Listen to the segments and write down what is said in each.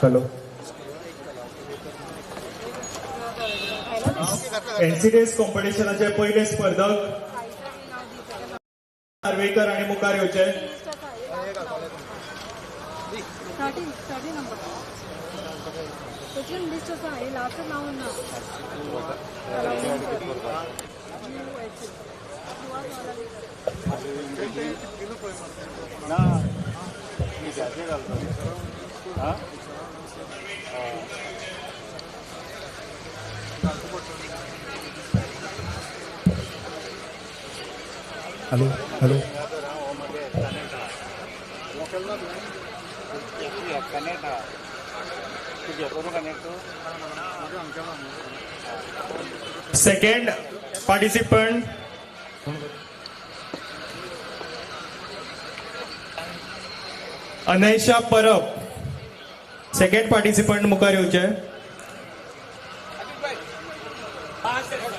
Hello, NCDS कॉम्पिटिशनाचे पयले स्पर्धक नार्वेकर आनी मुखार येवचे. Hello hello, second participant Anaisha Parab, second participant मुखार येवचे.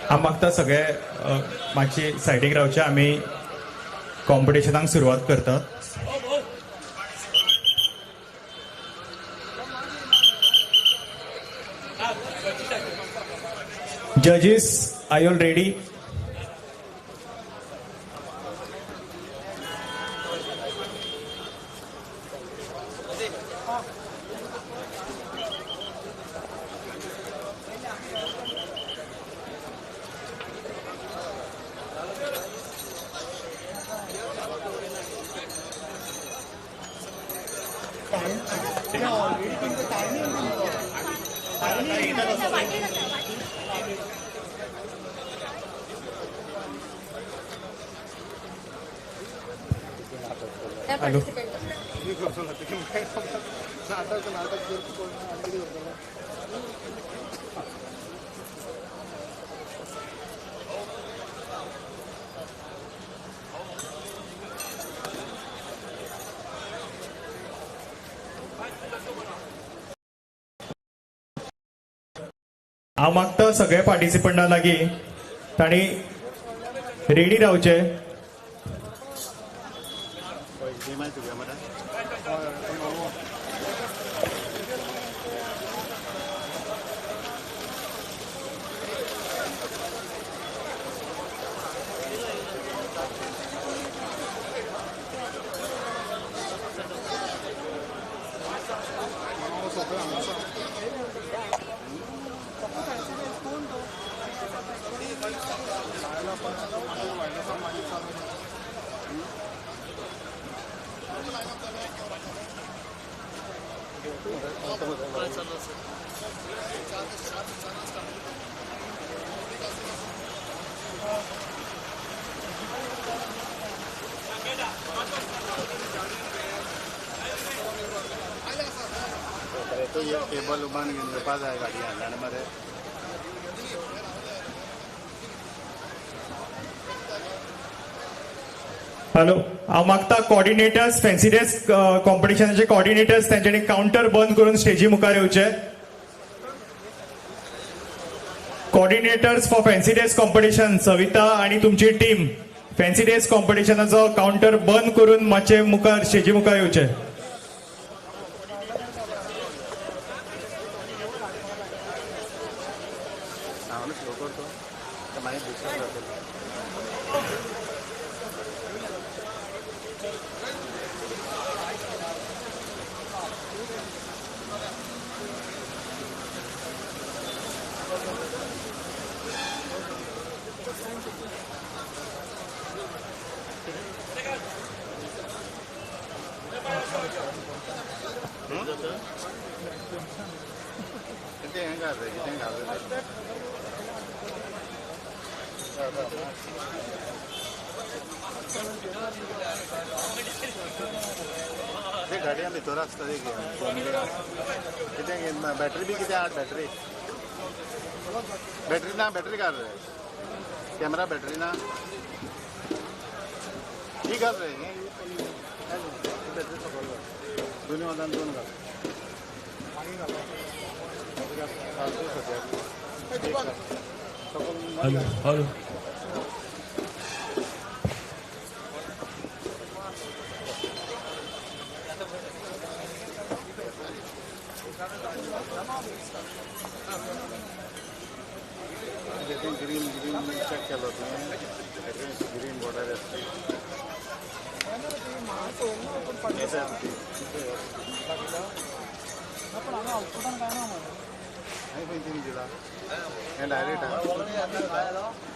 हांव मागता सगळे मातशी सायडीक रावचे. आमी कॉम्पिटिशनाक सुरवात करतात. Judges, are you ready? Hello. हांव मागता सगळ्या पार्टिसिपंटा लागीं तांणी रेडी रावचे. तो ये केबल उबान घेवन येवपा जाय गाडयेन आनी मरे हॅलो, हांव मागता कॉर्डिनेटर्स फॅन्सी ड्रेस कॉम्पिटिशनाचे कॉर्डिनेटर्स तांच्यांनी कावंटर बंद करून स्टेजी मुखार येवचे. Coordinators for fancy dress competition Savita आणि तुमची टीम फॅन्सी ड्रेस कॉम्पिटिशनाचो कावंटर बंद करून मातशे मुखार स्टेजी मुखार येवचे. सावंड स्लो करतो तर मागीर डिस्टर्ब जातलो. कितें हें घाल रे, कितें घाल रे. ते गाडयां भितर आसता ते कितें बॅटरी बी कितें आहा? बॅटरी बॅटरी ना, बॅटरी घाल रे. कॅमेरा बॅटरी ना, ही घाल रे. बॅटरी सकयल घाल, दोन्ही वतान दोन घाल. Hello hello. Green green check केलो तुवें? ग्रीन बॉर्डर आसता. हांवें खंय तिणी दिला हें डायरेक्ट आहा,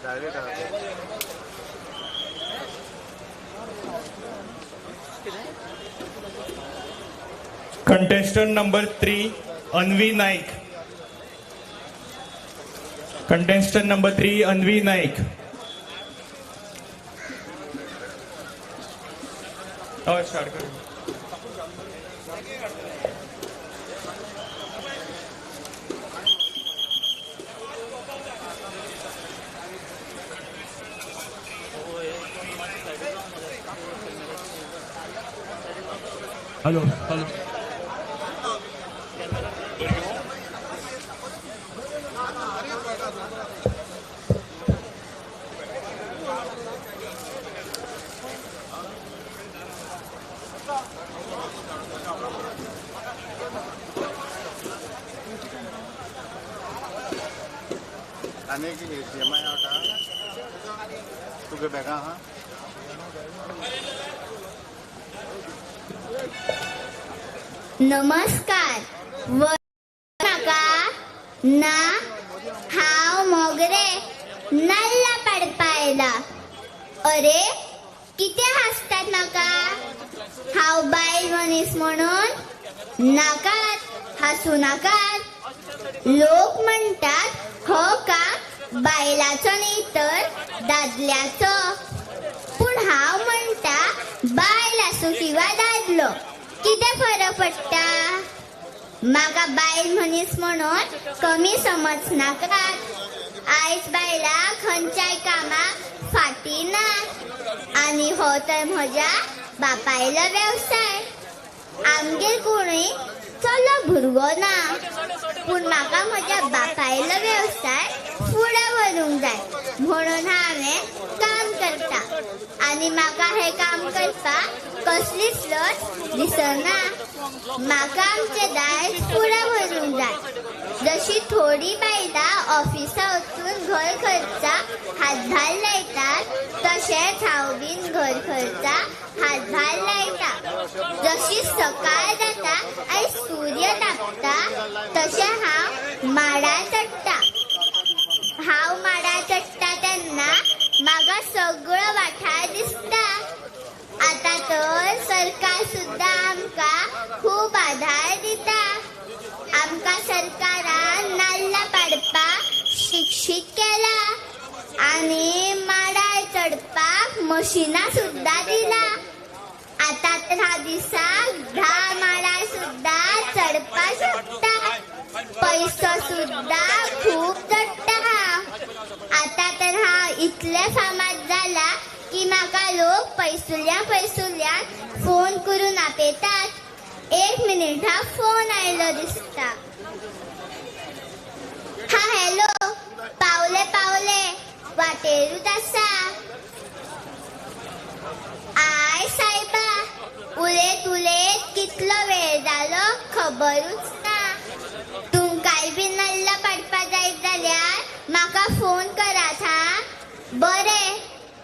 डायरेक्ट आहा. Contestant number 3 Anvi Naik. Contestant number 3 Anvi Naik. हय, स्टार्ट कर. Hello hello. आनी एक एचडीएमआय आवट आहा तुगे बॅगां आहा. नमस्कार. म्हाका ना हांव मोगरे नाल्ला पाडपा आयला. अरे कितें हांसतात म्हाका? हांव बायल मनीस म्हणून? नाकात, हांसूं नाकात. लोक म्हणटात हो काम बायलाचो न्ही तर दादल्याचो, पूण हांव म्हणटा बायल आसूं किंवा दादलो, कितें फरक पडटा? म्हाका बायल मनीस म्हणून कमी समज नाकात. आयज बायलां खंयच्याय कामाक फाटीं ना आनी हो तर म्हज्या बापायलो वेवसाय. आमगेर कोणूय चलो भुरगो ना, पूण म्हाका म्हज्या बापायलो वेवसाय फुडें व्हरूंक जाय म्हणून हांवें काम करता आनी म्हाका हें काम करपाक कसलीच लज दिसना. म्हाका आमचें दायज फुडें व्हरूंक जाय. जशी थोडी बायलां ऑफिसा वचून घर खर्चाक हातभार लायतात, तशेंच हांव बीन घर खर्चाक हातभार लायता. जशी सकाळ जाता आनी सूर्य तापता, तशें हांव माडार चडटा. हांव माडार चडटा तेन्ना म्हाका सगळो वाठार दिसता. आतां तर सरकार सुद्दां आमकां खूब आधार दिता. आमकां सरकारान नाल्ला पाडपाक शिक्षीत केला आनी माडार चडपाक मशिनां सुद्दां दिला. आतां तर हांव दिसाक 10 माडार सुद्दां चडपाक शकता. पयसो सुद्दां खूब जोडटा हांव. आतां तर हांव इतलें फामाद जाला की म्हाका लोक पयसुल्ल्या पयसुल्ल्यान फोन करून आपयतात. एक मिनीट, हा, फोन आयलो दिसता. हा, हॅलो, पावले पावले, वाटेरूच आसा. I सायबा, उलयत उलयत कितलो वेळ जालो खबरूच ना. तुमकांय बी नाल्ला पाडपा जाय जाल्यार म्हाका फोन करात. हा, बरें,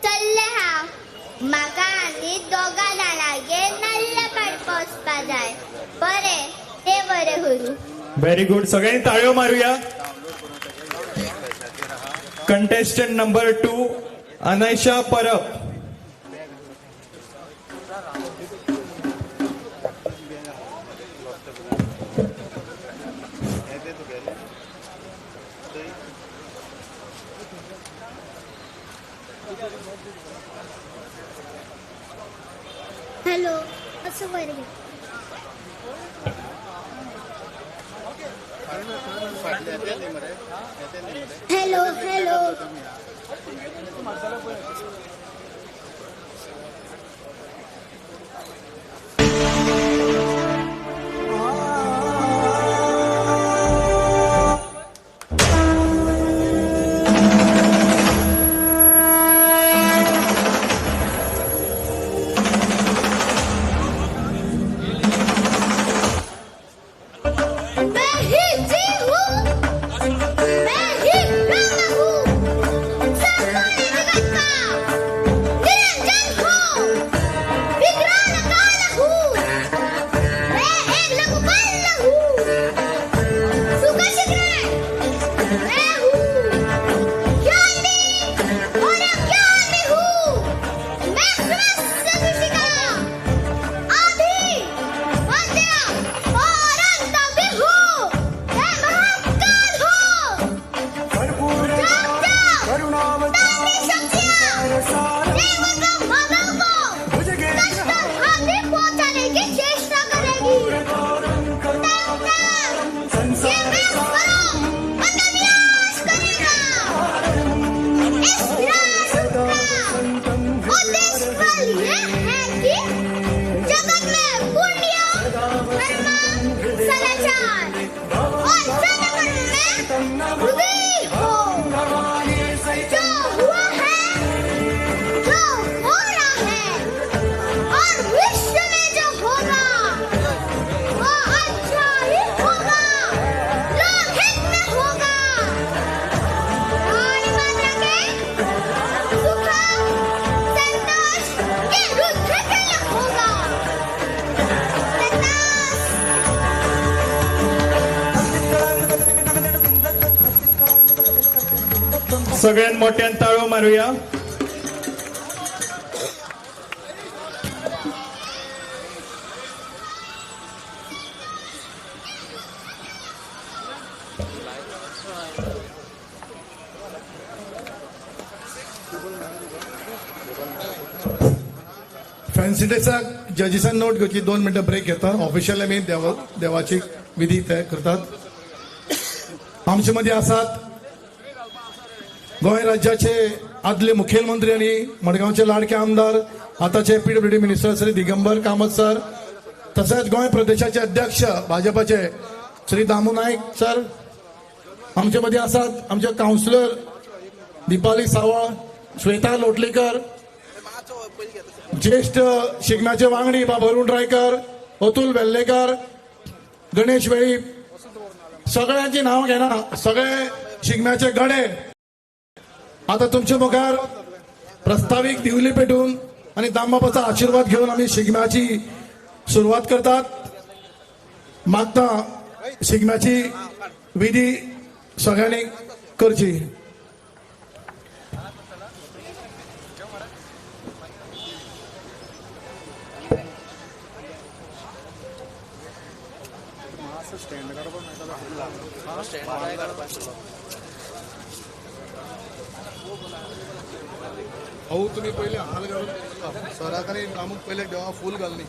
चल्लें हांव. म्हाका आनी दोगा जाणांगेर नाल्ला पाडपा वचपा जाय. बरें, तें बरें करूं. Very good. सगळ्यांनी टाळयो मारूया. Contestant number 2, Anaisha Parab. येते तुगेले. हॅलो, असं बरें. फाटले येते न्ही मरे, येते न्ही मरे. Hello hello. मैं ही जी हूँ, मैं ही ब्रह्म हूँ, संपूर्ण जगत का. सगळ्यात मोठ्यान ताळो मारूया. फॅन्सी ड्रेसाक जजीसान नोट घेवची, 2 मिनटां ब्रेक घेता. ऑफिशियल आमी देवाची विधी तयार करतात. आमचे मदीं आसात गोंय राज्याचे आदले मुखेलमंत्री आनी मडगांवचे लाडके आमदार, आतांचे PWD minister Shri Digambar Kamat sir, तसेच गोंय प्रदेशाचे अध्यक्ष भाजपाचे श्री दामू नायक सर आमचे मदीं आसात. आमचे कावन्सिलर दीपाली सावळ, श्वेता लोटलीकर, ज्येष्ठ शिगम्याचे वांगडी बाब अरुण रायकर, अतुल वेल्लेकर, गणेश वेळीप, सगळ्यांची नांव घेना, सगळे शिगम्याचे गडे आता तुमच्या मुखार प्रस्तावीक दिवली पेटून आणि दामबाबाचा आशीर्वाद घेऊन आम्ही शिगम्याची सुरुवात करतात. मागता शिगम्याची विधी सगळ्यांनी करची. अहो तुम्ही पहिले हाल घालून सराक आनी रामूक पहिले देवा फूल घालनी.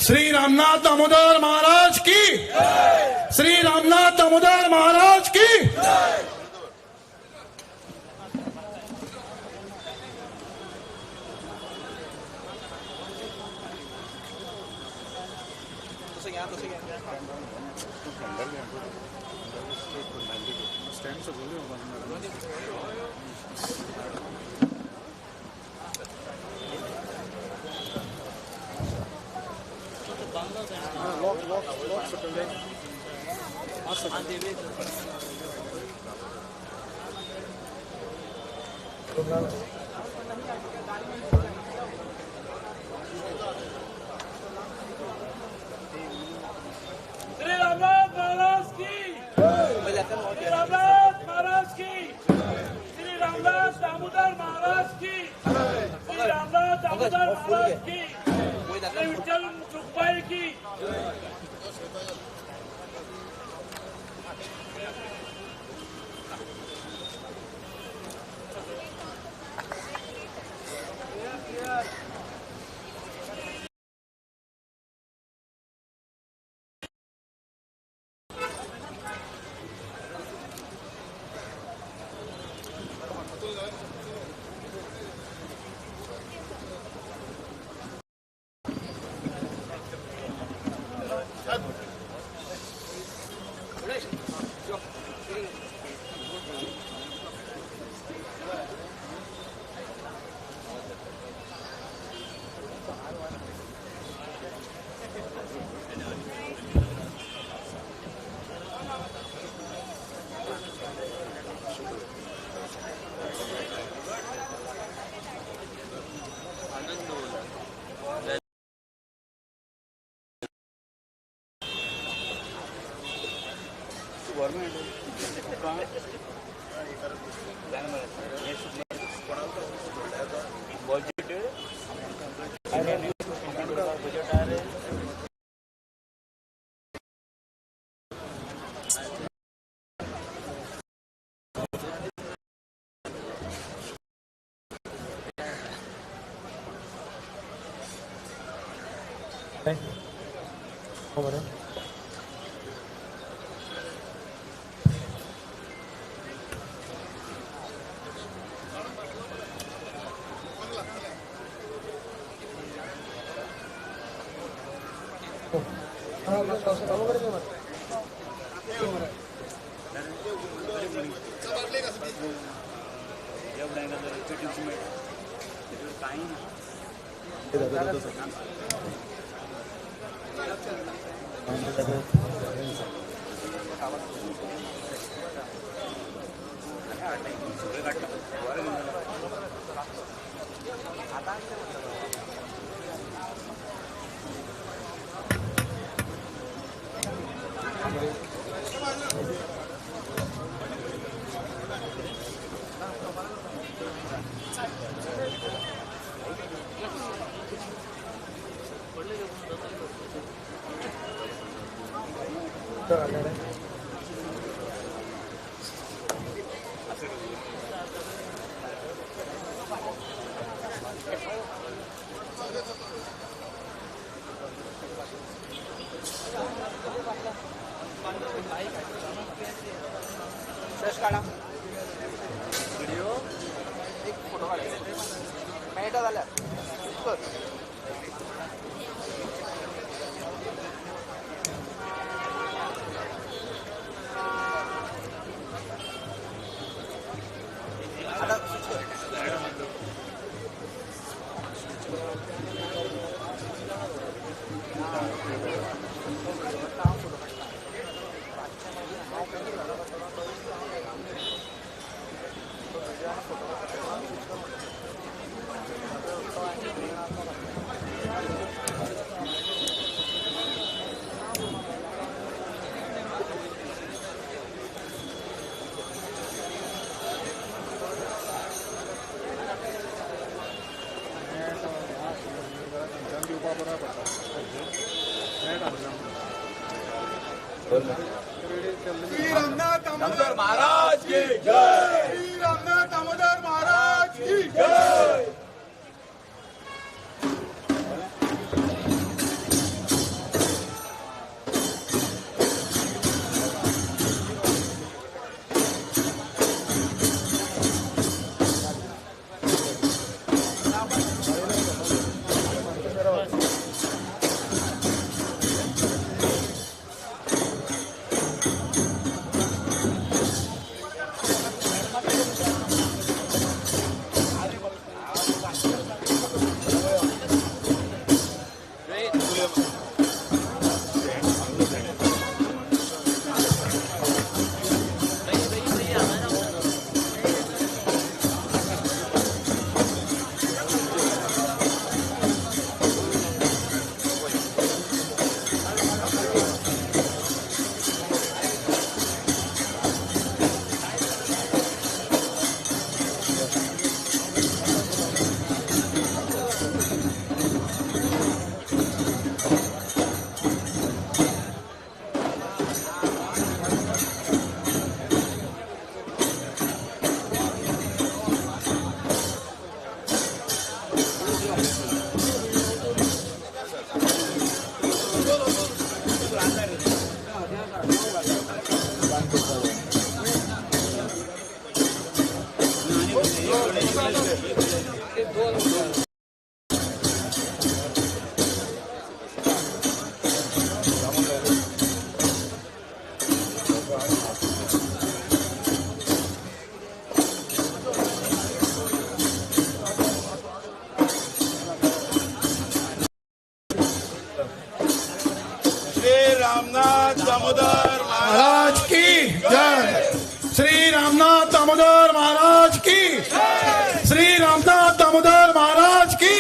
श्री रामनाथ दामोदर महाराज की, श्री रामनाथ दामोदर महाराज की. श्री रामनाथ महाराज की, श्री रामनाथ महाराज की, श्री रामनाथ दामोदर महाराज की, श्री रामनाथ दामोदर महाराज की, श्री विठ्ठल रुक्माई की. Shri Ramnath Damodar Maharaj की जय। श्री रामनाथ दामोदर महाराज की जय। दामोदर महाराज की जय। श्री रामनाथ दामोदर महाराज की, श्री रामनाथ दामोदर महाराज की।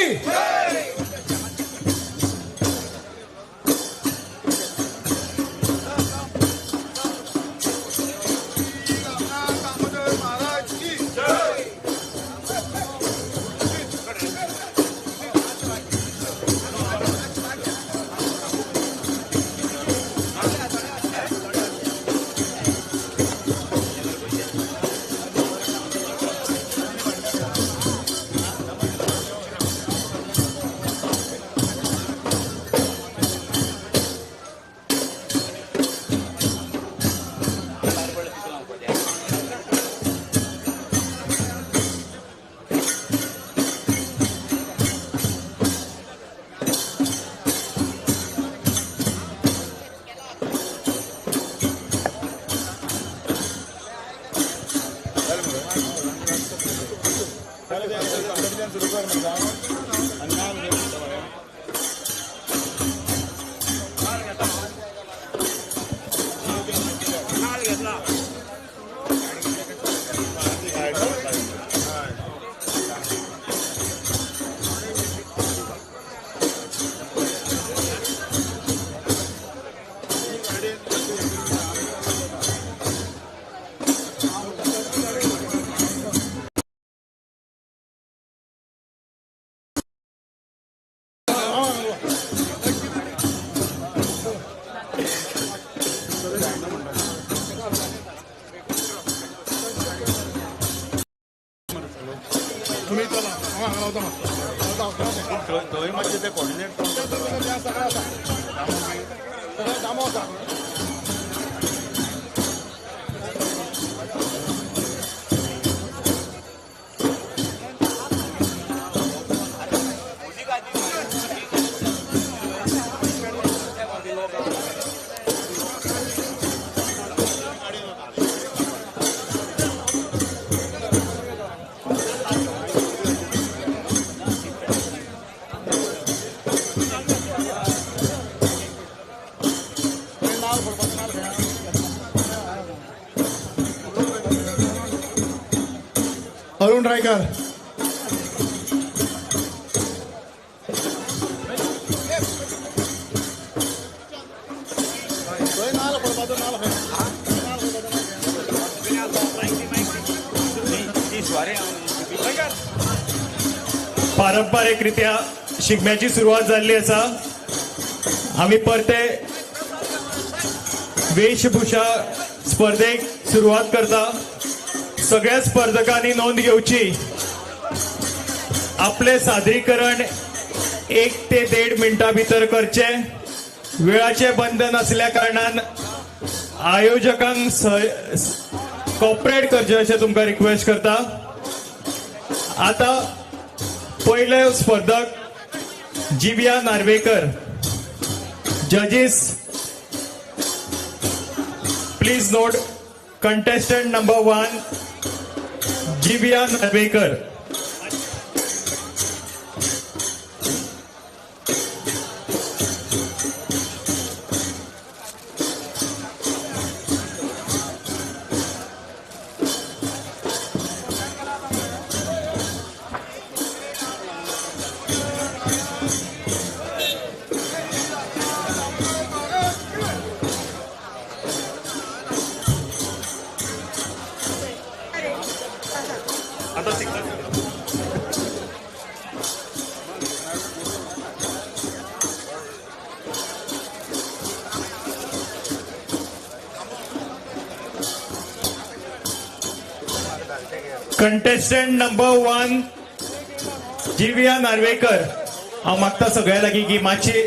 तुम्ही चला, हांव हांगा रावता. थंय मातशें ते कोऑर्डिनेट सगळें दामो आसा. अरुण रायकर. पारंपरिकरित्या शिगम्याची सुरवात जाल्ली आसा. आमी परते वेशभूषा स्पर्धेक सुरवात करता. सगळ्या स्पर्धकांनी नोंद घेवची, आपले सादरीकरण 1 ते 1.5 मिनटां भितर करचे. वेळाचे बंधन असल्या कारणान आयोजकांक कॉपरेट करचे अशें तुमकां रिक्वेस्ट करता. आता पयले स्पर्धक Jivya Narvekar. जजीस please note contestant number 1 Jivya Narvekar. Contestant number 1 Jivya Narvekar. हांव मागता सगळ्या लागीं की मातशी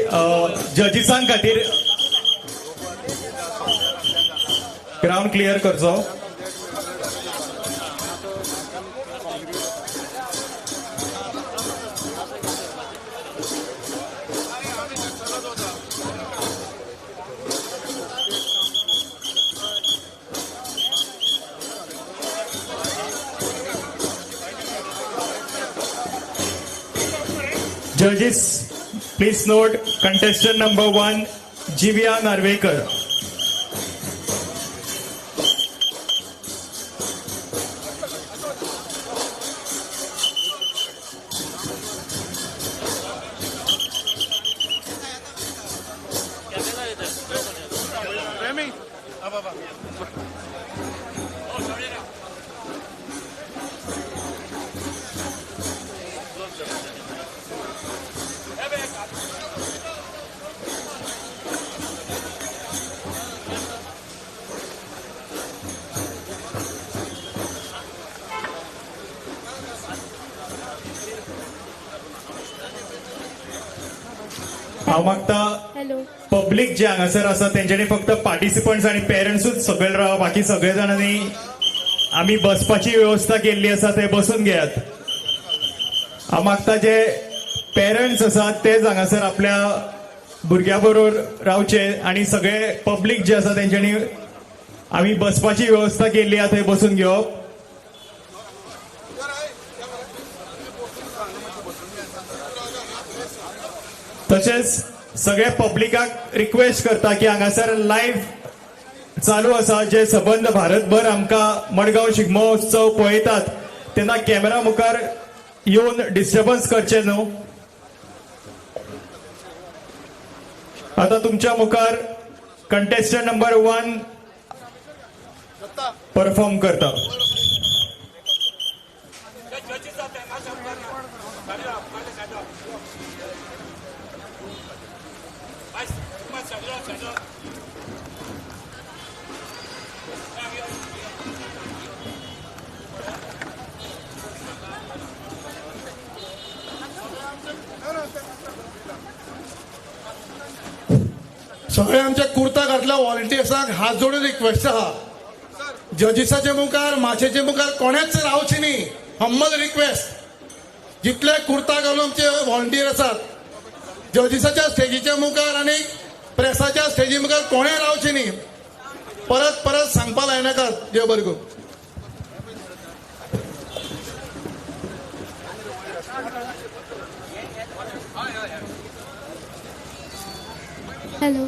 जजीसां खातीर ग्रावंड क्लियर करचो. Judges, please note contestant number 1, Jivya Narvekar. हांव मागता पब्लीक जे हांगासर आसा तेंच्यांनी फक्त पार्टिसिपंट्स आनी पेरंट्सूच सगळे राव, बाकी सगळे जाणांनी आमी बसपाची वेवस्था केल्ली आसा ते बसून घेयात. हांव मागता जे पेरंट्स आसात तेच हांगासर आपल्या भुरग्या बरोबर रावचे आनी सगळे पब्लीक जे आसा तेंच्यांनी आमी बसपाची वेवस्था केल्ली आसा थंय बसून घेवप. तशेंच सगळे पब्लिकाक रिक्वेस्ट करता की हांगासर लायव्ह चालू आसा, जे सबंद भारतभर आमकां मडगांव शिगमो उत्सव पळयतात तेन्ना कॅमेरा मुखार येवन डिस्टर्बन्स करचे न्हू. आता तुमच्या मुखार कंटेस्टंट नंबर 1 परफॉर्म करता. सगळे आमच्या कुर्ता घातल्या व्हॉलंटियर्सांक हात जोडून रिक्वेस्ट आहा, जजीसाच्या मुखार माचयेच्या मुखार कोणेच रावचे न्ही. हम्बल रिक्वेस्ट, जितले कुर्ता घालून आमचे व्हॉलंटियर आसात जजीसाच्या स्टेजीच्या मुखार आनी प्रेसाच्या स्टेजी मुखार कोणें रावचे न्ही. परत परत सांगपा लायनाकात. देव बरें करूं. Hello.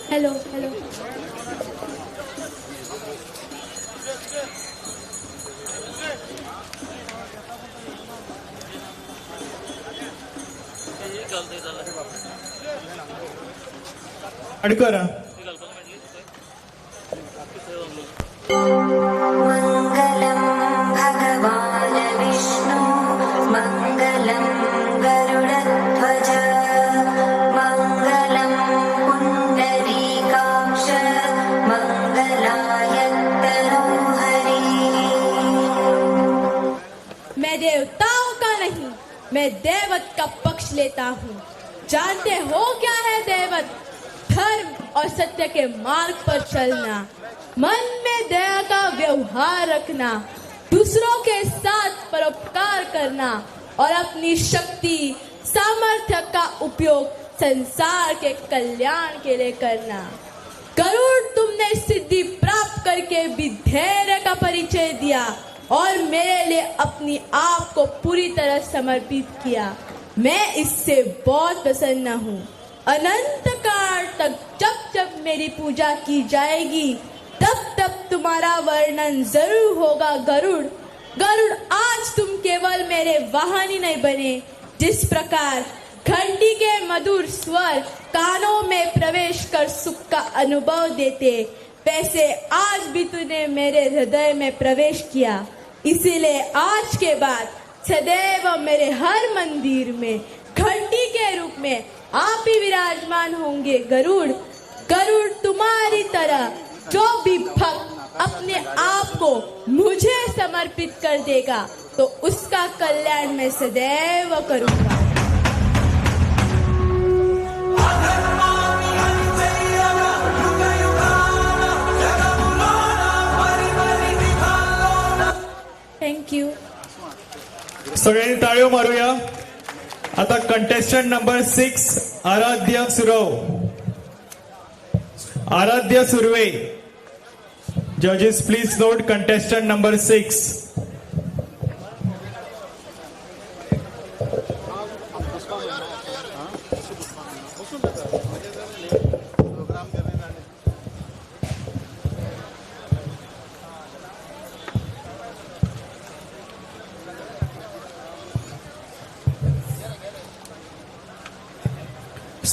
Hello hello. अडकर. मङ्गलं भगवान् विष्णु मङ्गलं गरुडध्वज मङ्गलं पुण्डरीकाक्ष मङ्गलाय तनोहरि. मैं देवताओं का नहीं, मैं दैवत का पक्ष लेता हूँ. जानते हो क्या है दैवत? धर्म और सत्य के मार्ग पर चलना, मन में दया का व्यवहार रखना, दूसरों के साथ परोपकार करना और अपनी शक्ति सामर्थ्य का उपयोग संसार के कल्याण के लिए करना. गरुड़, तुमने सिद्धि प्राप्त करके भी धैर्य का परिचय दिया और मेरे लिए अपनी आप को पूरी तरह समर्पित किया. मैं इससे बहुत प्रसन्न हूँ. अनंत काल तक जब जब मेरी पूजा की जाएगी तब तब तुम्हारा वर्णन जरूर होगा. गरुड़, गरुड़, आज तुम केवल मेरे वाहन ही नहीं बने. जिस प्रकार घंटी के मधुर स्वर कानों में प्रवेश कर सुख का अनुभव देते, वैसे आज भी तूने मेरे हृदय में प्रवेश किया. इसीलिए आज के बाद सदैव मेरे हर मंदिर में घंटी के रूप में आप ही विराजमान होंगे. गरुड़, गरुड़, तुम्हारी तरह जो भी भक्त अपने आप को मुझे समर्पित कर देगा तो उसका कल्याण मैं सदैव करूंगा. Thank you. सगळ्यांनी टाळ्यो मारूया. आता कंटेस्टंट नंबर 6 आराध्य सुरव, Aaradhya Surve. Judges please note contestant number 6.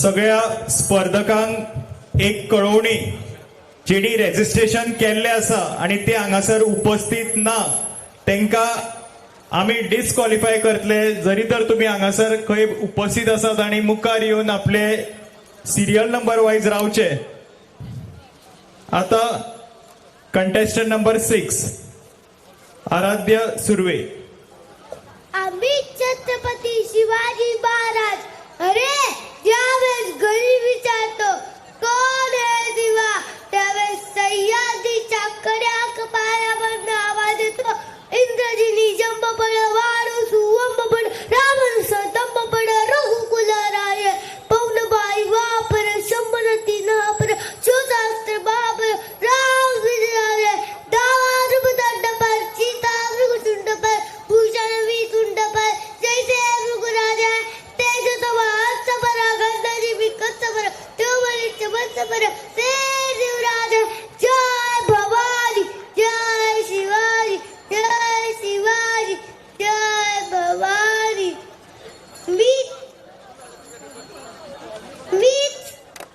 सगळ्या स्पर्धकांक एक कळोवणी, जेणी रेजिस्ट्रेशन केल्लें आसा आनी ते हांगासर उपस्थित ना तांकां आमी डिस्क्वॉलिफाय करतले. जरी तर तुमी हांगासर खंय उपस्थित आसात आनी मुखार येवन आपले सिरियल नंबर वायज रावचे. आता कंटेस्टंट नंबर 6 आराध्य सुर्वे. आम्ही छत्रपती शिवाजी महाराज. अरे ज्यावेळेस घरी विचारतो कोण आहे दिवा, त्यावेळेस सह्याद्रीच्या कड्या कपाळामधनं आवाज येतो, इंद्रजिनी जंब पड वारू सुवंब पड रावण सतंब पड रघुकुल राय पौनबाई वापर शंभर तीन पर शोधास्त्र बाबर राम विजय दावा दंड पर सीता मृगुंड पर भूषण वितुंड पर जय जय मृगराजा तेज जय भवानी जय शिवाजी जय शिवाजी जय भवानी. मीच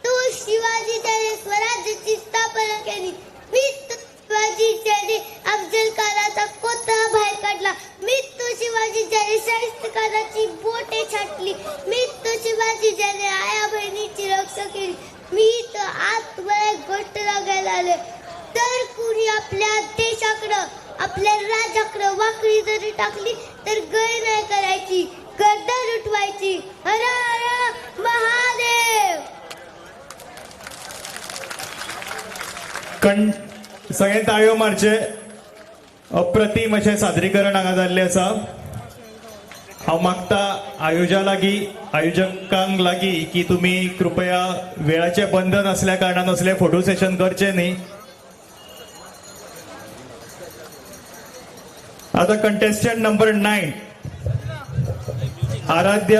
तो शिवाजी त्याने स्वराज्याची स्थापना केली. मीच तो शिवाजी ज्याने अफजल खानाचा कोतरा बाहेर काढला. मीच तो शिवाजी ज्याने शाहिस्तेखानाची बोटे छाटली. मीच तो शिवाजी ज्याने आया बहिणीची रक्षा केली. मी तर आत राजाकडे वाकडी जरी टाकली तर गय नाही करायची, गर्दन उठवायची. हर हर महादेव. कण सगळ्यांनी ताळयो मारचे. अप्रतिम अशें सादरीकरण हांगा जाल्लें आसा. हांव मागता आयोजा लागीं, आयोजकांक लागीं की तुमी कृपया वेळाचें बंधन आसल्या कारणान असलें फोटो सेशन करचें न्ही. आतां कंटेस्टंट नंबर 9 आराध्य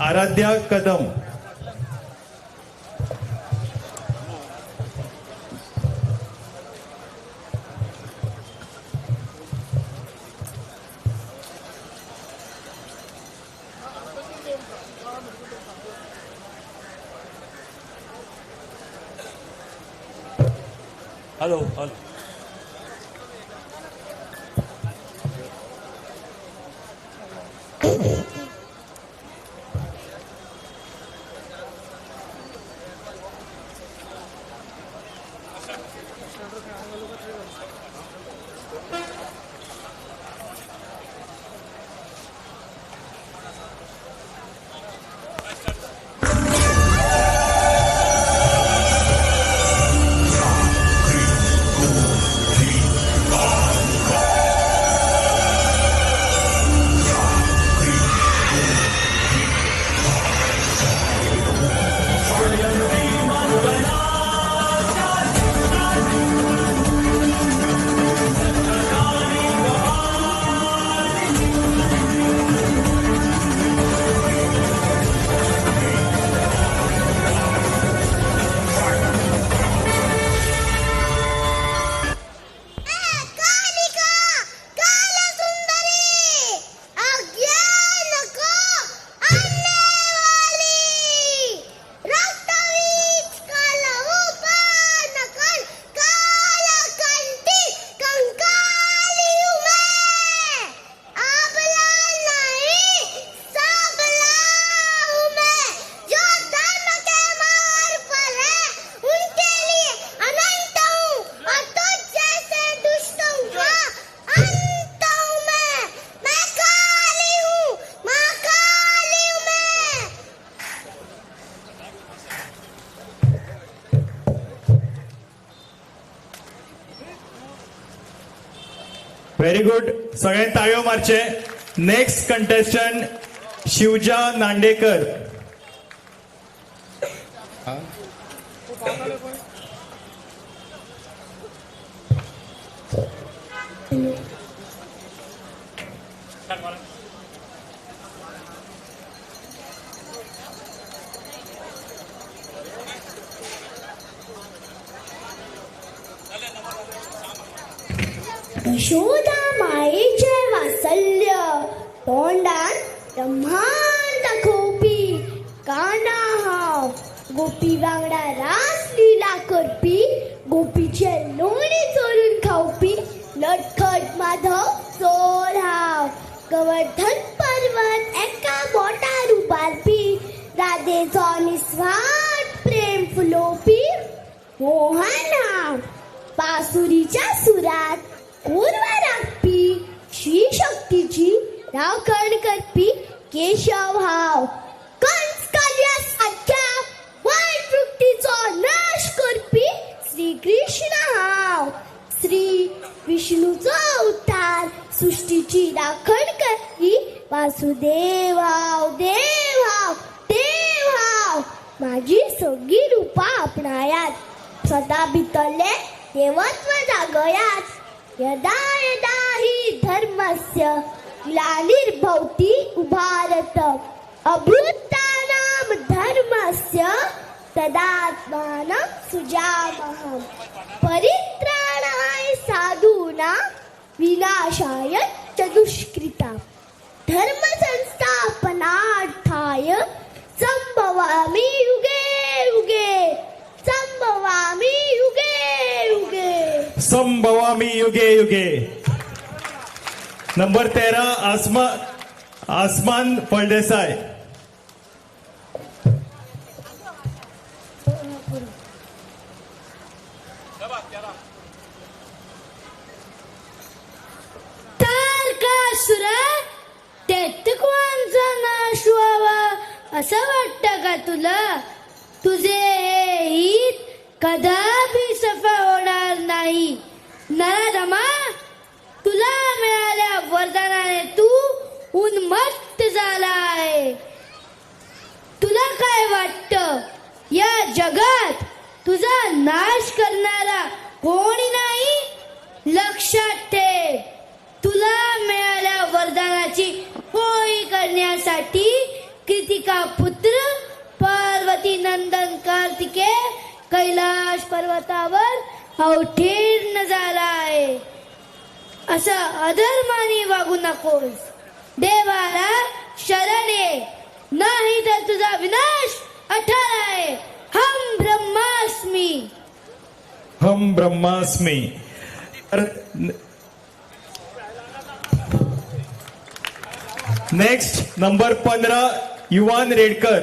Aaradhya Kadam. Hello hello. Kalika कालसुंदरी अज्ञान को आणने वाली, रक्तबीज कालउपान कर कालकंठी कंकाली हूँ मैं. अबला नहीं सबला हूँ मैं. जो धर्म के मार्ग पर है उनके लिए अनंत हूँ और तुझ जैसे दुष्टों का अंत हूँ मैं. मैं काली हूँ, माँ काली हूँ मैं. Very good. सगळ्यांनी ताळयो मारचे. Next contestant Shivja Nandekar. Yashoda मायेचे वात्सल्य तोंडान ब्रह्मांड दाखोवपी काना हांव. गोपी वांगडा रास लीला करपी, गोपीचे लोणी चोरून खावपी नटखट माधव चोर हांव. गोवर्धन पर्वत एका बोटार उबारपी, राधेचो निस्वार्थ प्रेम फुलोवपी मोहन हांव. बासुरीच्या सुरात कोरवा राखपी, श्री शक्तीची राखण करपी केशव हांव. कंस काल्या सारख्या वायट वृत्तीचो नाश करपी श्री कृष्ण हांव. श्री विष्णूचो अवतार सृष्टीची राखण करपी वासुदेव हांव. देव हांव, देव हांव. माझी सगळीं रुपां आपणायात, स्वता भितरलें देवत्व जागयात. यदा यदा हि धर्मस्य ग्लानिर्भवति भारत, अभ्युत्थानं धर्मस्य तदात्मानं सृजामहम्. परित्राणाय साधूनां विनाशाय च दुष्कृतां, धर्म संस्थापनार्थाय संभवामि युगे युगे, संभवामि युगे युगे. संभवामी युगे युगे. नंबर 13 आसमान फळदेसाय. ब्रह्मासुरा, तेतकवांचा नाश व्हावा असं वाटतं का तुला? तुझे हे हित कदापि सफळ होणार नाही. नराधमा, तुला मिळाल्या वरदानाने तू उन्मत्त झाला आहे. तुला काय वाटतं, या जगात तुझा नाश करणारा कोणी नाही? लक्षात ठेव, तुला मिळाल्या वरदानाची होळी करण्यासाठी कृतिका पुत्र पार्वती नंदन कार्तिकेय कैलाश पर्वतावर अवतीर्ण झाला आहे. असं अधर्माने वागू नकोस. देवाला शरण ये, नाही तर तुझा विनाश अटळ आहे. हम ब्रह्मास्मी. हम ब्रह्मास्मी. नेक्स्ट नंबर 15, युवान रेडकर.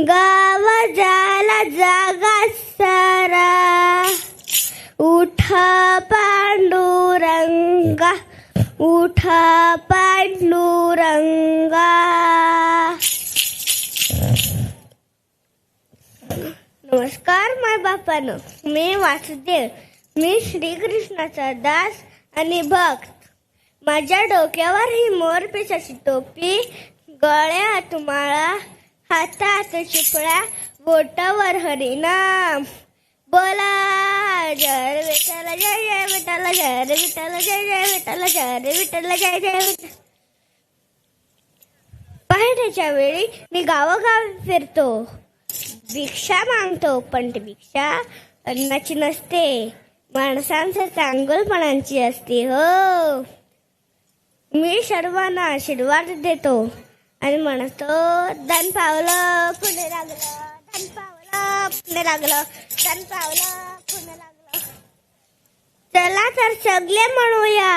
गाव झाला जागा सारा, उठा पांडुरंगा, उठा पांडुरंगा. नमस्कार माय बापानो, मी वासुदेव. मी श्रीकृष्णाचा दास आणि भक्त. माझ्या डोक्यावर ही मोरपिसाची टोपी, गळ्यात माळा, हातात चिपळा, बोटावर हरिनाम. बोला जय विठ्ठल जय जय विठ्ठल जय विठ्ठल जय जय विठ्ठल जय विठ्ठल जय जय विठ्ठल. पहाटेच्या वेळी मी गावोगावी फिरतो, भिक्षा मागतो, पण ती भिक्षा अन्नाची नसते, माणसांच्या चांगुलपणाची असते. हो, मी सर्वांना आशीर्वाद देतो आणि म्हणतो, धन पावलं पुणे लागलं, धन पावलं पुणे लागलं, धन पावलं पुणे लागलं. चला तर सगळे म्हणूया,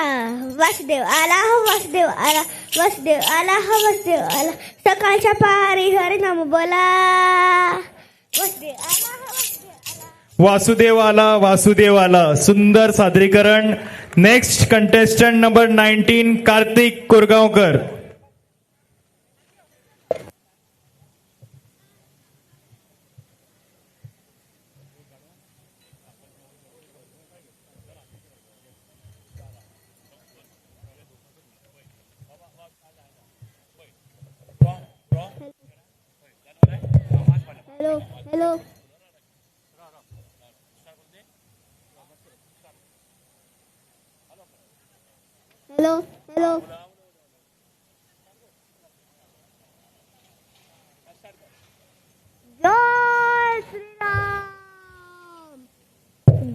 वासुदेव आला हो वासुदेव आला, वासुदेव आला हो वासुदेव आला. सकाळच्या पहारी हरिनाम बोला, वासुदेव आला हो वासुदेव आला. वासुदेव आला वासुदेव आला. सुंदर सादरीकरण. Next contestant number 19, Kartik Korgaonkar. Hello hello. Hello hello. जय श्रीराम,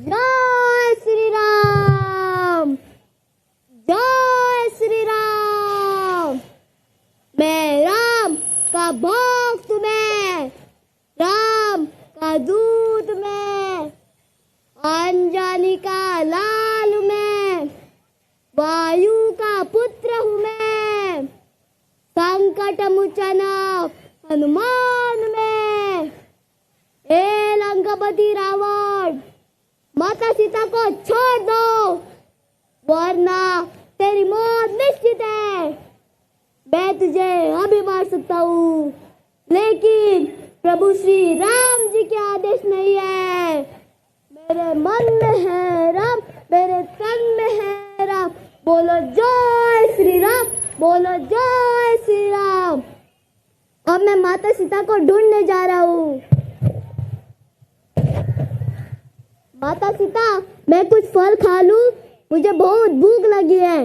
जय श्रीराम, जय श्रीराम. मैं राम का भक्त, मैं राम का दूत, मैं अंजनी का लाल, मैं वायु का पुत्र हूँ, मैं संकट मोचन हनुमान मैं. ए लंकापति रावण, माता सीता को छोड़ दो, वरना तेरी मौत निश्चित है. मैं तुझे अभी मार सकता हूँ, लेकिन प्रभु श्री राम जी के आदेश नहीं है. मेरे मन में है राम, मेरे तन में है राम. बोलो जय श्री राम, बोलो जय श्री राम. अब मैं माता सीता को ढूंढने जा रहा हूँ. माता सीता, मैं कुछ फल खा लूं, मुझे बहुत भूख लगी है।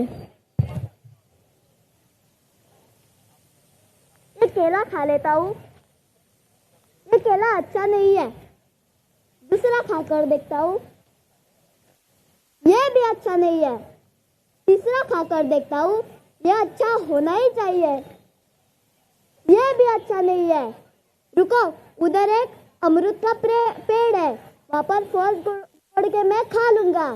ये केला खा लेता हूँ। ये केला अच्छा नहीं है, दूसरा खाकर देखता हूँ। ये भी अच्छा नहीं है, तीसरा खाकर देखता हूँ। ये अच्छा होना ही चाहिए। ये भी अच्छा नहीं है। रुको, उधर एक अमरूद का पेड़ है, वहाँ पर फल तोड़ के मैं खा लूंगा।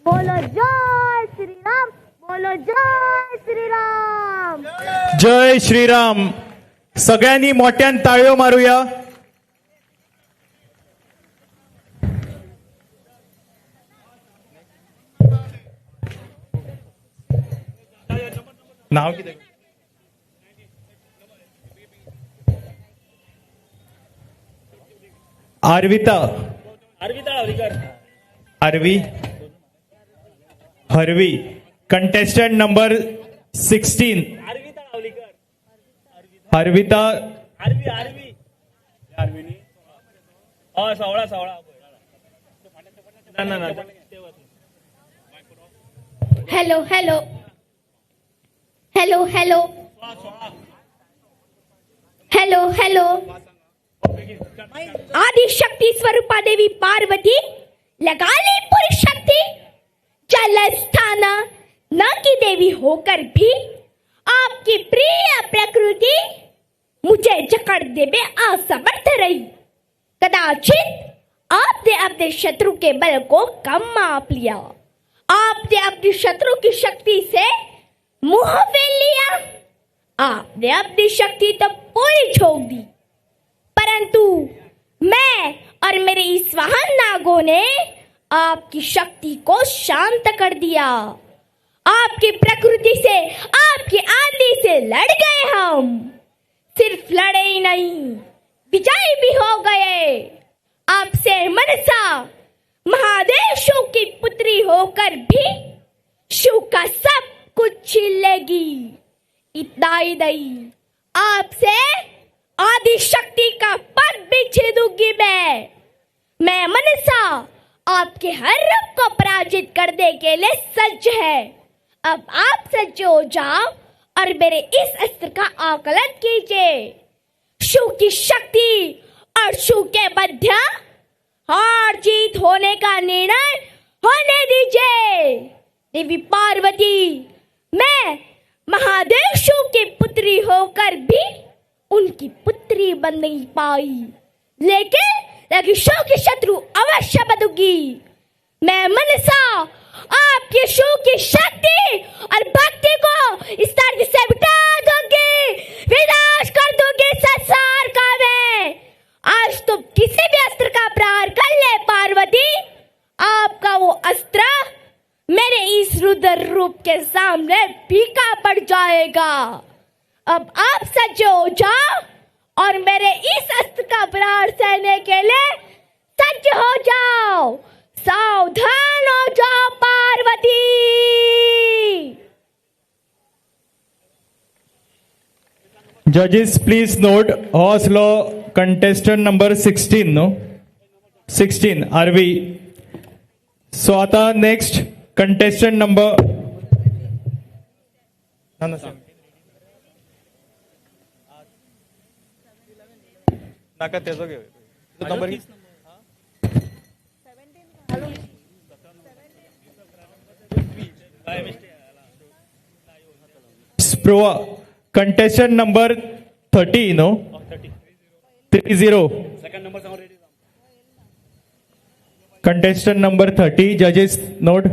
बोलो जय श्री राम, बोलो जय श्री राम, जय श्रीराम। सगळ्यांनी मोठ्यान ताळयो मारूया। नाव कितें? Arvita, Arvi, Harvi, contestant number 16, Harvita, hello hello hello hello hello hello. आदि शक्ति स्वरूपा देवी पार्वती लगा ली पूरी शक्ति। जल स्थान न की देवी होकर भी आपकी प्रिय प्रकृति मुझे जकड़ देवे असमर्थ रही। कदाचित आपने अपने शत्रु के बल को कम माप लिया, आपने अपनी शत्रु की शक्ति से मुंह फेर लिया, आपने अपनी शक्ति तो पूरी छोड़ दी, परंतु मैं और मेरे इस वाहन नागों ने आपकी शक्ति को शांत कर दिया। आपकी प्रकृति से, आपकी आंधी से लड़ गए हम। सिर्फ लड़े ही नहीं, विजयी भी हो गए। आपसे मनसा महादेव शिव की पुत्री होकर भी शिव का सब कुछ छीन लेगी। इतना ही नहीं, आपसे आदि शक्ति का पद भी छीनूंगी मैं। मैं मनसा आपके हर रूप को पराजित करने के लिए सज्ज है। अब आप सज्ज हो जाओ और मेरे इस अस्त्र का आकलन कीजिए। शिव की शक्ति और शिव के मध्य हार जीत होने का निर्णय होने दीजिए। देवी पार्वती, मैं महादेव शिव की पुत्री होकर भी उनकी पुत्री बन नहीं पाई, लेकिन लेकिन शिव की शत्रु अवश्य बनूंगी। मैं मनसा आपके शिव की शक्ति और भक्ति को इस धरती से मिटा दूंगी, विनाश कर दूंगी संसार का। मैं आज तुम किसी भी अस्त्र का प्रहार कर ले पार्वती, आपका वो अस्त्र मेरे इस रुद्र रूप के सामने फीका पड़ जाएगा। अब आप सज्ज हो जाओ और मेरे इस अस्त्र का प्रहार सहने के लिए सज्ज हो जाओ। सावधान हो जाओ पार्वती। जजेस प्लीज नोट, हो असलो कंटेस्टंट नंबर 16 न्हू, 16 आरवी। सो आता नेक्स्ट कंटेस्टंट नंबर नाका तेजो घे number Spruha, contestant number 30 no, 30, contestant number 30. जजेस नोट.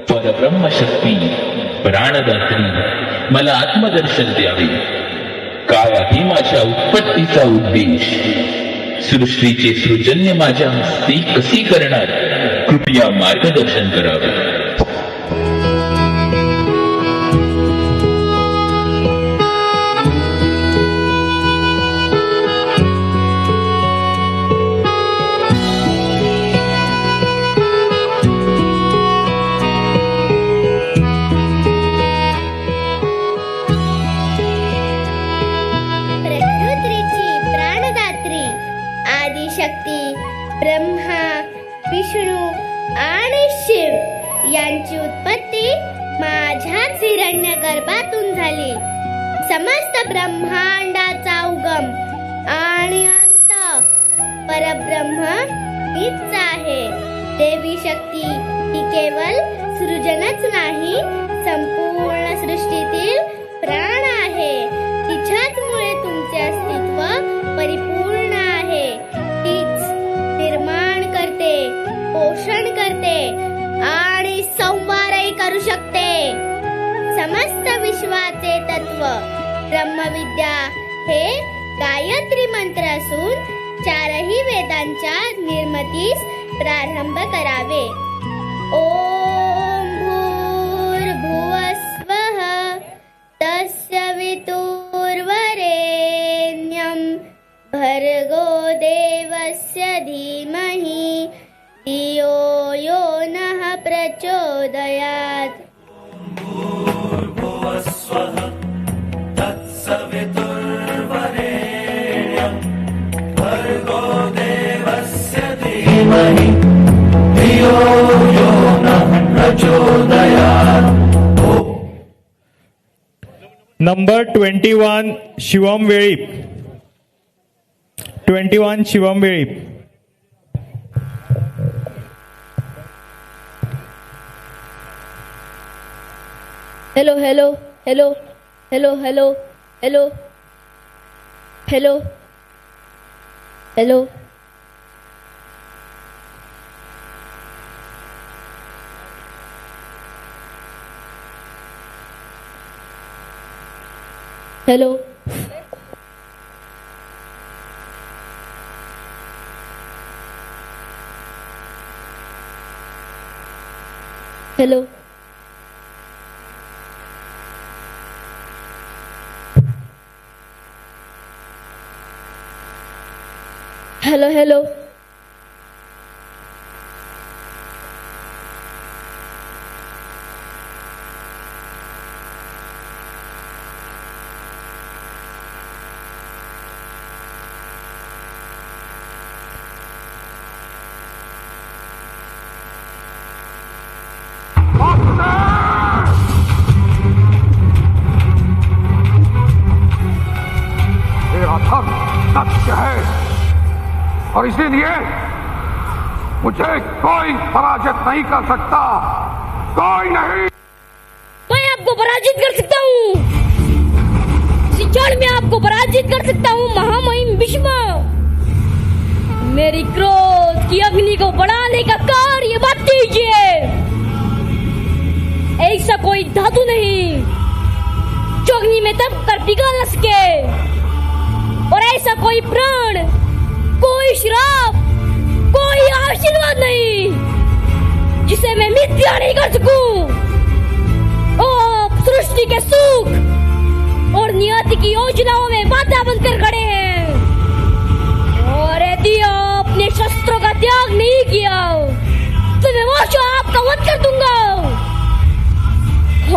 परब्रह्म शक्ती प्राणदात्री मला आत्मदर्शन द्यावे. काय आहे माझ्या उत्पत्तीचा उद्देश? सृष्टीचे सृजन्य माझ्या हस्ते कसे करणार? कृपया मार्गदर्शन करावे. यांची उत्पत्ती माझ्याच हिरण्य गर्भातून झाली. समस्त ब्रह्मांडाचा उगम आणि अंत परब्रह्म हीच आहे. देवी शक्ती ही केवळ सृजनच नाही, संपूर्ण सृष्टीतील प्राण आहे. तिच्याच मुळे तुमचे अस्तित्व परिपूर्ण आहे. तीच निर्माण करते, पोषण करते आणि संहारही करू शकते. समस्त विश्वाचे तत्व ब्रह्मविद्या हे गायत्री मंत्र असून चारही वेदांच्या निर्मितीस प्रारंभ करावे. ओम भूर्भुवः स्वः तस्य वितुर्वरेण्यं भर्गो देवस्य धीमहि धियो यो नः प्रचोदयात्. भूर्भुवः स्वः तत्सवितुर्वरेण्यं भर्गो देवस्य धीमहि धियो यो नः प्रचोदयात्. Number 21 Shivam Velip. 21 Shivam Velip. Hello hello hello hello hello hello hello hello. Hello. Hello. Hello hello. मेरा धर्म सत्य है और इसीलिए मुझे कोई पराजित नहीं कर सकता, कोई नहीं। मैं आपको पराजित कर सकता हूँ, क्षण में आपको पराजित कर सकता हूँ महामहिम भीष्म। मेरी क्रोध की अग्नि को बढ़ाने का कार्य मत कीजिए। ऐसा कोई धातु नहीं जो अग्नि में तप कर पिघल न सके, और ऐसा कोई प्राण, कोई श्राप, कोई आशीर्वाद नहीं जिसे मैं मिथ्या नहीं कर सकूं। आप सृष्टि के सुख और नियति की योजनाओं में बाधा बनकर खड़े हैं, और यदि आपने शस्त्रों का त्याग नहीं किया तो मैं वर्षों आपका वध कर दूंगा,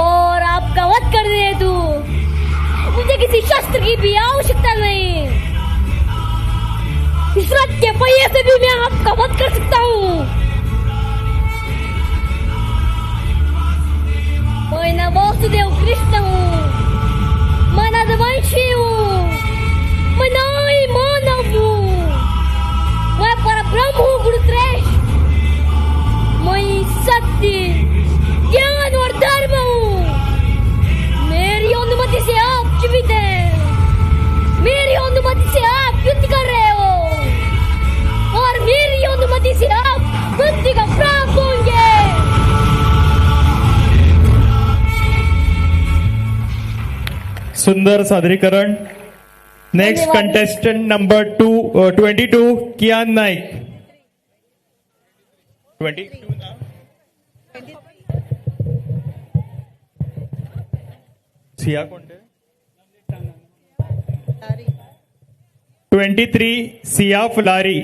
और आपका वध कर दे तू मुझे किसी शस्त्र की भी आवश्यकता नहीं। इस रथ के पहिए से भी मैं आपका वध कर सकता हूँ। मैं न वासुदेव कृष्ण हूँ, मैं न वंशी हूँ, मैं न ही मानव हूँ, मैं परब्रह्म हूँ गुरुश्रेष्ठ। मैं सत्य, ज्ञान और धर्म हूँ। मेरी अनुमति से आप जीवित हैं, मेरी अनुमति से आप युद्ध कर रहे हो, और मेरी अनुमति से आप मृत्यु का प्राप्त होंगे। सुंदर सादरीकरण. Next contestant number 22 Kiyan Naik. 22 Siya कोणते? 23 सिया फुलारी.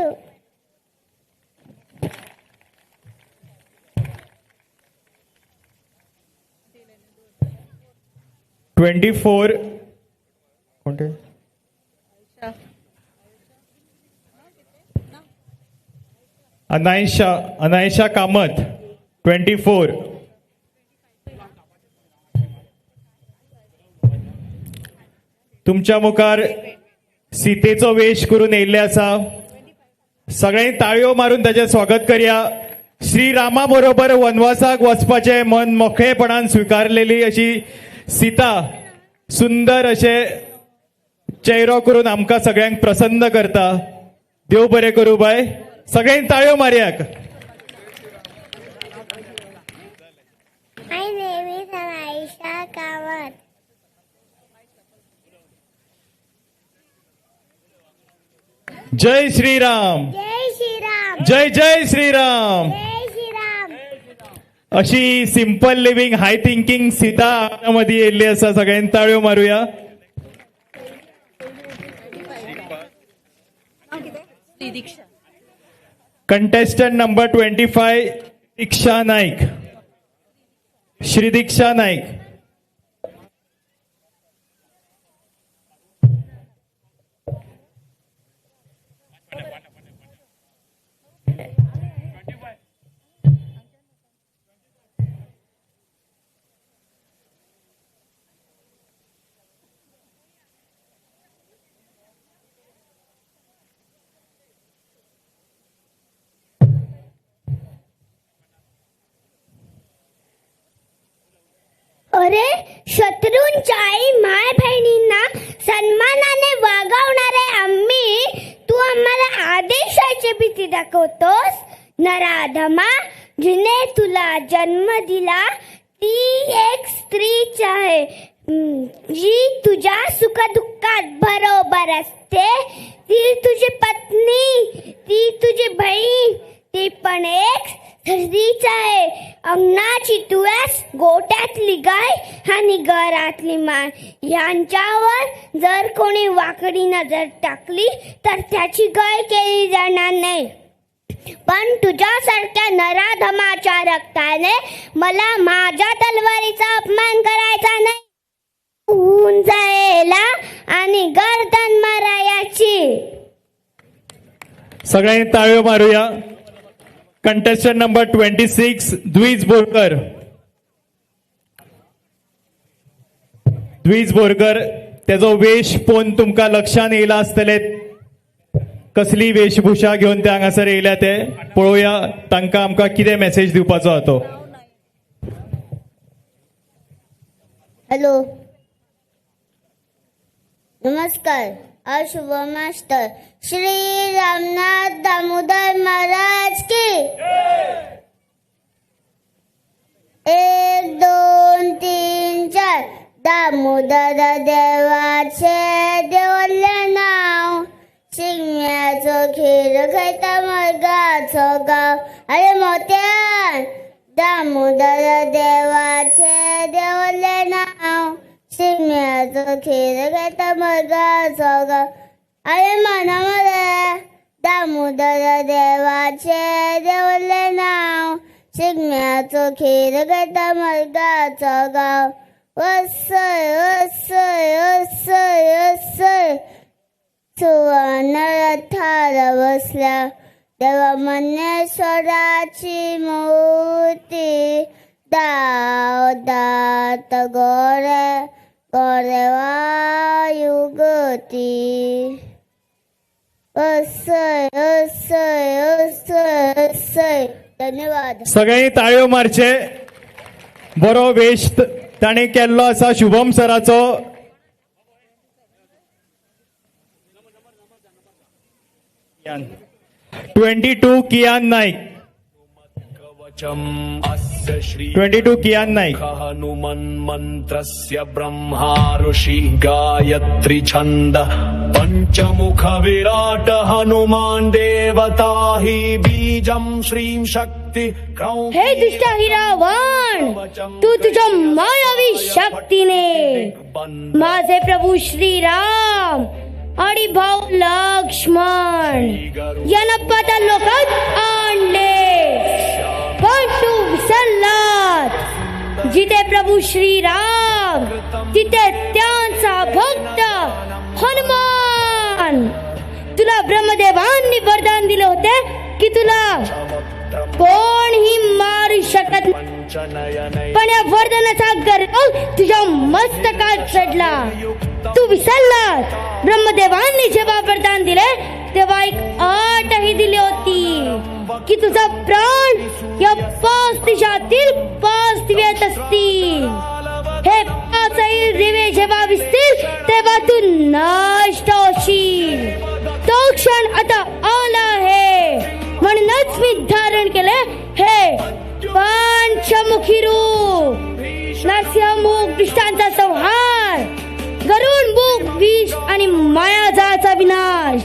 तू. 24 कोणते? अनायशा, अनायशा कामत 24. तुमच्या मुखार सीतेचो वेश करून येयल्ले आसा. सगळ्यांनी ताळयो मारून ताचें स्वागत करया. श्रीरामा बरोबर वनवासाक वचपाचें मन मोकळेपणान स्विकारलेली अशी सीता सुंदर अशे चेहरो करून आमकां सगळ्यांक प्रसन्न करता. देव बरें करूं बाय. सगळ्यांनी ताळयो मारयाक. My name is Anaisha Kamat. जय श्रीराम. जय श्रीराम. जय जय श्रीराम. जय श्रीराम. अशी simple living high thinking Sita मदीं येयल्ली आसा. सगळ्यांनी ताळयो मारुया. Contestant number 25 Diksha Naik, Shri Diksha Naik. अरे शत्रूंच्या आई my बहिणींना सन्मानाने वागवणारे आम्ही, तू आम्हाला आदेशाची भीती दाखवतोस? नराधमा, जिने तुला जन्म दिला ती एक स्त्रीच आहे, जी तुझ्या सुखदुःखात बरोबर असते. ती तुझी पत्नी, ती तुझी बहीण, ती पण एक स्त्रीच आहे. अंगणाची तुळस, गोट्यातली गाय आणि घरातली माय यांच्यावर जर कोणी वाकडी नजर टाकली तर त्याची गय केली जाणार नाही. पण तुझ्यासारख्या नराधमाच्या रक्ताने मला माझ्या तलवारीचा अपमान करायचा नाही. होऊन जायला आणि गर्दन मारायची. सगळ्यांनी ताळयो मारूया. Contestant number 26 Dvij Borkar. Dvij Borkar तेजो वेश पळोवन तुमकां लक्षान येयला आसतलें कसली वेशभूषा घेवन ते हांगासर येयल्या ते. पळोवया तांकां आमकां कितें मॅसेज दिवपाचो आहा तो. हॅलो, नमस्कार. आज शुभ मास्टर श्री रामनाथ दामोदर महाराज की. 1 2 3 4 दामोदर देवाचे देवले नाव, शिगम्याचो खीर खयता मरगाचो गांव. अरे मोत्यान दामोदर देवाचे देवले नाव, शिगम्याचो खीर खयता मरगाचो गांव. अरे मना मरे दामोदर देवाचे देवले नाव, शिगम्याचो खीर खयता मरगाचो गांव. वसय वसय वसय वसय सुवर्ण रथार बसल्या देवा मनेश्वराची मूर्ती. दाव दात गोरे गोरे वायु गती. वसय वसय वसय वसय. धन्यवाद. सगळ्यांनी ताळयो मारचे. बरो वेश ताणें केल्लो आसा शुभम सराचो. 22 कियान नाईक. 22 कियान नाईक. हनुमन मंत्रस्य ब्रह्मा ऋषि गायत्री छंद पंचमुख विराट हनुमान देवता हि बीजं श्रीं शक्ति. हे दुष्ट हिरावण, तू तुझ्या मायावी शक्तीने माझे प्रभू श्रीराम आणि भाऊ लक्ष्मण रावण यांना पाताल लोकात आणले, पण तू विसरलात. जिथे प्रभू श्रीराम तिथे त्यांचा भक्त हनुमान. तुला ब्रह्मदेवांनी वरदान दिले होते की तुला कोणही मारू शकत, पण या वरदानाचा गर्व तुझ्या मस्तकात चढला. तू विसरलास ब्रह्मदेवांनी जेव्हा वरदान दिले तेव्हा एक अटही दिली होती की तुझा प्राण या 5 दिशातील 5 दिव्यात असतील. हे 5ही दिवे जेव्हा विसतील तेव्हा तू नष्ट होशील. तो क्षण आता आला आहे, म्हणूनच मी धारण केले हे पंचमुखी रूप. नरसिंहमुख दुष्टांचा संहार, गरुड मुख विष आणि मायाजाचा विनाश,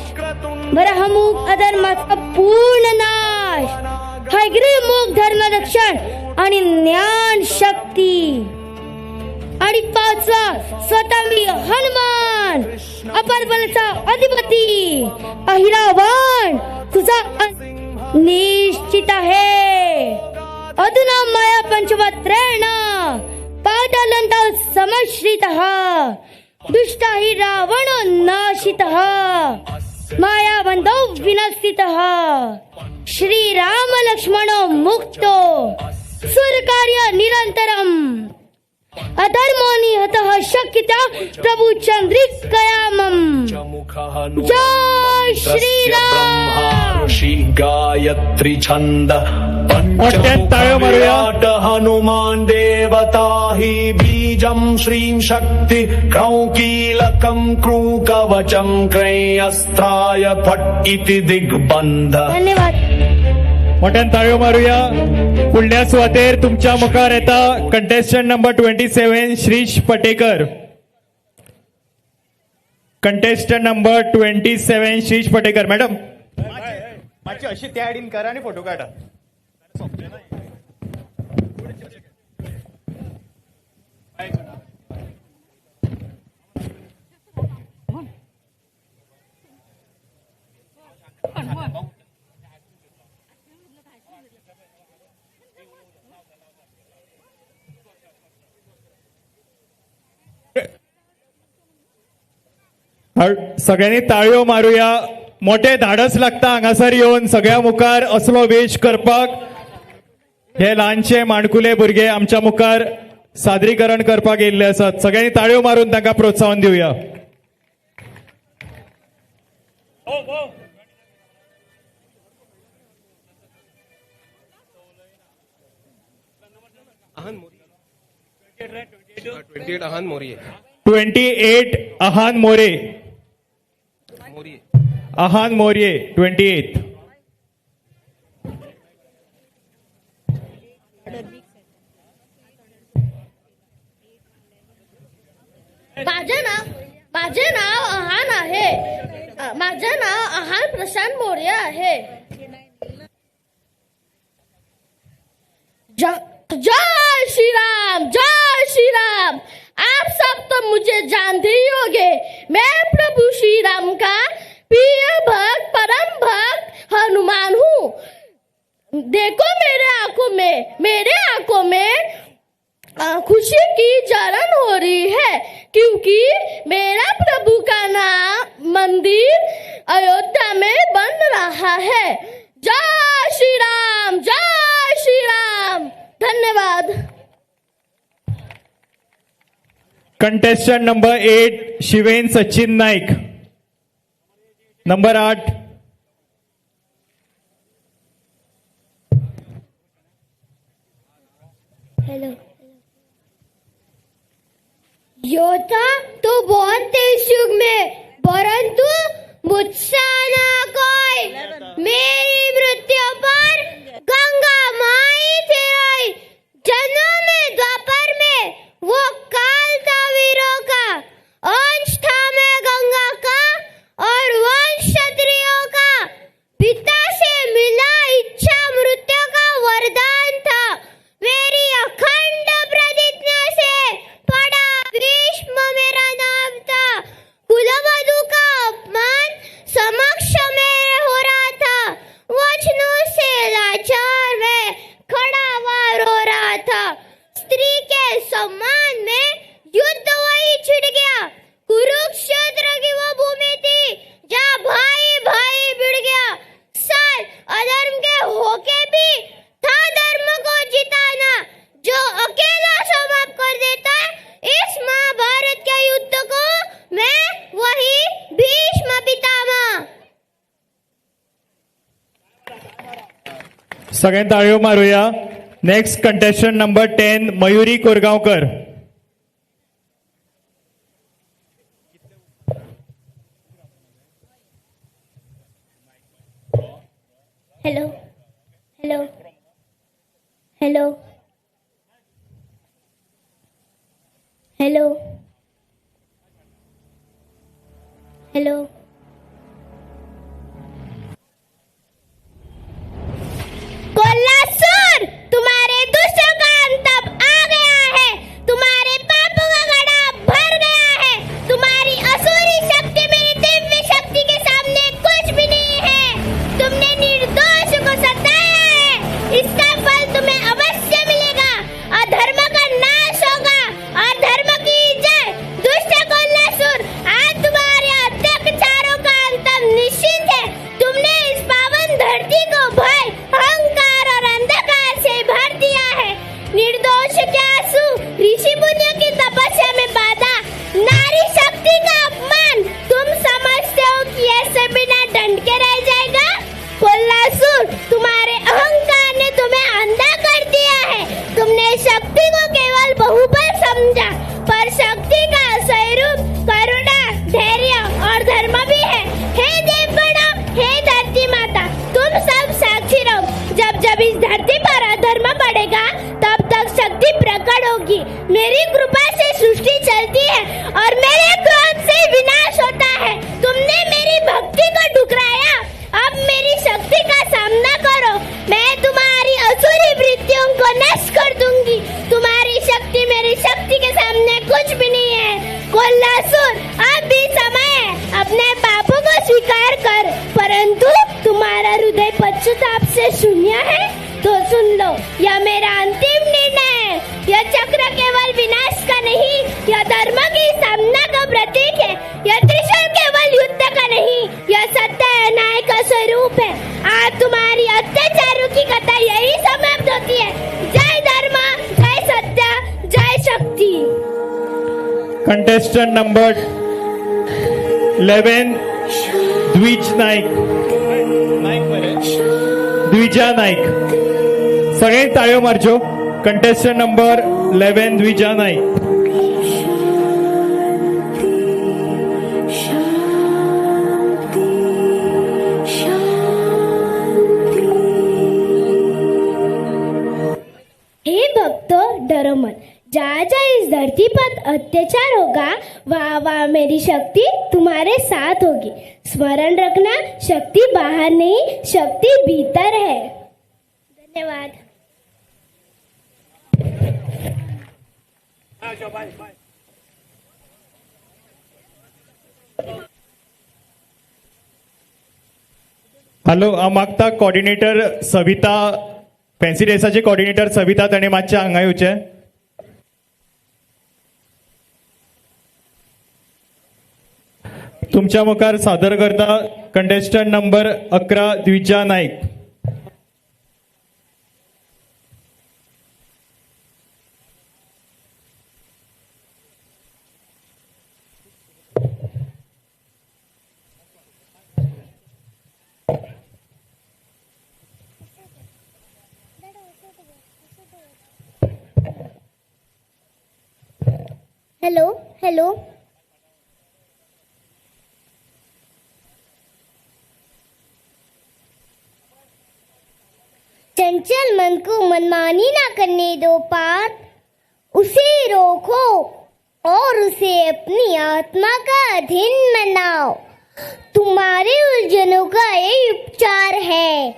वराहमुख अधर्माचा पूर्ण नाश, हयग्रीव मुख धर्मरक्षण आणि ज्ञान शक्ती, आणि 5वा स्वतः मी हनुमान, अपार बलाचा अधिपती. अहिरावण तुझा निश्चित आहे. अधुना माया पंचवत्रेण पातालंता समश्रितः दुष्टा हि रावण नाशितः मायाबंधौ विनश्रितः श्रीराम लक्ष्मणो मुक्तो सुरकार्य निरंतरम अधर्मो निहतः शक्यता प्रभु चंद्रिकयामम. जय श्रीराम. ऋषि गायत्री छंद पंचमुख हनुमान देवता हि बीजं श्रीं शक्ति क्रौं कीलकं क्रूं कवचं क्रैं अस्त्राय फट इति दिग्बंध. धन्यवाद. मोठ्यान ताळयो मारूया. फुडल्या सुवातेर तुमच्या मुखार येता contestant number 27 Shrish Patekar. Contestant number 27 Shrish Patekar. Madam मातशी अशी त्या आयडीन करा आणि फोटो काढा. सगळ्यांनी ताळयो मारूया. मोठे धाडस लागता हांगासर येवन सगळ्या मुखार असलो वेश करपाक. हे ल्हानशे माणकुले भुरगे आमच्या मुखार सादरीकरण करपाक येयल्ले आसात. सगळ्यांनी ताळयो मारून तांकां प्रोत्साहन दिवया. 28 अहान मोरे. अहान मोरे 28. माझे नाव अहान आहे. माझे नाव अहान प्रशांत मोरे आहे. जय श्री राम, जय श्री राम. आप सब तो मुझे जानते ही होंगे. मैं प्रभु श्री राम का प्रिय भक्त, परम भक्त हनुमान हूँ. देखो मेरे आंखों में खुशी की जलन हो रही है, क्योंकि मेरा प्रभु का नाम मंदिर अयोध्या में बन रहा है. जय श्री राम, जय श्री राम. धन्यवाद. Contestant number 8 Shiven Sachin Naik. Number 8. Hello. योद्धा तो बहुत थे इस युग में, परंतु मुझसा ना कोई. मेरी मृत्यु पर गंगा माई थे. जन्म में द्वापर में वो काल था वीरों का. अंश था मैं गंगा का और वंश क्षत्रियों का. पिता से मिला इच्छा मृत्यु का वरदान था. मेरी अखंड प्रतिज्ञा से पड़ा भीष्म मेरा नाम था. कुलबल सगळ्यांनी ताळयो मारूया. Next contestant number 10 Mayuri Korgaonkar. Hello hello hello hello hello. Kolhasur, तुम्हारे दुष्टों का अंत अब आ गया है। तुम्हारे पापों का घड़ा भर गया है। तुम्हारी असुरी शक्ति मेरी दिव्य शक्ति के सामने कुछ भी नहीं है। तुमने निर्दोष को सताया है, इसका फल तुम्हें अवश्य मिलेगा। अधर्म का नाश होगा और धर्म की जय। दुष्ट कोल्हासुर, आज तुम्हारे अत्याचारों का अंत निश्चित है। तुमने इस पावन धरती को भय, अहंकार और अंधकार से भर दिया है। निर्दोष के आंसू, ऋषि मुनियों की तपस्या में बाधा, नारी शक्ति का अपमान। तुम समझते हो कि ऐसे बिना दंड के रह जाएगा? कोल्हासुर, तुम्हारे अहंकार ने तुम्हें अंधा कर दिया है। तुमने शक्ति को केवल बहुबल समझा, पर शक्ति का स्वरूप करुणा, धैर्य और धर्म भी है। हे देवगणों, हे धरती माता, तुम सब साक्षी रहो। जब जब इस धरती पर अधर्म बढ़ेगा, तब तक शक्ति प्रकट होगी। मेरी कृपा से सृष्टि चलती है और मेरे क्रोध से विनाश होता है। तुमने मेरी भक्ति को ठुकराया, अब मेरी शक्ति का सामना करो। मैं तुम्हारी असुरी वृत्तियों को नष्ट कर दूंगी। तुम्हारी शक्ति मेरी शक्ति के सामने कुछ भी नहीं है। कोल्हासुर, अब भी समय है, अपने पापों को स्वीकार कर। परंतु तुम्हारा हृदय पश्चाताप से शून्य है तो सुन लो, यह मेरा अंतिम निर्णय है। यह चक्र केवल विनाश का नहीं, यह धर्म की सामना का प्रतीक है। यह त्रिशूल केवल युद्ध का नहीं, यह सत्य न्याय का स्वरूप है। आज तुम्हारी अत्याचारों की कथा यही समाप्त होती है। जय धर्म, जय सत्य, जय शक्ति। कंटेस्टंट नंबर 11 द्विज नाईक, द्विजा नाईक. सगळ्यांनी ताळयो मारच्यो. Contestant number 11 Dvija Naik. हे भक्तो, डरो मत। जहाँ जहाँ इस धरती पर अत्याचार होगा, वहाँ वहाँ मेरी शक्ति तुम्हारे साथ होगी। स्मरण रखना, शक्ति बाहर नहीं, शक्ति भीतर है। धन्यवाद। हॅलो, हांव मागता कॉर्डिनेटर सविता, फॅन्सी ड्रेसाचे कॉर्डिनेटर सविता, ताणें मातशें हांगा येवचें. तुमच्या मुखार सादर करता contestant number 11 Dvija Naik. Hello hello. चंचल मन को मनमानी ना करने दो पार, उसे रोको और उसे अपनी आत्मा का अधीन बनाओ। तुम्हारे उलझनों का यही उपचार है।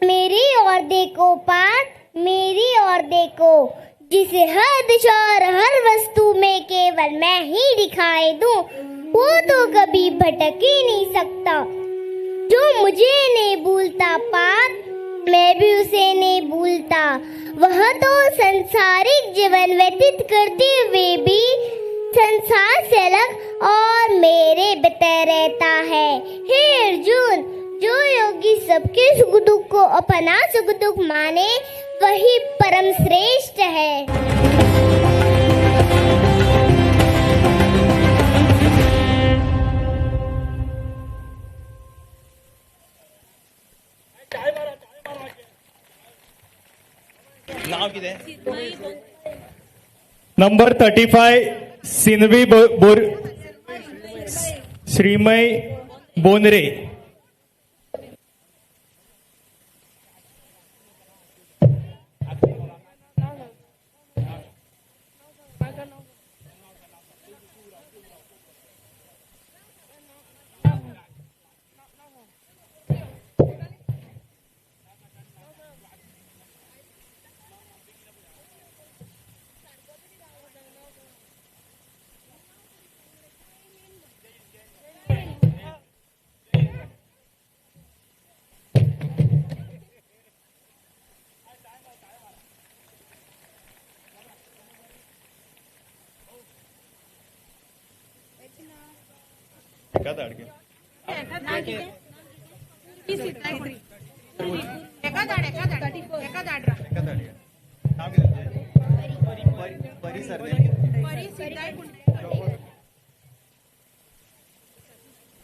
मेरी ओर देखो पार्थ, मेरी ओर देखो, जिसे हर दिशा और हर वस्तु में केवल मैं ही दिखाई दूं, वो तो कभी भटक ही नहीं सकता। जो मुझे नहीं भूलता पार्थ, मैं भी उसे नहीं भूलता। वह तो सांसारिक जीवन व्यतीत करते हुए भी संसार से अलग और मेरे भीतर रहता है। हे अर्जुन, जो योगी सबके सुख दुख को अपना सुख दुख माने, वही परम श्रेष्ठ है। नाव कितें? Number 35 सिनवी bore श्रीमय बोनरे.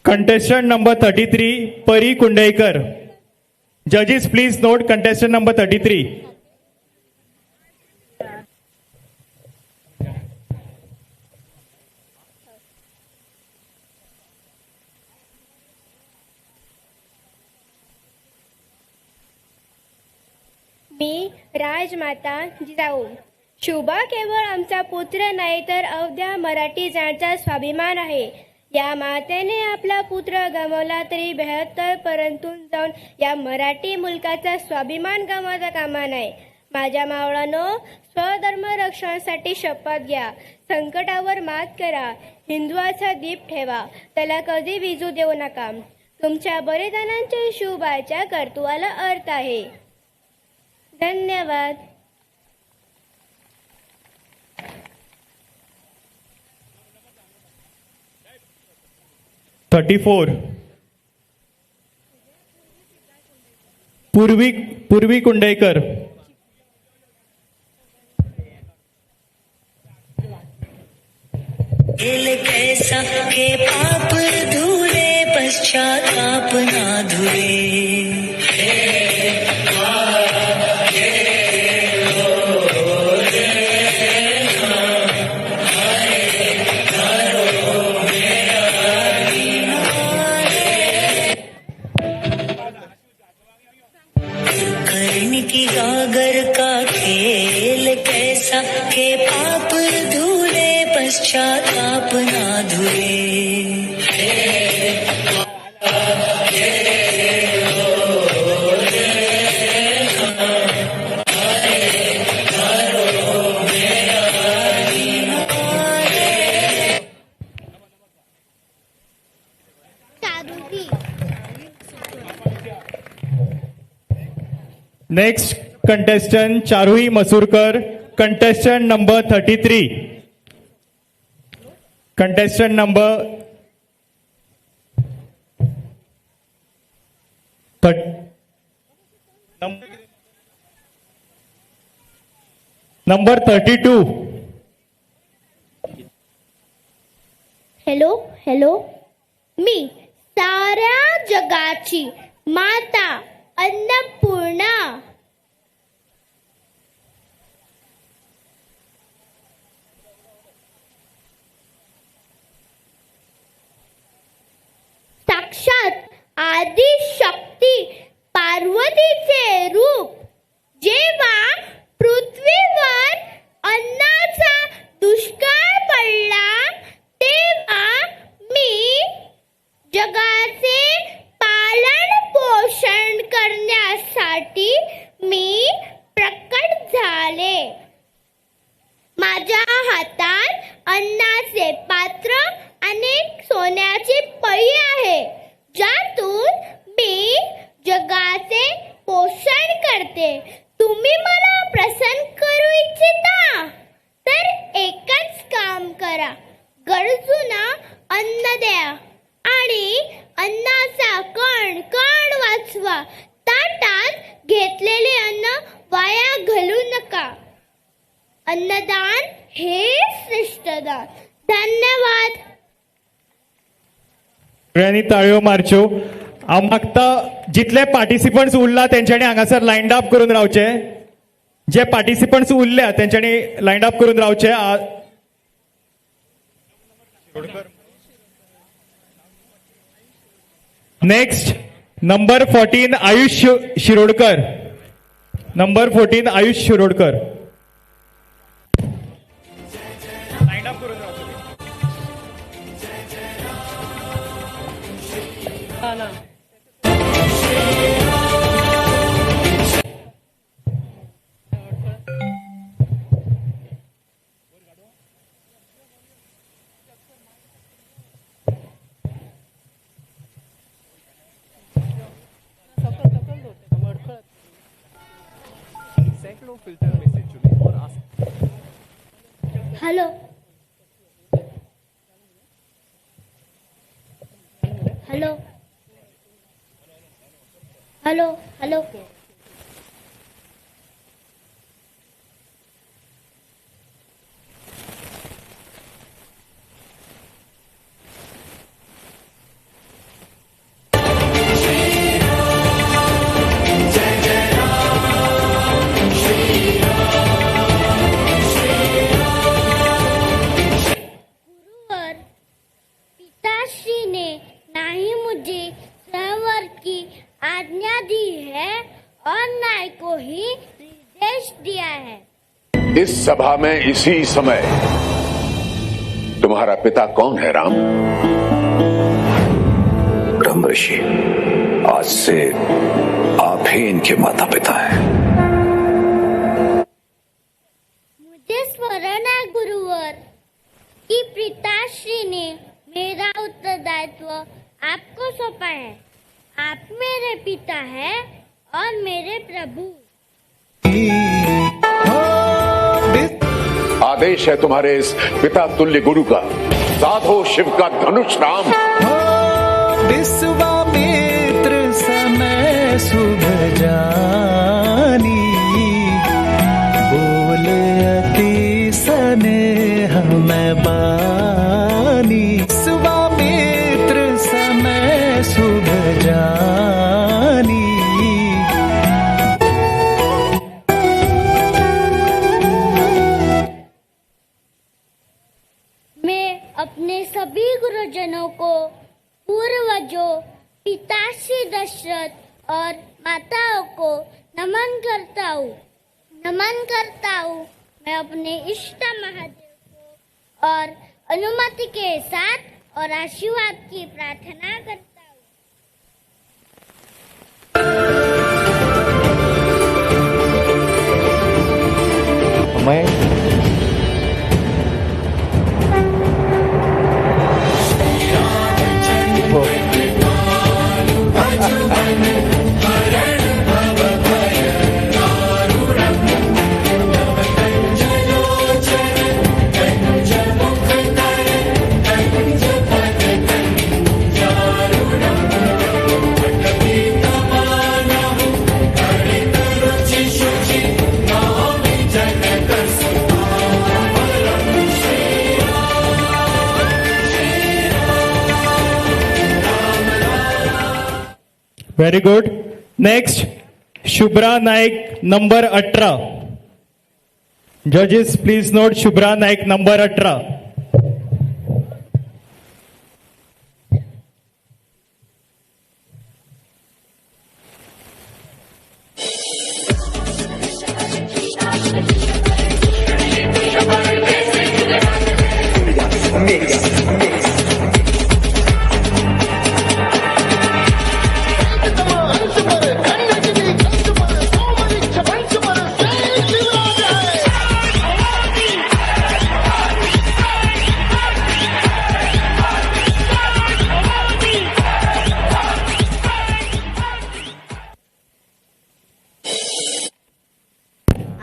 Contestant number 33 Pari Kundaikar. Judges please note contestant number 33. मी राजमाता जिजाऊ. शोभा केवळ आमचा पुत्र नाही तर अवघ्या मराठी जणांचा स्वाभिमान आहे. या मातेने आपला पुत्र गमावला तरी बेहत्तर, परंतु जाऊन या मराठी मुलकाचा स्वाभिमान गमावता कामा नये. माझ्या मावळांनो, स्वधर्म रक्षणासाठी शपथ घ्या, संकटावर मात करा, हिंदुवाचा दीप ठेवा, त्याला कधी विजू देऊ नका. तुमच्या बलिदानांच्या शुभाच्या कर्तृत्वाला अर्थ आहे. धन्यवाद. 34 पूर्वी कुंडेकर. कैसा के पाप धुले पश्चाताप ना धुले. की गागर का खेल कैसा के पाप धुले पश्चाताप ना धुले. Next contestant Charuhi Masurkar, contestant number 33. Contestant number 32. Hello hello, मी साऱ्या जगाची माता अन्नपूर्णा. साक्षात आदिशक्ती पार्वतीचे रूप जेव्हा पृथ्वीवर अन्नाचा दुष्काळ पडला तेव्हा मी जगाचे पालन पोषण करण्यासाठी मी प्रकट झाले. माझ्या हातात अन्नाचे पात्र आणि सोन्याची पळी आहे, ज्यातून मी जगाचे पोषण करते. तुम्ही मला प्रसन्न करू इच्छिता तर एकच काम करा, गरजूंना अन्न द्या आणि अन्नाचा कण कण वाचवा. ताटात घेतलेले अन्न वाया घालू नका. अन्नदान हे श्रेष्ठ दान. धन्यवाद. सगळ्यांनी ताळयो मारच्यो. हांव मागता जितले पार्टिसिपंट्स उरला तेंच्यांनी हांगासर लायन अप करून रावचे. जे पार्टिसिपंट्स उरल्या तेंच्यांनी लायन अप करून रावचे. Next number 14 Ayush Shirodkar. Number 14 Ayush Shirodkar. Line up करून रावचे. Hello hello hello hello. पिताश्री ने ना ही मुझे स्वयंवर की आज्ञा दी है और ना को ही निर्देश दिया है। इस सभा में इसी समय तुम्हारा पिता कौन है राम? ब्रह्म ऋषि, आज से आप ही इनके माता पिता हैं। मुझे स्मरण है गुरुवर कि पिताश्री ने मेरा उत्तरदायित्व आपको सौंपा है। आप मेरे पिता हैं और मेरे प्रभु। आदेश है तुम्हारे इस पिता तुल्य गुरु का, साधो शिव का धनुष राम। विश्वामित्र समय शुभ जानी, बोले अति स्नेह में बानी। विश्वामित्र समय शुभ जानी। मैं अपने सभी गुरुजनों को, पूर्वजों, पिताश्री दशरथ और माताओं को नमन करता हूँ। मैं अपने इष्ट महादेव को और अनुमति के साथ और आशीर्वाद की प्रार्थना करता हूँ। मैं very good. Next Shubhra Naik number 18. Judges please note Shubhra Naik number 18.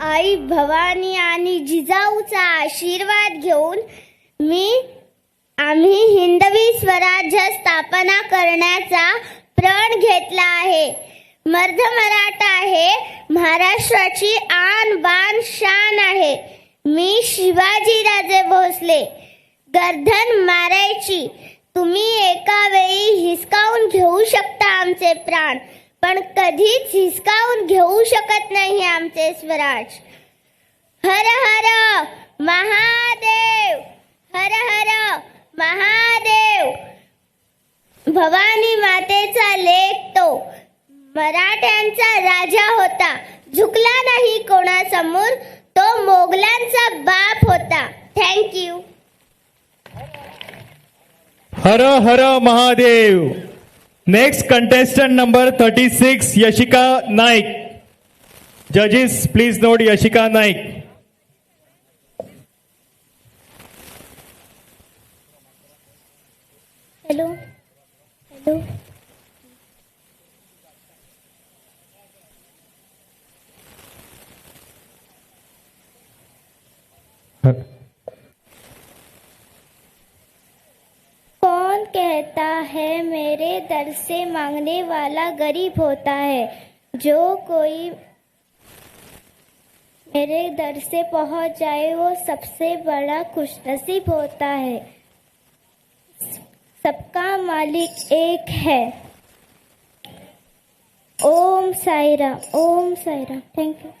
आई भवानी आणि जिजाऊचा आशीर्वाद घेऊन आम्ही हिंदवी स्वराज्य स्थापना करण्याचा प्रण घेतला आहे. मर्द मराठा हे महाराष्ट्राची आन बान शान आहे. मी शिवाजीराजे भोसले. गर्दन मारायची तुम्ही एका वेळी हिसकावून घेऊ शकता आमचे प्राण, पण कधीच हिसकावून घेऊ शकत नाही आमचे स्वराज. हर हर महादेव, हर हर महादेव. भवानी मातेचा लेक तो मराठ्यांचा राजा होता, झुकला नाही कोणासमोर, तो मोगलांचा बाप होता. Thank you. Har Har Mahadev. Next contestant number 36 Yashika Naik. Judges please note Yashika Naik. Hello hello. कौन कहता है मेरे दर से मांगने वाला गरीब होता है, जो कोई मेरे दर से पहुंच जाए वो सबसे बड़ा खुशनसीब होता है. सबका मालिक एक है. Om Sairam, Om Sairam. Thank you.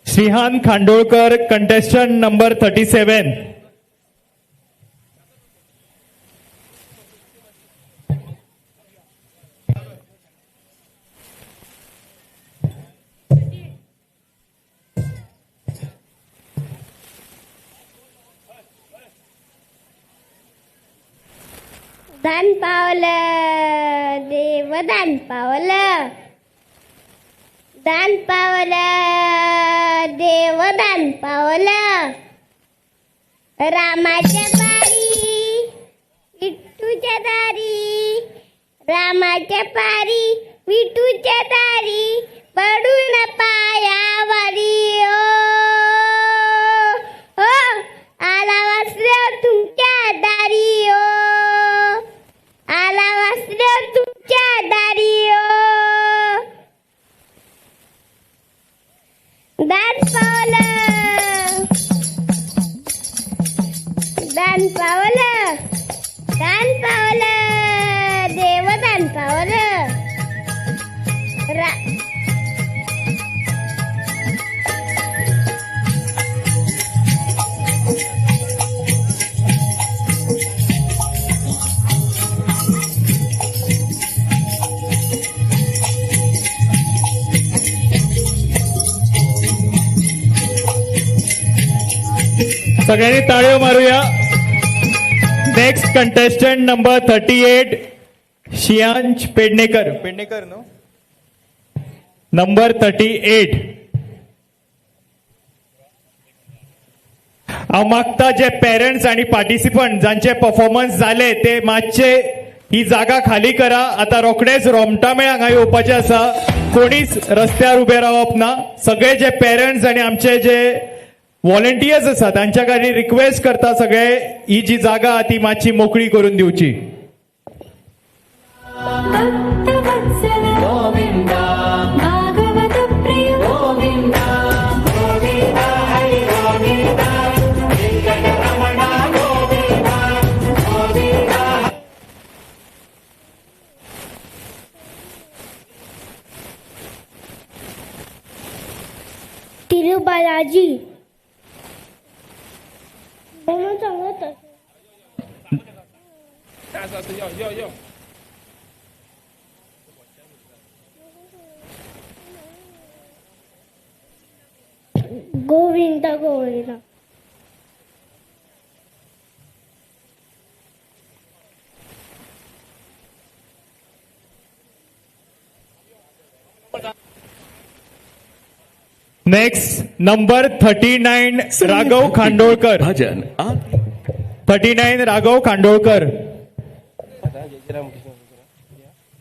Shrihan Khandolkar, contestant number 37. दान पावलं देव, दान पावलं, दान पावलं देव, दान पावलं. रामाच्या पारी विठूच्या दारी, रामाच्या पारी विठूच्या दारी, पडून पायावरी. ओ हो आला वासरेव तुमच्या दारी, ओ आला वासरेव तुमच्या दारी. ओ दान पावलं, दान पावलं, दान पावलं देव, दान पावलं. सगळ्यांनी टाळ्यो मारूया. Next contestant number 38 Shiyansh Pednekar. Pednekar no, number 38. हांव मागता जे पेरंट्स आनी पार्टिसिपंट जांचे परफॉर्मन्स जाले ते मातशे ही जागा खाली करा. आता रोखडेच रोमटामेळ हांगा येवपाचें आसा. कोणीच रस्त्यार उबे रावप ना. सगळे जे पेरंट्स आनी आमचे जे वॉलंटियर्स आसा तांच्या खातीर रिक्वेस्ट करता सगळे ही जी जागा ती मातशी मोकळी करून दिवची. तिरुबालाजी. Govinda Govinda. Next number 39 Raghav Khandolkar. Bhajan 39 Raghav Khandolkar.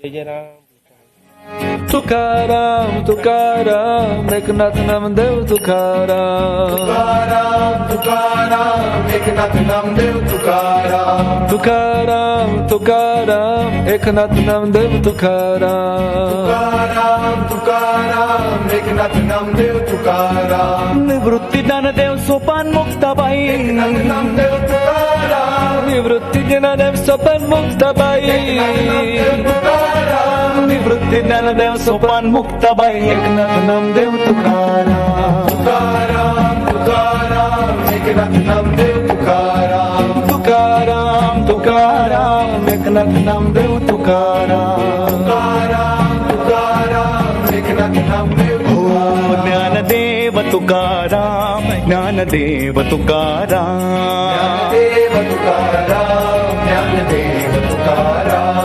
Jai Ram. Tukaram Tukaram Eknath Namdev Tukaram. Tukaram Tukaram Eknath Namdev Tukaram. Tukaram Tukaram Eknath Namdev Tukaram. Tukaram Tukaram Eknath Namdev Tukaram. निवृत्ती ज्ञानदेव सोपान मुक्ताबाई एकनाथ नामदेव तुकाराम। निवृत्ती ज्ञानदेव सोपान मुक्ताबाई तुकाराम। निवृत्ती ज्ञानदेव सोपान मुक्ताबाई एकनाथ नामदेव तुकाराम। तुकाराम तुकाराम एकनाथ नामदेव तुकाराम। तुकाराम तुकाराम एकनाथ नामदेव तुकाराम। तुकाराम तुकाराम एकनाथ नामदेव। हो ज्ञानदेव तुकाराम ज्ञानदेव तुकाराम। ज्ञानदेव तुकाराम ज्ञानदेव तुकाराम।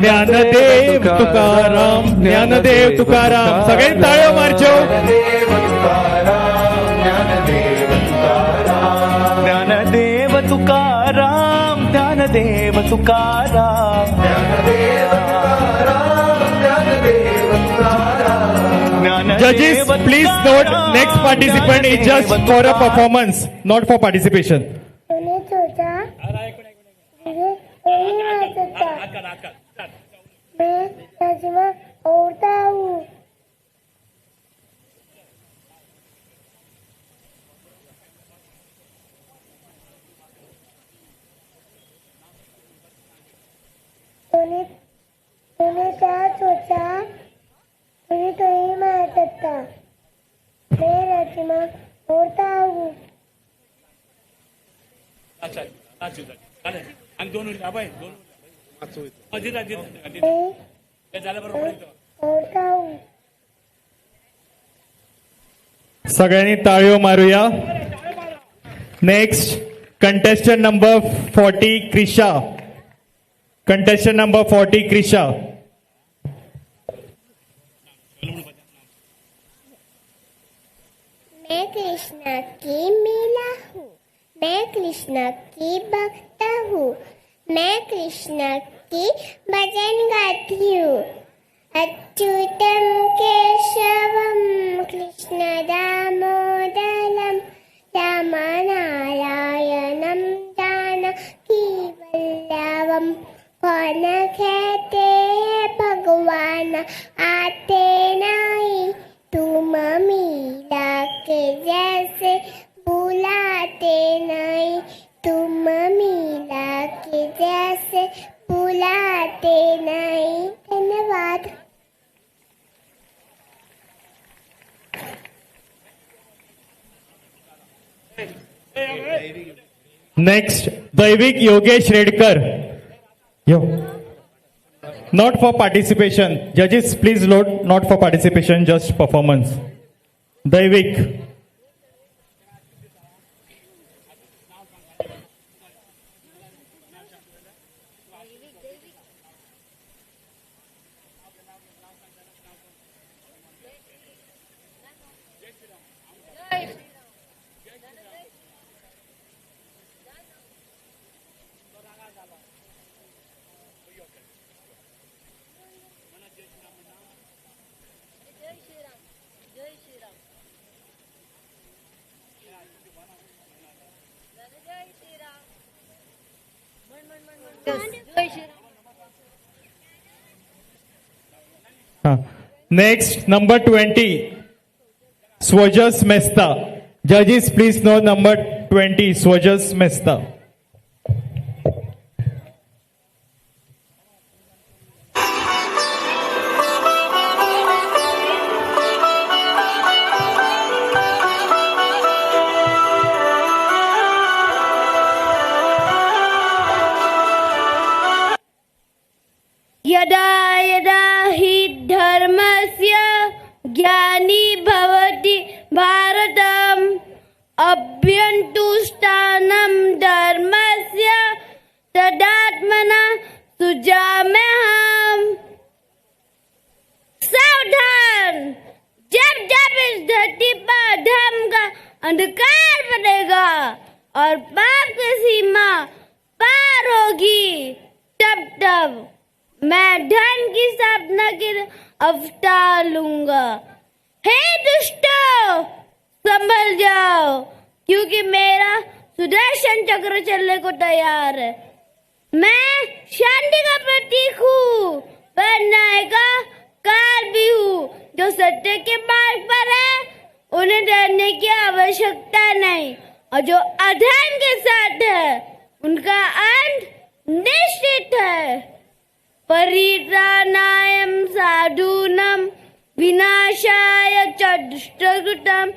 ज्ञानदेव तुकाराम ज्ञानदेव तुकाराम। सगळ्यांनी टाळ्यो मारच्यो। Gyandev Tukaram Gyandev Tukaram. Gyandev Tukaram Gyandev Tukaram. Gyandev Tukaram Gyandev Tukaram. Judges, please note, next participant is just for a performance, not for participation. तूने सोचा मुझे नहीं आ सकता, मैं तर्जुमा ओढ़ता हूँ। तूने तूने क्या सोचा मुझे तो नहीं मार सकता, मैं रचना ओढ़ता हूँ। ओढ़ता हूँ। सगळ्यांनी टाळ्यो मारूया। Next contestant number 40 Krisha. Contestant number 40 Krisha. मैं कृष्णा की मीरा हूँ, मैं कृष्णा की भक्ता हूँ, मैं कृष्णा की भजन गाती हूँ। अच्युतम केशवम कृष्ण दामोदरम रामनारायणम जानकी वल्लभम। कौन कहते हैं भगवान आते नहीं, तुम मीरा के जैसे बुलाते नहीं, तुम मीरा के जैसे बुलाते नहीं। धन्यवाद। Next Daivik Yogesh Redkar. Yo, not for participation. Judges, please note, not for participation, just performance. Daivik. Next, number 20, Swajas Mehta. Judges, please note number 20, Swajas Mehta. यदा यदा हि धर्मस्य ग्लानि भवति भारतम् अभ्यन्तुष्टानं धर्मस्य तदात्मना सुजाम्यहम्। सावधान, जब जब इस धरती पर धर्म का अंधकार बढ़ेगा और पाप की सीमा पार होगी, तब तब मैं धर्म की स्थापना के अवतार लूंगा। हे दुष्टो, संभल जाओ, क्योंकि मेरा सुदर्शन चक्र चलने को तैयार है। मैं शांति का प्रतीक हूँ, पर न्याय का काल भी हूँ। जो सत्य के मार्ग पर है उन्हें डरने की आवश्यकता नहीं, और जो अधर्म के साथ है उनका अंत निश्चित है। परित्राणायम साधूनाम विनाशाय च दुष्टकृतम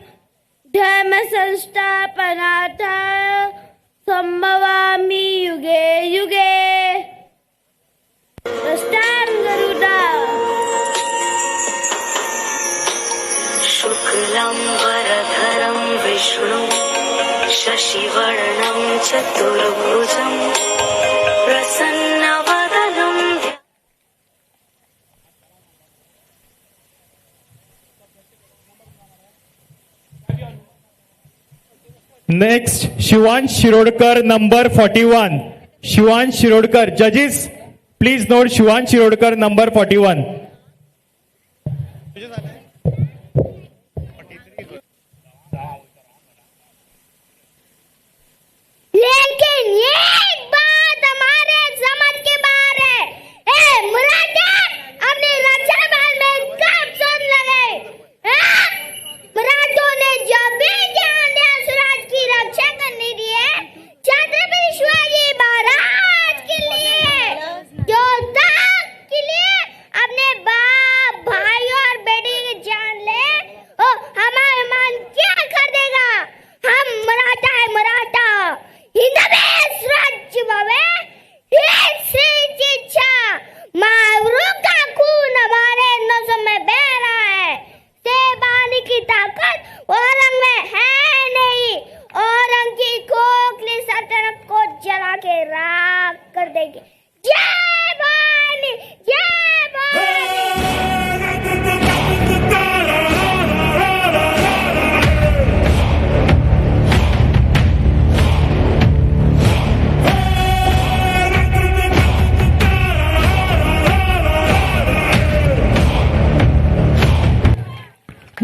धर्म संस्थापनार्थाय संभवामि युगे युगे। प्रस्थान गरुडा। शुक्लं वरधरं विष्णु शशिवर्णं चतुर्भुजं प्रसन्नवदनं। Next Shivansh Shirodkar number 41. Shivansh Shirodkar. जजेस please note Shivansh Shirodkar number 41. लेकिन एक बात हमारे समझ के बाहर है। ए मराठा अपने रक्षा बल में कब सुन लगे? मराठों ने जब भी जान दिया स्वराज की रक्षा करने दी है छत्रपति शिवाजी महाराज के लिए, जो तक के लिए अपने बाप भाई और बेटे की जान ले, ओ हमारे मान क्या कर देगा? हम मराठा है, मराठा मावरों का खून हमारे नसों में बह रहा है। सेबानी की ताकत औरंग में है नहीं। औरंग की खोखली सल्तनत को जला के राख कर देंगे। जय भवानी, जय Bhavani.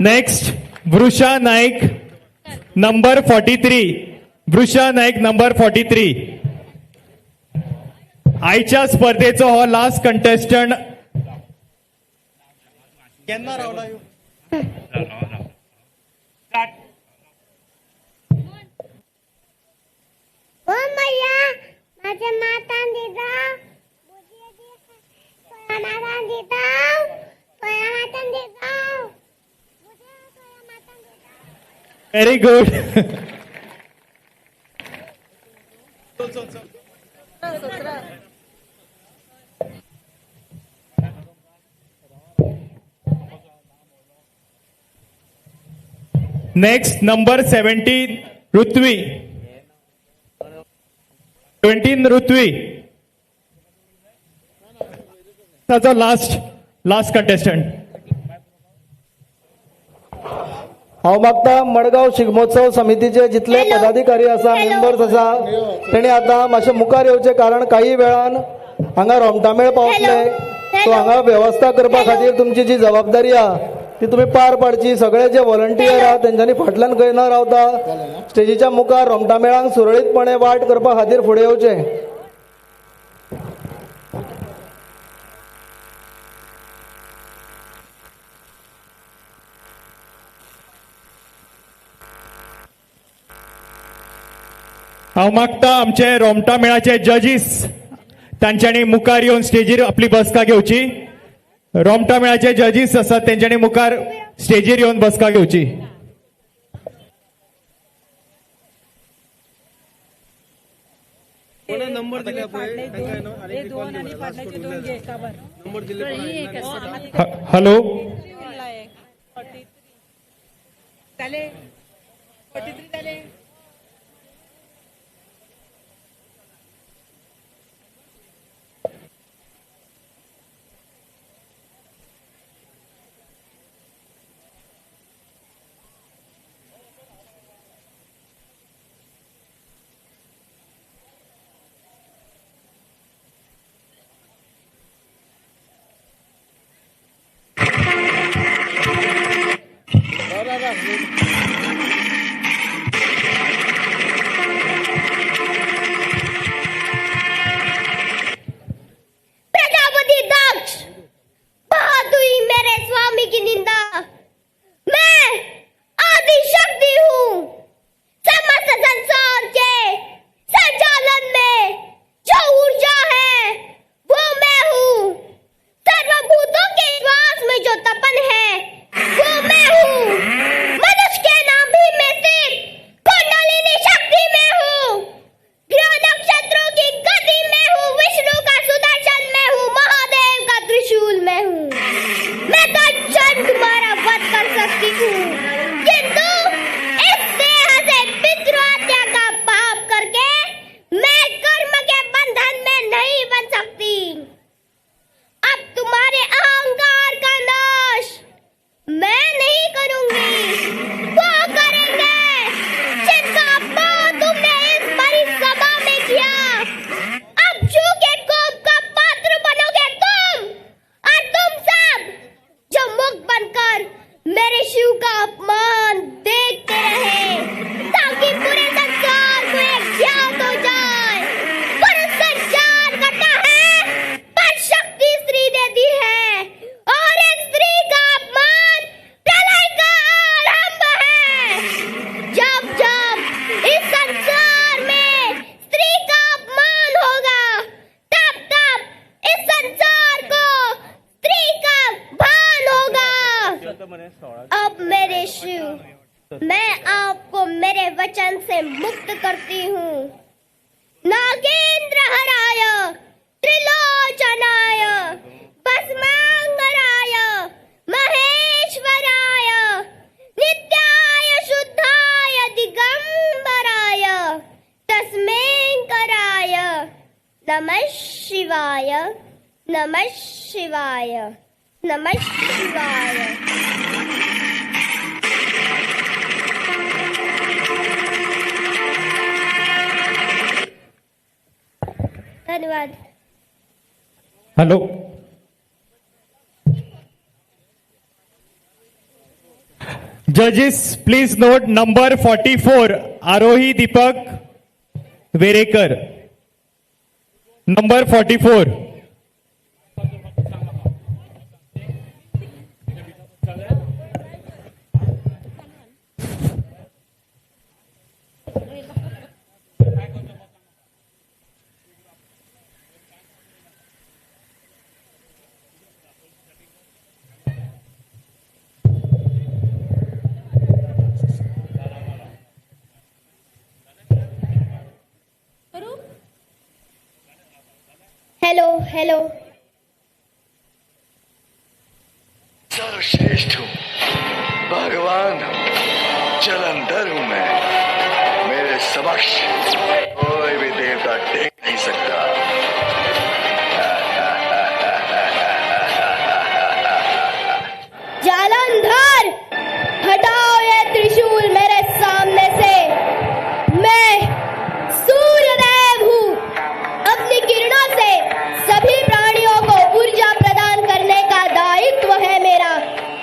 Next Vrusha Naik number 43. Vrusha Naik number 43. आयच्या स्पर्धेचो हो लास्ट कंटेस्टंट. केन्ना रावला यो? ओ मैया, माझ्या मातान दिता, मातान दिता, मातान दिता. Very good. Next number 17 Rutvi. 17 Rutvi. ताचो लास्ट कंटेस्टंट. हांव मागता मडगांव शिगमोत्सव समितीचे जितले पदाधिकारी आसा, मेंबर्स आसा, तेणी आतां मातशें मुखार येवचें, कारण काही वेळान हांगा रोमटामेळ पावतले. सो हांगा वेवस्था करपा खातीर तुमची जी जबाबदारी आहा ती तुमी पार पाडची. सगळे जे व्हॉलंटियर आहा तेंच्यांनी फाटल्यान खंय न रावता स्टेजीच्या मुखार रोमटामेळांक सुरळीतपणे वाट करपा खातीर फुडें येवचें. हांव मागता आमचे रोमटा मेळाचे जजीस तांच्यांनी मुखार येवन स्टेजीर आपली बसका घेवची. रोमटा मेळाचे जजीस आसात तेंच्यांनी मुखार स्टेजीर येवन बसका घेवची. हॅलो, मेरे शिव का अपमान देखते रहे, ताकि पूरे संसार को एक ज्ञात हो जाए। पुरुष संचार करता है पर शक्ति स्त्री देती है, और एक स्त्री का अपमान प्रलय का आरंभ है। जब जब इस संसार में स्त्री का अपमान होगा, तब तब इस संसार को स्त्री का भान होगा। अब मेरे शिव, मैं आपको मेरे वचन से मुक्त करती हूँ। नागेंद्र हराय, त्रिलोचनाय, भस्मांगराय, महेश्वराय, नित्याय शुद्धाय दिगंबराय, तस्मेंकराय नमः शिवाय, नमः शिवाय, नमः शिवाय। धन्यवाद। Hello जजेस, please note number 44 Aarohi Deepak Verekar, number 44। Hello hello. सर्वश्रेष्ठ हूँ, भगवान हूँ, जलंधर हूँ मैं। मेरे समक्ष कोई भी देवता टेक नहीं सकता। जालंधर, हटाओ ये त्रिशूल मेरे सामने से। मैं सूर्यदेव हूँ। अपनी किरणों से सभी प्राणियों को ऊर्जा प्रदान करने का दायित्व है मेरा।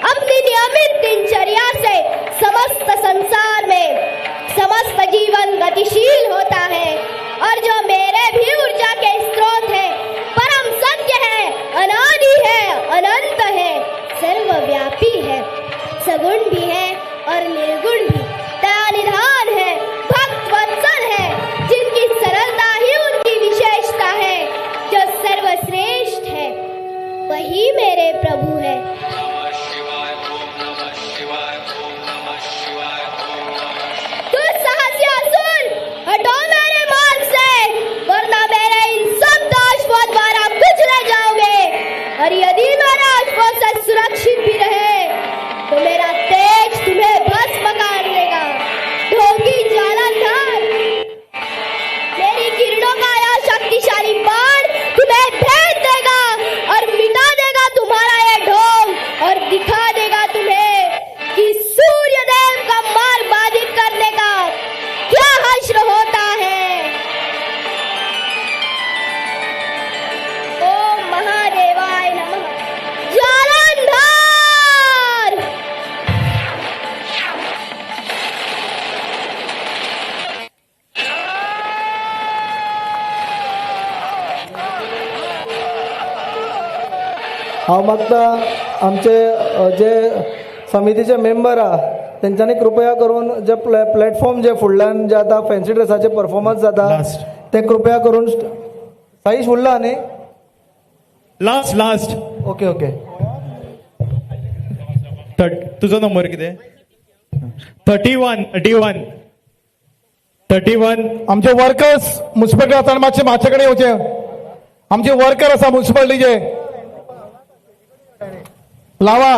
अपनी नियमित दिनचर्या से समस्त संसार में समस्त जीवन गतिशील होता है, और जो मेरे भी ऊर्जा के स्रोत है, परम सत्य है, अनादि है, अनंत है, सर्वव्यापी है, सगुण भी है और निर्गुण भी, दयानिधान है, भक्त वत्सल है, जिनकी सरलता ही उनकी विशेषता है, जो सर्वश्रेष्ठ है वही मेरे प्रभु है। दुस्साहसी असुर, हटो मेरे मार्ग से, वरना मेरे इन सब अश्वों द्वारा कुचले जाओगे। और यदि मेरा अश्वों से सुरक्षित भी रहे तो मेरा तेज तुम्हें भस्म कर देगा। ढोंगी जालंधर, मेरी किरणों का यह शक्तिशाली बाण तुम्हें भेद देगा और मिटा देगा तुम्हारा यह ढोंग, और दिखा देगा तुम्हें कि सूर्यदेव का मार्ग बाधित करने का क्या हश्र होता है। ओम महादेवाय नमः। जालंधर। हांव मागता आमचे जे समितीचे मेंबर आहा तेंच्यांनी कृपया करून जे प्लॅटफॉर्म जे फुडल्यान जे आतां फॅन्सी ड्रेसाचे परफॉर्मन्स जाता ते कृपया करून साईश उरला न्ही? लास्ट लास्ट ओके ओके तुझो नंबर कितें? 31 31 31. आमचे वर्कर्स म्युन्सिपालिटी आसा मातशे मातशे कडेन येवचे. आमचे वर्कर आसा म्युन्सिपालिटीचे, लावा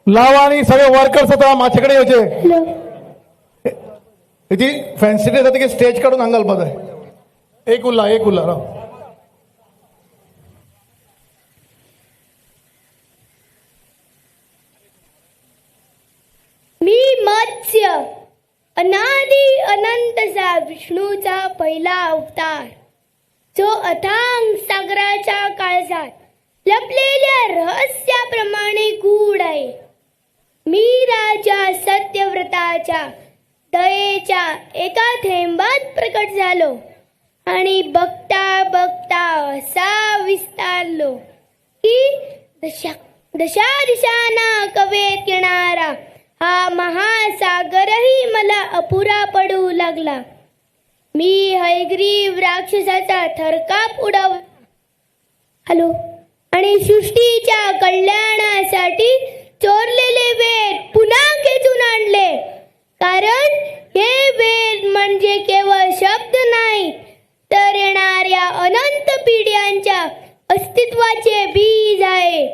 लावा आनी सगळे वर्कर्स आतां मातशे कडेन येवचे. ती फॅन्सी ड्रेस आसा स्टेज काडून हांगा घालपा जाय. एक उरला, एक उरला, राव. मी मत्स्य, अनादि अनंतचा विष्णूचा पहिला अवतार, जो अथांग सागराच्या काळजात लपलेल्या रहस्याप्रमाणे गूढ आहे. देवाच्या दयेच्या एका थेंबात प्रकट झालो आणि बघता बघता असा विस्तारलो की दशा दशा दिशांना कवेत येणारा हा महासागरही मला अपुरा पडू लागला. मी हयग्रीव राक्षसाचा थरकाप उडव हॅलो आणि सृष्टीच्या कल्याणासाठी चोरलेले वेद पुन्हा खेचून आणले. कारण हे वेद म्हणजे केवळ शब्द नाही, तर येणाऱ्या अनंत पिढ्यांच्या अस्तित्वाचे बीज आहे.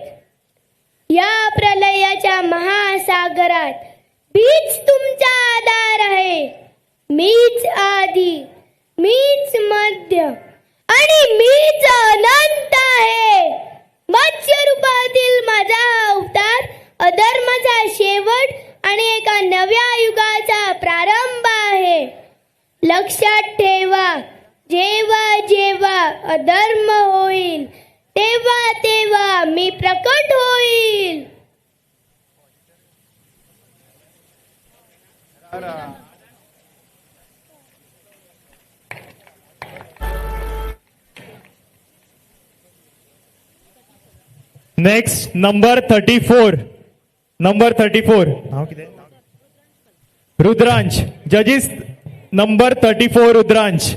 या प्रलयाच्या महासागरात बीज तुमचा आधार आहे. मीच आधी, मीच मध्य आणि मीच अनंत आहे. मत्स्य रूपातील माझा हा अवतार अधर्माचा शेवट आणि एका नव्या युगाचा प्रारंभ आहे. लक्षात ठेवा, जेव्हा जेव्हा अधर्म होईल तेव्हा तेव्हा मी प्रकट होईल. Next number 34, number 34 नाव कितें? Rudransh. जजीस नंबर 34 रुद्रांश.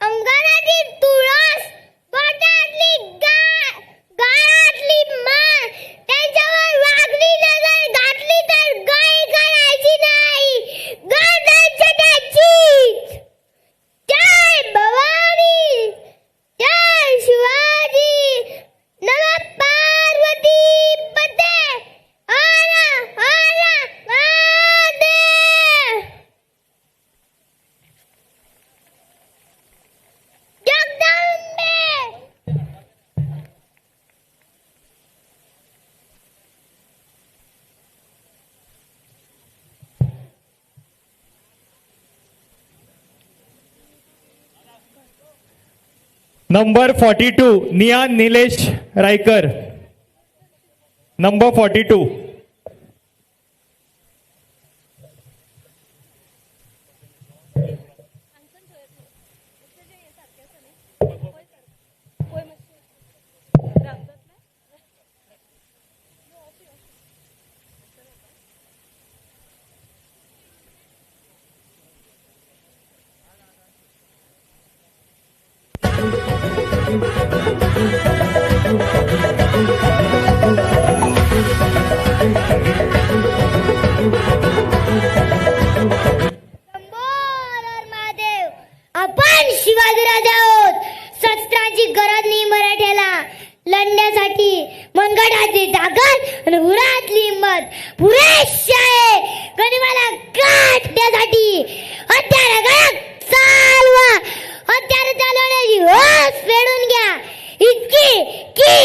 अंगणातील तुळस, गोठ्यातली गाय, गाळातली मान, त्यांच्यावर वागली नजर घातली तर गाय करायची नाही, गर्दनच त्याचीच. जय भवानी, जय शिवाजी, नमः पार्वती पते, हर हर Mahadev. Jagdambe. Number 42 Niyan Nilesh Raikar. Number 42. Shambho Mahadev. आपण शिवाजीराजे आहोत. शस्त्रांची गरज नाही मराठ्याला लढण्यासाठी. मनगटातली ताकद आणि उरातली हिंमत पुरेशी आहे गरीबाला काटण्यासाठी. हत्यारा गळा चालवा, हत्यार चालवण्याची होस फेडून घ्या इतकी की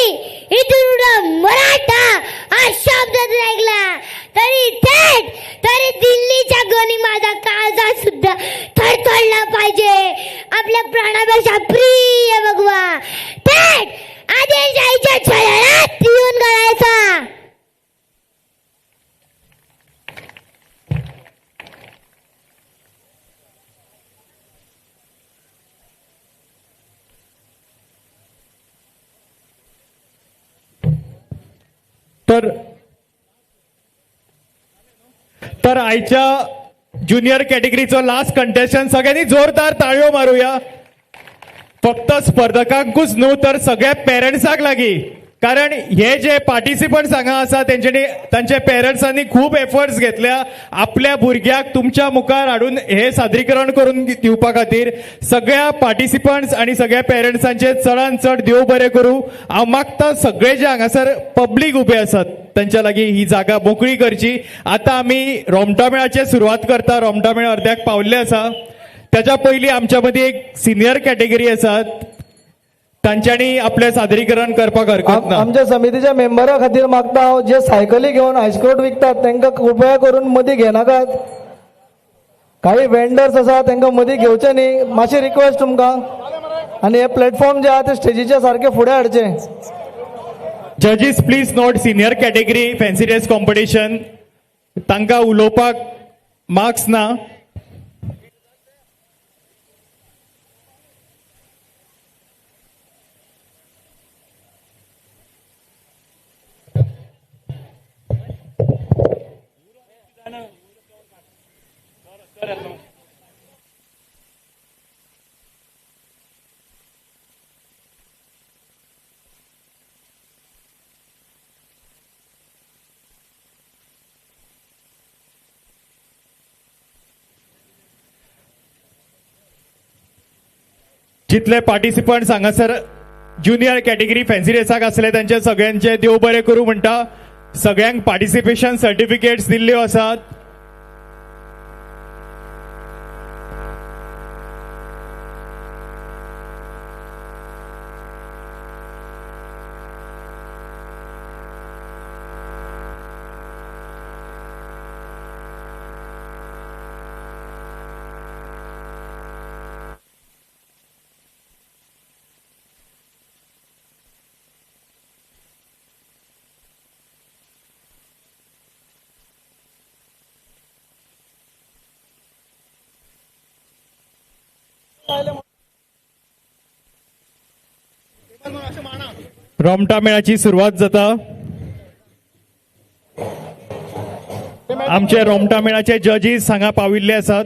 इथून मराठा हा शब्द जर ऐकला तरी थेट तरी दिल्लीच्या गणी माझा काळजा सुद्धा थरथरला पाहिजे. आपल्या प्राणापेक्षा प्रिय भगवा थेट आदिलशाहीच्या छळात येऊन गळायचा. तर तर आयच्या ज्युनियर कॅटेगरीचो लास्ट कंटेस्टंट, सगळ्यांनी जोरदार ताळयो मारूया. फक्त स्पर्धकांकूच न्हू तर सगळ्या पेरंट्साक लागी, कारण हे जे पार्टिसिपंट्स हांगा आसा तेंच्यांनी तांच्या पेरंट्सांनी खूब एफर्ट्स घेतल्या आपल्या भुरग्याक तुमच्या मुखार हाडून हे सादरीकरण करून दिवपा खातीर. सगळ्या पार्टिसिपंट्स आणि सगळ्या पेरंट्सांचे चडान चड देव बरें करूं. हांव मागता सगळे जे हांगासर पब्लीक उबे आसात तांच्या लागीं ही जागा मोकळी करची. आतां आमी रोमटामेळाचे सुरवात करता. रोमटामेळ अर्द्याक पावल्ले आसा. त्याच्या पयलीं आमच्या मदीं एक सिनियर कॅटेगरी आसात, तांच्यांनी आपलें सादरीकरण करपाक हरकत ना. आमच्या समितीच्या मेंबरा खातीर मागता हांव, जे सायकली घेवन आयस्क्रोट विकतात तांकां कृपया करून मदीं घेनाकात. काही वेंडर्स आसा तांकां मदीं घेवचे न्ही, मातशी रिक्वेस्ट तुमकां. आनी हे प्लॅटफॉर्म जे आहा ते स्टेजीच्या सारखे फुडें हाडचे. Judges please note, senior category fancy dress competition तांकां उलोवपाक मार्क्स ना. जितले पार्टिसिपंट्स हांगासर ज्युनियर कॅटेगरी फॅन्सी ड्रेसाक आसले तांचे सगळ्यांचे देव बरें करूं म्हणटा. सगळ्यांक पार्टिसिपेशन सर्टिफिकेट्स दिल्ल्यो आसात. रोमटा मेळाची सुरवात जाता. आमचे रोमटा मेळाचे जजीस हांगा पाविल्ले आसात.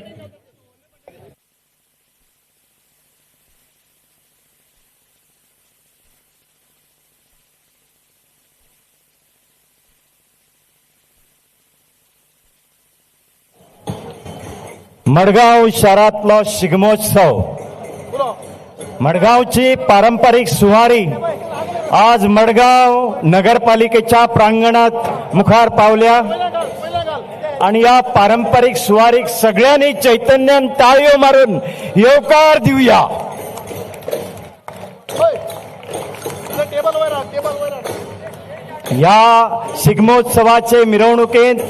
मडगांव शारांतलो शिगमोत्सव, मडगांवची पारंपरिक सुवारी आज मडगांव नगरपालिकेच्या प्रांगणात मुखार पावल्या आणि या पारंपरिक सुवारीक सगळ्यांनी चैतन्यान टाळयो मारून येवकार दिवया. या शिगमोत्सवाचे मिरवणुकेत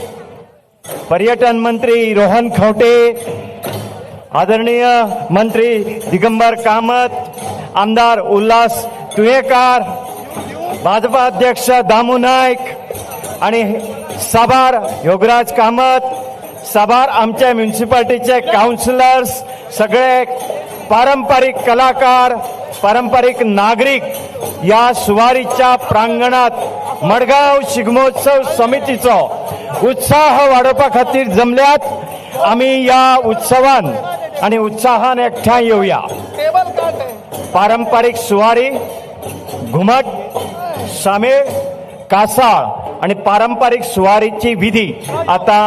पर्यटन मंत्री रोहन खंवटे, आदरणीय मंत्री दिगंबर कामत, आमदार उल्हास तुयेकार, भाजपा अध्यक्ष दामू नायक आणि साबार योगराज कामत, साबार आमच्या म्युनिसिपालिटीचे काउन्सिलर्स, सगळे पारंपरिक कलाकार, पारंपरिक नागरिक या सुवारीच्या प्रांगणात मडगांव शिगमोत्सव समितीचो उत्साह वाडोवपा खातीर जमल्यात. आमी या उत्सवान आणि उत्साहान एकठांय येवया. पारंपरिक सुवारी, घुमट, सामेळ, कासाळ आणि पारंपरिक सुवारीची विधी आता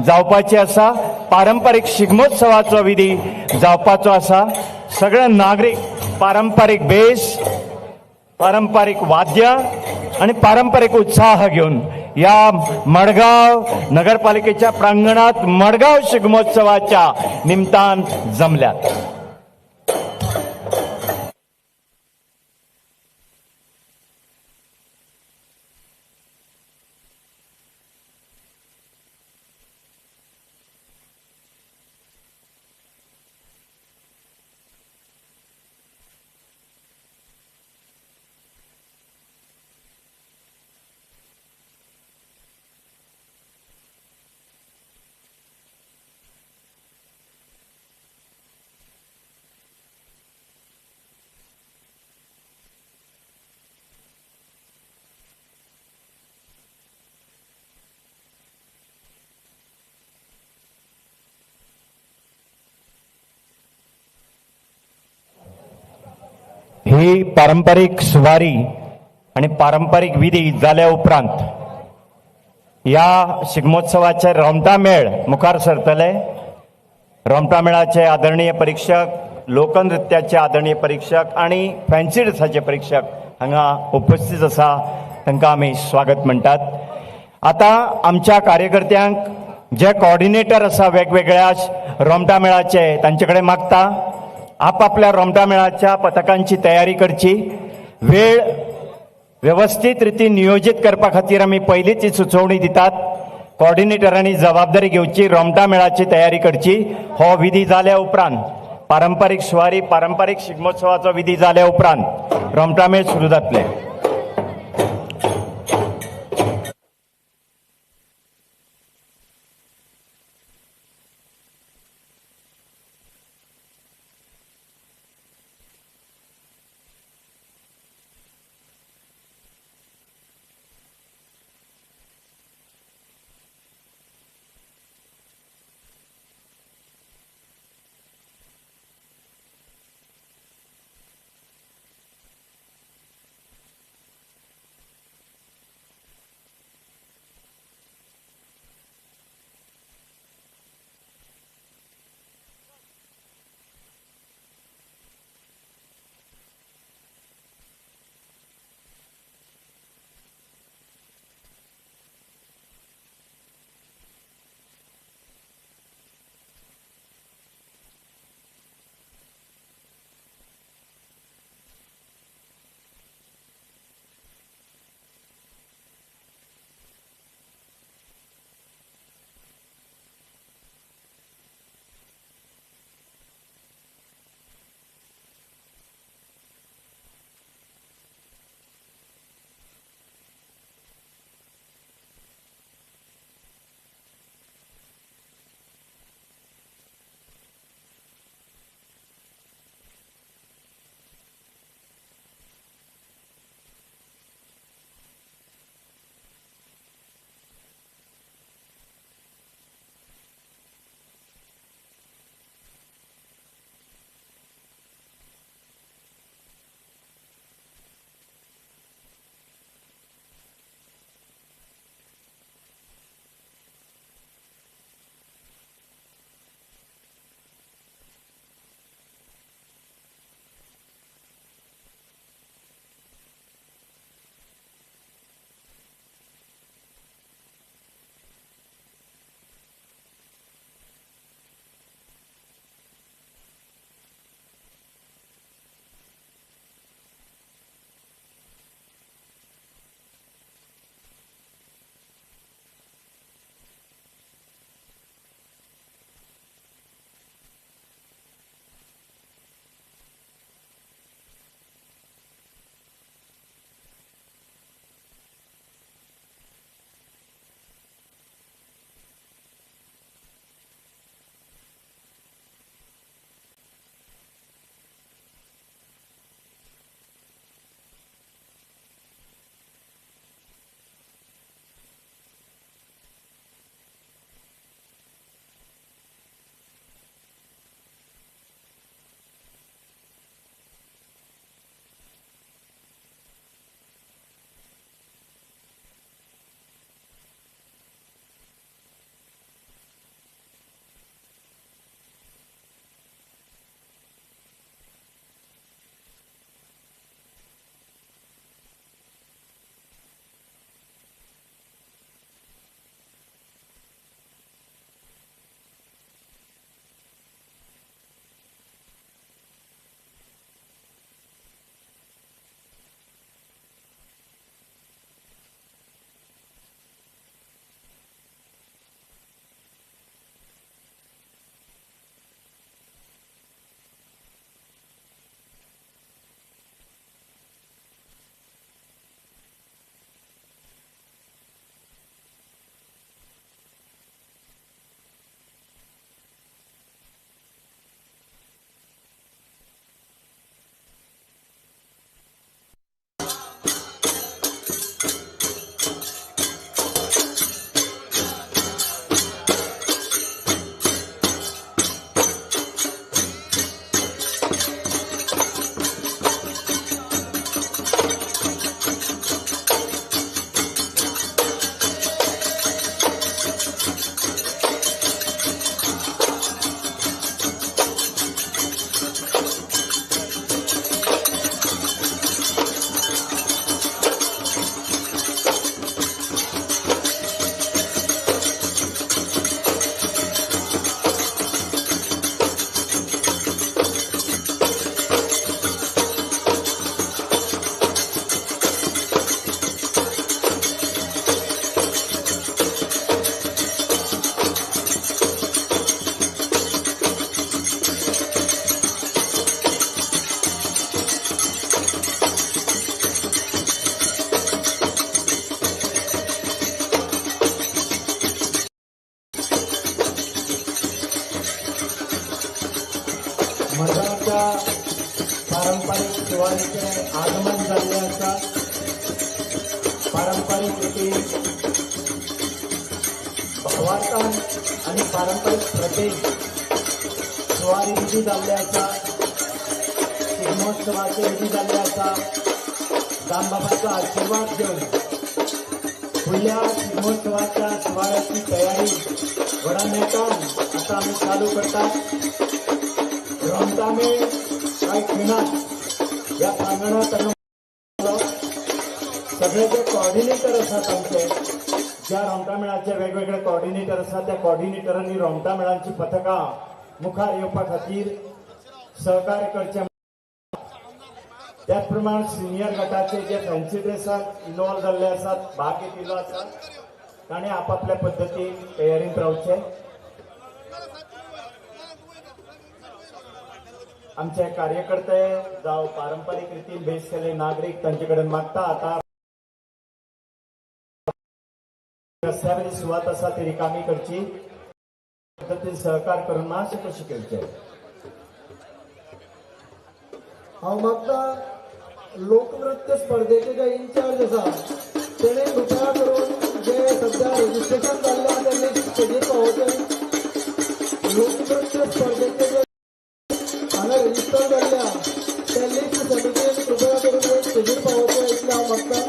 जावपाची आसा. पारंपरिक शिगमोत्सवाचो विधी जावपाचो आसा. सगळे नागरिक पारंपरिक भेस, पारंपरिक वाद्य आणि पारंपरिक उत्साह घेऊन या मडगाव नगरपालिकेच्या प्रांगणात मडगाव शिगमोत्सवाच्या निमतान जमल्यात. ही पारंपरिक सुवारी आणि पारंपरिक विधी जाल्या उपरांत या शिगमोत्सवाचे रोमटा मेळ मुखार सरतले. रोमटा मेळाचे आदरणीय परीक्षक, लोकनृत्याचे आदरणीय परीक्षक आणि फॅन्सी ड्रेसाचे परीक्षक हांगा उपस्थित आसा, तांकां आमी स्वागत म्हणटात. आतां आमच्या कार्यकर्त्यांक जे कॉर्डिनेटर आसा वेगवेगळ्या रोमटा मेळाचे तांचे कडेन मागता आपापल्या रोमटा मेळाच्या पथकांची तयारी करची. वेळ व्यवस्थीत रितीन नियोजीत करपा खातीर आमी पयलींच ही सुचोवणी दितात. कॉर्डिनेटरांनी जबाबदारी घेवची, रोमटा मेळाची तयारी करची. हो विधी जाल्या उपरांत पारंपारीक सुवारी, पारंपारीक शिगमोत्सवाचो विधी जाल्या उपरांत रोमटा मेळ सुरू जातले. मडगांवच्या पारंपारीक सुवारीचें आगमन जाल्लें आसा. पारंपारीक रितीन भावार्थान आनी पारंपारीक प्रथेन सुवारी विधी जाल्ले आसा. शिगमोत्सवाचे विधी जाल्ले आसा. दामबाबाचो आशिर्वाद घेवन फुडल्या शिगमोत्सवाच्या सुवाळ्याची तयारी व्हडा नेटान आतां आमी चालू करतात. रोमटामेळ कांय खिणात ह्या प्रांगणांत सगळे जे कॉर्डिनेटर आसात आमचे, ज्या रोमटामेळाचे वेगवेगळे कॉर्डिनेटर आसात त्या कॉर्डिनेटरांनी रोमटामेळांची पथकां मुखार येवपा खातीर सहकार्य करचें. त्याच प्रमाण सिनियर गटाचे जे फॅन्सी ड्रेसाक इन्वॉल्व जाल्ले आसात, भाग घेतिल्लो आसा, ताणें आपापल्या पद्दतीन तयारींत रावचें. आमचे कार्यकर्ते जावं पारंपारीक रितीन भेस केल्ले नागरीक तांचे कडेन मागता आतां रस्त्या वयली सुवात आसा ती रिकामी करची, पद्दतीन सहकार करून मातशें कशें करचें. हांव मागता लोकनृत्य स्पर्धेचे जे इन्चार्ज आसा तेणे कृपया करून जे सध्या रजिस्ट्रेशन जाल्लें आसा तेणे स्टेजीर पावोवचें. लोकनृत्य स्पर्धेचे जे हांगा रजिस्टर जाल्ले आसा ते लिस्ट समितीन कृपया करून स्टेजीर पावोवचें इतलें हांव मागता.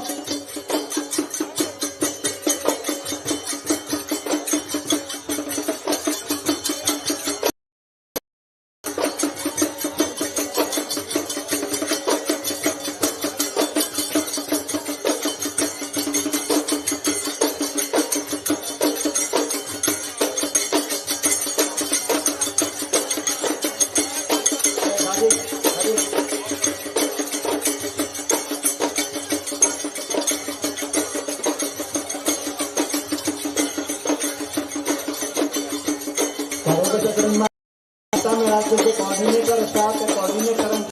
मेळाचे जे कॉर्डिनेटर आसा त्या कॉर्डिनेटरान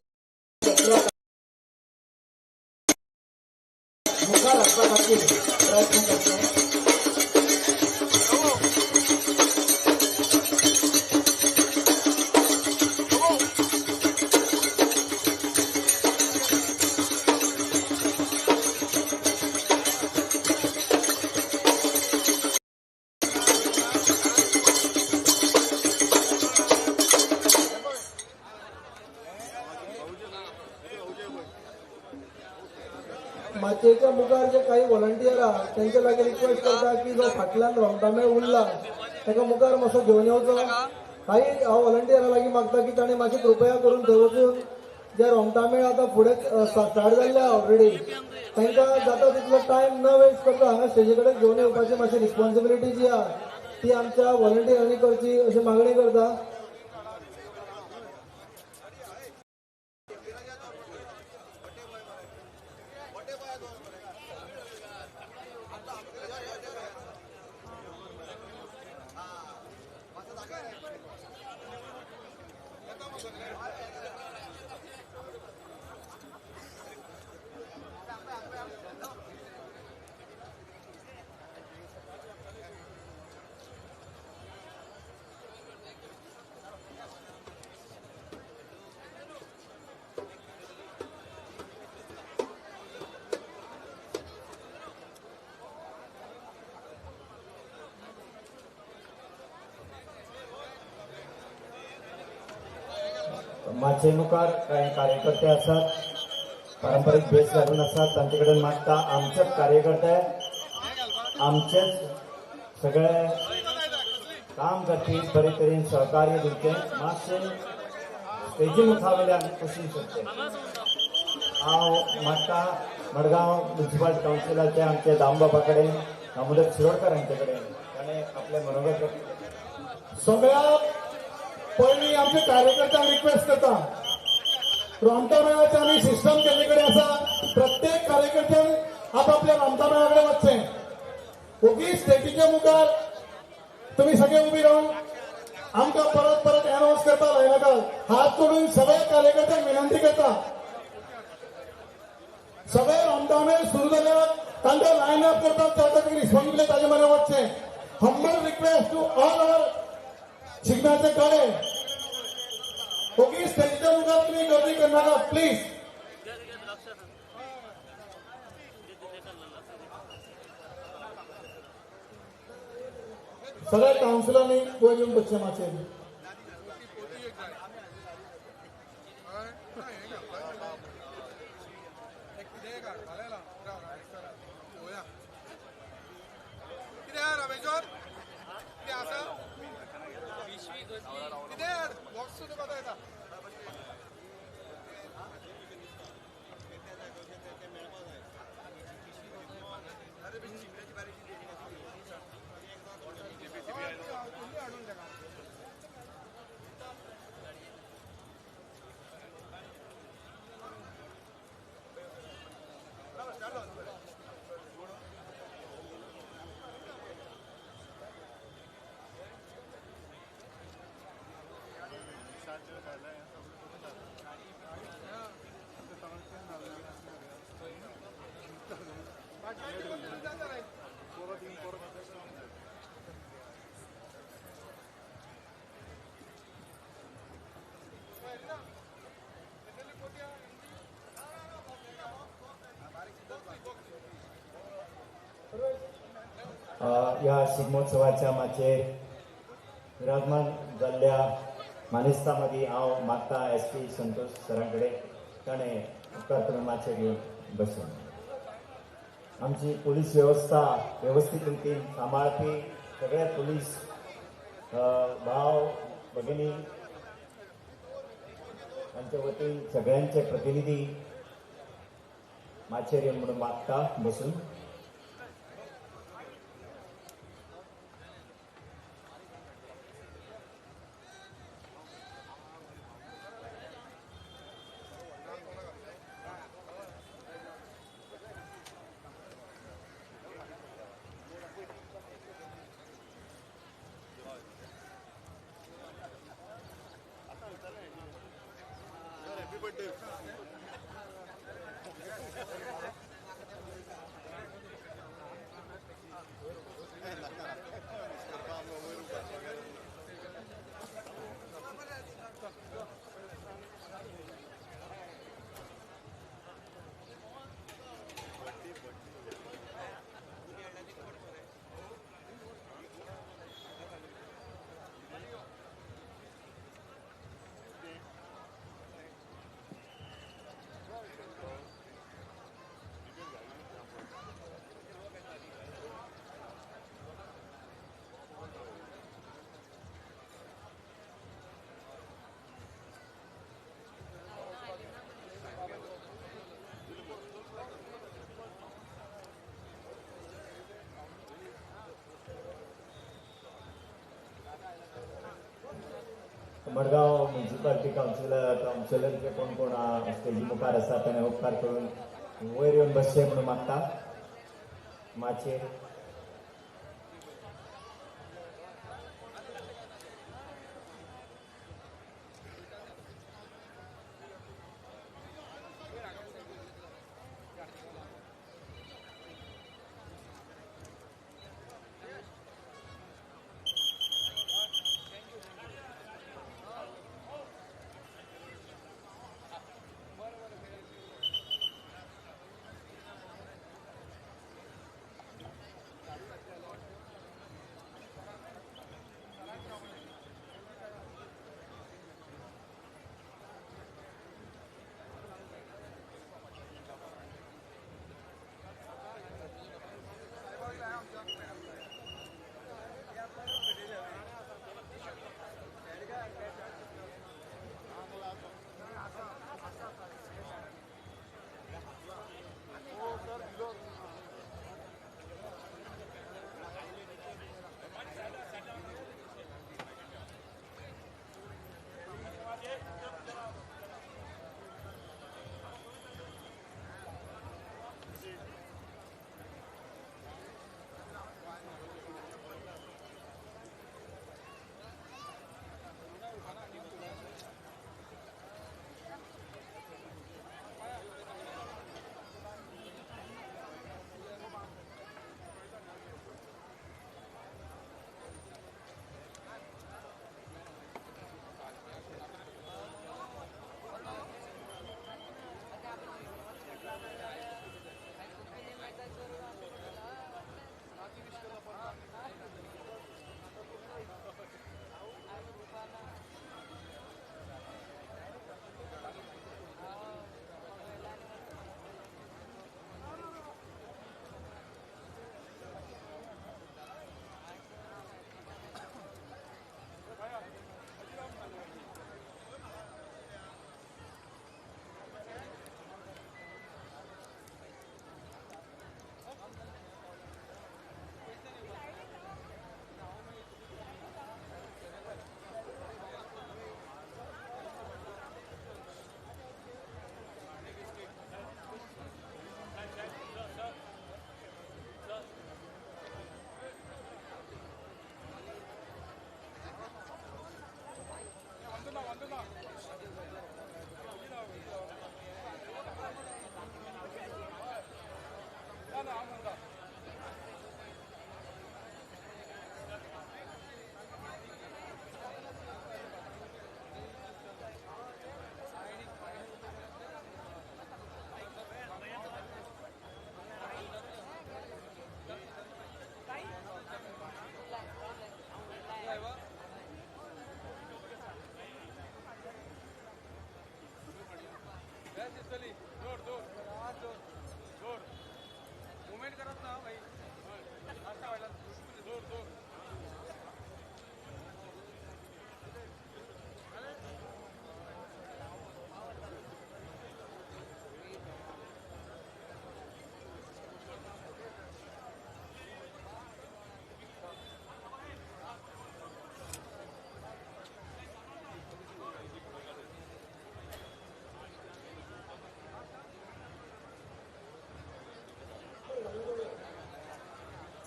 मुखार हाडपा खातीर प्रयत्न करचे. मातयेच्या मुखार जे काही व्हॉलंटियर आहा तेंच्या लागीं रिक्वेस्ट करता की जो फाटल्यान रोमटामेळ उरला ताका मुखार मातसो घेवन येवचो. काही हांव व्हॉलंटियरा लागीं मागता की ताणें मातशें कृपया करून थंय वचून जे रोमटामेळ आतां फुडें स्टार्ट जाल्ले आहा ऑलरेडी तांकां जाता तितलो टायम न वेस्ट करता हांगा स्टेजी कडेन घेवन येवपाची मातशी रिस्पॉन्सिबिलिटी जी आहा ती आमच्या व्हॉलंटियरांनी करची अशी मागणी करता. मातशे मुखार कांय कार्यकर्ते आसात, पारंपारीक भेस घालून आसात, तांचे कडेन मागता आमचेच कार्यकर्ते आमचेच सगळे काम करपी बरे तरेन सहकार्य दिवचें. मातशें स्टेजी मुखा वयल्यान कुशीन सरचें. हांव मागता मडगांव म्युनिसिपल कावन्सिलाचे आमचे दामबाबा कडेन, दामोदर शिरोडकर हांचे कडेन ताणें आपलें मनोगत सगळ्या पयलीं आमचे कार्यकर्त्यांक रिक्वेस्ट करता. रोमटामेळाचे आमी सिस्टम केल्ले कडेन आसा, प्रत्येक कार्यकर्त्यान आपापल्या रोमटामेळा कडेन वचचें. ओगी स्टेजीच्या मुखार तुमी सगळे उबी रावन आमकां परत परत अनावन्स करपाक लायनाका. हात जोडून सगळ्या कार्यकर्त्यांक विनंती करता, सगळे रोमटामेळ सुरू जाल्यार तांकां लायन अप करतात ताका रिस्पॉन्सिबिलिटी ताजे मरे वचचें. Humble request to all our शिगम्याचे कडे ओगी स्टेजीच्या मुखार तुमी गर्दी करनाका प्लीज. सगळ्या कावन्सिलरांनी वयर येवन बसचें माचयेर. ह्या शिगमोत्सवाच्या माचयेर विराजमान जाल्ल्या मानेस्ता मदीं हांव मागता एस पी संतोष सरां कडेन ताणें उपकार करून माचयेर येवन बसून आमची पोलीस वेवस्था वेवस्थीत रितीन सांबाळपी सगळे पोलीस भाव भगिनी तांच्या वतीन सगळ्यांचे प्रतिनिधी माचयेर येवन म्हणून मागता बसून. मडगांव म्युनिसिपालिटी कावन्सिलरचे कोण कोण स्टेजी मुखार आसा ताणें उपकार करून वयर येवन बसचें म्हणून मागता माचयेर.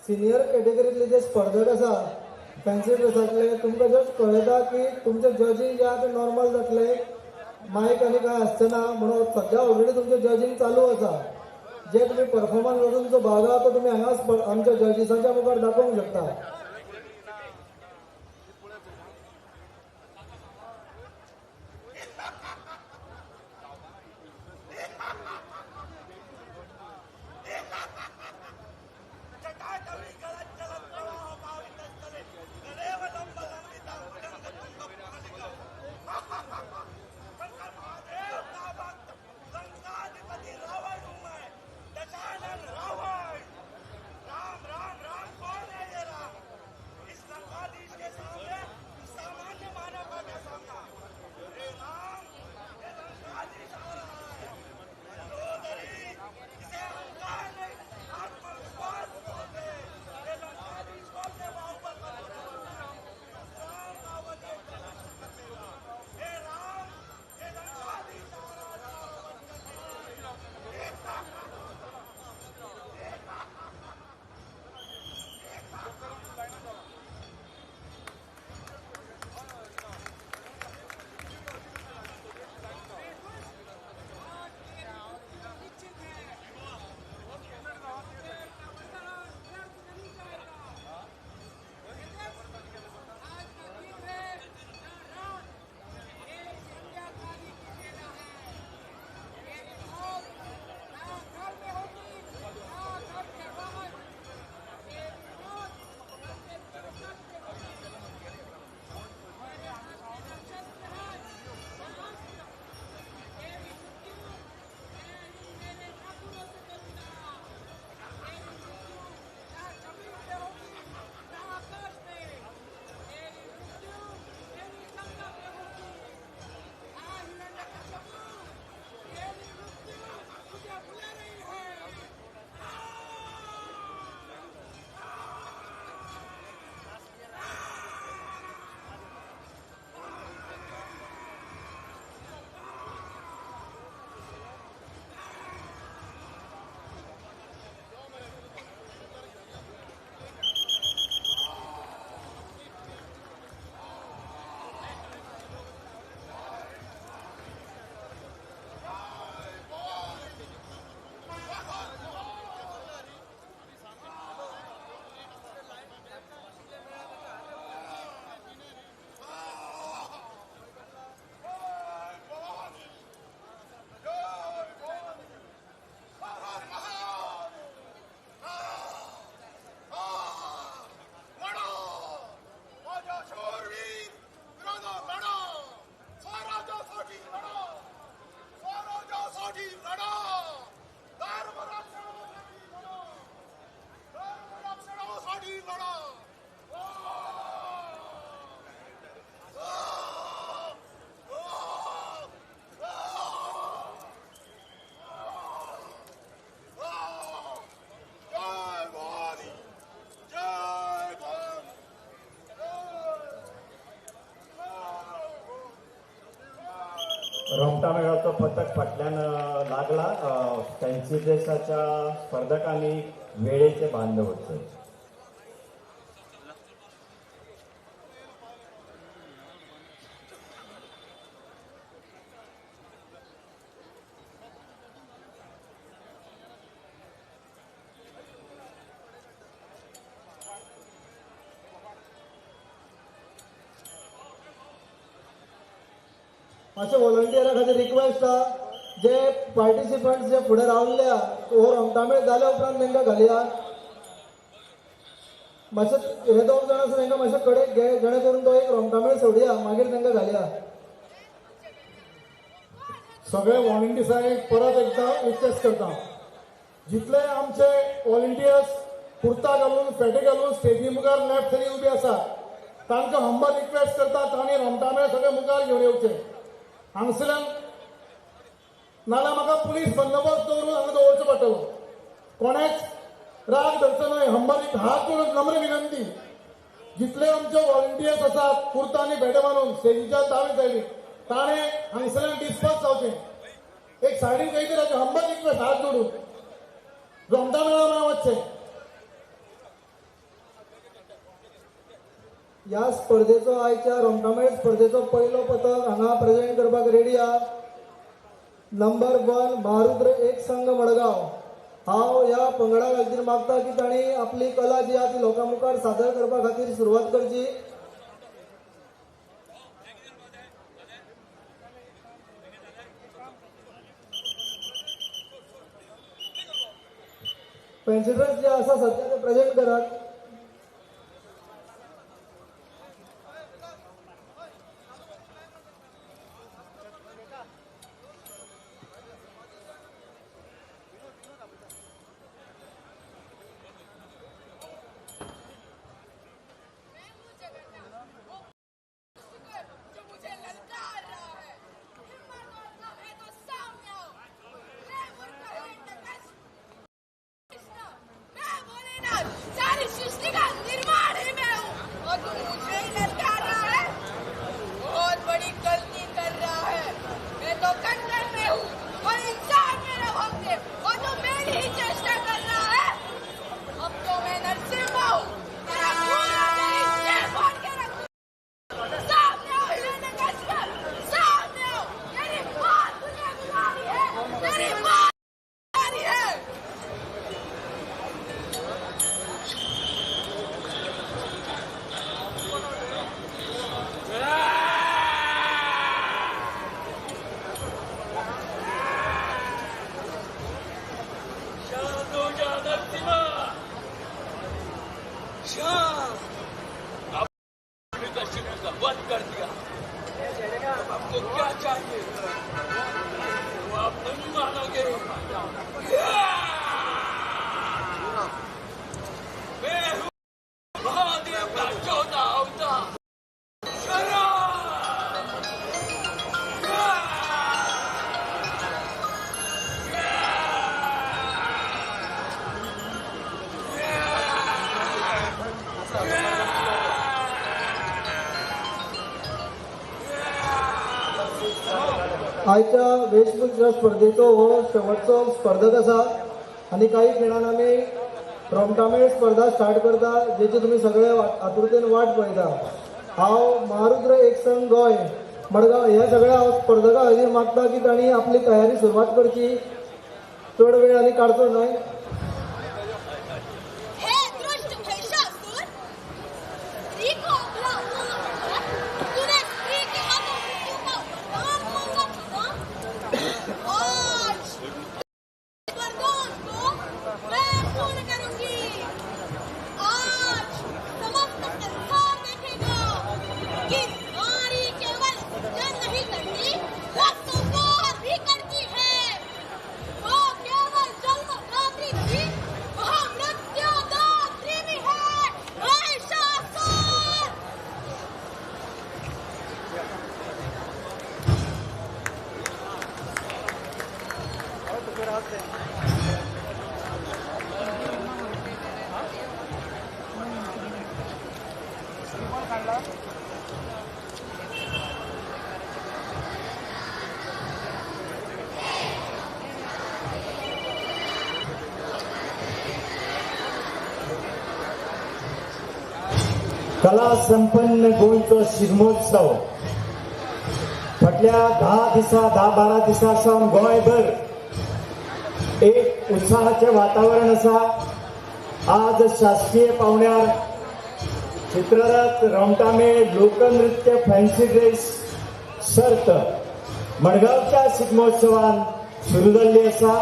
सिनियर कॅटेगरीतले जे स्पर्धक आसा फॅन्सी ड्रेसांतले तुमकां जस्ट कळयता की तुमचें जजींग जे आहा तें नॉर्मल जातलें, मायक आनी कांय आसचें ना म्हणून सद्या ऑलरेडी तुमचें जजींग चालू आसा. जे तुमी परफॉर्मन्स वचून तुमचो भाग आहा तो तुमी हांगा आमच्या जजीसांच्या मुखार दाखोवंक शकता. रोमटा मेळाचो पथक फाटल्यान लागला. फॅन्सी ड्रेसाच्या स्पर्धकांनी वेळेचे भान दवरचें. अशें व्हॉलंटियरा खातीर रिक्वेस्ट आहा, जे पार्टिसिपंट्स जे फुडें रावल्ले आहा हो रोमटामेळ जाल्या उपरांत तांकां घालया. मातशें हे दोग जाण आसा तांकां मातशें कडेक घे, जेणे करून तो एक रोमटामेळ सोडया, मागीर तांकां घालया. सगळे व्हॉलंटियर्सांक परत एकदा रिक्वेस्ट करता, जितले आमचे व्हॉलंटियर्स कुर्ता घालून फेटे घालून स्टेजी मुखार लेफ्ट सायडीन उबे आसा तांकां हंबल रिक्वेस्ट करता तांणी रोमटामेळ सगळे मुखार घेवन येवचे हांगसरल्यान, नाल्यार म्हाका पुलीस बंदोबस्त दवरून हांगा दवरचो पडटलो. कोणेच राग धरचो न्हय. हंबल हात जोडून नम्र विनंती, जितले आमचे व्हॉलंटियर्स आसात कुर्ता आनी भेटे बांदून स्टेजीच्या दावे सायडीन ताणें हांगसरल्यान डिस्पर्स जावचें, एक सायडीन खंय तरी हंबल रिक्वेस्ट हात जोडून रोमटामेळा म्हळ्यार वचचें. ह्या स्पर्धेचो आयच्या रोमटामेळ स्पर्धेचो पयलो पथक हांगा प्रेजेंट करपाक रेडी आहा. नंबर 1 महारुद्र एक संघ मडगांव. हांव ह्या पंगडा खातीर मागता की तांणी आपली कला जी आहा ती लोकां मुखार सादर करपा खातीर सुरवात करची. फॅन्सी ड्रेस जे आसा सध्या ते प्रेजेंट करात. आयच्या वेशभूषा स्पर्धेचो हो शेवटचो स्पर्धक आसा आनी काही खिणान आमी रोमटामेळ स्पर्धा स्टार्ट करता जेची तुमी सगळे आतुरतेन वाट पळयता. हांव महारुद्र एक संघ गोंय मडगांव ह्या सगळ्या हांव स्पर्धकां खातीर मागता की तांणी आपली तयारी सुरवात करची, चड वेळ आनी काडचो न्हय. कला संपन्न गोंयचो शिगमोत्सव फाटल्या 10 दिसा 10-12 दिसां सावन गोंयभर एक उत्साहाचें वातावरण आसा. आज शासकीय पावंड्यार चित्ररथ, रोमटामेळ, लोकनृत्य, फॅन्सी ड्रेस सर्त मडगांवच्या शिगमोत्सवान सुरू जाल्ली आसा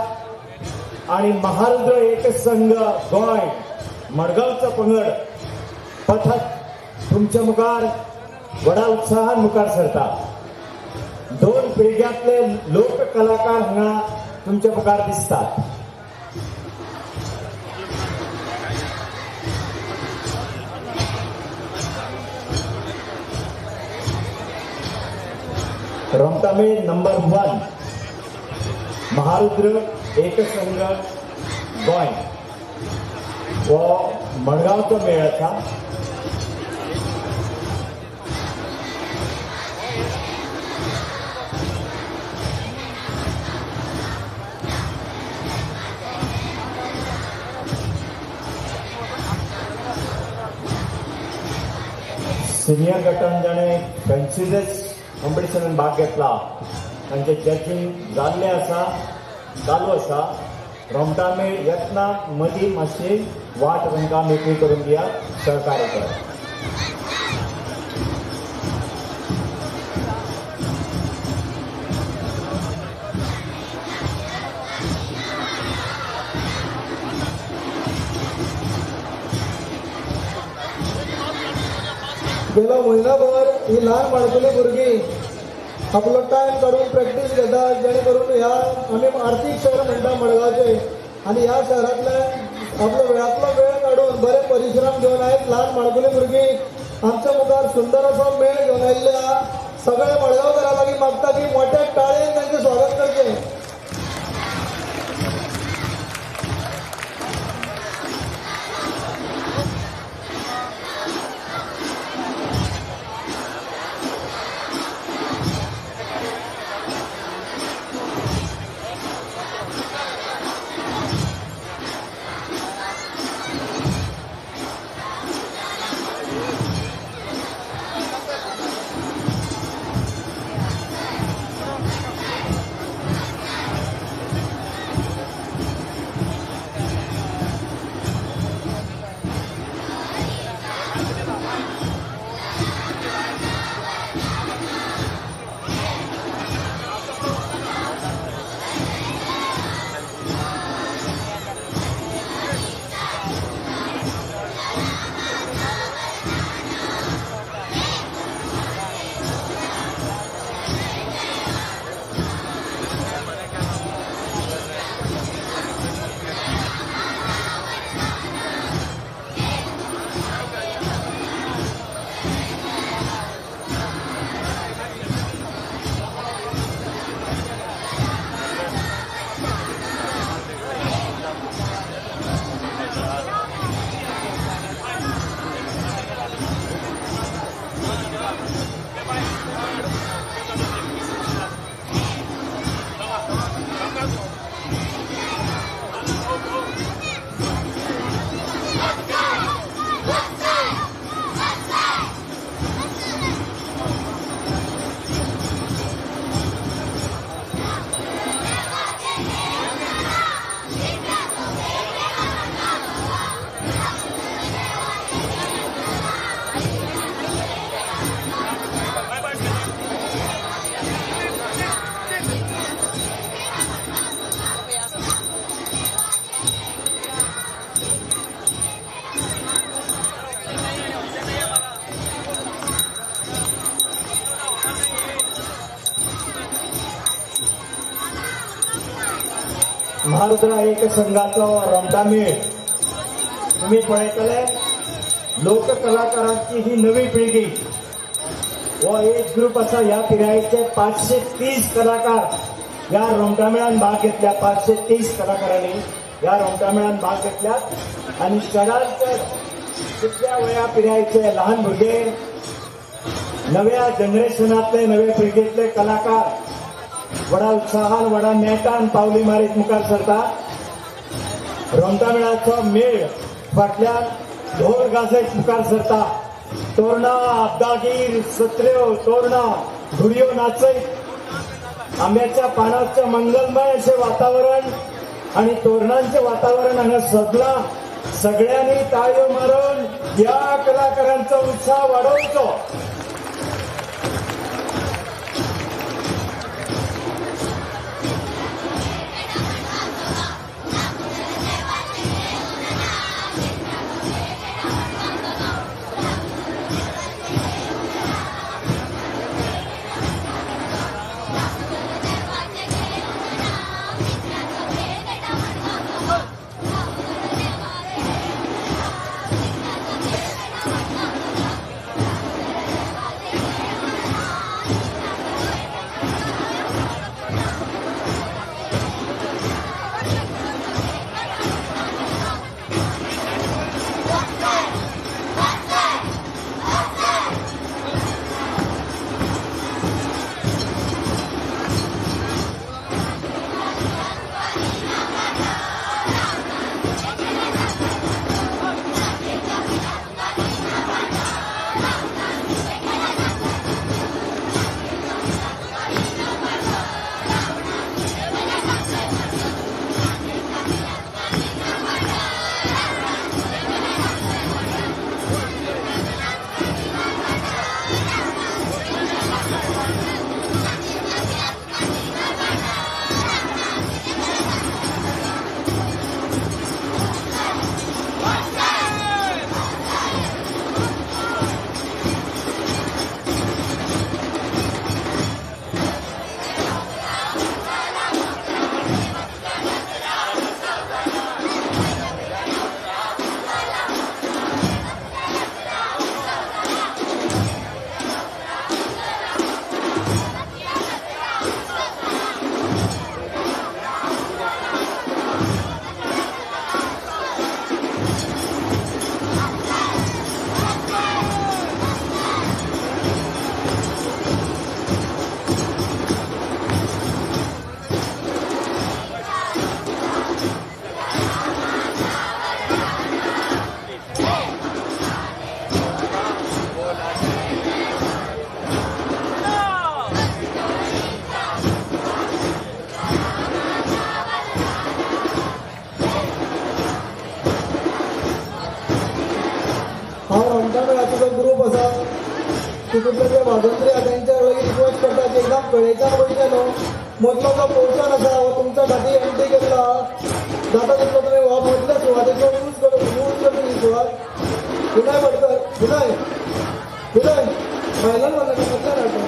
आनी महारुद्र एकसंघ गोंय मडगांवचो पंगड पथक तुमच्या मुखार व्हडा उत्साहान मुखार सरता. दोन पिळग्यांतले लोक कलाकार हांगा तुमच्या मुखार दिसतात. रोमटामेळ नंबर 1 महारुद्र एकसंघ गोंय हो मडगांवचो मेळ आसा. सिनियर गटान जाणें फॅन्सी ड्रेस कॉम्पिटिशनान भाग घेतला तांचे जजिंग जाल्लें आसा, चालू आसा. रोमटामेळ येतना मदीं मातशी वाट तांकां मेकळी करून दियात, सहकार्य करात. गेलो म्हयनोभर ही ल्हान माणकुली भुरगीं आपलो टायम काडून प्रॅक्टीस घेतात, जेणे करून ह्या आमी आर्थीक शहर म्हणटा मडगांवचें, आनी ह्या शहरांतल्यान आपलो वेळांतलो वेळ काडून बरे परिश्रम घेवन आयज ल्हान माणकुली भुरगीं आमच्या मुखार सुंदर असो मेळ घेवन आयिल्ले आहा. सगळे मडगांवकारां लागीं मागता की मोठ्या टाळयेन तांचें स्वागत करचें. महारुद्र एक संघाचो रोमटामेळ तुम्ही पळयतले. लोककलाकारांची ही नवी पिळगी हो एज ग्रुप आसा. ह्या पिरायेचे 530 कलाकार ह्या रोमटामेळान भाग घेतल्या. 530 कलाकारांनी ह्या रोमटामेळान भाग घेतल्यात आनी चडांत चड कितल्या वया पिरायेचे ल्हान भुरगे, नव्या जनरेशनांतले, नव्या पिळगेंतले कलाकार व्हडा उत्साहान व्हडा नेटान पावली मारीत मुखार सरता. रोमटामेळाचो मेळ फाटल्यान ढोल गाजयत मुखार सरता. तोरणां, अब्दागीर, सत्र्यो, तोरणां, घुडयो नाचयत आंब्याच्या पानाचें मंगलमय अशें वातावरण आनी तोरणांचें वातावरण हांगा सजलां. सगळ्यांनी ताळयो मारून ह्या कलाकारांचो उत्साह वाडोवचो. तितूंतले जे वाजंत्री आसा तेंच्या लागीं रिक्वेस्ट करता की एकदम कडेच्यान वयचे न्हू, मदलो जो पोर्शन आसा हो तुमच्या खातीर एमटी केल्लो आहा, जाता तितलो तुमी हो मदल्या सुवातेचो यूज करून यूज करून ही सुवात. विनय भटकर, विनय विनय भायल्यान वचनाका, मदल्यान हाडटा.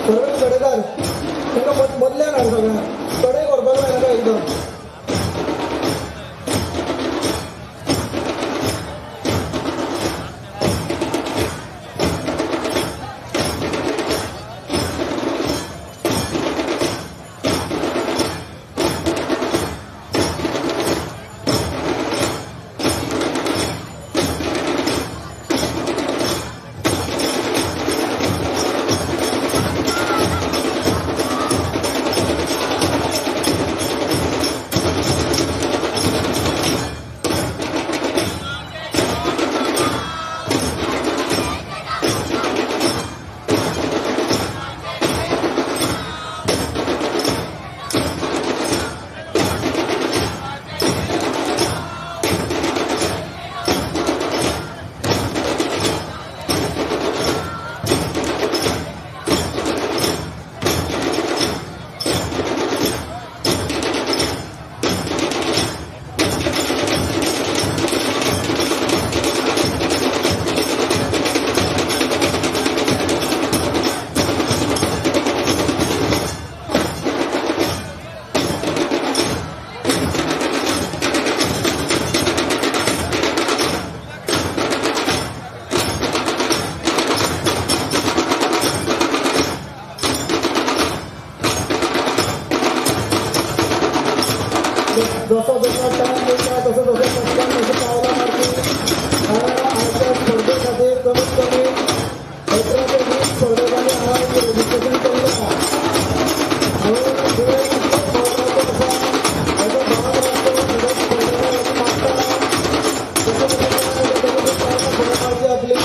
सर्वेश गडेकार तांकां मदल्यान हाड, सगळ्यांक कडेक व्हरपाक जायना एकदम. जसो जसो टायम वयता तसो तसो पटकन तशें पावलां मारची, कारण आयच्या स्पर्धे खातीर कमीत कमी 18 ते 20 स्पर्धकांनी हांगा रजिस्ट्रेशन केल्लें आसा. हांवें वेळ कितलो महत्वाचो आसा हेजो भान राखचो, सगळ्या स्पर्धकां लागीं मागता जशें जशें टायम वयता तशें तशें पावलां फुडें मारची आपली.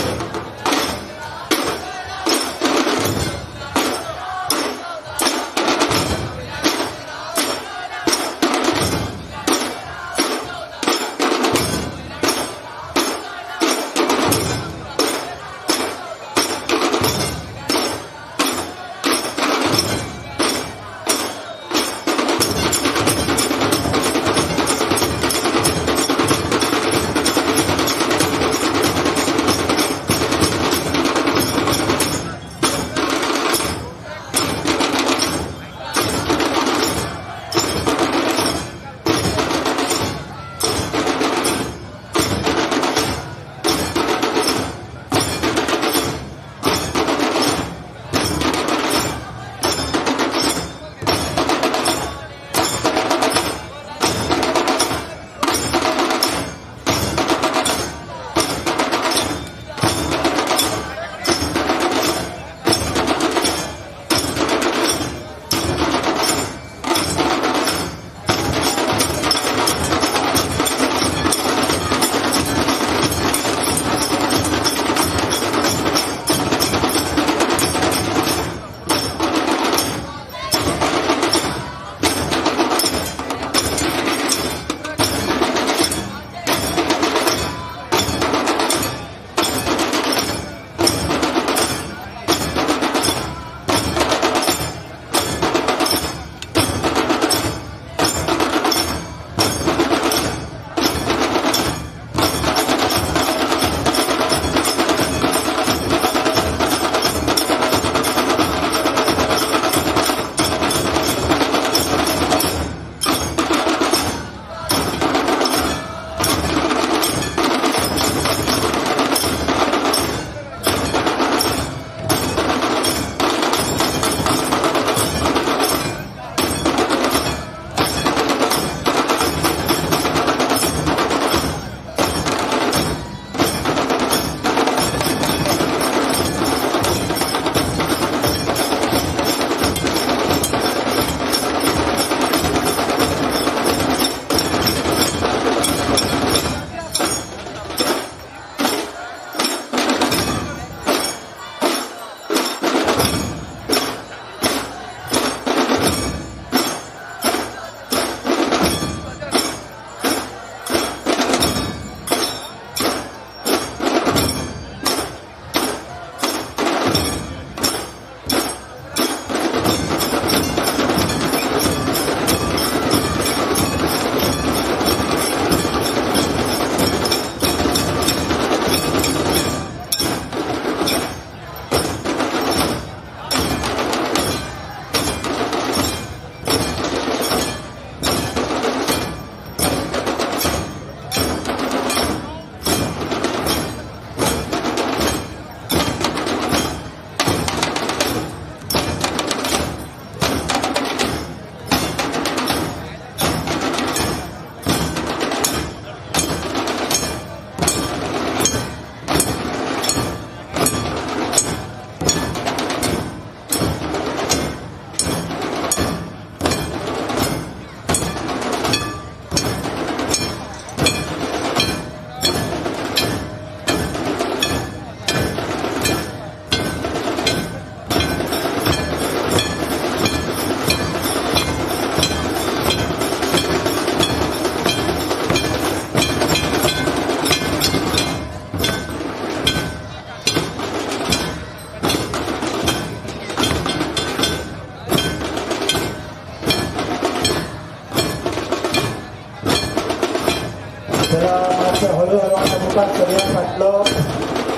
मुखार सरया. फाटलो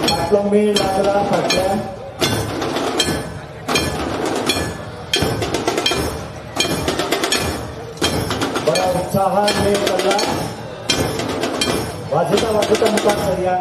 फाटलो मेळ लागला फाटल्यान. बऱ्या उत्साहान मेळ चल्ला. वाजयता वाजयता मुखार सरया.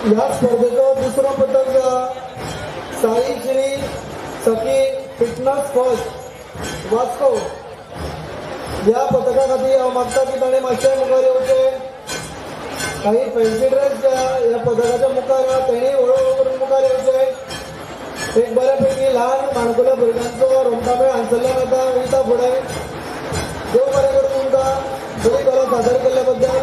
ह्या स्पर्धेचो दुसरो पदक Sai Shri Sakhi fitness first Vasco ह्या पदका खातीर हांव मागता की ताणें मातशें मुखार येवचें. काही फॅन्सी ड्रेस ह्या पदकाच्या मुखार आहा तेणी हळूहळू करून मुखार येवचें. एक बऱ्यापैकी ल्हान माणकुल्या भुरग्यांचो रोमटामेळ हांगसरल्यान आतां वयता फुडें. देव बरें करूं तुमकां बरी कला सादर केल्ल्या बद्दल.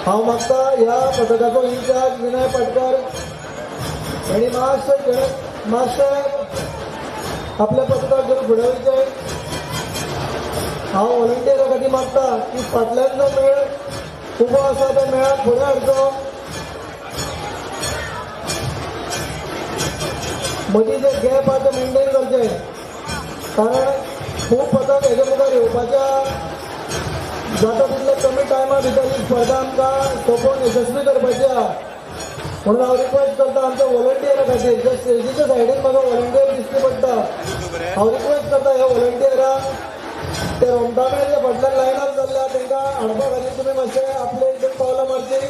हांव मागता ह्या पदकाचो इन्चार्ज विनय पाटकर हांणी मातशें आपल्या पदकाक घेवन फुडें वयचें. हांव व्हॉलंटियरा खातीर मागता की फाटल्यान जो मेळ उबो आसा त्या मेळाक फुडें हाडचो. मदीं जे गॅप आहा ते मेनटेन करचे, कारण खूब पदक हेजे मुखार येवपाच्या जाता तितले कमी टायमा भितर ही स्पर्धा आमकां सोंपोवन यशस्वी करपाची आहा. म्हणून हांव रिक्वेस्ट करता आमच्या व्हॉलंटियरा खातीर, जे स्टेजीच्या सायडीन म्हाका व्हॉलंटियर दिश्टी पडटा, हांव रिक्वेस्ट करता ह्या व्हॉलंटियरांक ते रोमटामेळ जे फाटल्यान लायन अप जाल्ले आहा तांकां हाडपा खातीर तुमी मातशें आपले एक दोन पावलां मारचीं.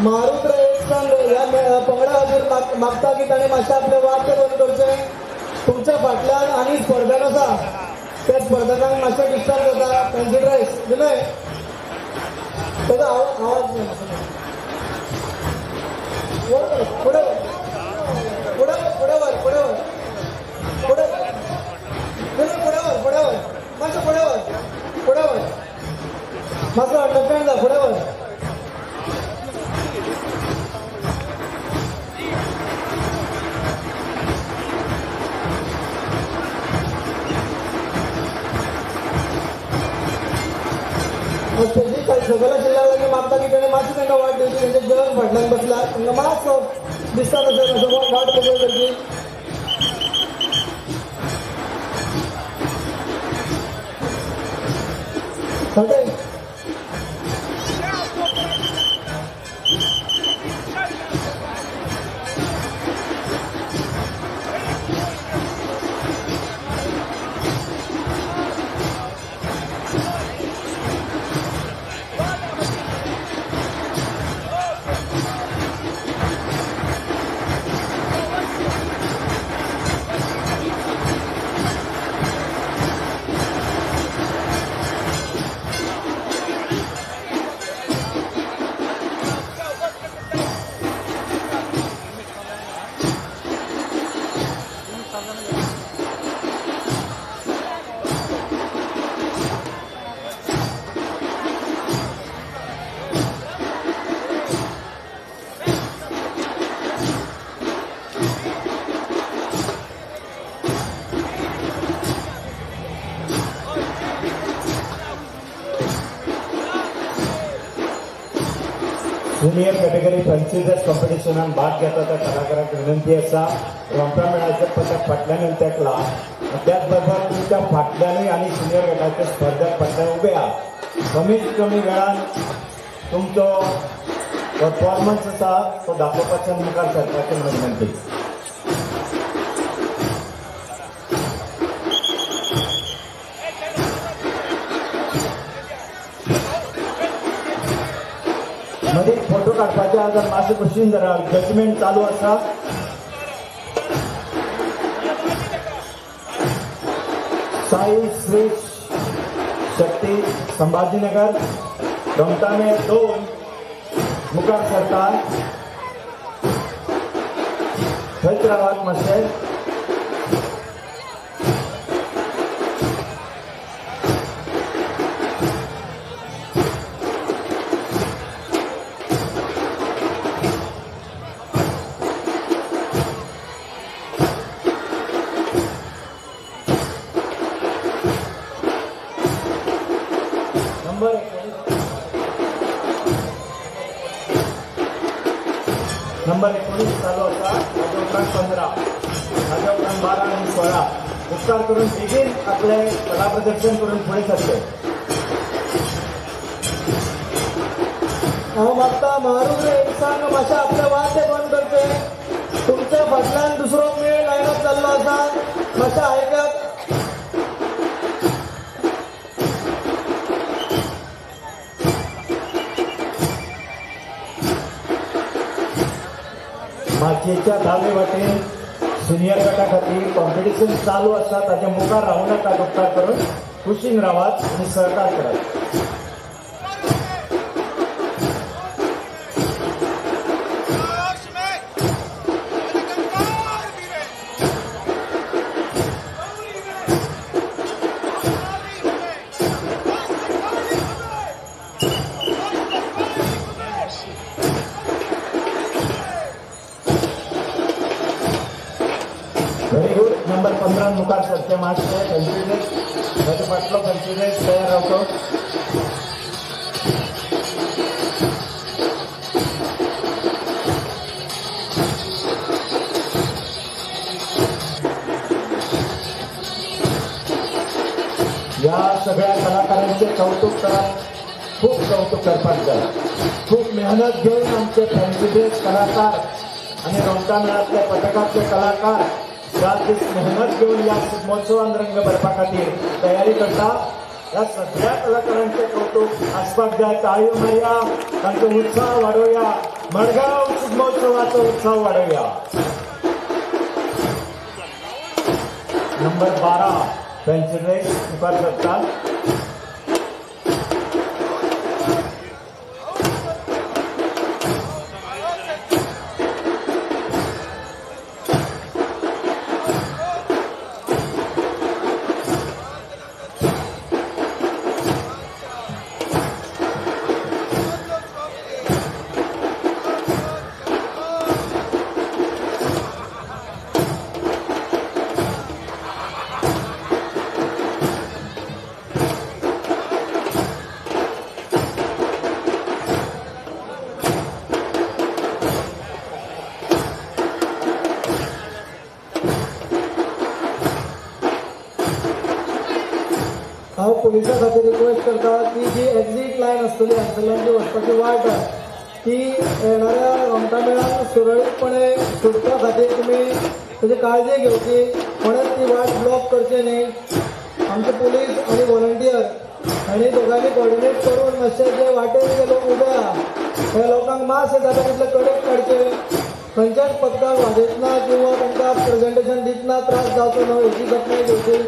मारुद्र एक संघ ह्या पंगडा खातीर मागता की ताणें मातशें आपलें वाद्य बंद करचें. तुमच्या फाटल्यान आनी स्पर्धक आसा त्या स्पर्धकांक मातशें डिस्टर्ब जाता. फॅन्सी ड्रेस विनय ताजो आवाज फुडें फुडें फुडें व्हर फुडें व्हर फुडें विनय फुडें व्हर फुडें व्हर मातशें फुडें व्हर फुडें व्हर मातसो अंडरस्टँड जा फुडें व्हर. स्टेजी सकयल आशिल्ल्या लागीं मागता की ताणें मातशी तांकां वाट दिवची. तेंचे जग फाटल्यान बसला तांकां मातसो दिसता तशें मातसो वाट मोकळी करची. चलतंय. जुनियर कॅटेगरी फॅन्सी ड्रेस कॉम्पिटिशनान भाग घेता त्या कलाकारांक विनंती आसा, रोमटामेळाचें पदक फाटल्यानूय तेंकला, त्याच बरोबर तुमच्या फाटल्यानूय आनी सिनियर गटाचे स्पर्धक फाटल्यान उबे आहा. कमीत कमी वेळान तुमचो परफॉर्मन्स आसा तो दाखोवपाच्या मुखार सरपाचें म्हूण विनंती. मदीं फोटो काडपाचे आसा जाल्यार मातशें कुशीन धरा, जजमेंट चालू आसा. साई श्री शक्ती संभाजीनगर रोमटामेळ 2 मुखार सरता. थंयच रावात मातशें. नंबर नंबर 19 चालू आसा. ताजे उपरांत 15, ताजे उपरांत 12 आनी 16. उपकार करून बेगीन आपले कला प्रदर्शन करून फुडें सरचे. हांव मागता महारुद्र एक मातशें आपले वाद्य बंद करचें. तुमच्या फाटल्यान दुसरो मेळ लायन अप जाल्लो आसा, मातशें आयकात. माचयेच्या दावे वाटेन सिनियर गटा खातीर कॉम्पिटिशन चालू आसा, ताच्या मुखार रावूं नाकात. उपकार करून कुशीन रावात आनी सहकार करात. Very good. नंबर 15 मुखार सरचे मातशे कन्फ्युजन, ताचे फाटलो कन्फ्युजन तयार रावतो. ह्या सगळ्या कलाकारांचे कौतुक करप, खूब कौतुक करपाक जाय. खूब मेहनत घेवन आमचे फॅन्सी ड्रेस कलाकार आनी रोमटा मेळांतले पथकांतले कलाकार रात दीस मेहनत घेवन ह्या शिगमोत्सवान रंग भरपा खातीर तयारी करता. ह्या सगळ्या कलाकारांचे कौतुक आसपाक जाय. टाळयो मारया, तांचो उत्साह वाडोवया. मडगांव शिगमोत्सवाचो उत्साह वाडोवया. नंबर 12 फॅन्सी ड्रेस मुखार सरतात. हांव पुलिसां खातीर रिक्वेस्ट करता की जी एक्झीट लायन आसतली हांगसरल्यान जी वचपाची वाट आसा ती येणाऱ्या रोमटा मेळान सुरळीतपणे सुटपा खातीर तुमी ताची काळजी घेवची. कोणेच ती वाट ब्लॉक करची न्ही. आमचे पुलीस आनी व्हॉलंटियर हांणी दोगांनी कॉर्डिनेट करून मातशे जे वाटेर जे लोक उबे आहा त्या लोकांक मातशें जाता तितले कडेक काडचे. खंयच्याच पथकाक वाजयतना किंवा तांकां प्रेजेंटेशन दितना त्रास जावचो न्हय हेची जतनाय घेवची.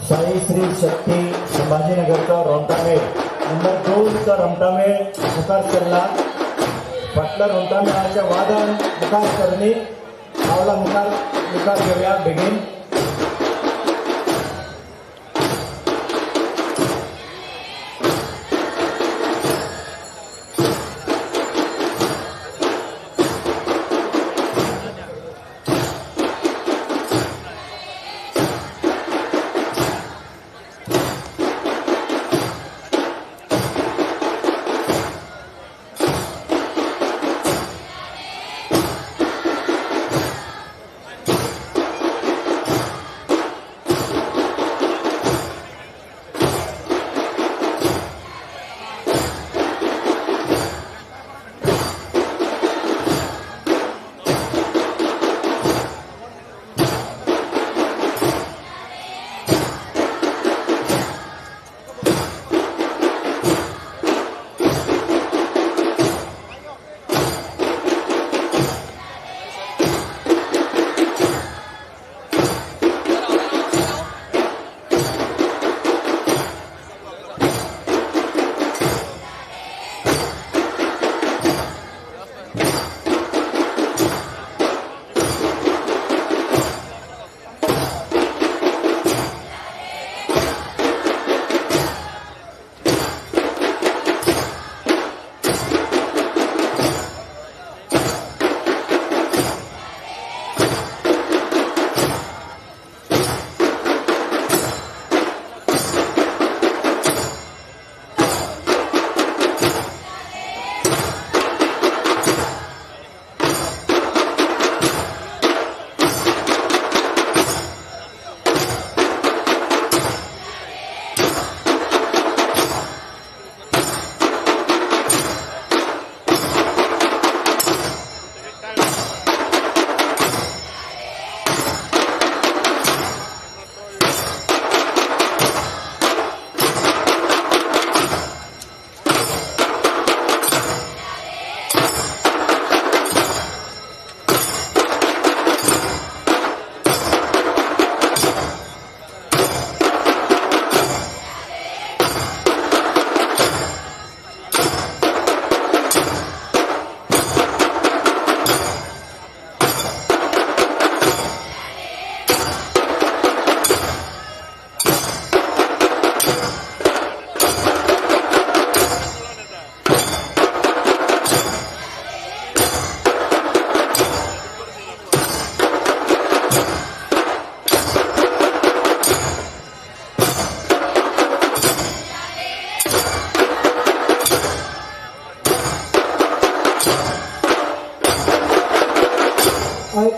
साई श्री शक्ती संभाजीनगरचा रोमटामेळ नंबर 2 रोमटामेळ मुखार सरला. फाटल्या रोमटामेळाच्या वादान मुखार सरणी पावला मुखार मुखार घेवया बेगीन.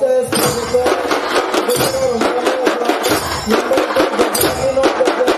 या स्पर्धेचो दुसरो रोमटामेळ आसा. Number 2 Vinod Gajjar, number 2.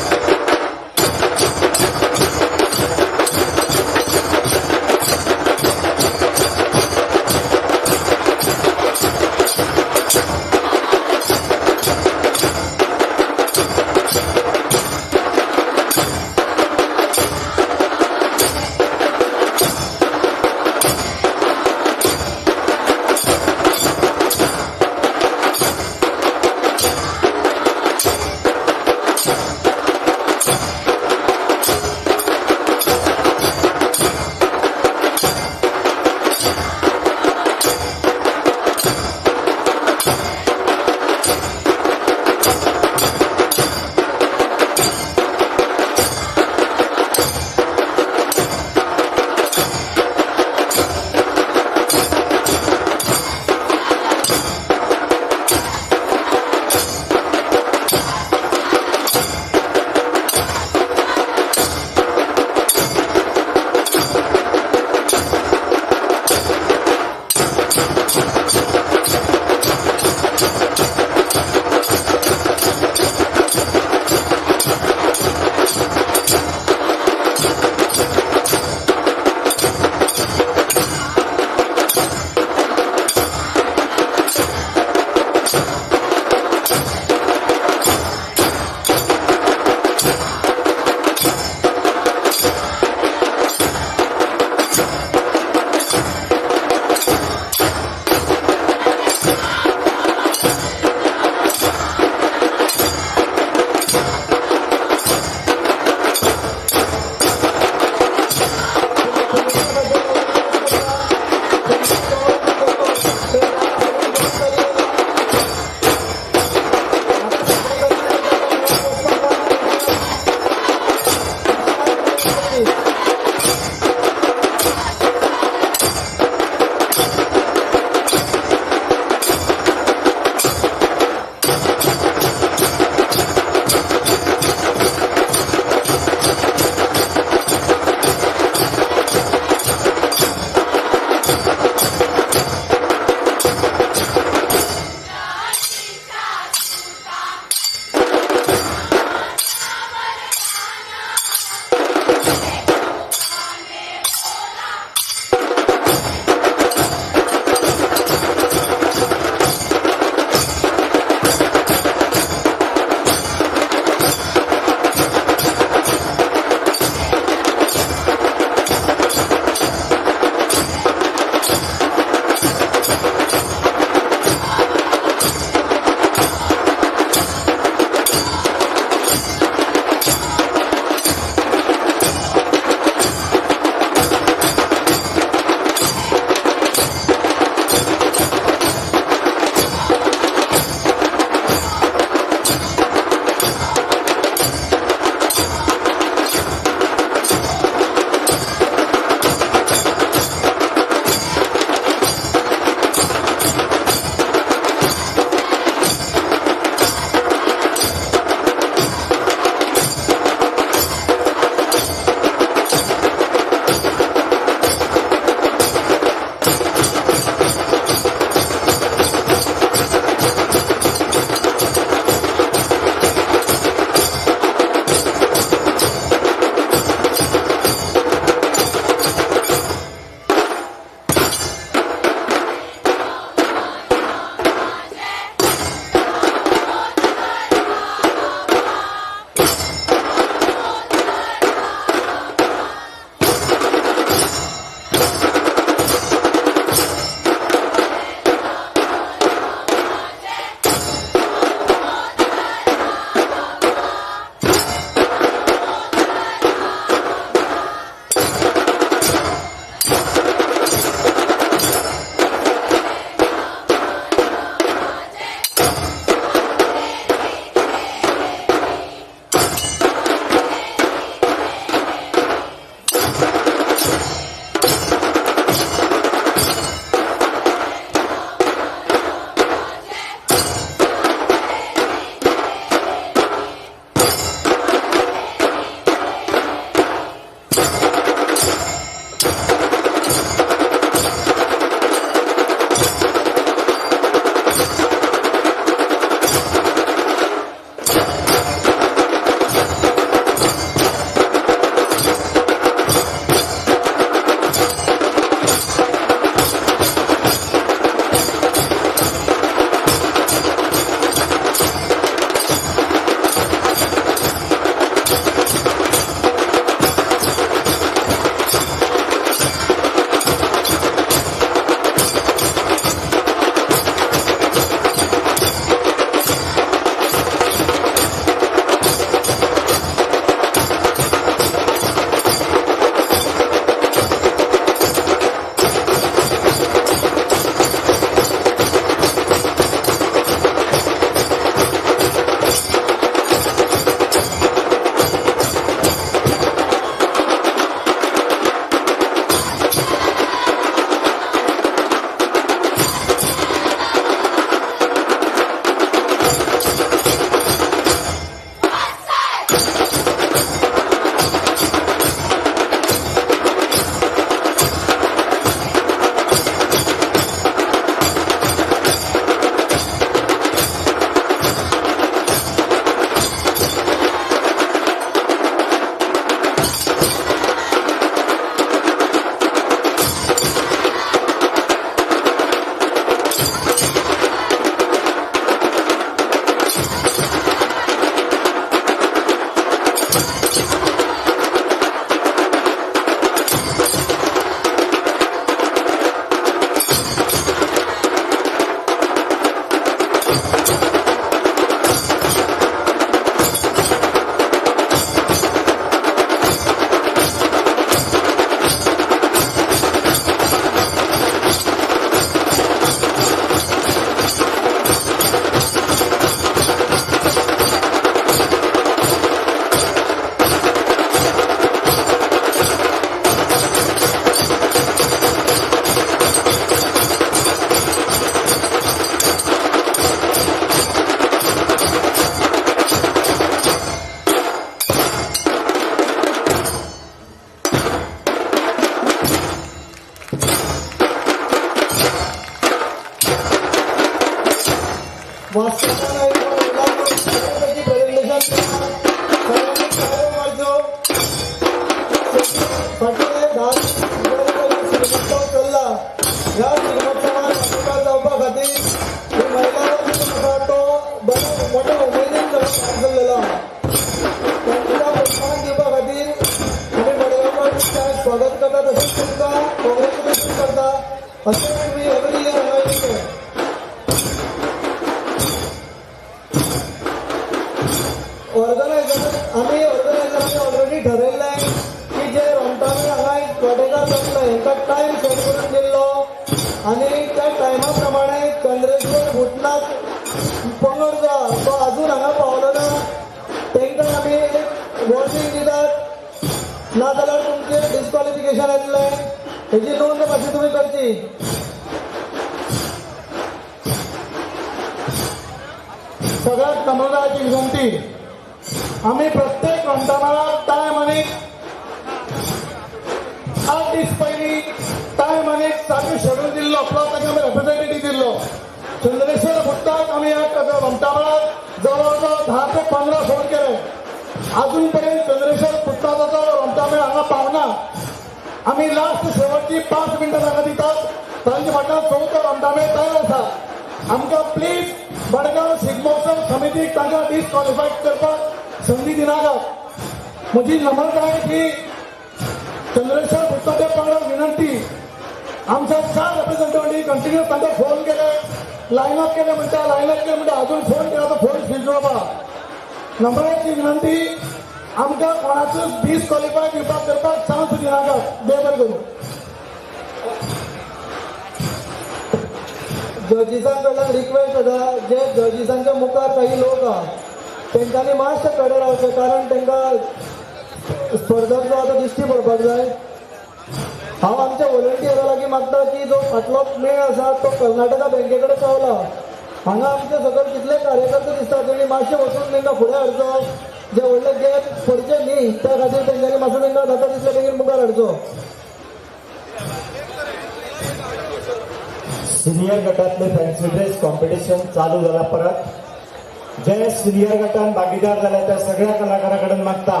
Senior गटातले फॅन्सी ड्रेस कॉम्पिटिशन चालू झाला परत जे सिनियर गटान भागीदार जाले त्या सगळ्या कलाकारा कडेन मागता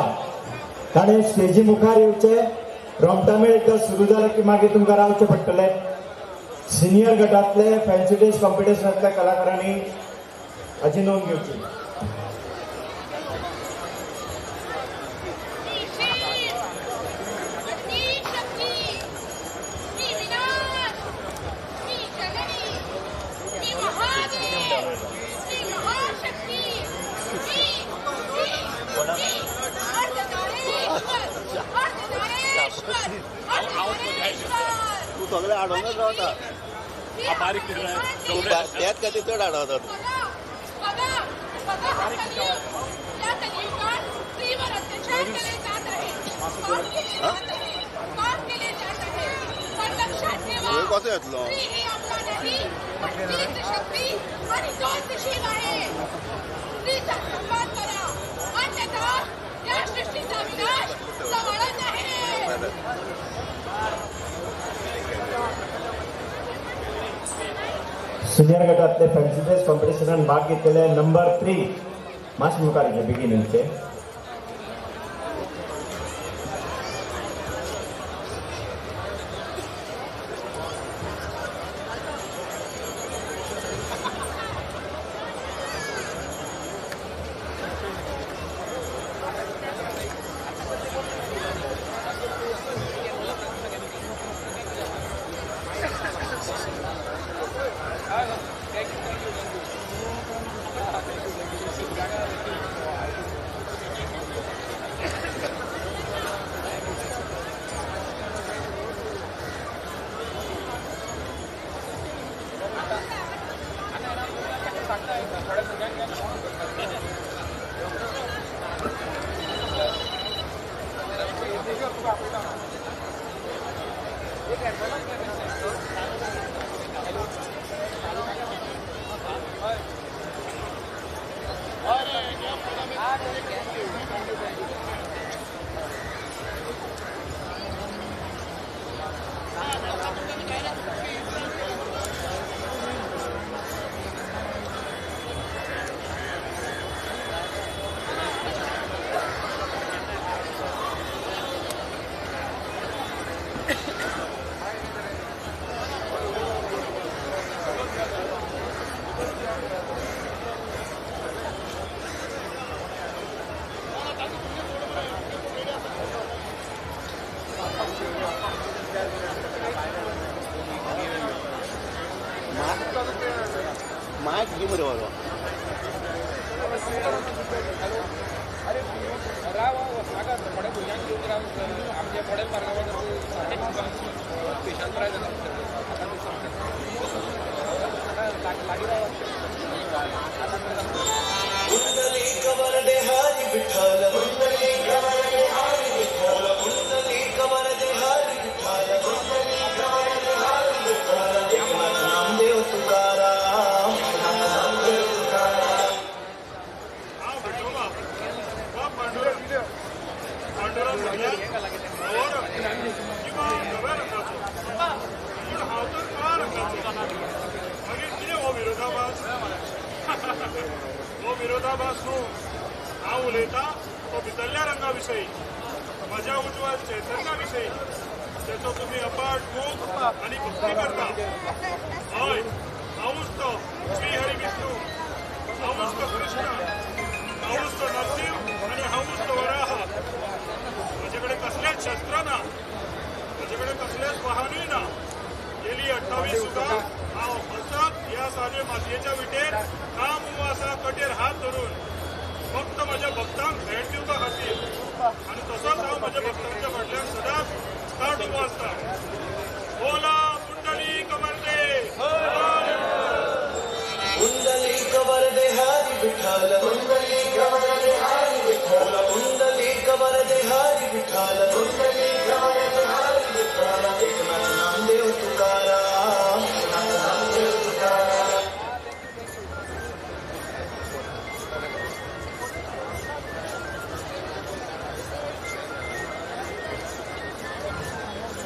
ताणें स्टेजी मुखार येवचे. रोमटामेळ एकदां सुरू जालो की मागीर तुमकां रावचें पडटलें. सिनियर गटातले फॅन्सी ड्रेस कॉम्पिटिशनांतल्या कलाकारांनी हाची नोंद घेवची. सगळे आडोवनच रावता त्याच खातीर चड आडवता. कसो येतलो? सिनियर गटातले फॅन्सी ड्रेस कॉम्पिटिशनान भाग घेतलेले नंबर 3 मातशे मुखार येवचे बेगीन येवचे.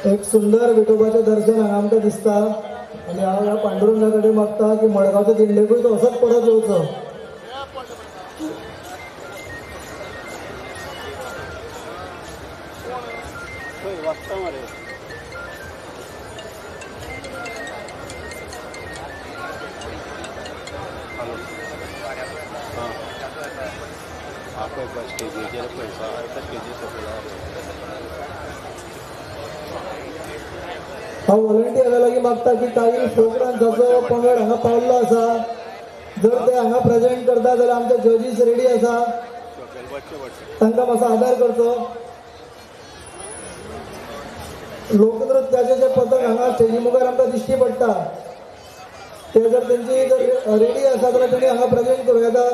एक सुंदर विठोबाचें दर्शन हांगा आमकां दिसता आनी हांव ह्या पांडुरंगा कडेन मागता की मडगांवच्या दिंडेकूय तो असोच परत येवचो. हांव व्हॉलंटियरा लागीं मागता की काही फोक डान्साचो पंगड हांगा पावल्लो आसा, जर ते हांगा प्रेजेंट करता जाल्यार आमचे जजीस रेडी आसा, तांकां मातसो आदार करचो. लोकनृत्याचे जे पथक हांगा स्टेजी मुखार आमकां दिश्टी पडटा ते जर तेंची जर रेडी आसा जाल्यार तेणी हांगा प्रेजेंट करूं येता.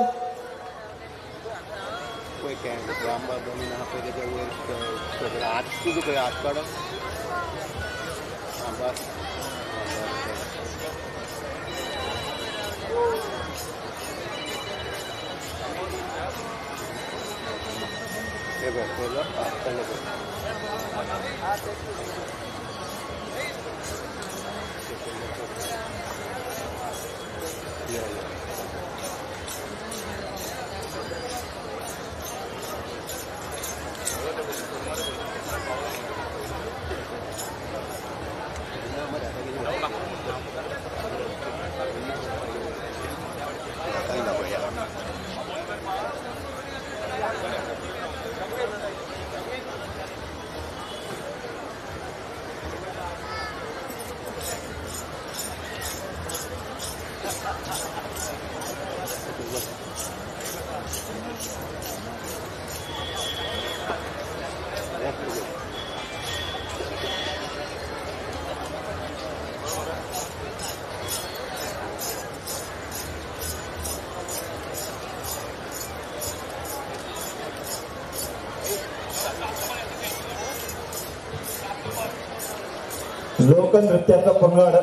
लोकनृत्याचो पंगड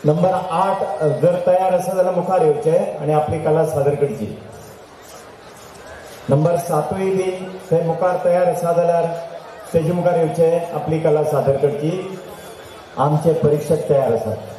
नंबर 8 जर तयार आसा जाल्यार मुखार येवचे आनी आपली कला सादर करची. नंबर 7 बी थंय मुखार तयार आसा जाल्यार तेजे मुखार येवचे, आपली कला सादर करची. आमचे परीक्षक तयार आसात.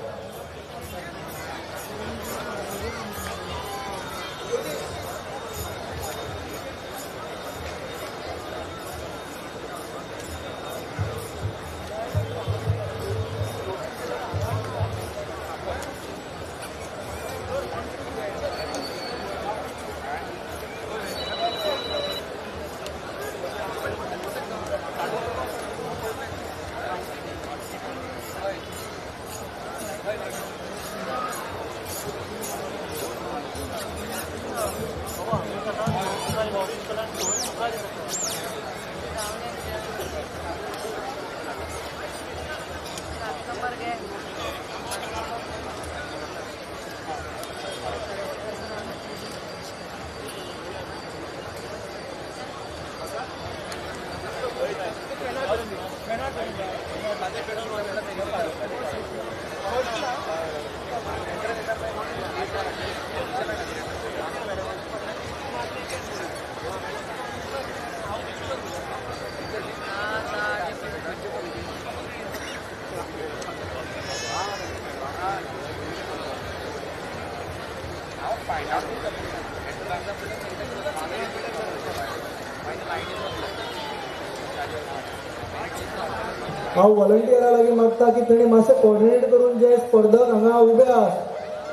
हांव व्हॉलंटियरा लागीं मागता की तेणी मातशें कोऑर्डिनेट करून जे स्पर्धक हांगा उबे आहा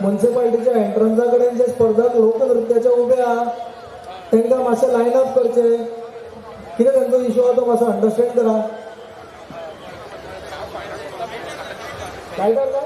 म्युनिसिपालिटीच्या एंट्रन्सा कडेन जे स्पर्धक लोकनृत्याचे उबे आहा तांकां मातशें लायन अप करचें. कितें तांचो इशू आहा तो मातसो अंडरस्टँड करा. लायटर का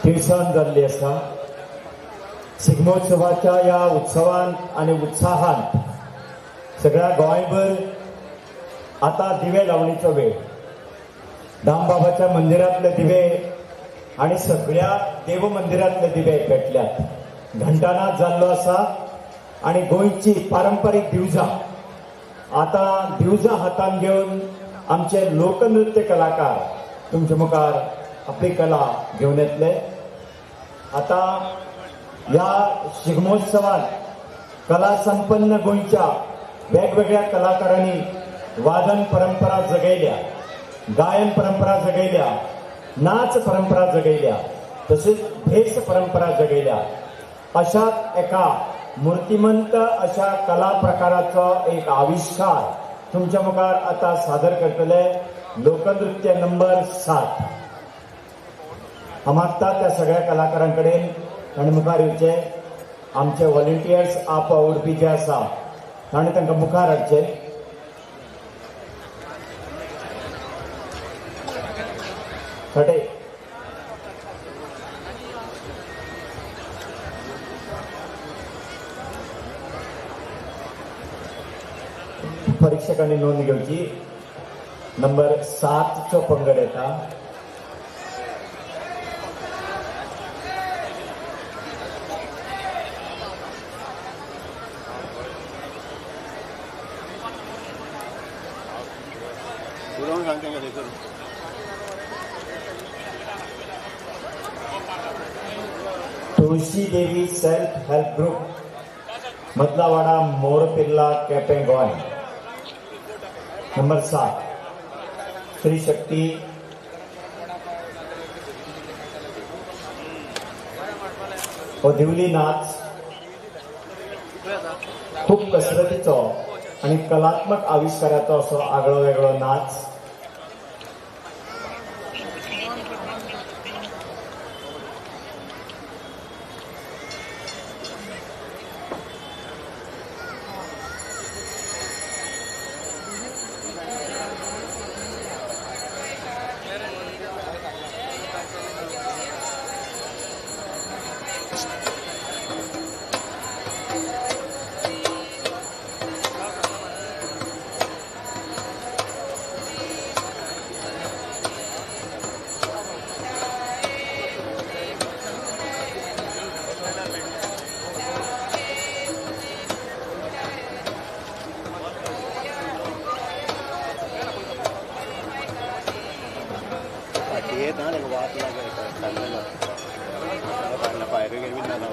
तिळसांज जाल्ली आसा. शिगमोत्सवाच्या ह्या उत्सवांत आनी उत्साहांत सगळ्या गोंयभर आतां दिवे लावणीचो वेळ. दामबाबाच्या मंदिरांतले दिवे आनी सगळ्या देव मंदिरांतले दिवे पेटल्यात. घंटानाद जाल्लो आसा आनी गोंयची पारंपारीक दिवजां आतां दिवजां हातान घेवन आमचे लोकनृत्य कलाकार तुमचे मुखार आपली कला घेवन येतले. आतां ह्या शिगमोत्सवात कला संपन्न गोंयच्या वेगवेगळ्या कलाकारांनी वादन परंपरा जगयल्या, गायन परंपरा जगयल्या, नाच परंपरा जगयल्या, तसेच भेस परंपरा जगयल्या. अशाच एका मूर्तिमंत अशा कला प्रकाराचो एक आविष्कार तुमच्या मुखार आतां सादर करतले लोकनृत्य नंबर 7. हांव मागता त्या सगळ्या कलाकारां कडेन ताणें मुखार येवचे. आमचे व्हॉलंटियर्स आप वावुरपी जे आसा ताणें तांकां मुखार हाडचे. थटे परीक्षकांनी नोंद घेवची. नंबर 7 चो पंगड येता. Tulsi Devi self help group Madlawada Morpirla Quepem Goa. Number 7 Shri Shakti हो दिवली नाच खूब कसरतीचो आनी कलात्मक आविष्काराचो असो आगळो वेगळो नाच. भायर बी ना.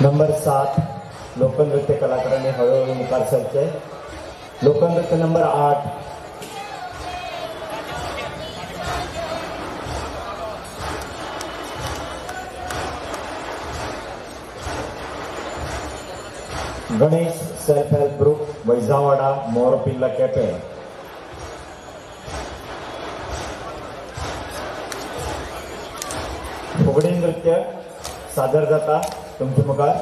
नंबर 7 लोकनृत्य कलाकारांनी हळूहळू मुखार सरचे. लोकनृत्य number 8 Ganesh self help group Vaijawada Morpilla Quepem. फुगडी नृत्य सादर जाता तुमचे मुखार.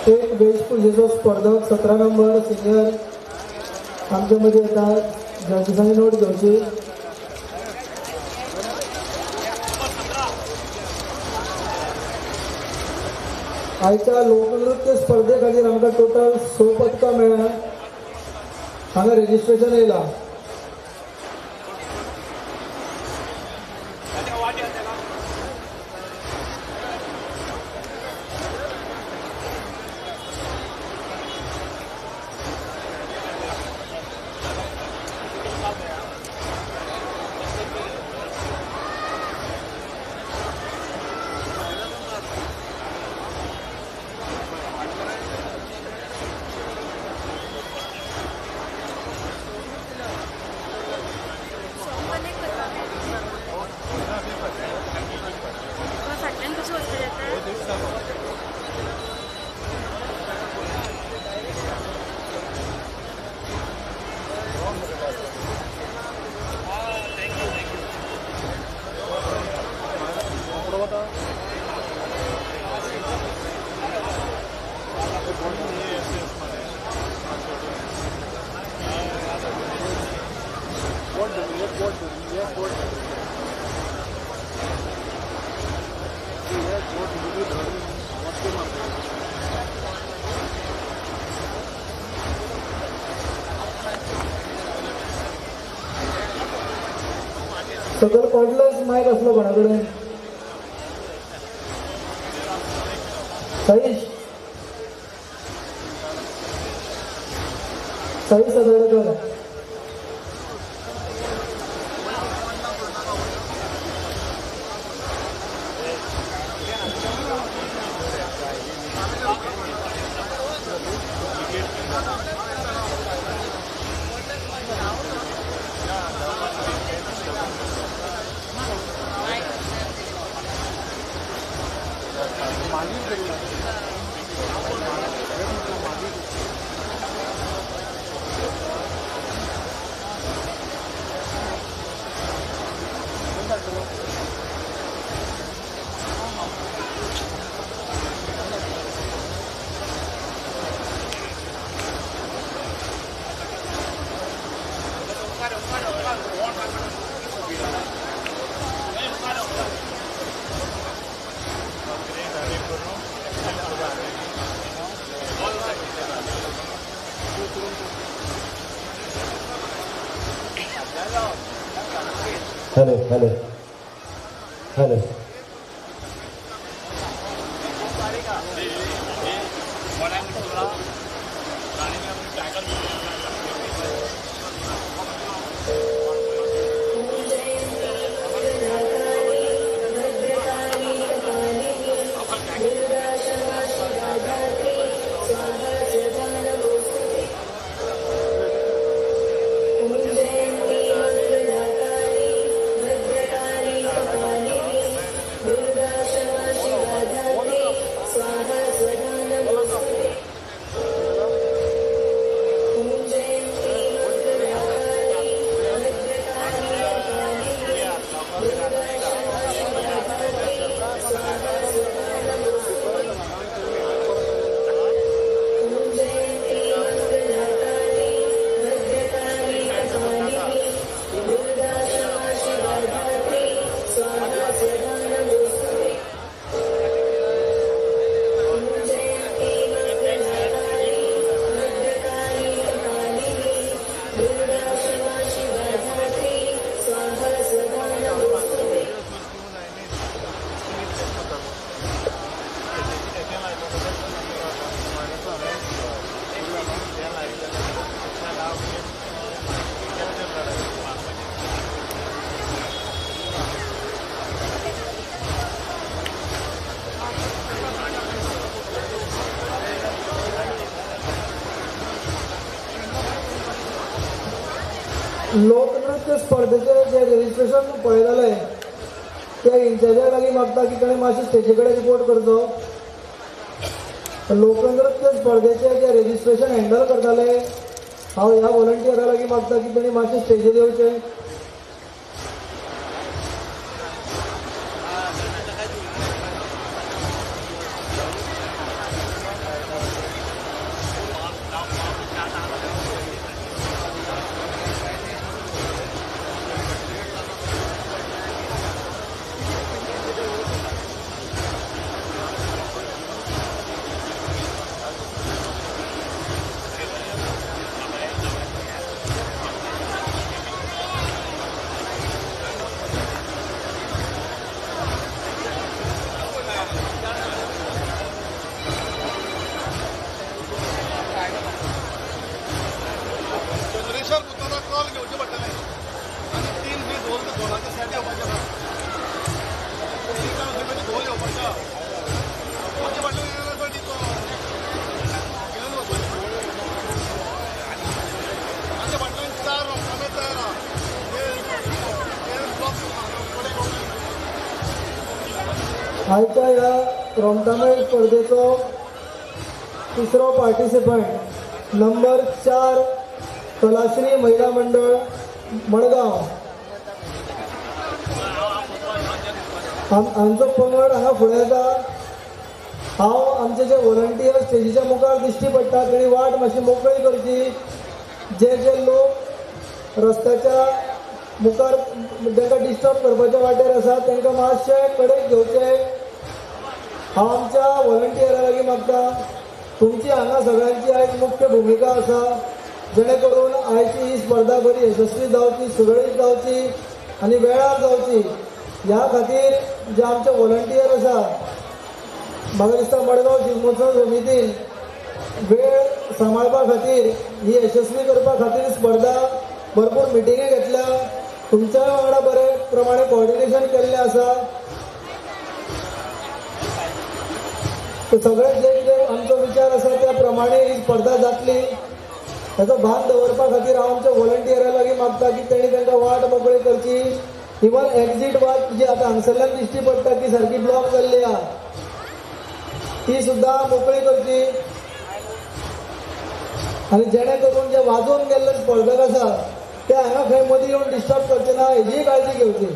एक वेशभूषेचो स्पर्धक 17 नंबर सिनियर आमचे मदीं येता. जजीसांनी नोट घेवची. आयच्या लोकनृत्य स्पर्धे खातीर आमकां टोटल 6 पदकां मेळ्ळ्या. हांगा रेजिस्ट्रेशन येयलां. सकयल कॉर्डलेस मायक आसलो कोणा कडेन? Saish Sai सदळकर. Hello hello hello. लोकनृत्य स्पर्धेचे जे रजिस्ट्रेशन पळयताले त्या इन्चार्जा लागीं मागता की ताणें मातशें स्टेजी कडेन रिपोर्ट करचो. लोकनृत्य स्पर्धेचे जे रजिस्ट्रेशन हँडल करताले हांव ह्या व्हॉलंटियरा लागीं मागता की ताणें मातशें स्टेजीर येवचें. आयच्या ह्या रोमटामेळ स्पर्धेचो तिसरो पार्टिसिपंट नंबर 4 कलाश्री महिला मंडळ मडगांव. आमचो पंगड हांगा फुडें येता. हांव आमचे जे व्हॉलंटियर स्टेजीच्या मुखार दिश्टी पडटा तेणी वाट मातशी मोकळी करची. जे जे लोक रस्त्याच्या मुखार तांकां डिस्टर्ब करपाच्या वाटेर आसा तांकां मातशें कडेक घेवचें. हांव आमच्या व्हॉलंटियरा लागीं मागता तुमची हांगा सगळ्यांची आयज मुख्य भुमिका आसा जेणे करून आयची ही स्पर्धा बरी यशस्वी जावची, सुरळीत जावची आनी वेळार जावची. ह्या खातीर जे आमचे व्हॉलंटियर आसा म्हाका दिसता मडगांव शिगमोत्सव समितीन वेळ सांबाळपा खातीर ही यशस्वी करपा खातीर स्पर्धा भरपूर मिटिंगी घेतल्या, तुमच्या वांगडा बरे प्रमाणे कोऑर्डिनेशन केल्लें आसा. सगळे जे कितें आमचो विचार आसा त्या प्रमाणे ही स्पर्धा जातली ताचो भान दवरपा खातीर हांव आमच्या व्हॉलंटियरा लागीं मागता की तेणी तांकां वाट मोकळी करची. इवन एक्झीट वाट जी आतां हांगसरल्यान दिश्टी पडटा ती सारकी ब्लॉक जाल्ली आहा. ती सुद्दां मोकळी करची आनी जेणे करून जे वाजोवन गेल्ले स्पर्धक आसा ते हांगा खंय मदीं येवन डिस्टर्ब करचे ना हेजीय काळजी घेवची.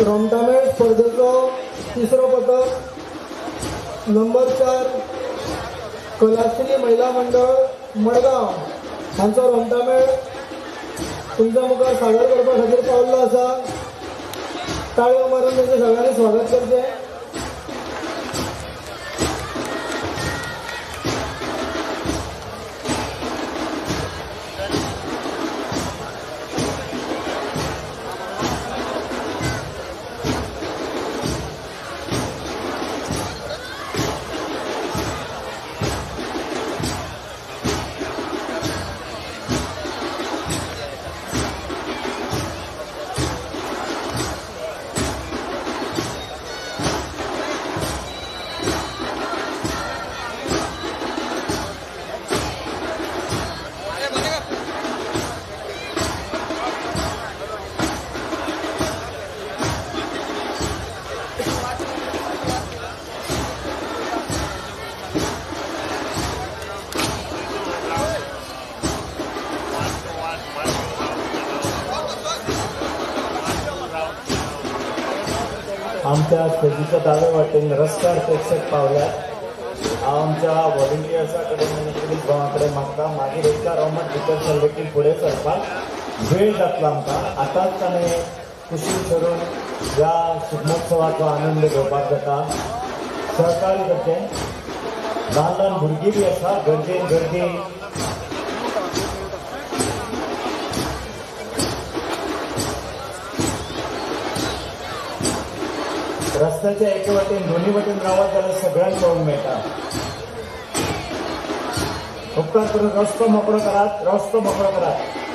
रोमटामेळ स्पर्धेचो तिसरो पदक नंबर 4 कलाश्री महिला मंडळ मडगांव हांचो रोमटामेळ तुमच्या मुखार सादर करपा खातीर पावल्लो आसा. ताळयो मारून तांचें सगळ्यांनी स्वागत करचें. आमच्या स्टेजीच्या दावे वाटेन रस्त्यार प्रेक्षक पावल्यात. हांव आमच्या व्हॉलंटियर्सा कडेन आनी पुलीस भावां कडेन मागता, मागीर एकदां रोमट भितर सरले की फुडें सरपाक वेळ जातलो आमकां. आतांच आमी कुशीन सरून ह्या शिगमोत्सवाचो आनंद घेवपाक जाता. सहकार्य करचें. ल्हान ल्हान भुरगीं बी आसा, गर्देन गर्दी. रस्त्याच्या एके वाटेन दोन्ही वाटेन रावत जाल्यार सगळ्यांक पळोवंक मेळटा. उपकार करून रस्तो मोकळो करात, रस्तो मोकळो करात.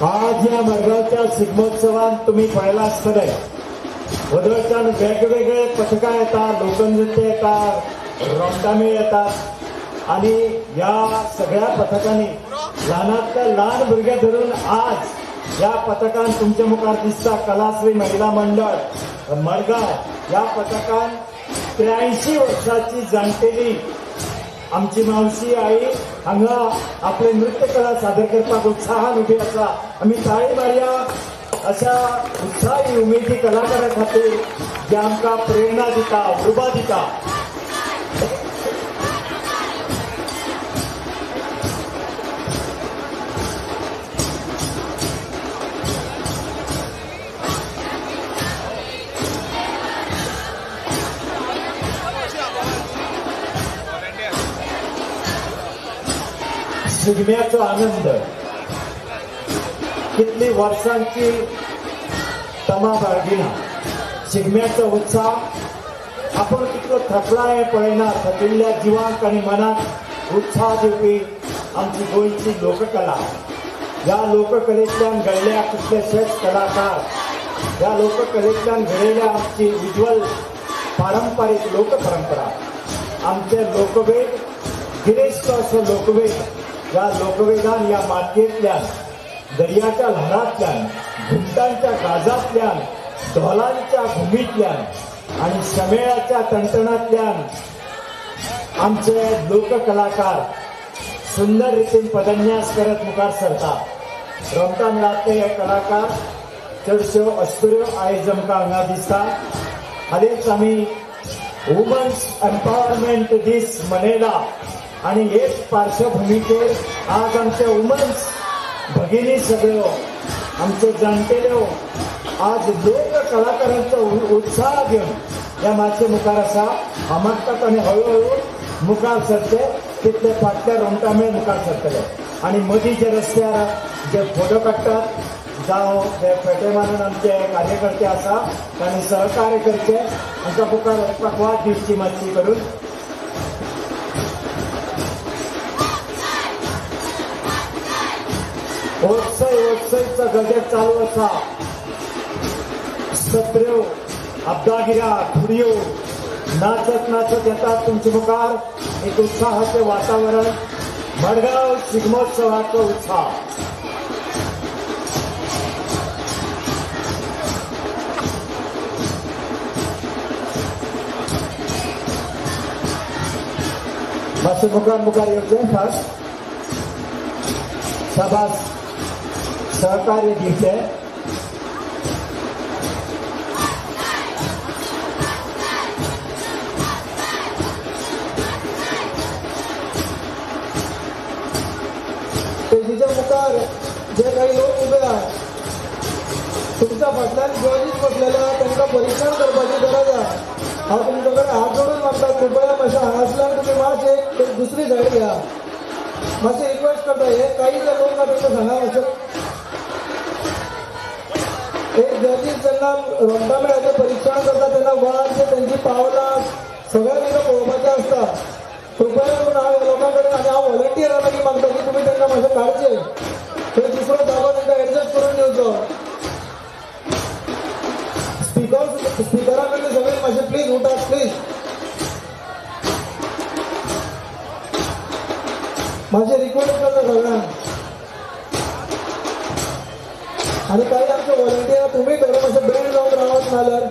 आज ह्या मडगांवच्या शिगमोत्सवान तुमी पळयलां आसतलें, वदळच्यान वेगवेगळे पथकां येता, लोकनृत्य येता, रोमटामेळ येतात आनी ह्या सगळ्या पथकांनी ल्हानांतल्या ल्हान भुरगे धरून आज ह्या पथकान तुमच्या मुखार दिसता कलाश्री महिला मंडळ मडगांव ह्या पथकान 83 वर्सांची जाणटेली आमची मावशी आई हांगा आपले नृत्यकला सादर करपाक उत्साहान उबी आसा. आमी ताळी मारया अशा उत्साही उमेदी कलाकारा खातीर जे आमकां प्रेरणा दिता, उर्बा दिता. शिगम्याचो आनंद कितली वर्सांची तमा बाळगिना, शिगम्याचो उत्साह आपण कितलो थकला हें पळयना, थकिल्ल्या जिवाक आनी मनाक उत्साह दिवपी आमची गोंयची लोककला. ह्या लोककलेंतल्यान घडल्या कितलेशेच कलाकार, ह्या लोककलेंतल्यान घडयल्या आमची उज्ज्वल पारंपारीक लोकपरंपरा, आमचे लोकवेद, गिरेस्त असो लोकवेद. ह्या लोकवेदान, ह्या मातयेंतल्यान, दर्याच्या ल्हारांतल्यान, घुमटांच्या गाजांतल्यान, धोलांच्या घुमींतल्यान आनी शमेळाच्या टणटणांतल्यान आमचे लोककलाकार सुंदर रितीन पदन्यास करत मुखार सरता. रोमटामेळांतले हे कलाकार चडश्यो अस्तुऱ्यो आयज आमकां हांगा दिसता. हालींच आमी वुमन्स एम्पावरमेंट दीस मनयला आनी हेच पार्श्वभुमीचेर आज आमचे वुमन्स भगिनी सगळ्यो, आमच्यो जाणटेल्यो आज लोक कलाकारांचो उत्साह घेवन ह्या माचये मुखार आसा. हांव मागता तांणी हळुहळू मुखार सरचे, तितले फाटल्या रोमटामेळ मुखार सरतले आनी मदीं जे रस्त्यार जे फोटो काडटात जावं जे पेटे मारून आमचे कार्यकर्ते आसा तांणी सहकार्य करचे, आमकां मुखार वचपाक वाट दिवची मातशी करून. उत्सय उत्सयचो गजर चालू आसा. सत्र्यो, अब्दागिऱ्या, घुडयो नाचत नाचत येतात तुमचे मुखार. एक उत्साहाचें वातावरण, मडगांव शिगमोत्सवाचो उत्साह. मातशें मुखार मुखार येवचें फास्ट, शाबास, सहकार्य दिवचें. स्टेजीच्या मुखार जे काही लोक उबे आहात तुमच्या फाटल्यान जजीस बसलेले आहात, तांकां परेशान करपाची गरज आहा. हांव तुमच्या कडेन हात जोडून मागता, कृपया मातशें हांगासल्यान तुमी मातशें एक दुसरी सायड घ्या. मातशें रिक्वेस्ट करता, हे काही जे लोक आहा तांकां सांगा मातशें. एक जजीस जेन्ना रोमटामेळाचें परिक्षण करता तेन्ना वळांचे तेंची पावलां सगळें तांकां पळोवपाचें आसता. कृपया करून हांव ह्या लोकां कडेन आनी हांव व्हॉलंटियरा लागीं मागता की तुमी तांकां मातशें काडचें, थंय दुसरो जागो तांकां एडजस्ट करून दिवचो. स्पिकरा कडले सगळे मातशें प्लीज उठात, प्लीज मातशें रिक्वेस्ट करता सगळ्यांक. आनी काही आमचे व्हॉलंटियर तुमी थोडे मातशें बेंड जावन रावत नाल्यार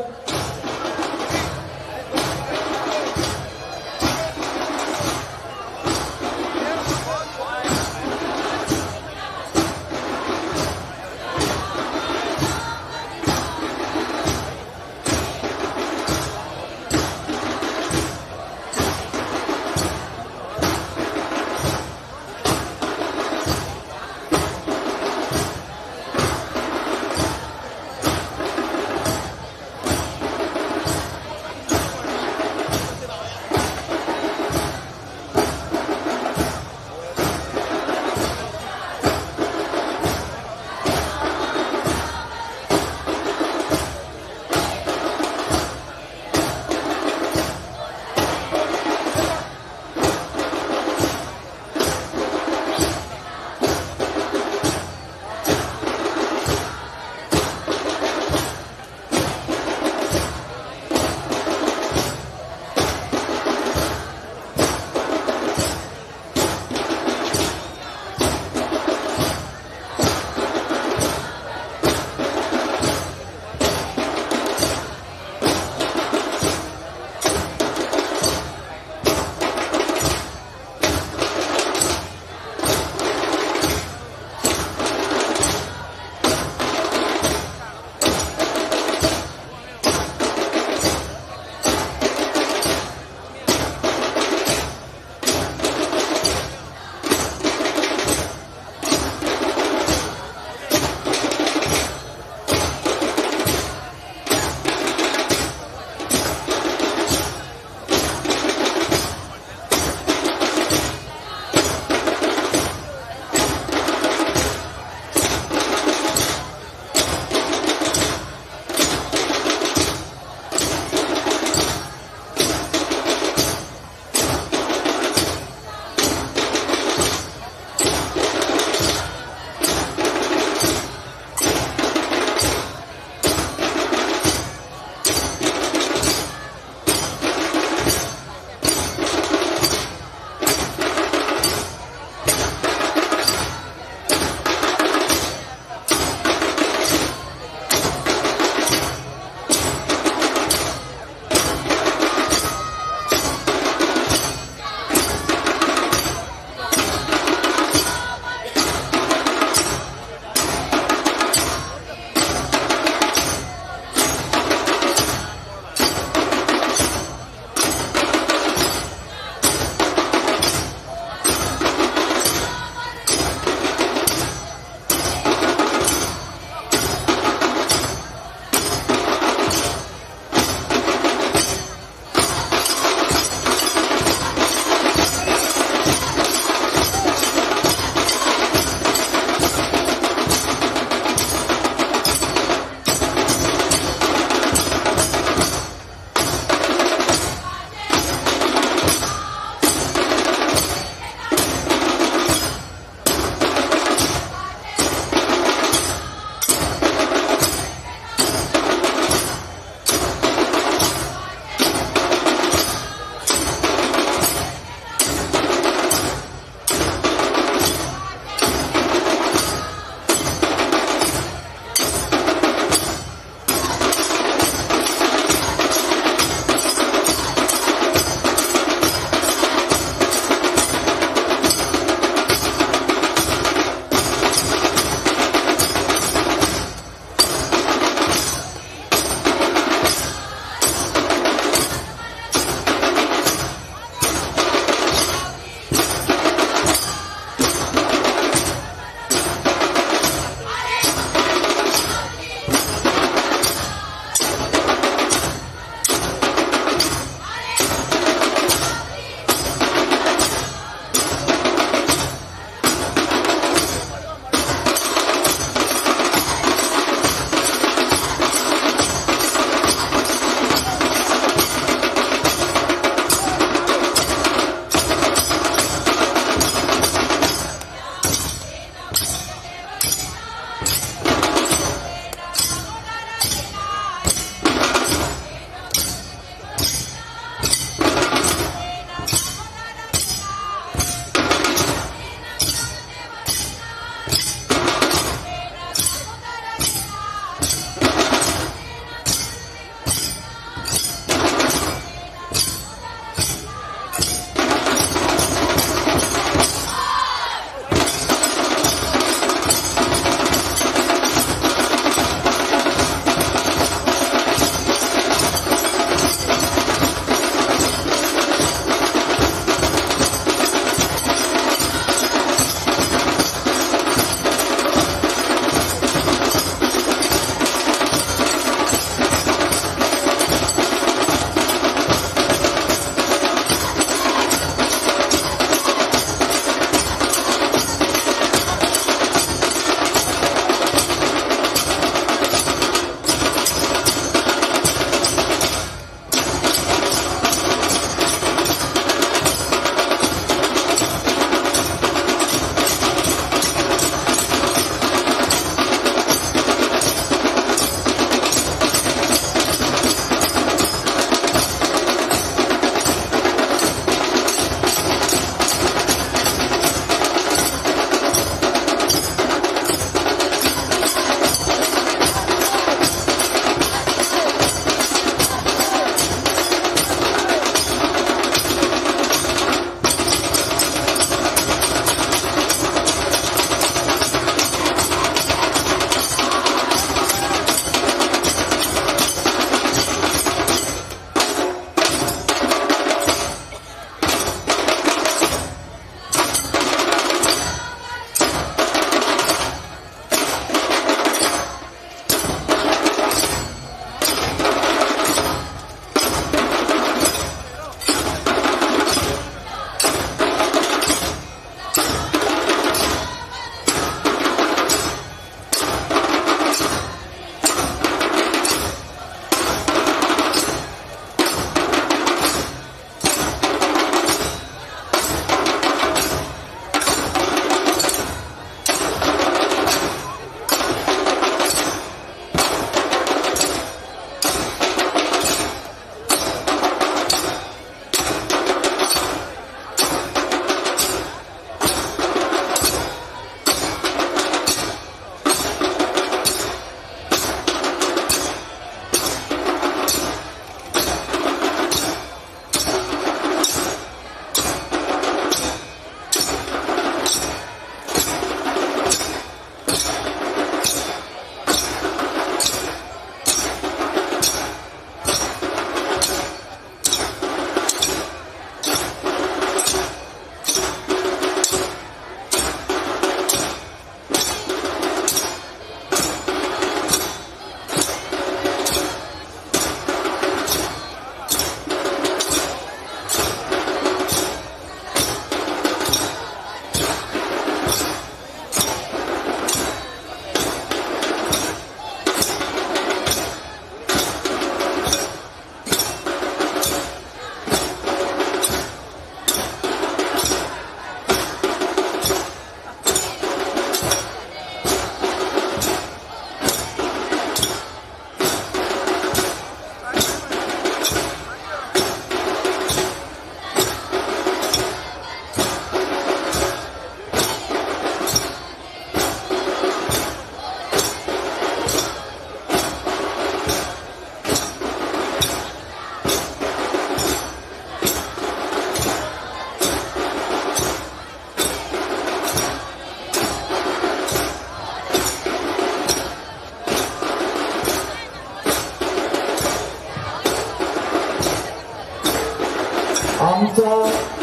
आमच्या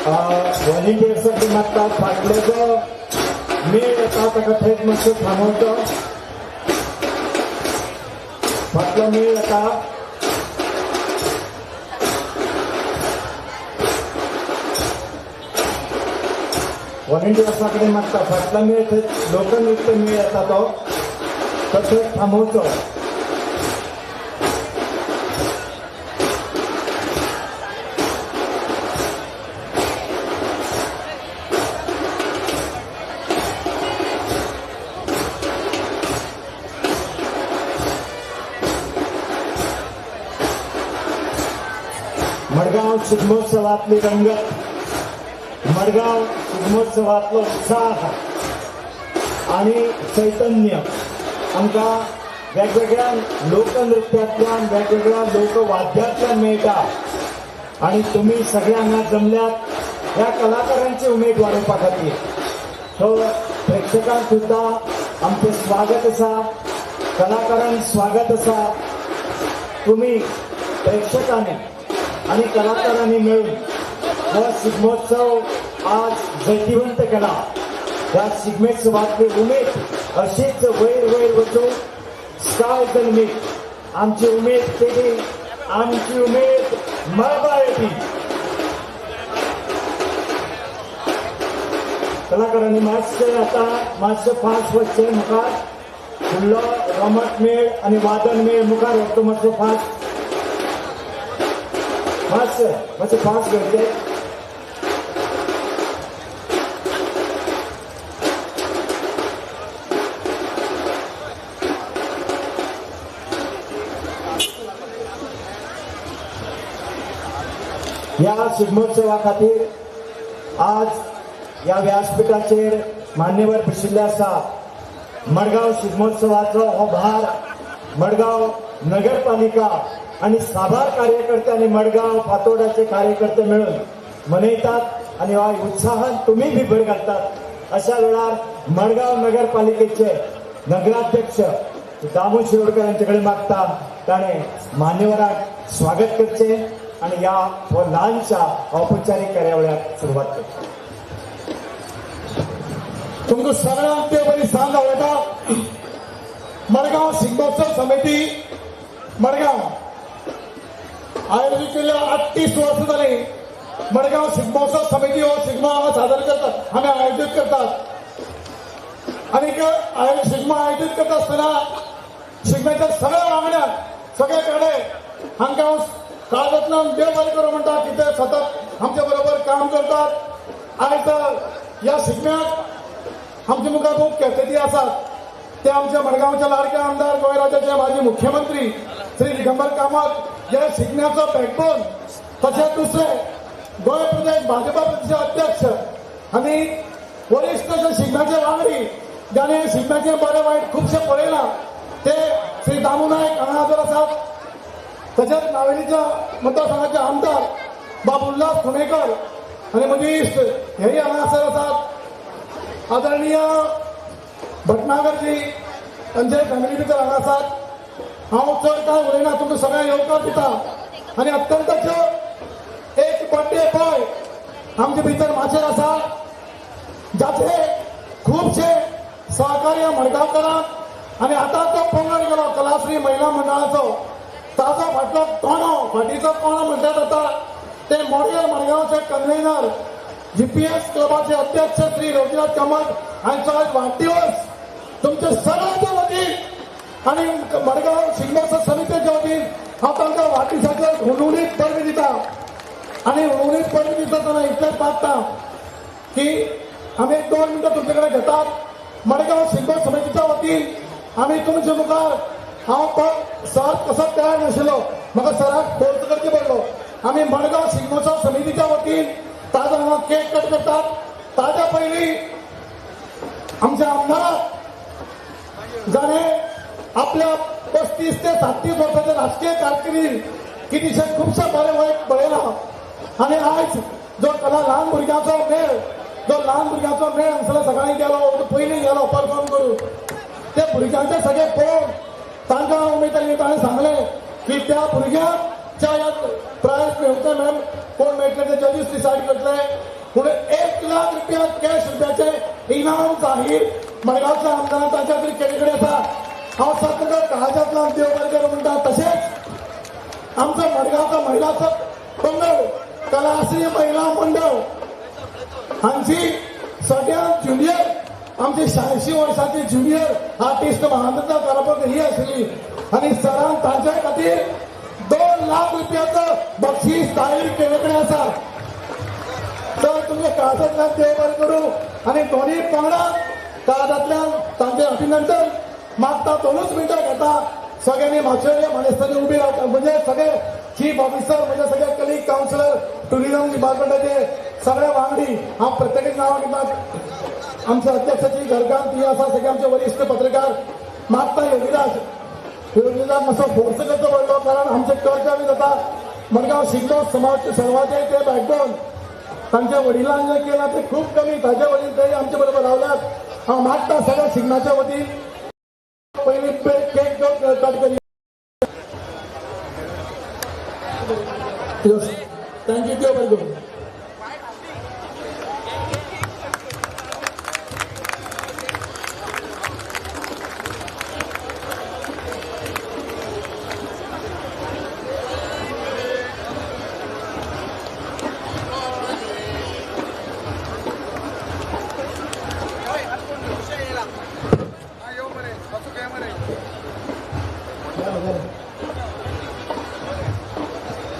व्हॉलिंटियर्सांक मागता फाटले जो मेळ येता ताका थंयच मातसो थांबोवचो. फाटलो मेळ येता व्हॉलिंटियर्सां कडेन मागता फाटलो मेळ थंय लोकनृत्य मेळ येता तो थंय थांबोवचो. मडगांव शिगमोत्सवातली रंगत, मडगांव शिगमोत्सवातलो उत्साह आणि चैतन्य आमकां वेगवेगळ्या लोकनृत्यांतल्यान वेगवेगळ्या लोकवाद्यांतल्यान मेळटा आणि तुमी सगळे हांगा जमल्यात ह्या कलाकारांची उमेद वाडोवपा खातीर. सो प्रेक्षकांक सुद्दां आमचें स्वागत आसा, कलाकारांक स्वागत आसा. तुमी प्रेक्षकांनी आणि कलाकारांनी मिळून हो शिगमोत्सव आज जैतिवंत केला. ह्या शिगमोत्सवातली उमेद अशीच वयर वयर वचून स्काय the limit. आमची उमेद केली, आमची उमेद मळबा येती. कलाकारांनी मातशें आतां मातशें फास्ट वचचें मुखार. फुडलो रमट मेळ आनी वादन मेळ मुखार वचचो मातसो फास्ट, मातशें मातशें फास्ट घेवचें. ह्या शिगमोत्सवा खातीर आज ह्या व्यासपीठाचेर मान्यवर बशिल्ले आसा. मडगांव शिगमोत्सवाचो हो भार मडगांव नगरपालिका आणि साबार कार्यकर्ते आणि मडगांव फातोर्डाचे कार्यकर्ते मेळून मनयतात आणि ह्या उत्साहान तुमी बी भर घालतात. अशा वेळार मडगांव नगरपालिकेचे नगराध्यक्ष दामू शिरोडकर यांचे कडेन मागता ताणें मान्यवराक स्वागत करचें आणि ह्या हो ल्हानशा औपचारीक कार्यावळ्याक सुरवात करची. तुमकां सगळ्यांक ते बरी सांग आवडटा. मडगांव शिगमोत्सव समिती मडगांव आयोजीत केल्ल्या 38 वर्सां जालीं. मडगांव शिगमोत्सव समिती हो शिगमो हांगा सादर करतात, आमी आयोजीत करतात. आनीक शिगमो आयोजीत करता आसतना शिगम्याच्या सगळ्या वांगड्यांक सगळे कडेन हांकां हांव काळजांतल्यान देव बरें करूं म्हणटा की ते सतत आमच्या बरोबर काम करतात. आयज ह्या शिगम्याक आमच्या मुखार खूब कॅपेटी आसात. ते आमच्या मडगांवचे लाडके आमदार, गोंय राज्याचे माजी मुख्यमंत्री श्री दिगंबर कामत हे शिगम्याचो बॅकबोन, तशेंच दुसरे गोंय प्रदेश भाजपा प्रदेश अध्यक्ष आनी वरिश्ठ जे शिगम्याचे वांगडी जाणे शिगम्याचें बरें वायट खुबशें पळयलां ते श्री दामू नायक हांगा हजर आसात. तशेंच नावेलीच्या मतदारसंघाचे आमदार बाब उल्हास खुणेकर आनी म्हजे इश्ट हेय हांगासर आसात. आदरणीय भटनागरजी तांचे फॅमिली भितर हांगा आसात. हांव चड कांय उलयना, तुमकां सगळ्यांक येवकार दिता. आनी अत्यंत एक बर्थडे बॉय आमचे भितर माचयेर आसा, जाचे खुबशे सहकार्य मडगांवकारांक आनी आतां तो पंगड गेलो कलाश्री महिला मंडळाचो, ताजो फाटलो कोणो, फाटीचो कोणो म्हणटात आतां ते मॉडेल मडगांवचे कन्व्हेनर जीपीएस क्लबाचे अध्यक्ष श्री रघुनाथ कामत हांचो आज वाडदिवस. तुमच्या सगळ्यांच्या वतीन आनी मडगांव शिगमोत्सव समितीच्या वतीन हांव तांकां वाडदिवसाचेर हुनहुनीत परबी दिता. आनी हुनहुनीत परबी दिता आसतना इतलेंच मागता की आमी 2 मिनटां तुमचे कडेन घेतात. मडगांव शिगमो समितीच्या वतीन आमी तुमचे मुखार, हांव सर कसो तयार नाशिल्लो, म्हाका सराक फोर्स करचें पडलो. आमी मडगांव शिगमोत्सव समितीच्या वतीन ताजो हांगा केक कट करतात. ताज्या पयलीं आमच्या आमदाराक जाणें आपल्या 35 ते 37 वर्साच्या राजकीय कारकिर्दीत कितीशे खुबशे बरें वायट पळयलां आनी आयज जो कला ल्हान भुरग्यांचो मेळ, जो ल्हान भुरग्यांचो मेळ हांगसर सकाळीं गेलो, पयलीं गेलो परफॉर्म करून, ते भुरग्यांचे सगळे पळोवन तांकां उमेद आयली. ताणें सांगलें की त्या भुरग्यांच्या ह्या प्रायज मेळटा मॅम कोण मेळटले ते जजीस डिसायड करतले. पूण 1 लाख रुपया कॅश रुपयाचे इनाम जाहीर मडगांवच्या आमदारान ताच्या खातीर केल्ले कडेन आसा. हांव सगळ्या काळजांतल्यान देव बरें करूं म्हणटा. तशेंच आमचो मडगांवचो महिलाचो पंगड कलाश्री महिला मंडळ हांची सगळ्यात ज्युनियर आमची 86 वर्सांची ज्युनियर आर्टिस्ट महानंदा करपा ही आशिल्ली आनी सरान तांच्या खातीर 2 लाख रुपयाचो बक्षीस जाहीर केल्ले कडेन आसा. तर तुमच्या काळजांतल्यान देव बरें करूं आनी दोनूय पंगडाक काळजांतल्यान तांचें अभिनंदन मागता. 2 मिनटां घेता. सगळ्यांनी माचयेर मानेस्तांनी उबी रावता. म्हणजे सगळे चीफ ऑफिसर, म्हणजे सगळे कलीग कावन्सिलर, टुरिझम डिपार्टमेंटाचे सगळे वांगडी, हांव प्रत्येकाची नांवां घेता. आमचे अध्यक्षाची घरकाम ती आसा, सगळे आमचे वरिश्ठ पत्रकार मागता. योगीराज योगीराज मातसो फोर्स करचो पडलो कारण आमचे कर्तव्य जाता. मडगांव शिगमो समाज सर्वाचे ते बॅकबोन तांच्या वडिलांनी जें केलां तें खूब कमी. ताजे वडील ते आमचे बरोबर रावल्यात. हांव मागता सगळ्या शिगम्याच्या वतीन पयलीं cake cut curry. Thank you. देव बरें करूं.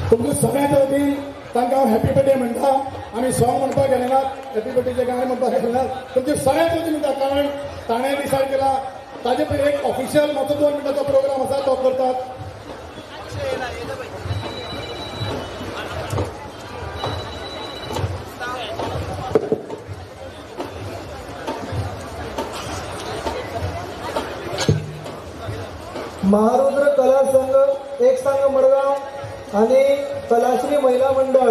तुमच्या सगळ्यांच्या वतीन तांकां हांव हॅपी बर्थडे म्हणटा. आमी सॉंग म्हणपाक गेले नात, हॅपी बर्थडेचें गाणें म्हणपाक गेले नात. तुमच्या सगळ्यांच्या वतीन म्हणटा कारण ताणें डिसायड केला. ताजे पयलीं एक ऑफिशियल मातसो 2 मिनटांचो प्रोग्राम आसा तो करतात. महारुद्र कला संघ एक संघ मडगांव आनी कलाश्री महिला मंडळ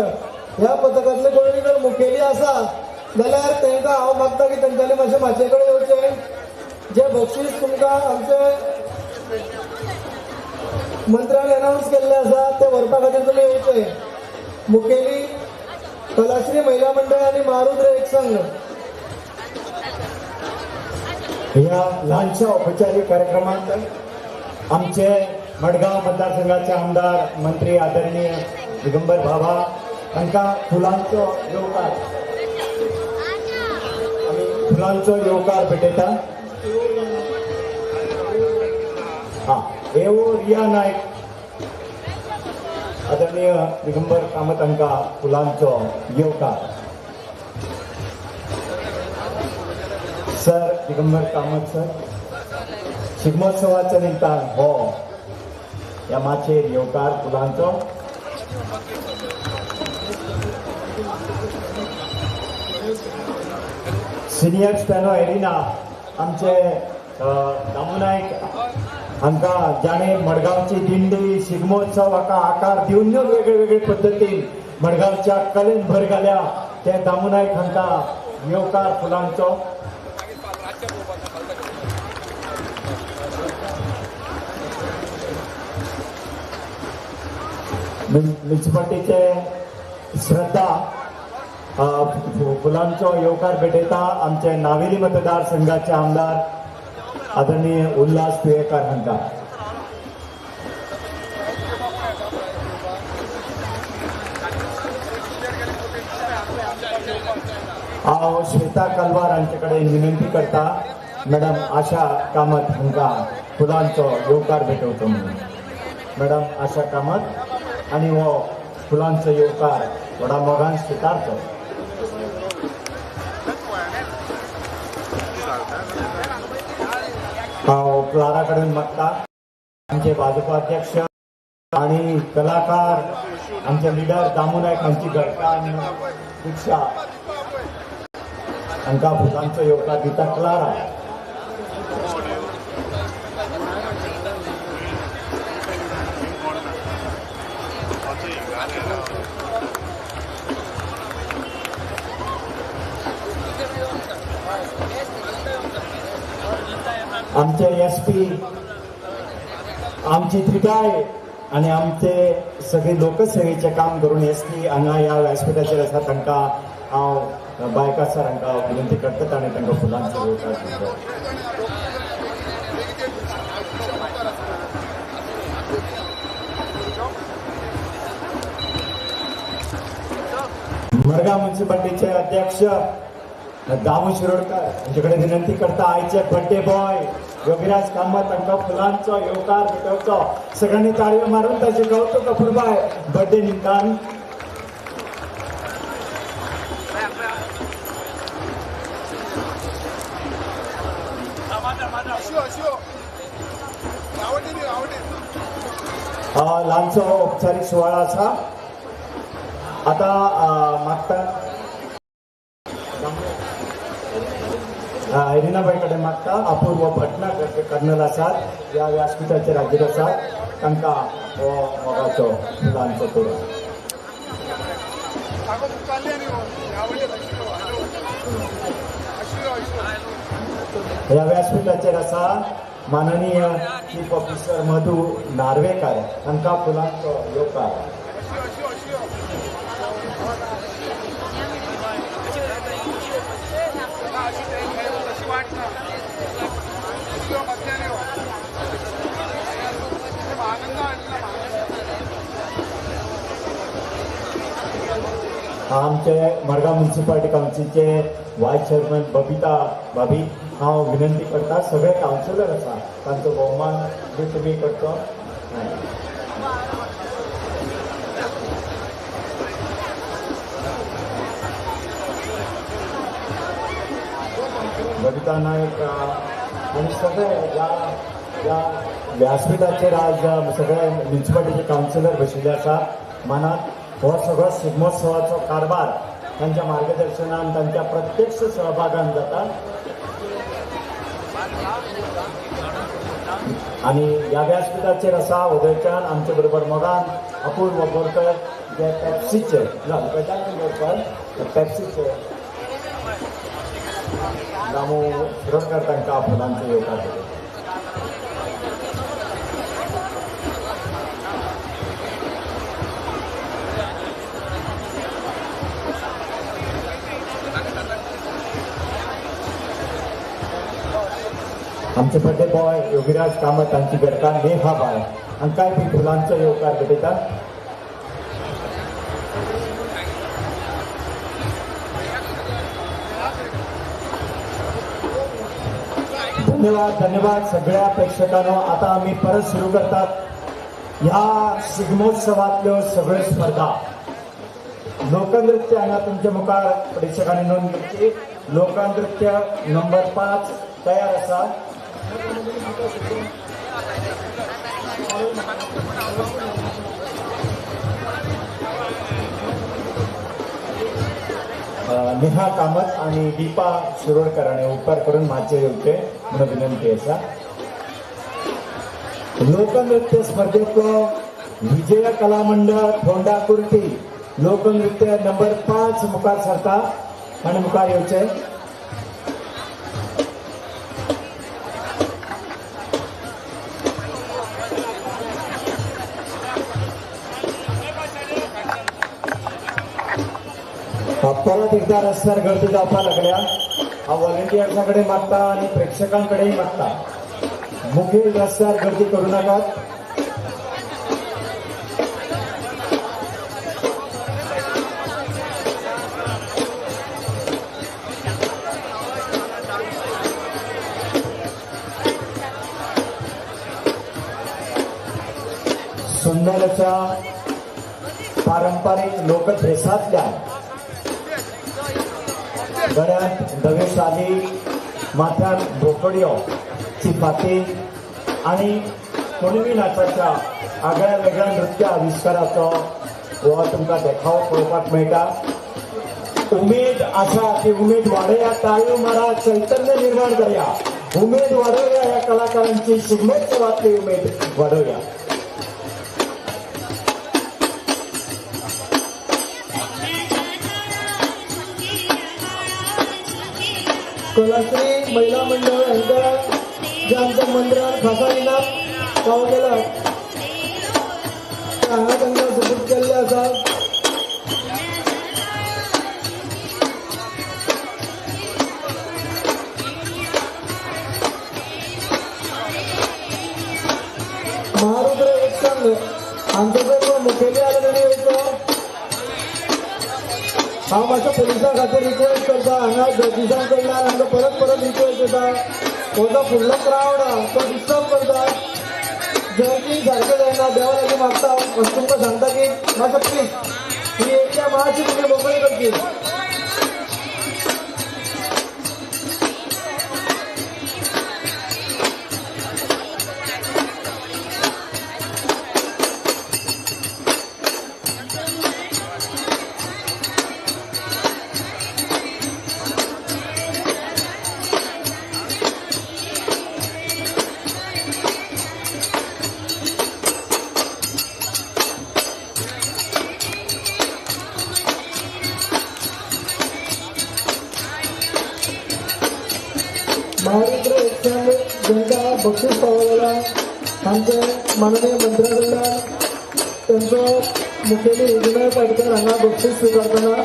ह्या पथकांतले कोणी जर मुखेली आसा जाल्यार तांकां हांव मागता की तांच्यांनी मातशें माचये कडेन येवचें. जे बक्षीस तुमकां आमचे मंत्र्यान अनावन्स केल्ले आसा ते व्हरपा खातीर तुमी येवचे. मुखेली कलाश्री महिला मंडळ आनी महारुद्र एक संघ. ह्या ल्हानशा औपचारीक कार्यक्रमांत आमचे मडगांव मतदारसंघाचे आमदार मंत्री आदरणीय दिगंबर बाबा हांकां फुलांचो येवकार आमी फुलांचो येवकार भेटयता. हा एओ रिया नायक आदरणीय दिगंबर कामत हांकां फुलांचो येवकार. सर दिगंबर कामत सर, शिगमोत्सवाच्या निमतान हो ह्या माचयेर येवकार फुलांचो. सिनियर स्पॅनो एरिना आमचे दामू नायक हांकां जाणें मडगांवची दिंडी शिगमोत्सव हाका आकार दिवन दिवन वेगळे वेगळे पद्दतीन मडगांवच्या कलेन भर घाल्या ते दामू नायक हांकां येवकार फुलांचो. म्युनिसिपालिटीचे श्रद्धा फुलांचो येवकार भेटयता आमचे नावेली मतदारसंघाचे आमदार आदरणीय उल्हास तुयेकार हांकां. हांव श्वेता कलवार हांचे कडेन विनंती करता मॅडम आशा कामत हांकां फुलांचो येवकार भेटवचो म्हणून. मॅडम आशा कामत आनी हो फुलांचो येवकार व्हडा मोगान स्विकारचो. हांव क्लारा कडेन मागता आमचे भाजपा अध्यक्ष आनी कलाकार आमचे लिडर दामू नायक हांची घरकान्न दीक्षा हांकां फुलांचो येवकार दिता क्लारा. आमचे एस पी आमची थिटाय आनी आमचे सगळे लोकसेवेचें काम करून एस टी हांगा ह्या व्यासपिठाचेर आसा तांकां हांव बायकार सर हांकां विनंती करता आनी तांकां फुलांचो येवकार दिता. मडगांव म्युनिसिपालिटीचे अध्यक्ष दामू शिरोडकर हांचे कडेन विनंती करता आयचे बर्थडे बॉय योगीराज कामत तांकां फुलांचो येवकार भेटोवचो. सगळ्यांनी ताळयो मारून ताचें कौतुक अपुरबाय बर्थडे निमतान. ल्हानसो औपचारीक सुवाळो आसा. आतां मागता एरिनाबाई कडेन मागता अपूर्व भटनागर कर्नल आसात ह्या व्यासपिठाचेर हाजीर आसात तांकां हो मोगाचो फुलांचो तुरो. ह्या व्यासपिठाचेर आसा माननीय चीफ ऑफिसर मधू नार्वेकर तांकां फुलांचो येवकार. आमचे मडगांव म्युनिसिपालिटी कावन्सिलचे वायस चेअरमॅन बबिता भाभी हांव विनंती करता सगळे कावन्सिलर आसा तांचो भोवमान बी तुमी करचो. बबिता नायक आनी सगळे ह्या ह्या व्यासपिठाचेर आज सगळे म्युनिसिपालिटीचे कावन्सिलर बशिल्ले आसा. मनात हो सगळो शिगमोत्सवाचो कारभार तांच्या मार्गदर्शनान तांच्या प्रत्यक्ष सहभागान जाता आनी ह्या व्यासपिठाचेर आसा उदयच्यान आमचे बरोबर मोगान अपूर्व बोरकर जे पेप्सीचे ना गजानन बोरकर पेप्सीचे दामू शिरोडकर तांकां फुलांचो येवकार दिता. आमचे बर्थडे बॉय योगीराज कामत हांची घरकान्न नेहा बाय हांकांय बी फुलांचो येवकार भेटयता. धन्यवाद धन्यवाद सगळ्या प्रेक्षकांनो. आता आमी परत सुरू करतात ह्या शिगमोत्सवातल्यो सगळ्यो स्पर्धा. लोकनृत्य हांगा तुमच्या मुखार प्रेक्षकांनी नोंद करची. लोकनृत्य नंबर 5 तयार आसा. नेहा कामत आणि दीपा शिरोडकर हांणी उपकार करून माचयेर येवचे म्हणून विनंती आसा. लोकनृत्य स्पर्धेंतलो विजय कला मंडळ फोंडा कुर्टी लोकनृत्य नंबर 5 मुखार सरता आनी मुखार येवचे. परत एकदा रस्त्यार गर्दी जावपाक लागल्या. हांव व्हॉलंटियर्सां कडेन मागता आनी प्रेक्षकां कडेन मागता मुखेल रस्त्यार गर्दी करूं नाकात. सुंदर अशा पारंपारीक लोकड्रेसांतल्यान गळ्यांत धव्यो शाली, माथ्यार बोकड्यो, चिपाती आनी कुणबी नाचाच्या आगळ्या वेगळ्या नृत्य आविश्काराचो हो तुमकां देखावो पळोवपाक मेळटा. उमेद आसा ती उमेद वाडया, ताळयो मारा, चैतन्य निर्माण करया, उमेद वाडोवया, ह्या कलाकारांची शिगमोत्सवातली उमेद वाडोवया. कोलाश्री महिला मंडळ हांकां जे आमच्या मंदिरान खासा इनाम फावो केला. आसा. महारुद्र एक संघ हांचो जर कोण मुखेली आसा तेणी येवचो. हांव मातसो पुलिसां खातीर रिक्वेस्ट करता, हांगा जजीसां कडल्यान हांकां परत परत रिक्वेस्ट येता, हो जो फुडलो क्रावड आहा तो डिस्टर्ब करता. जर्नी सारकें जायना, देवा लागीं मागता अशें तुमकां सांगता की मातसो प्लीज ही एरिया मातशी तुमी मोकळी करची. महारुद्र एकसंघ जांकां बक्षीस फावो जाला आमचे माननीय मंत्र्या कडल्यान तांचो मुखेली विनय पाटकर हांगा बक्षीस स्विकारतना.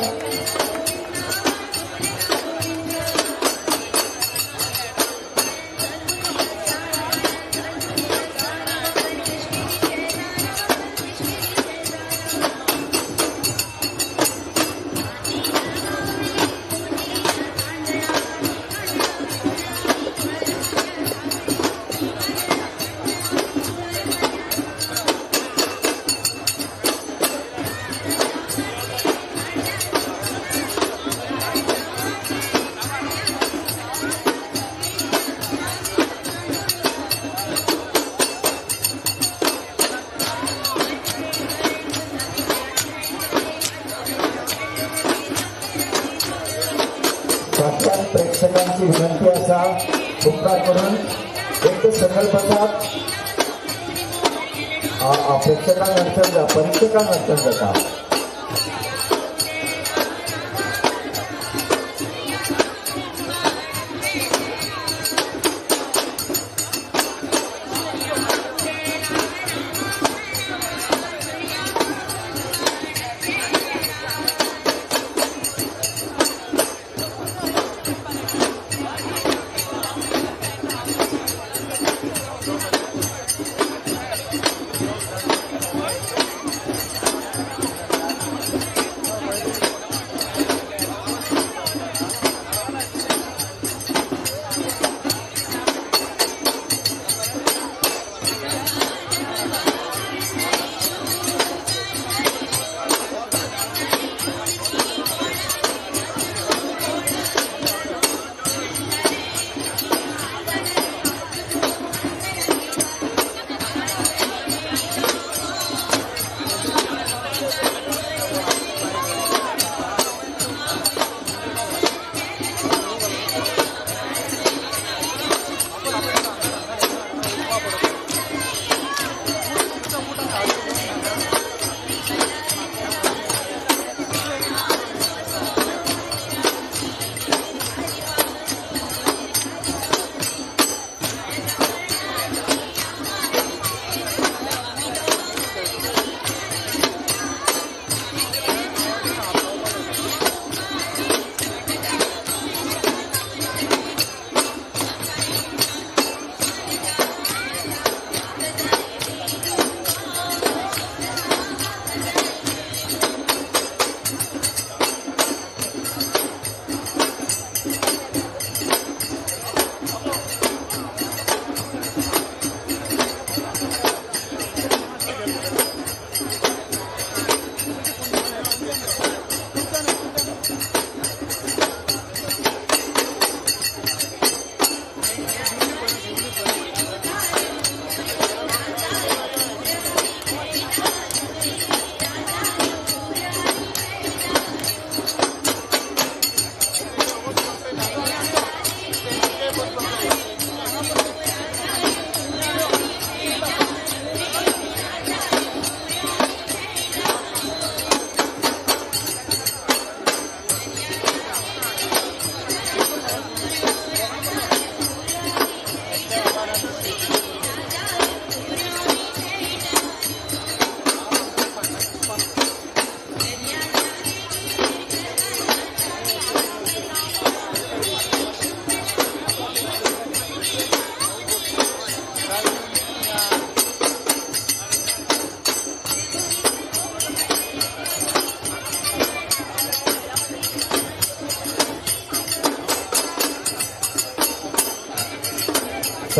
प्रेक्षकांची विनंती आसा, उपकार करून एक तर सकयल बसात, प्रेक्षकांक अडचण जाता, परीक्षकांक अडचण जाता.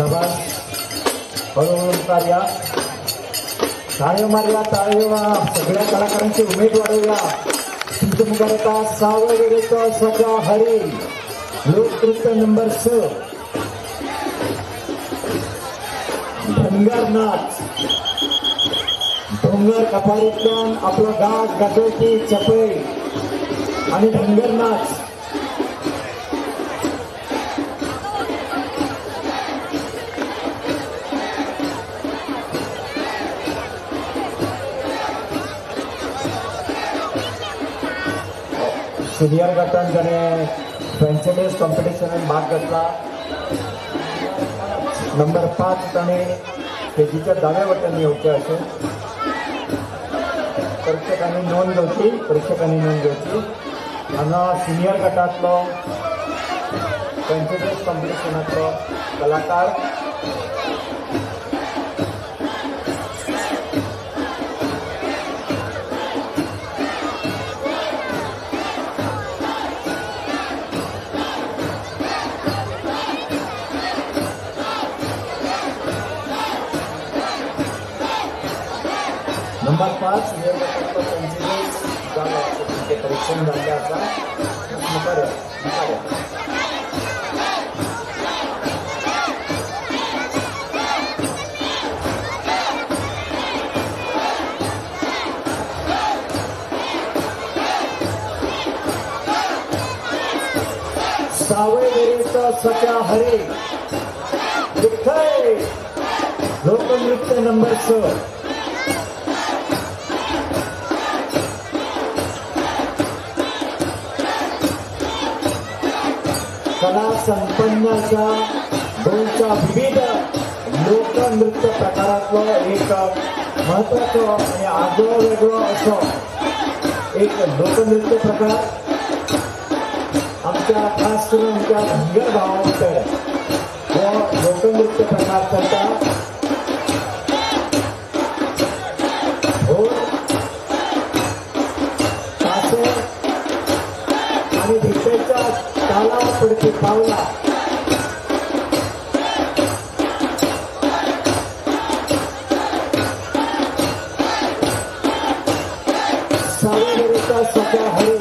शाबास. हळूहळू मुखार या, टाळयो मारया, टाळयो. सगळ्या कलाकारांची उमेद वाडोवया. तुमच्या मुखार येता सावयवेरेचो सखा हरी, लोकनृत्य नंबर 6, धनगर नाच. डोंगर कपारींतल्यान आपलो गाज गाजोवपी चपळी आनी धनगर नाच. सिनियर गटान जाणें फ्रेंचडेज कॉम्पिटिशनान भाग घेतला, नंबर 5 ताणें स्टेजीच्या दाव्या वटेन येवचें अशें प्रेक्षकांनी नोंद घेवची. प्रेक्षकांनी नोंद घेवची. हांगा सिनियर गटांतलो फ्रेंचडेज कॉम्पिटिशनांतलो कलाकार नंबर 5 सिनियर गटांतलो पंचवीस जालो, तुमचें परीक्षण जाल्लें आसा. मुखार मुखार. सावयवेरेचो सखा हरी, विठ्ठल, लोकनृत्य नंबर 6. कला संपन्न अशा गोंयच्या विविध लोकनृत्य प्रकारांतलो एक म्हत्वाचो आनी आगळो वेगळो असो एक लोकनृत्य प्रकार आमच्या खास करून आमच्या धनगर भावां भितर हो लोकनृत्य प्रकार चलता. ढोल, ताशे आनी भितरच्या तालावर पडपी पावला. सावयवेरेचा सखा हरी.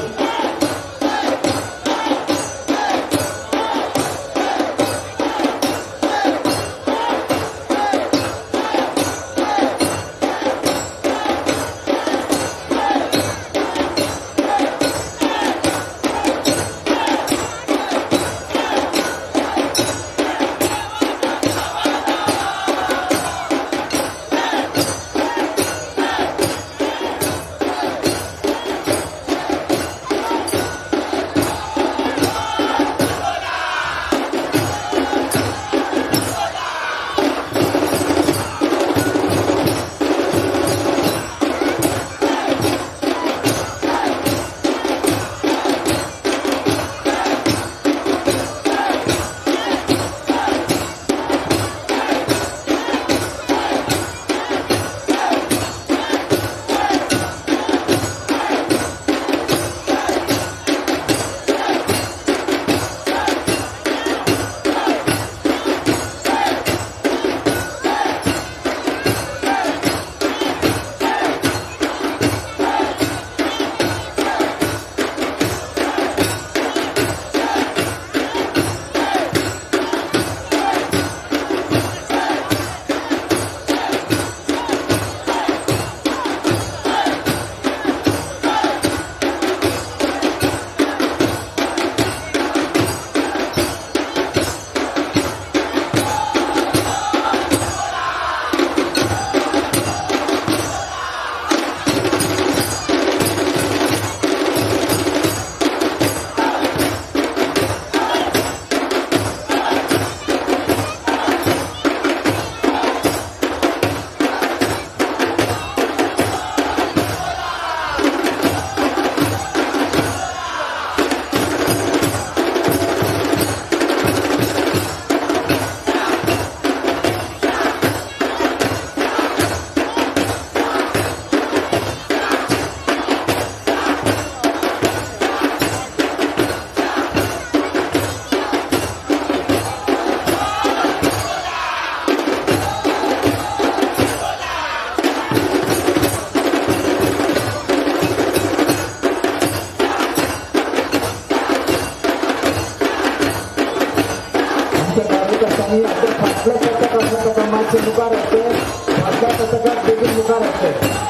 मातशें मुखार हाडचें, फाटल्या पथकाक बेगीन मुखार हाडचें.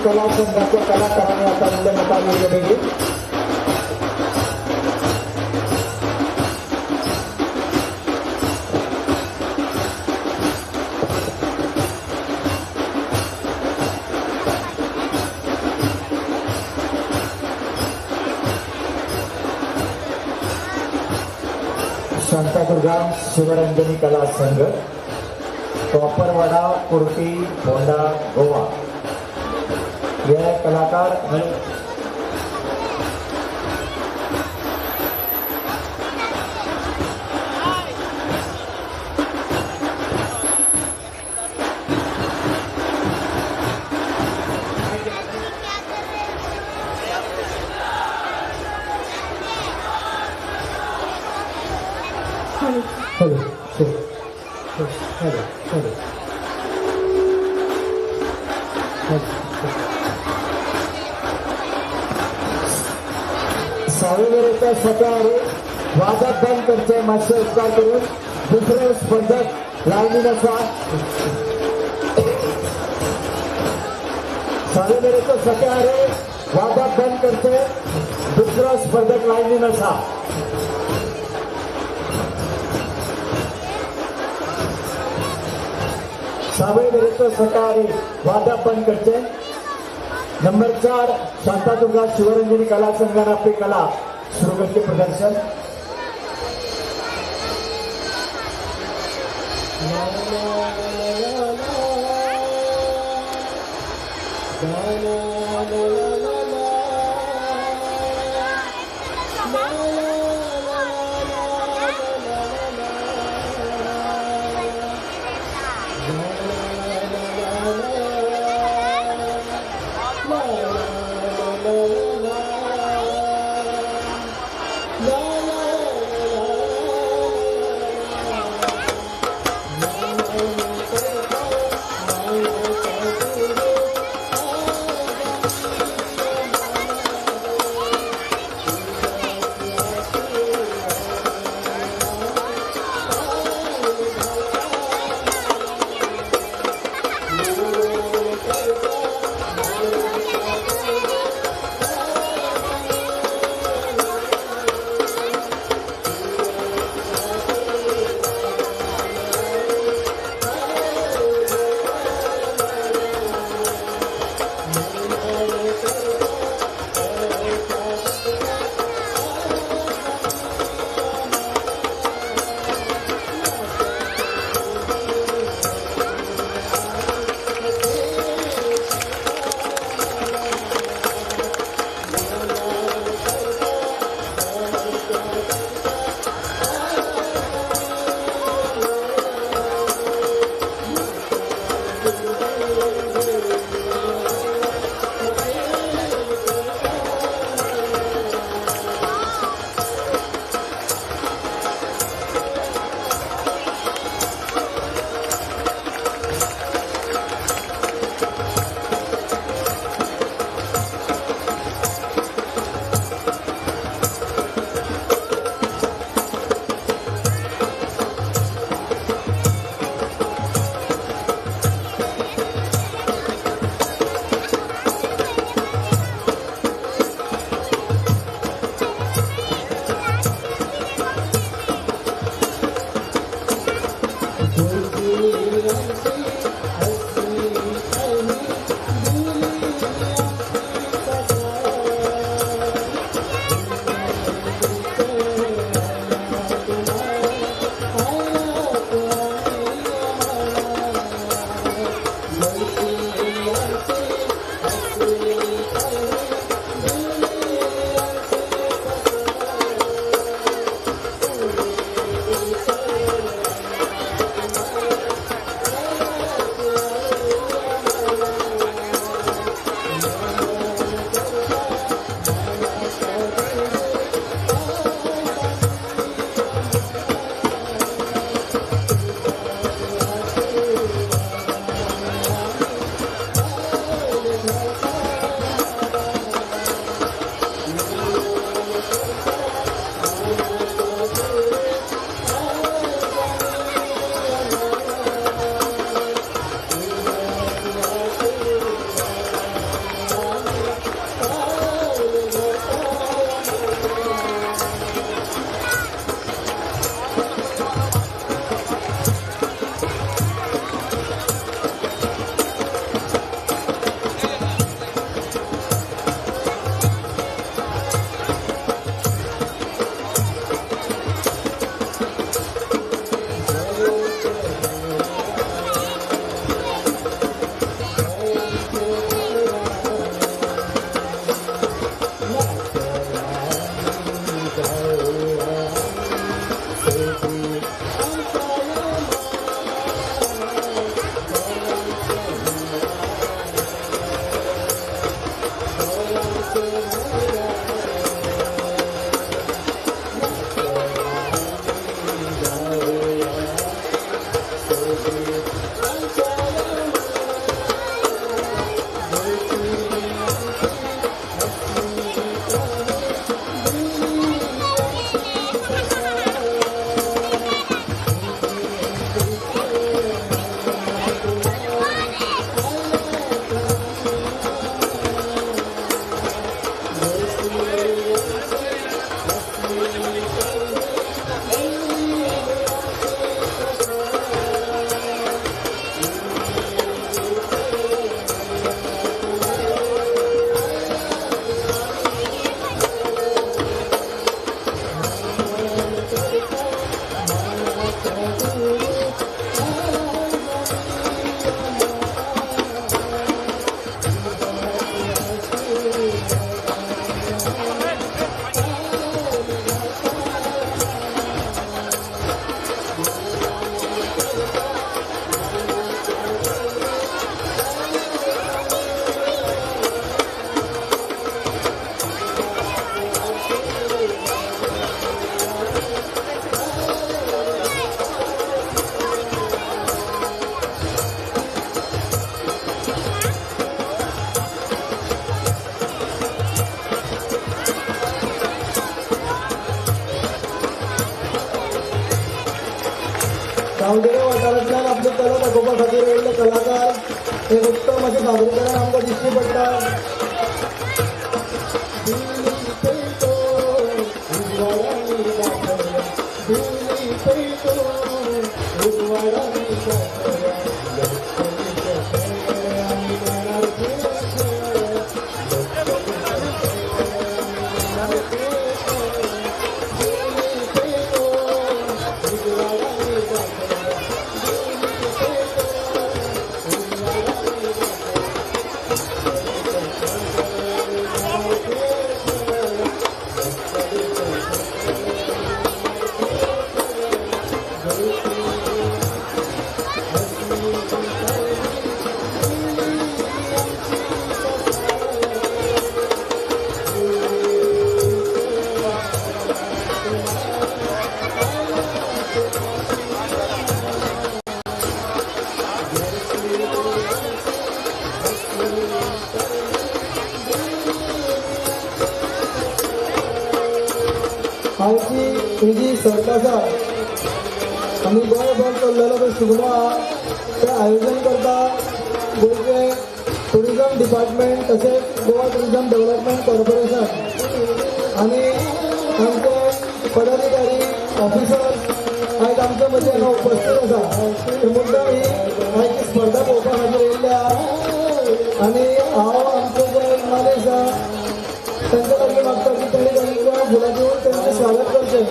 कला संघाच्या कलाकारांनी आता मूल्य बेगीन. शांतादुर्गा शिवरंजनी कला संघ, कोपरवाडा, कुर्टी, फोंडा, गोवा. यह कलाकार हेलो हेलो हेलो सावेवेरेच्या सकाळी वादक बंद करचे मातशे उपकार करून. दुसरे स्पर्धक लायनीन आसा. सावेवेरेचो सकाळी वादक बंद करचे, दुसरो स्पर्धक लायनीन आसा. सावय वेरेचो सहकारी वादप बंद करचे. नंबर 4 शांतादुर्गा शिवरंजनी कला संघान आपली कला सुरू करचे प्रदर्शन. गांवगिऱ्या वाठारांतल्यान आपली कला दाखोवपा खातीर आयिल्ले कलाकार हे उत्तम अशें सादरीकरण आमकां दिश्टी पडटा. आयची ही जी सर्त आसा आमी गोंयभर चल्लेलो पळय शिगमो आहा तें आयोजन करता गोंयचें टुरिजम डिपार्टमेंट तशेंच गोवा टुरिजम डेव्हलपमेंट कॉर्पोरेशन आनी आमचे पदाधिकारी ऑफिसर्स आयज आमच्या मदीं हांगा उपस्थित आसा. मुद्दाम ही आयची स्पर्धा पळोवपा खातीर येयल्ले आहा आनी हांव आमचे जे मानेस आहा तांच्या लागीं मागता की तांणी तांकां फुलां दिवन तांचें स्वागत करचें.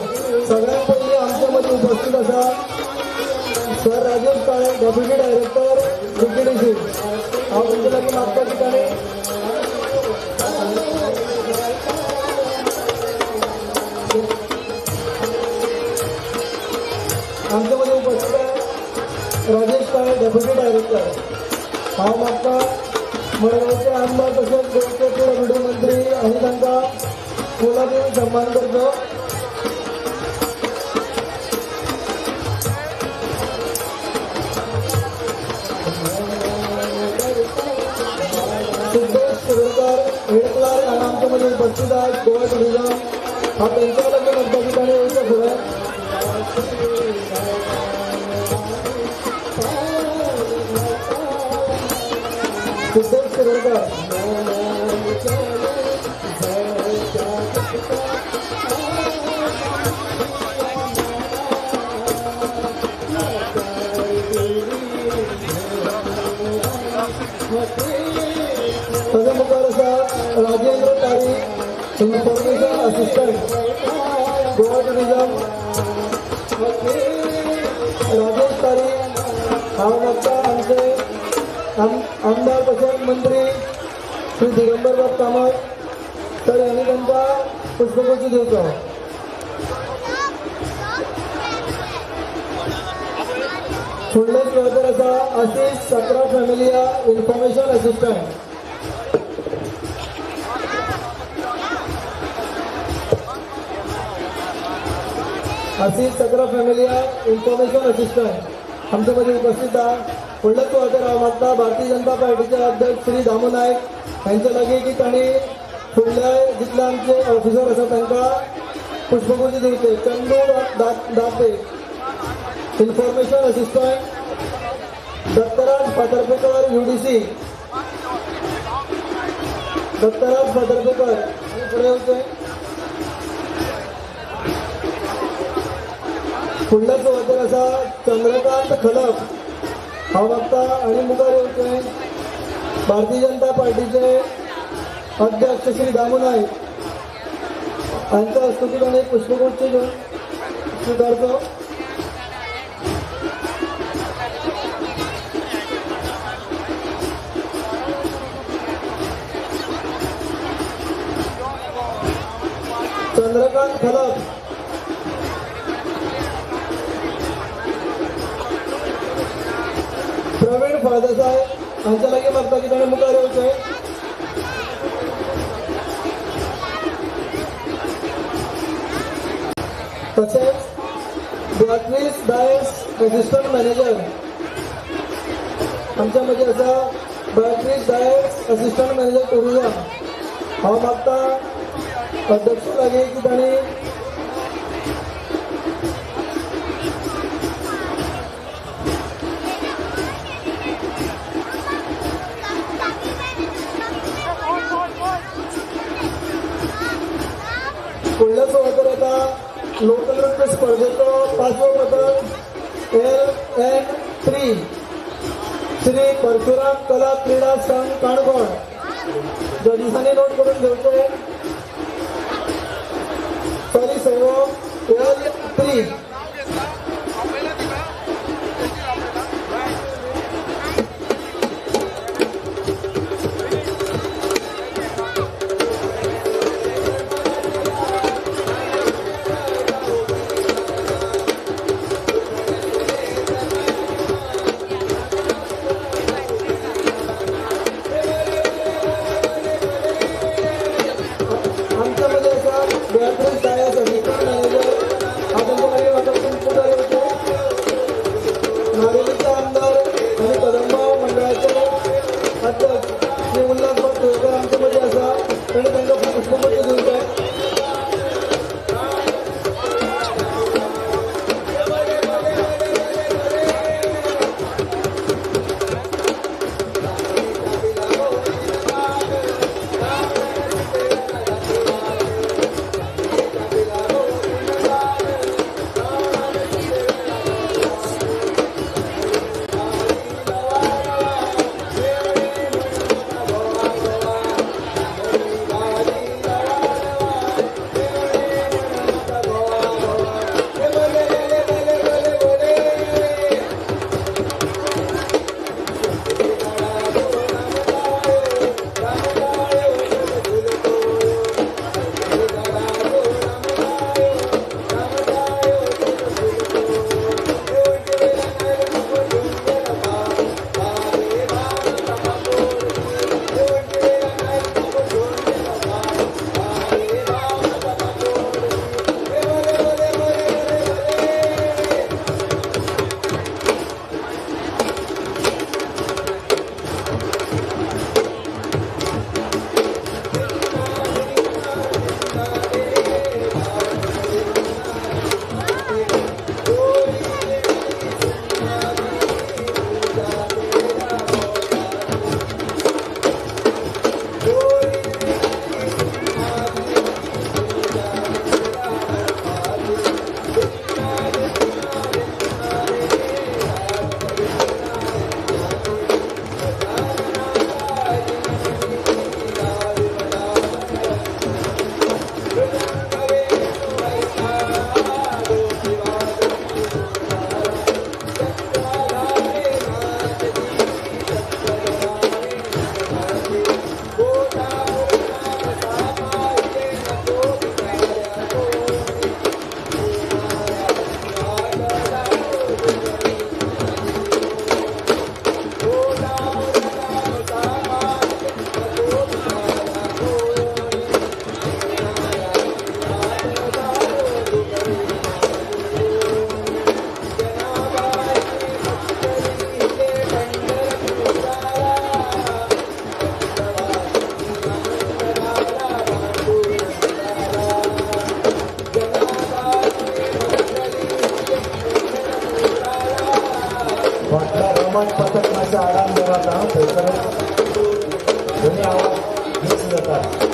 सगळ्यांत पयलीं आमच्या मदीं उपस्थित आसा sir Rajesh Kale, deputy director DTDC. हांव तांच्या लागीं मागता की तांणी आमच्या मदीं उपस्थित आहे राजेश काळे, डेप्युटी डायरेक्टर. हांव मागता मडगांवचे आमदार तशेंच गोंयचे पीडब्ल्यूडी मंत्री आनी तांकां फुलां दिवन सन्मान करचो. सिद्धेश शिरोडकर हेड क्लार्क हांगा आमच्या मदीं उपस्थित आहात गोवा टुरिजम. हांव तांच्या लागीं मागता की तांणी येवचें फुडें. सिद्धेश शिरोडकर. ताच्या मुखार आसा Rajendra Tari, information assistant Goa tourism. Rajesh Tari. हांव मागता आमचे आमदार तशेंच मंत्री श्री दिगंबर बाब कामत सर यांनी तांकां पुष्पगुच्छ दिवचो. फुडले सुवातेर आसा Ashish Sakra Familia, information assistant. Ashish Sakra Familia, information assistant आमच्या मदीं उपस्थित आहा. फुडले सुवातेर हांव मागता भारतीय जनता पार्टीचे अध्यक्ष श्री दामू नायक हांचे लागीं की तांणी फुडले जितले आमचे ऑफिसर आसा तांकां पुष्पगुच्छ दिवचे. Chandu Date, information assistant. Dattaraj Fatarpekar, UDC. Dattaraj Fatarpekar फुडें येवचें. फुडल्या सुवातेर आसा चंद्रकांत खलप. हांव मागता आनी मुखार येवचें भारतीय जनता पार्टीचे अध्यक्ष श्री दामू नायक हांच्या हस्तुकीं तांणी पुष्पगुच्छ घेवन स्विकारचो. चंद्रकांत खलप. प्रवीण फळदेसाय हांच्या लागीं मागता की ताणें मुखार येवचें. तशेंच बेट्रीस डायस असिस्टंट मॅनेजर आमच्या मदीं आसा. Beatrice Dias assistant manager tourism. हांव मागता अध्यक्ष लागीं की तांणी फुडल्या सुवातेर येता लोकनृत्य स्पर्धेचो पांचवो पदक LN3 Shri Parshuram कला क्रीडा संघ काणकोण. जजिसांनी नोट करून घेवचे. सॉरी सर्व L3. Roman पथक मातशें आराम दवरात आं, थंयसर दोनी आवाज मिक्स जातात.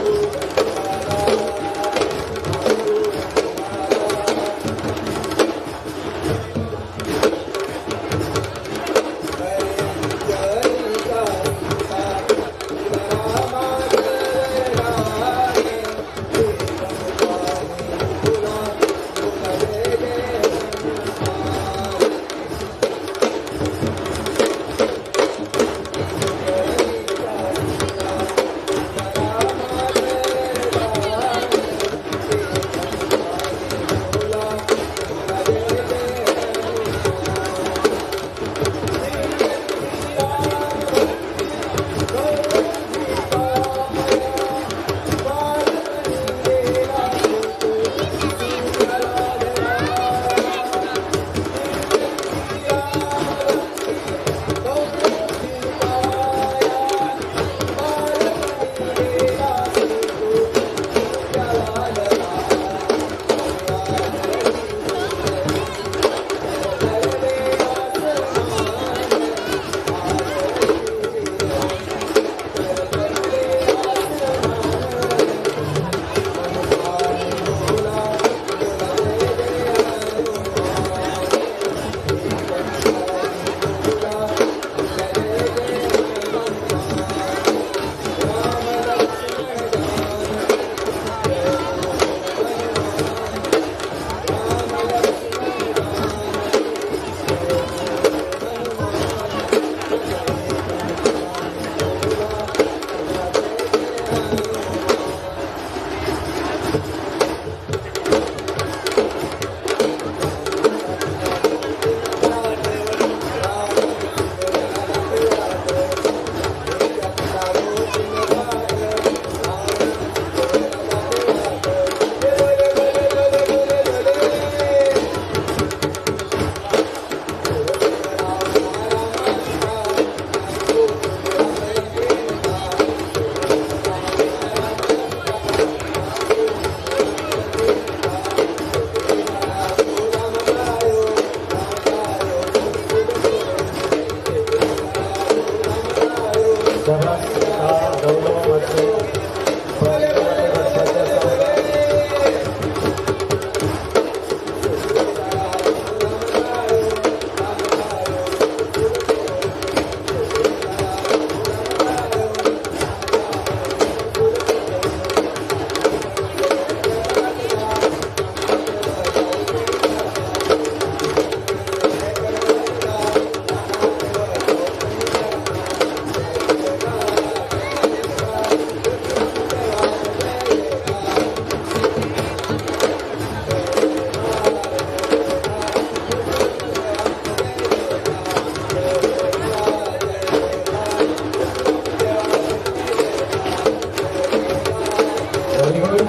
Very good.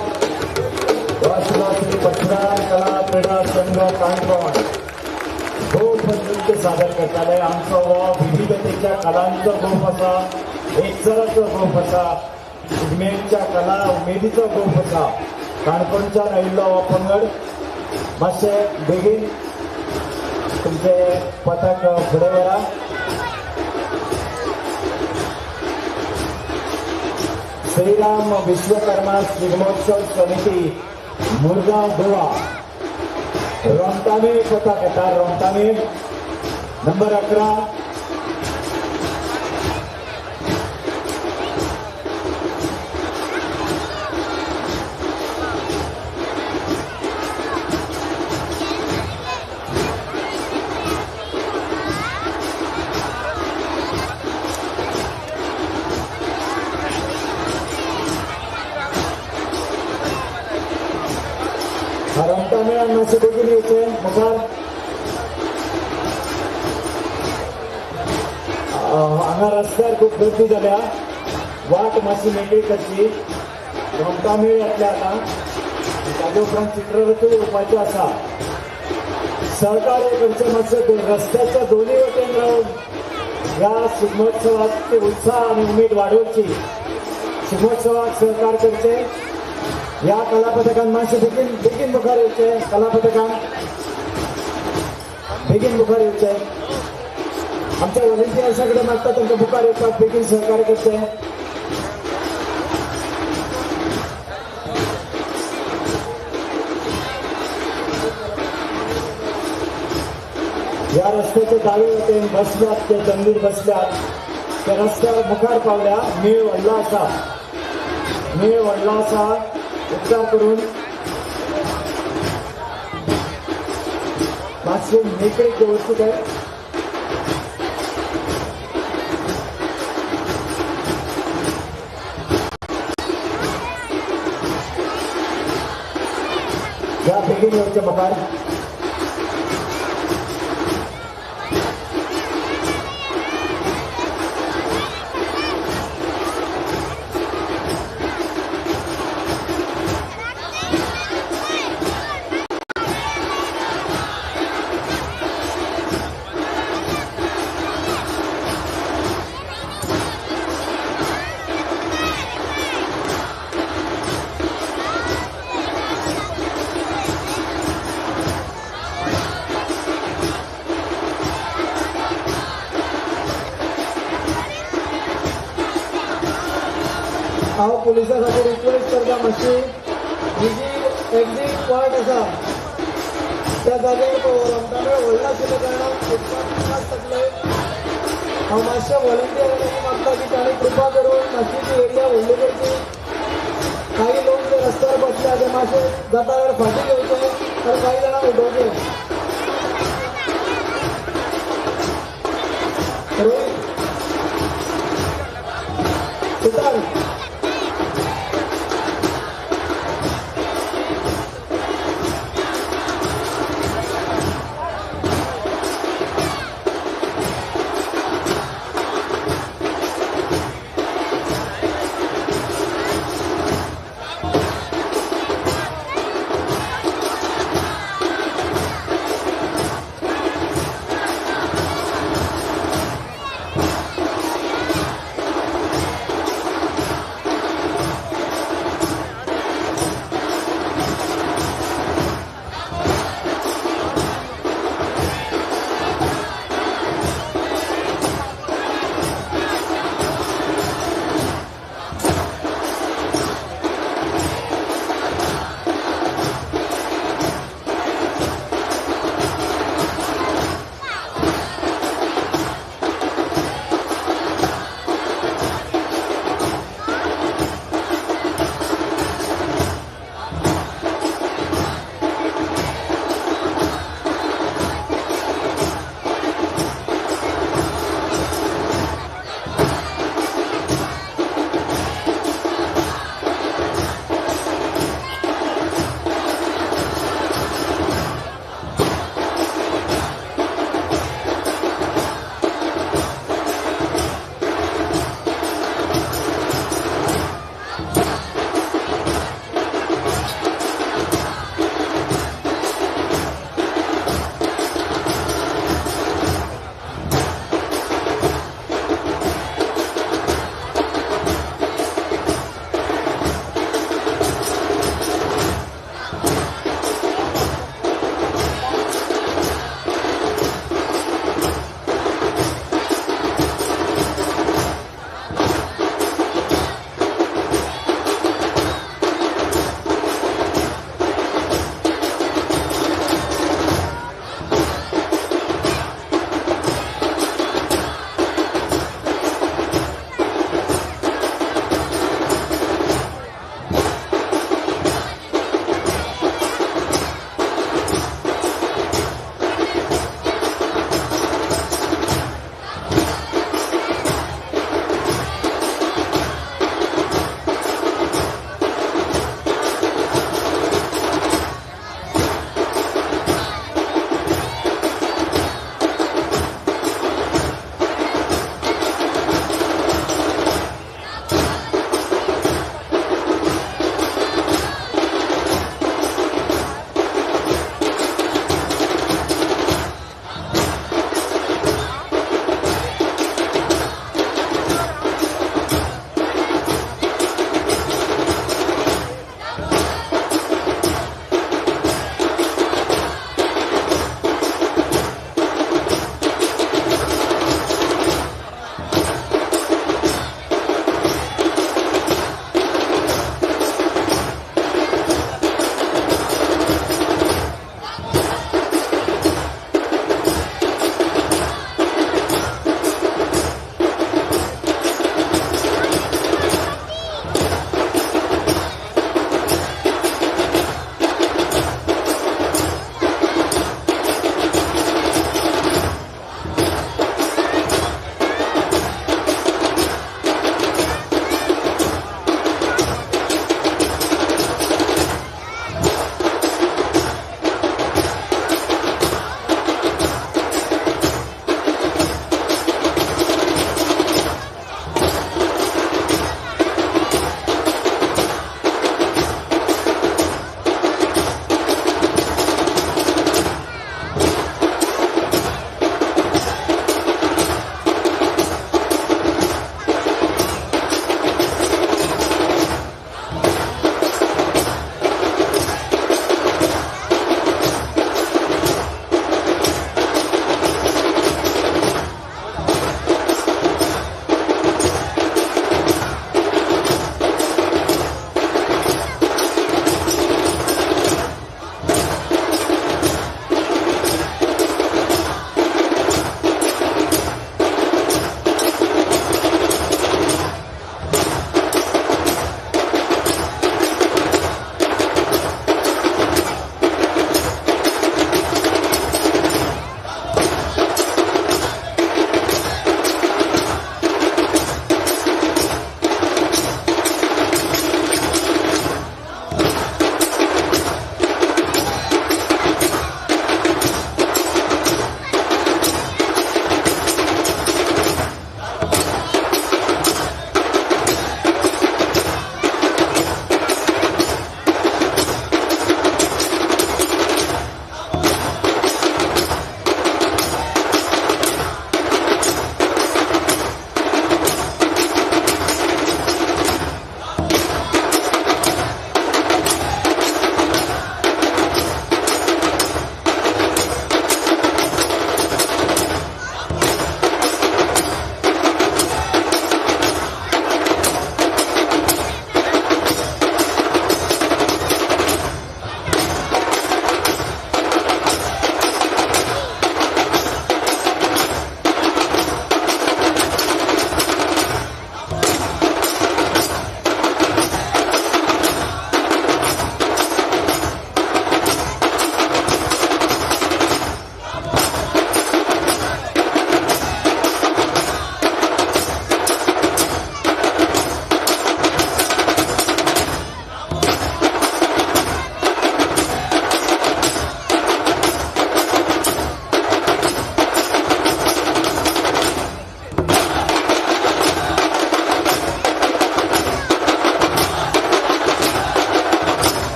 Shri Parshuram कला क्रीडा संघ काणकोण गोप नृत्य सादर करताले. आमचो हो विविधतेच्या कलांचो गोप आसा, एकचाराचो गोप आसा, शिगम्यांच्या कला उमेदीचो गोप आसा. काणकोणच्यान आयिल्लो हो पंगड. मातशें बेगीन तुमचे पथक फुडें व्हरा. श्रीराम विश्वकर्मा शिगमोत्सव समिती मुरगांव गोवा रोमटामेळ पथक येता. रोमटामेळ नंबर 11. रोमटामेळान मातशें बेगीन येवचें मुखार. हांगा रस्त्यार खूब गर्दी जाल्या, वाट मातशी मेकळी करची. रोमटामेळ येतले आतां, ताजे उपरांत चित्ररथूय येवपाचो आसा. सहकार्य करचें मातशें. रस्त्याच्या दोनूय वटेन रावन ह्या शिगमोत्सवाचे उत्साह आनी उमेद वाडोवची. शिगमोत्सवाक सहकार करचे. ह्या कलापथकान मातशें बेगीन बेगीन मुखार येवचें. कलापथकान बेगीन मुखार येवचें. आमच्या व्हॉलंटियर्सा कडेन मागता तांकां मुखार येवपाक बेगीन सहकार्य करचें. ह्या रस्त्याच्या दावे वटेन बसल्यात ते जमनीर बसल्यात त्या रस्त्यार मुखार पावल्या. मेळ व्हडलो आसा, मेळ व्हडलो आसा. उपकार करून मातशें मेकळीक दवरची काय. ह्या बेगीन येवचें मुखार. हांव पुलिसां खातीर रिक्वेस्ट करता मातशी ही जी एक्झीट पॉयंट आसा त्या जाग्यार रोमटामेळ व्हडलो आशिल्ल्या कारणान वचपाक त्रास जातले. हांव मातशें व्हॉलंटियरांनी मागता की तांणी कृपा करून मातशी ती एरिया व्हडली करची. काही लोक जे रस्त्यार बसल्या ते मातशे जाता जाल्यार फाटीं घेवचे, तर काही जाणांक उठोवचे. रोहीत सुतार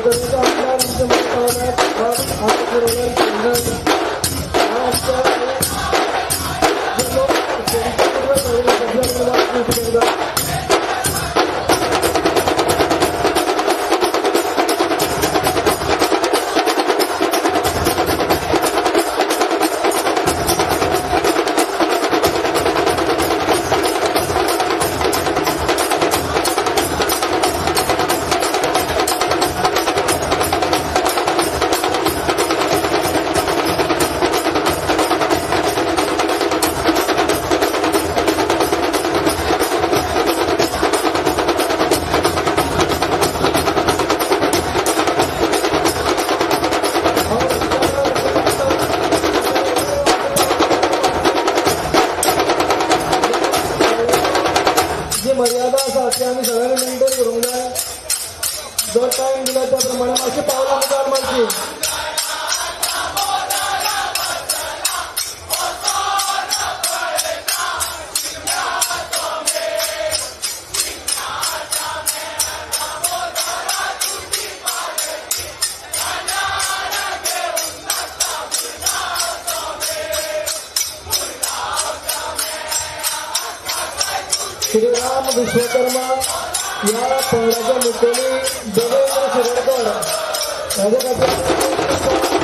कुडतरेचे आमदार आमचे मत आठ रोलर आमच्या मर्यादा आसा ती आमी सगळ्यांनी मेंटेन करूंक जाय. जो टायम दिला त्या प्रमाणे मातशें पावलां मुखार मारची. श्रीराम विश्वकर्मा या पंगडाचे मुखेली देवेंद्र शिरोडकर हाजे खातीर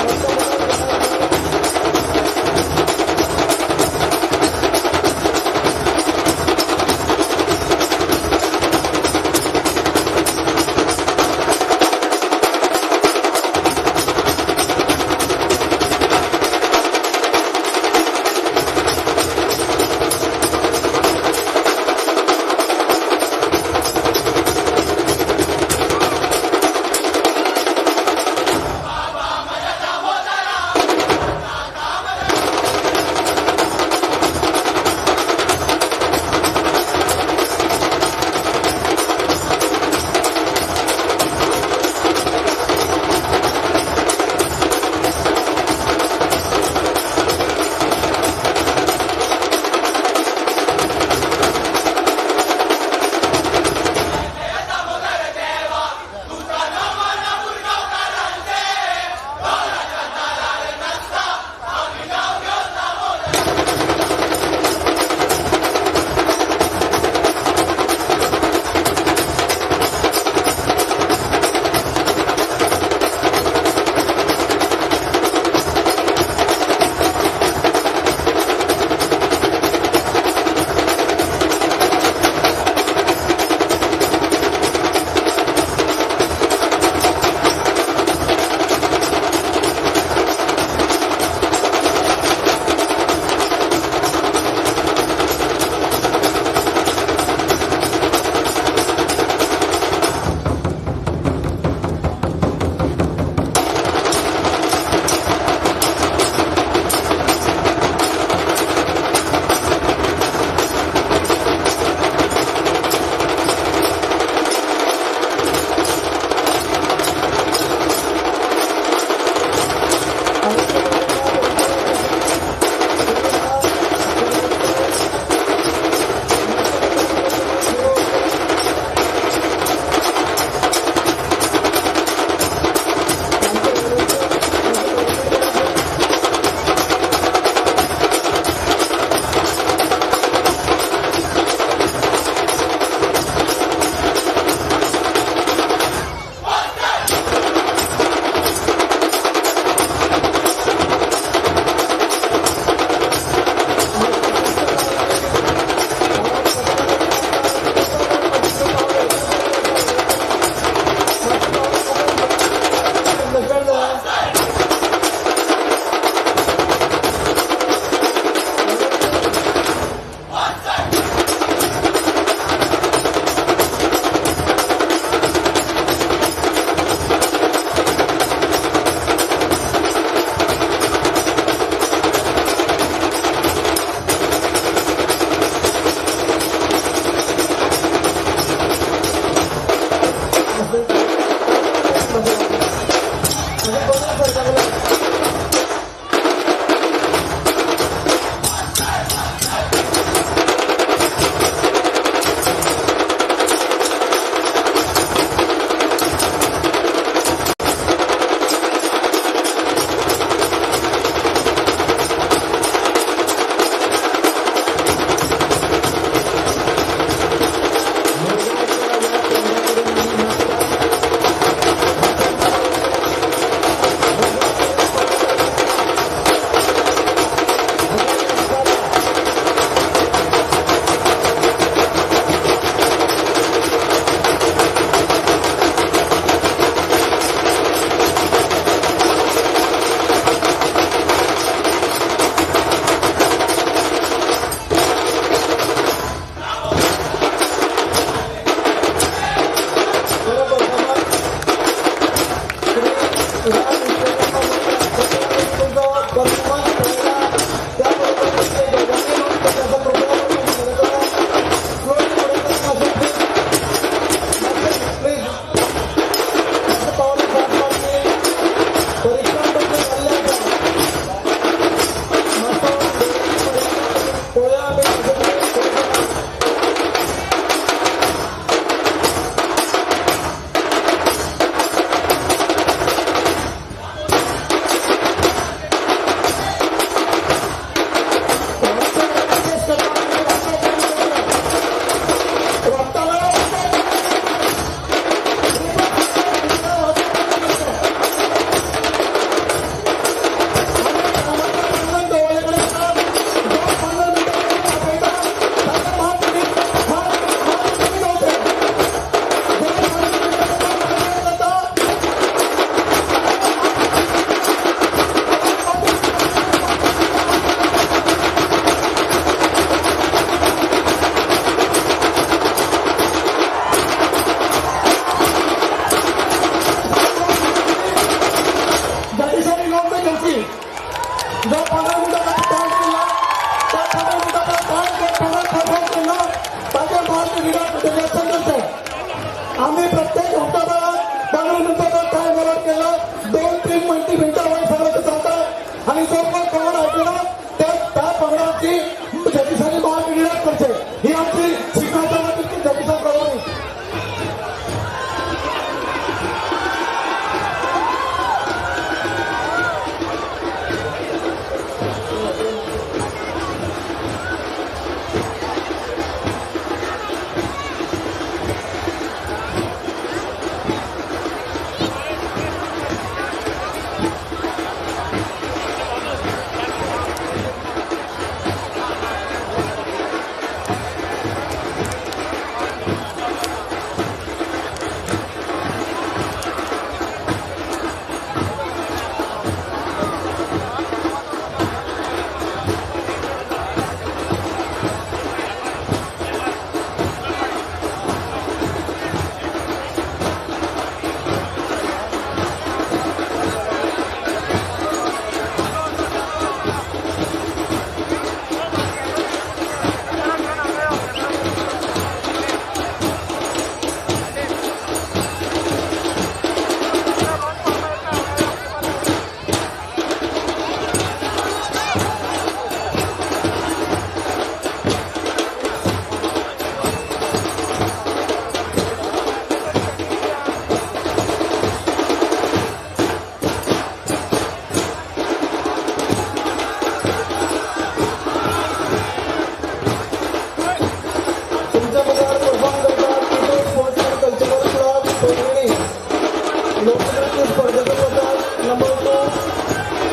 लोकनृत्य स्पर्धेचं पदक number 2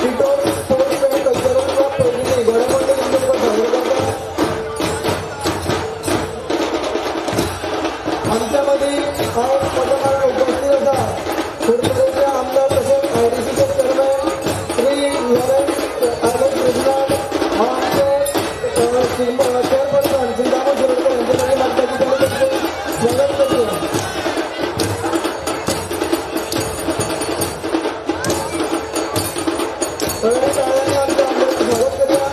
Tito sports and cultural club Painini Ghodemodni तुमकां सादर करता. आमच्या मदीं आज पदकारां उपस्थित आसा कुडचडेचे आमदार तशेंच आयडीसीचे चेअरमॅन श्री लॉरेन्स आयलेस रेजिनाल्ड हांव आमचे चेअरपर्सन श्री दामो शिरोडकर हांचे लागीं मागता की तांणी तांचें स्वागत करचें. सगळ्या टाळ्यांनी आमच्या आमदाराचें स्वागत करूया.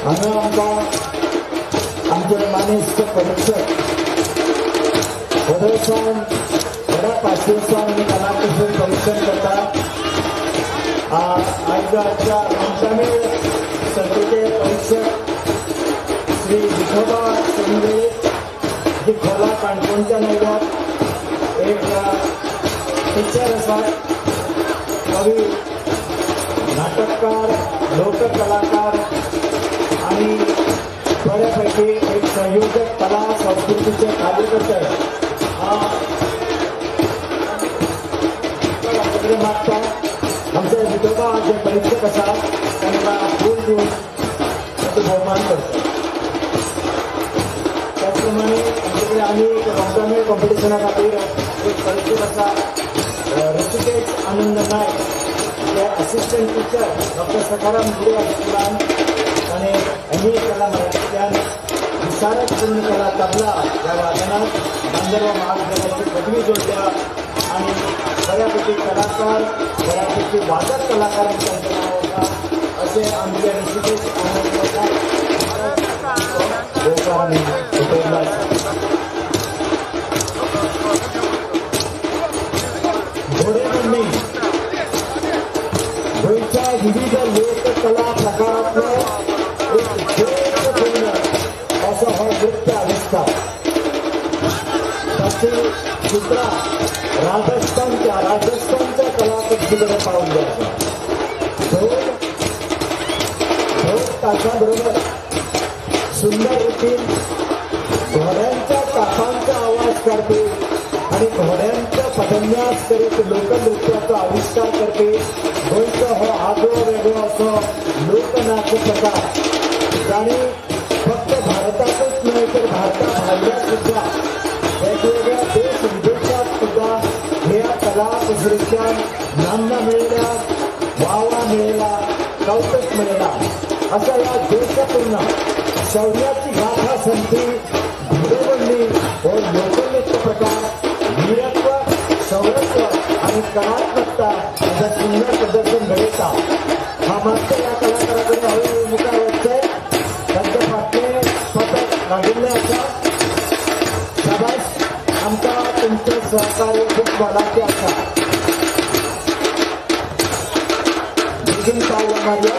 हांगा आमकां आमचे मानेस्त परीक्षक व्हडसावन व्हडा पासियेंसान आनी कलाकुसर परीक्षण करतात. आयज आमच्या रोमटामेळ सर्तीचे परीक्षक श्री विठोबा शेंडे जी खोला काणकोणच्यान आयल्यात, एक टिचर आसात, कवी, नाटककार, लोककलाकार आणि बऱ्यापैकी एक संयोजक कला संस्कृतीचे कार्यकर्ते आमचे मागता. आमचे विठोबा जे परीक्षक आसा तांकां फूल दिवन ताचो भोवमान करता. त्याच प्रमाणे आमचे कडेन आनी एक रोमटामेळ कॉम्पिटिशना खातीर एक परीक्षक आसा ऋषिकेश आनंद नायक, ते असिस्टंट टिचर डॉक्टर सखाराम गुडे हायस्कुलान आनी एम ए कला मराठींतल्यान विशारद पूर्ण कला तबला ह्या वादनात गांधर्व महाविद्यालयाची पदवी जोडल्या आणि बऱ्यापैकी कलाकार, बऱ्यापैकी वादक कलाकारांचें नांव आसा अशें आमचे ऋषिकेश आनंद गोवकारांनी उठयल्लो आसा. घोडेमोडणी गोंयच्या विविध लोककला प्रकारांतलो एक ज्योतपूर्ण असो हो नृत्य आविष्कार. ताची चित्रां राजस्थानच्या कलाकृती कडेन पावल्ली आसा. ढोल ढोल ताच्या बरोबर सुंदर रितीन घोड्यांच्या कापांचा आवाज काडपी आणि घोड्यांचा पदन्यास करीत लोकनृत्याचो आविष्कार करपी गोंयचो हो आगळो वेगळो असो लोकनाच प्रकार जाणी फक्त भारतातच न्हय तर भारता भायल्या सुद्धा वेगवेगळ्या देश विदेशात सुद्धा ह्या कला कुसरीच्यान नामना मेळ्ळ्या, वावा मेळ्ळा, कौतुक मेळ्ळा. अशा ह्या देशपूर्ण शौर्याची गाथा सांगपी घोडेमोडणी हो लोकनृत्य प्रकार वीरत्व, शौर्यत्व आणि कलात्मकता हाचें सुंदर प्रदर्शन घडयता. हा मातसो ह्या कलाकारा कडेन हळू मुखार वचचें, तांचे फाटलें पदक लागिल्लें आसा. शाबास, आमकां तुमचें सहकार्य खूब मोलाचें आसा. बेगीन पावलां मारया.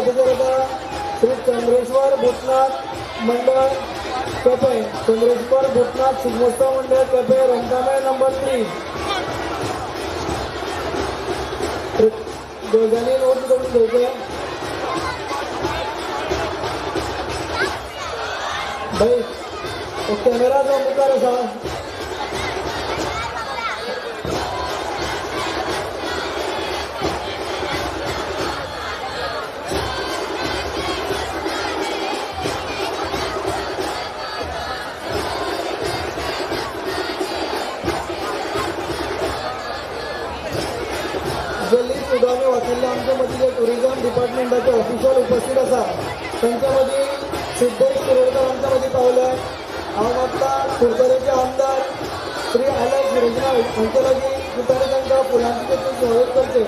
रथाचेर आसा श्री चंद्रेश्वर भूतनाथ मंडळ केपें, चंद्रेश्वर भूतनाथ शिगमोत्सव मंडळ केपें, रोमटामेळ नंबर 3. दोगांनी नोट करून घेवचे. भाई कॅमेरा जो मुखार आसा सुद्धा वाचिल्ले आमच्या मदीं जे टुरिझम डिपार्टमेंटाचे ऑफिशियल उपस्थित आसा तांच्या मदीं सिद्धेश शिरोडकर आमच्या मदीं पावले. हांव मागता कुडतरेचे आमदार श्री आलेक्स रेजिनाल्ड हांचे लागीं की ताणें तांकां फुलांची देखून स्वागत करचें.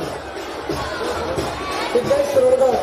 सिद्धेश शिरोडकर.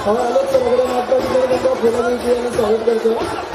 हांव आलेक्स सरा कडेन मागता की ताणें तांकां फुलां दिवची आनी स्वागत करचें.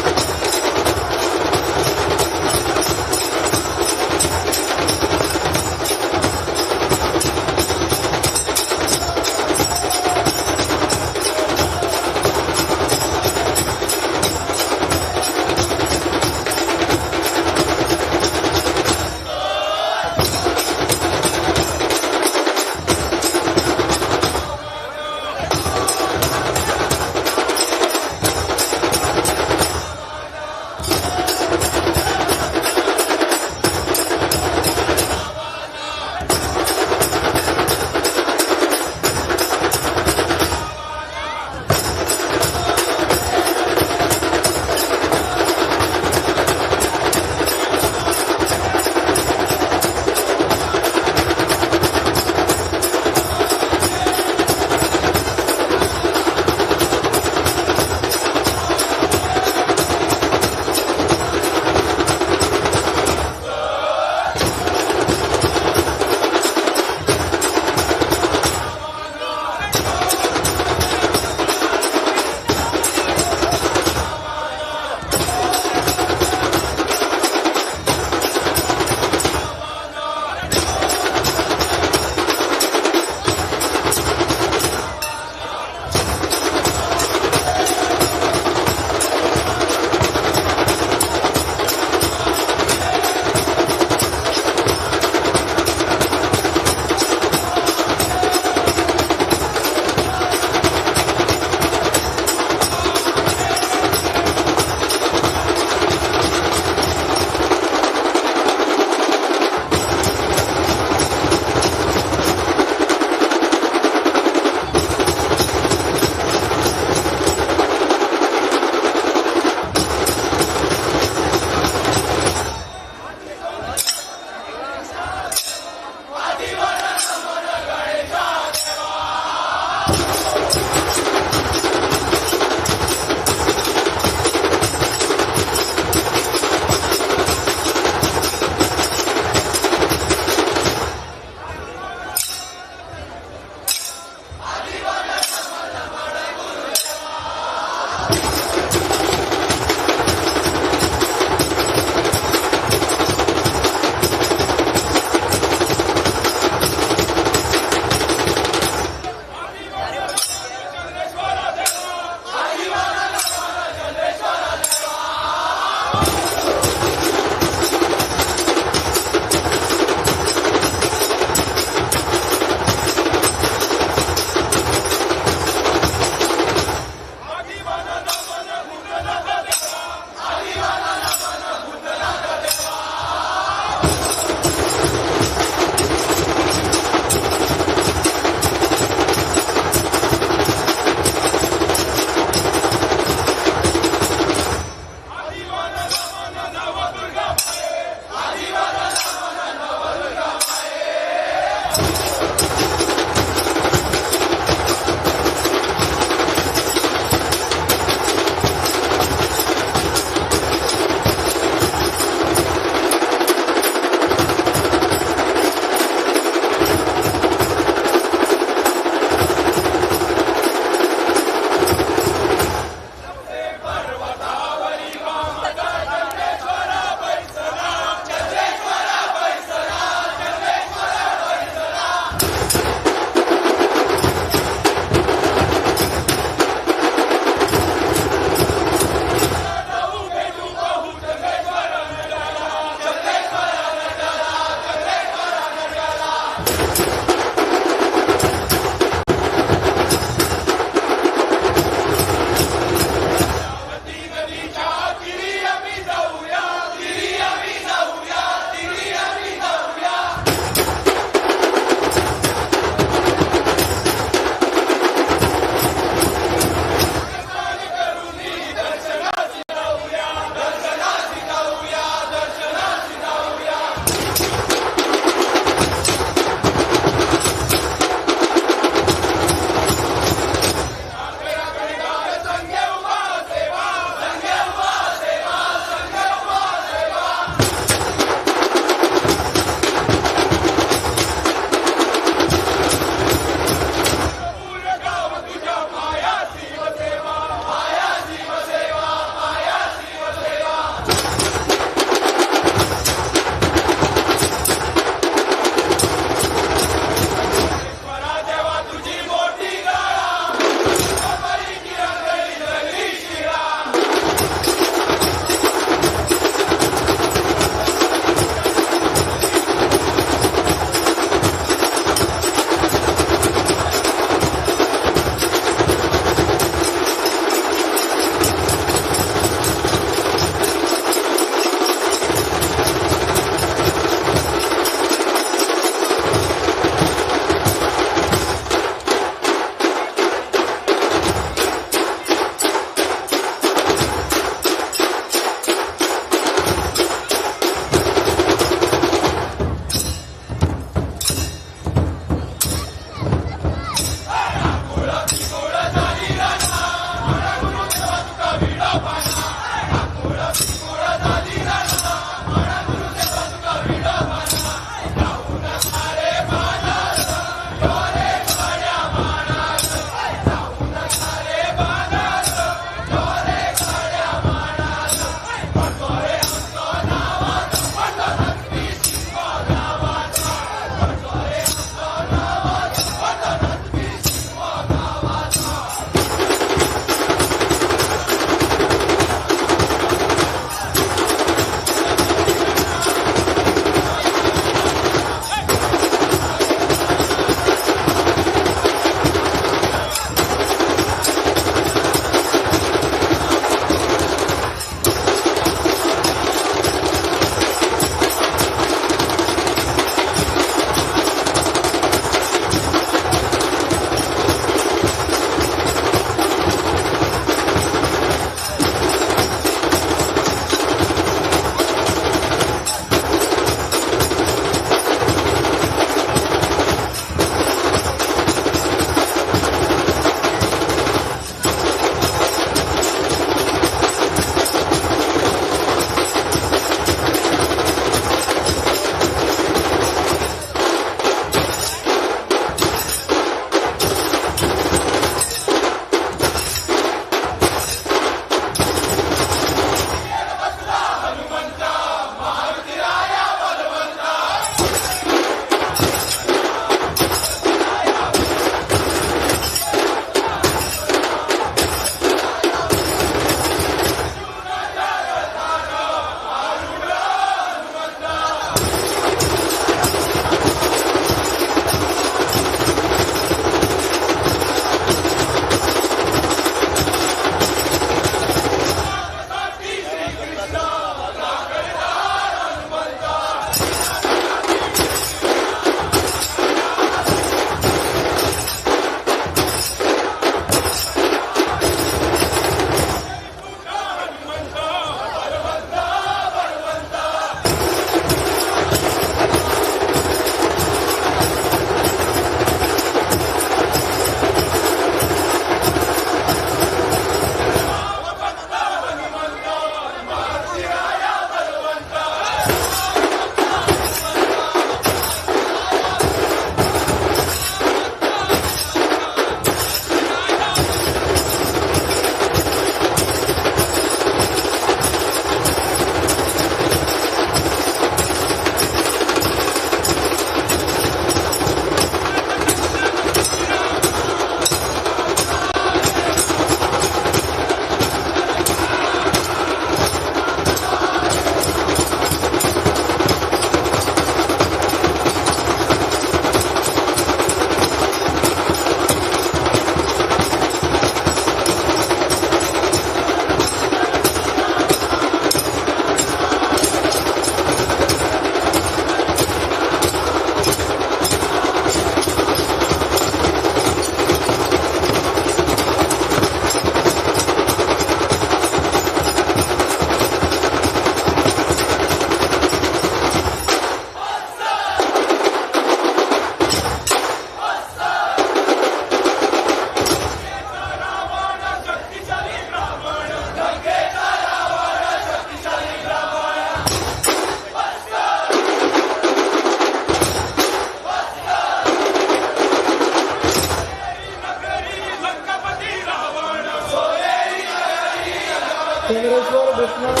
केंद्रेश्वर भुतनाथ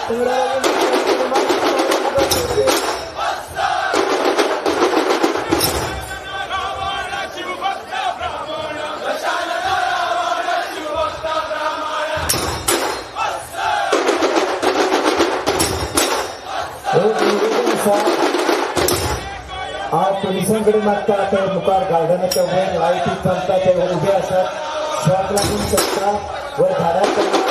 पंगडा लागून एक निवेदन आसा, आज पुलिसां कडेन मागता ते मुखार गार्डनाच्या वयर लायटी चलता ते उबे आसात, शॉक लागूंक शकता, वयर झाडां चलता.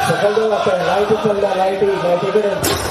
सकयल देंवता लायटी चल्ल्या, लायटी लायटी कडेन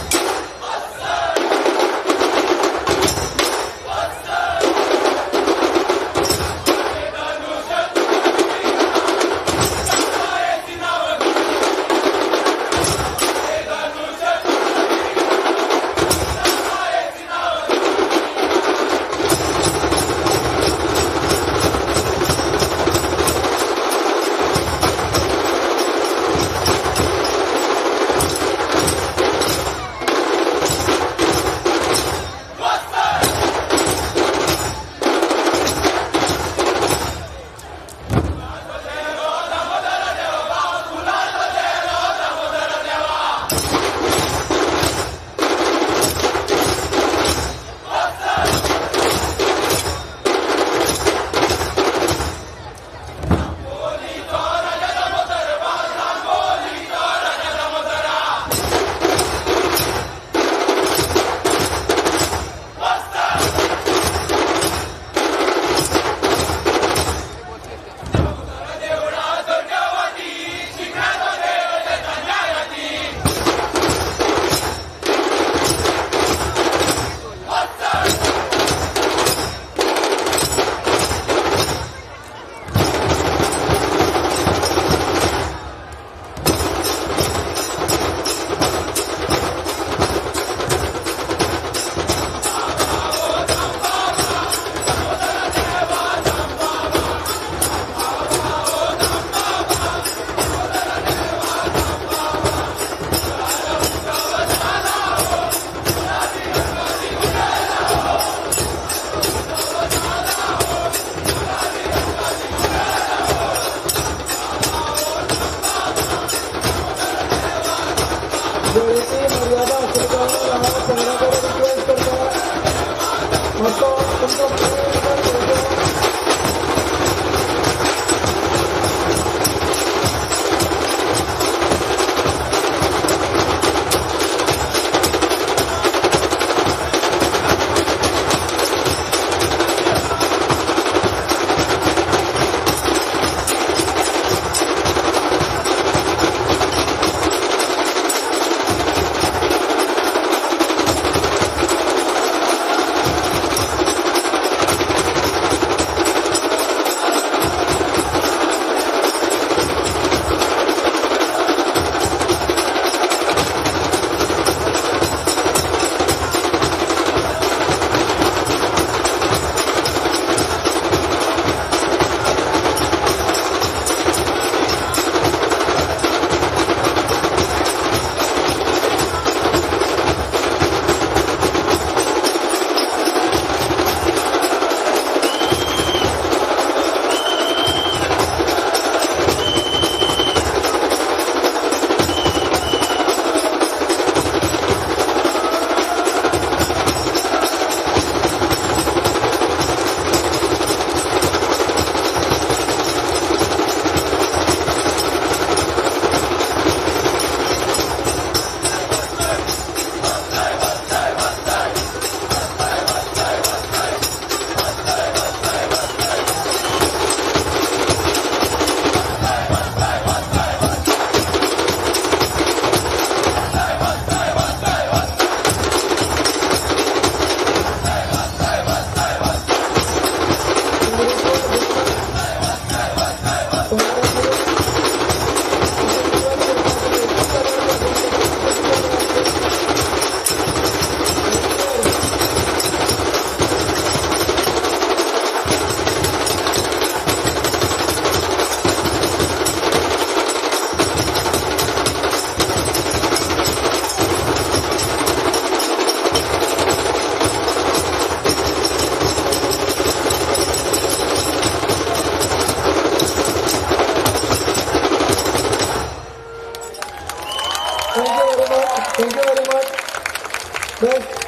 बेस्ट.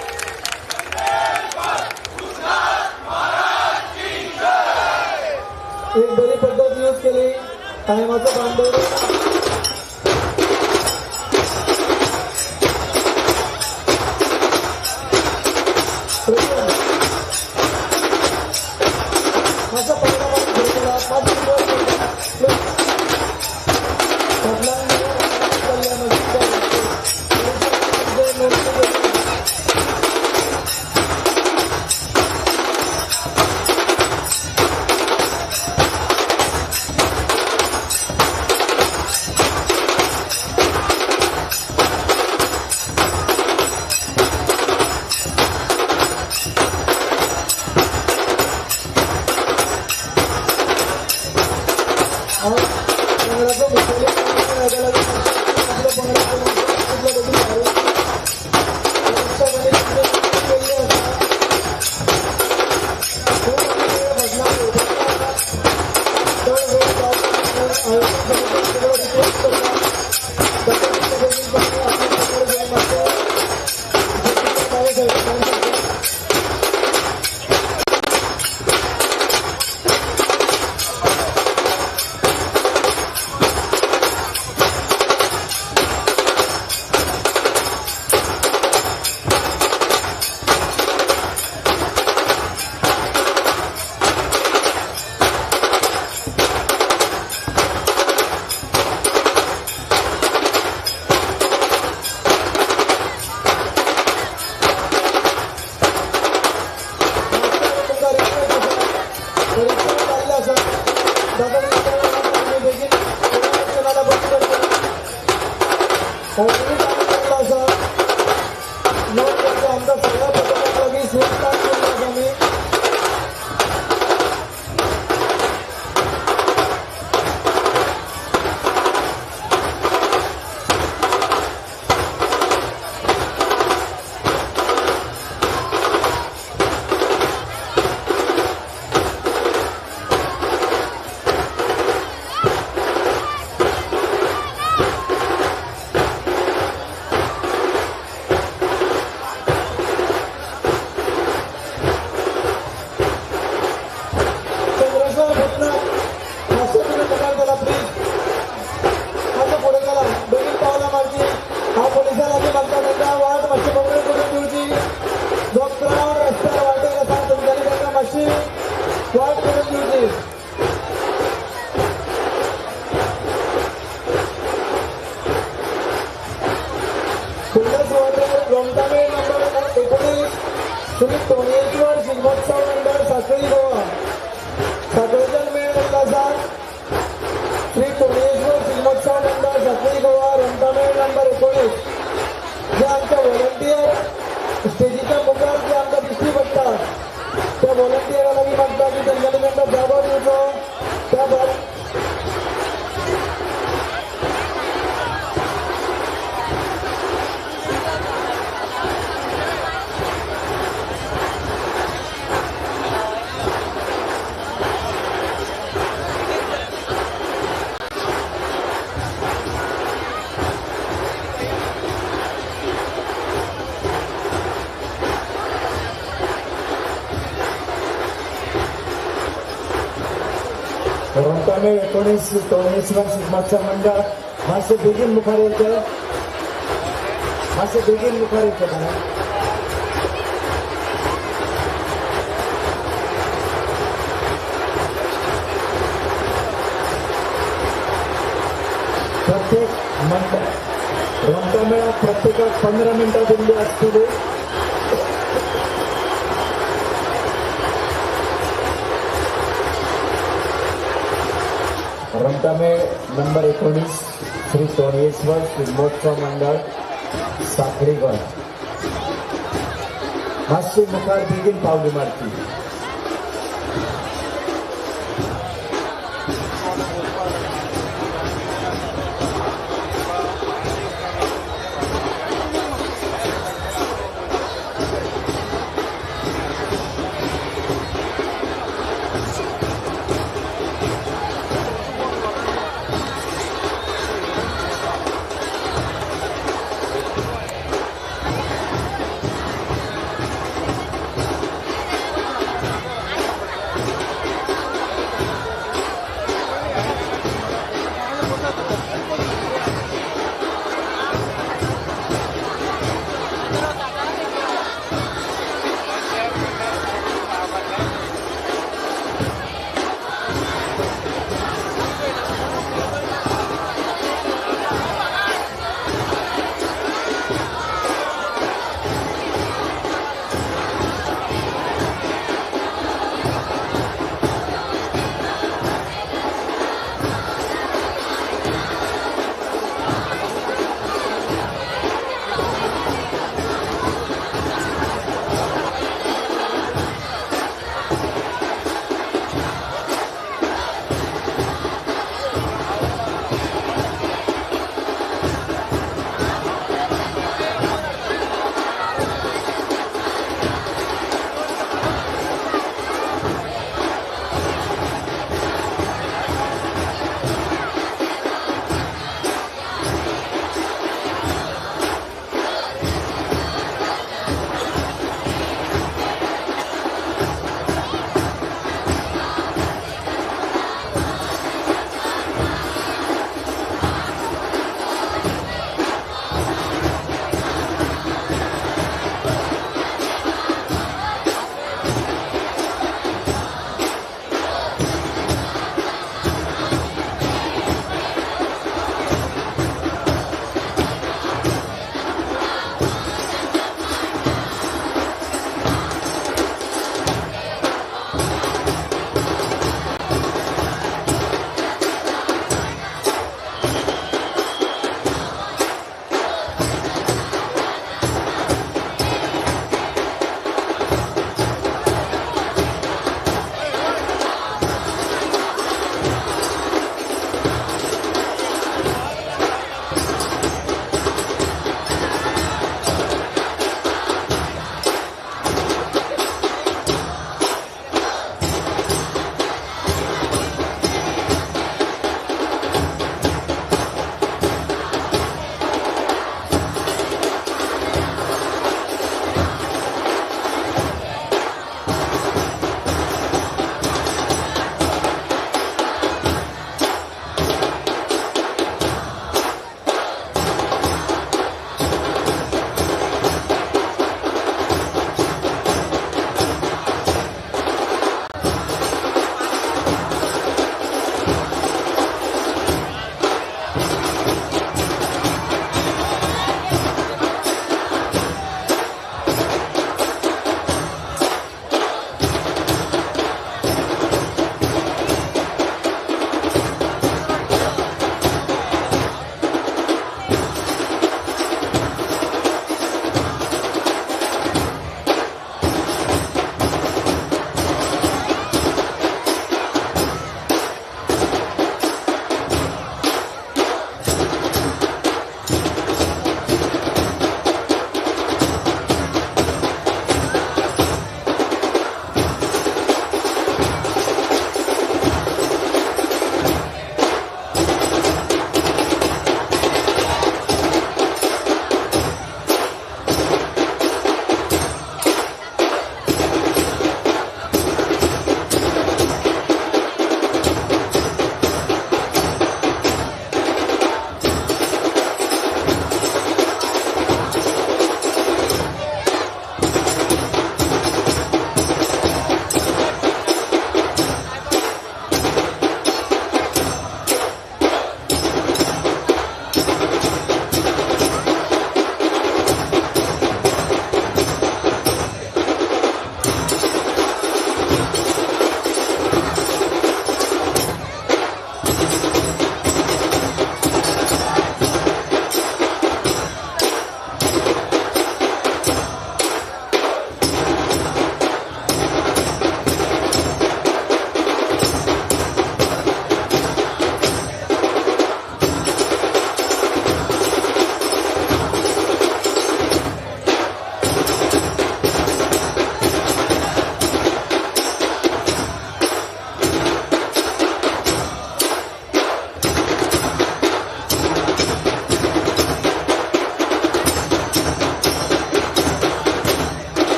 एक बरी पद्दत यूज केली, टायमाचो भान दवरून. रोमटामेळ 19 तोणेश्वर शिगमोत्सव मंडळ मातशें बेगीन मुखार येवचें, मातशें बेगीन मुखार येवचें. प्रत्येक मंडळ रोमटामेळाक प्रत्येकाक 15 मिनटां दिल्ली आसतली. रोमटामेळ नंबर 19 श्री तोणयेश्वर शिगमोत्सव मंडळ साखळी गोंय. मातशे मुखार बेगीन पावली मारची.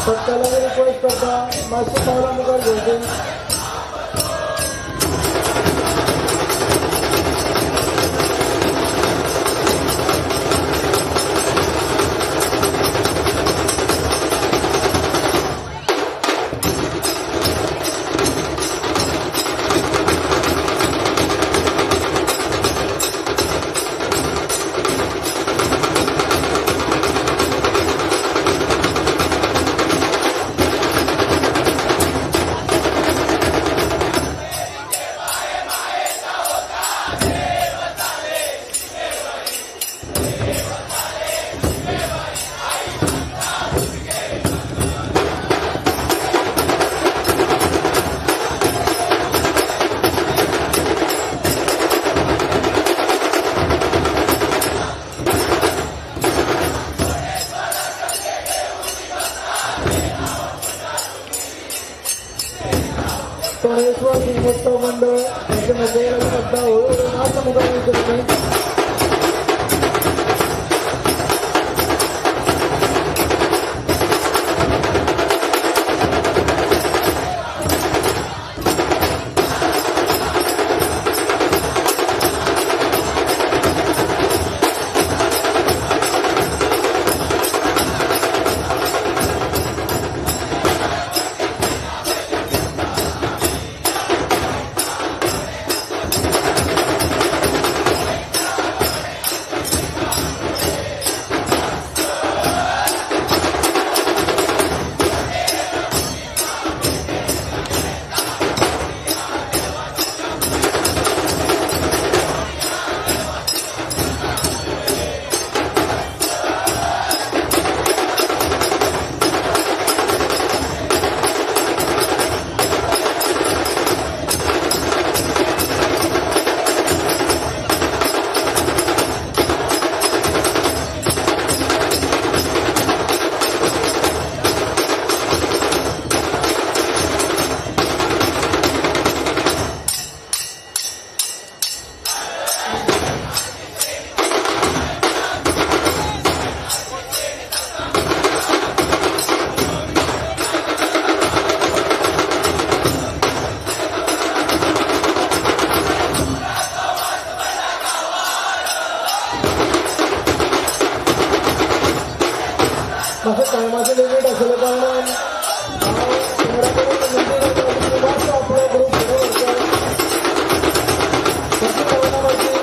पथकाला रिक्वेस्ट करता मातशें पावलां मुखार घेवचीं. सोमेश्वर शिगमोत्सव मंडळ यांच्या मुखेल सुद्धा हळूहळू मातसो मुखार वयचें तुमी. मातशें टायमाचें लिमीट आशिल्ल्या कारणान हांव पंगडा कडेन विनंती करता की मातसो आपलो ग्रूप फुडें व्हरचो. मातशी पावलां मारचीं.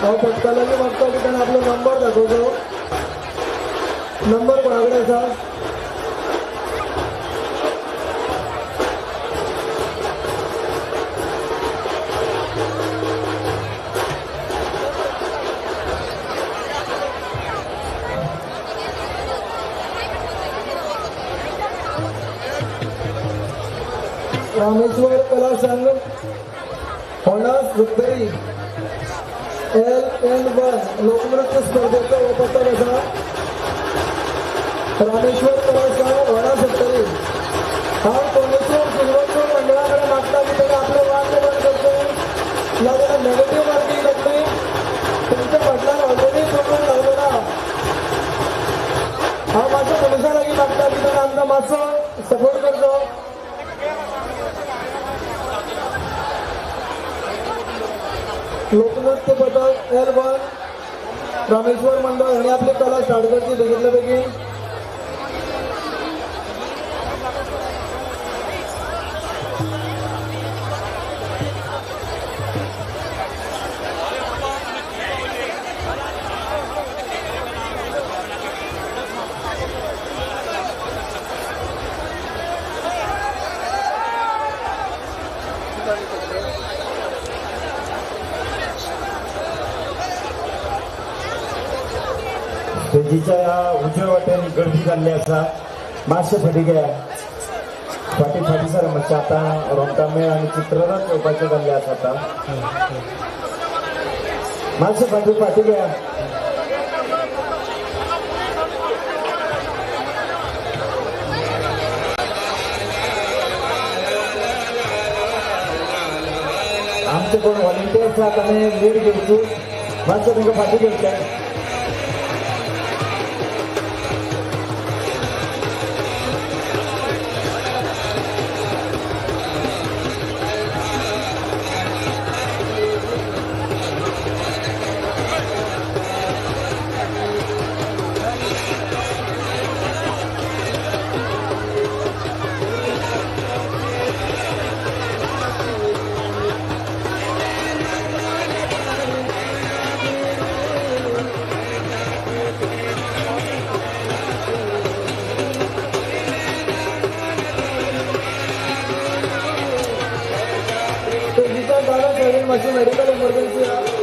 हांव पथका लागीं मागता की ताणें आपलो नंबर दाखोवचो. नंबर कोणा कडेन आसा? रामेश्वर कला संघ होणा सत्तरी LN1 लोकनृत्य स्पर्धेचो हो पथक आसा. रामेश्वर कला संघ होणा सत्तरी. हांव कोणेश्वर शिगमोत्सव मंडळा कडेन मागता की ताणें आपलें वाद्य बंद करचें, नाजाल्यार नेगेटीव मार्कींग जातली. तेंच्या फाटल्यान ऑलरेडी प्रोग्राम लावलो ना. हांव मातसो पुलिसां लागीं मागता की ताणें आमकां मातसो सपोर्ट करचो. लोकनृत्य पथक L1 Rameshwar मंडळ हांणी आपली कला स्टार्ट करची बेगीतल्या बेगीन. स्टेजीच्या उजव्या वाटेन गर्दी जाल्ली आसा. मातशें फाटीं घेया, फाटीं फाटीं सर मातशें. आतां रोमटामेळ आनी चित्ररथ येवपाचें जाल्लें आसा. आतां मातशें फाटीं फाटीं घेया. आमचे कोण व्हॉलंटियर्स आसा ताणें लीड घेवची, मातशें तांकां फाटीं घेवचें. मातशी मेडिकल इमर्जन्सी आहा.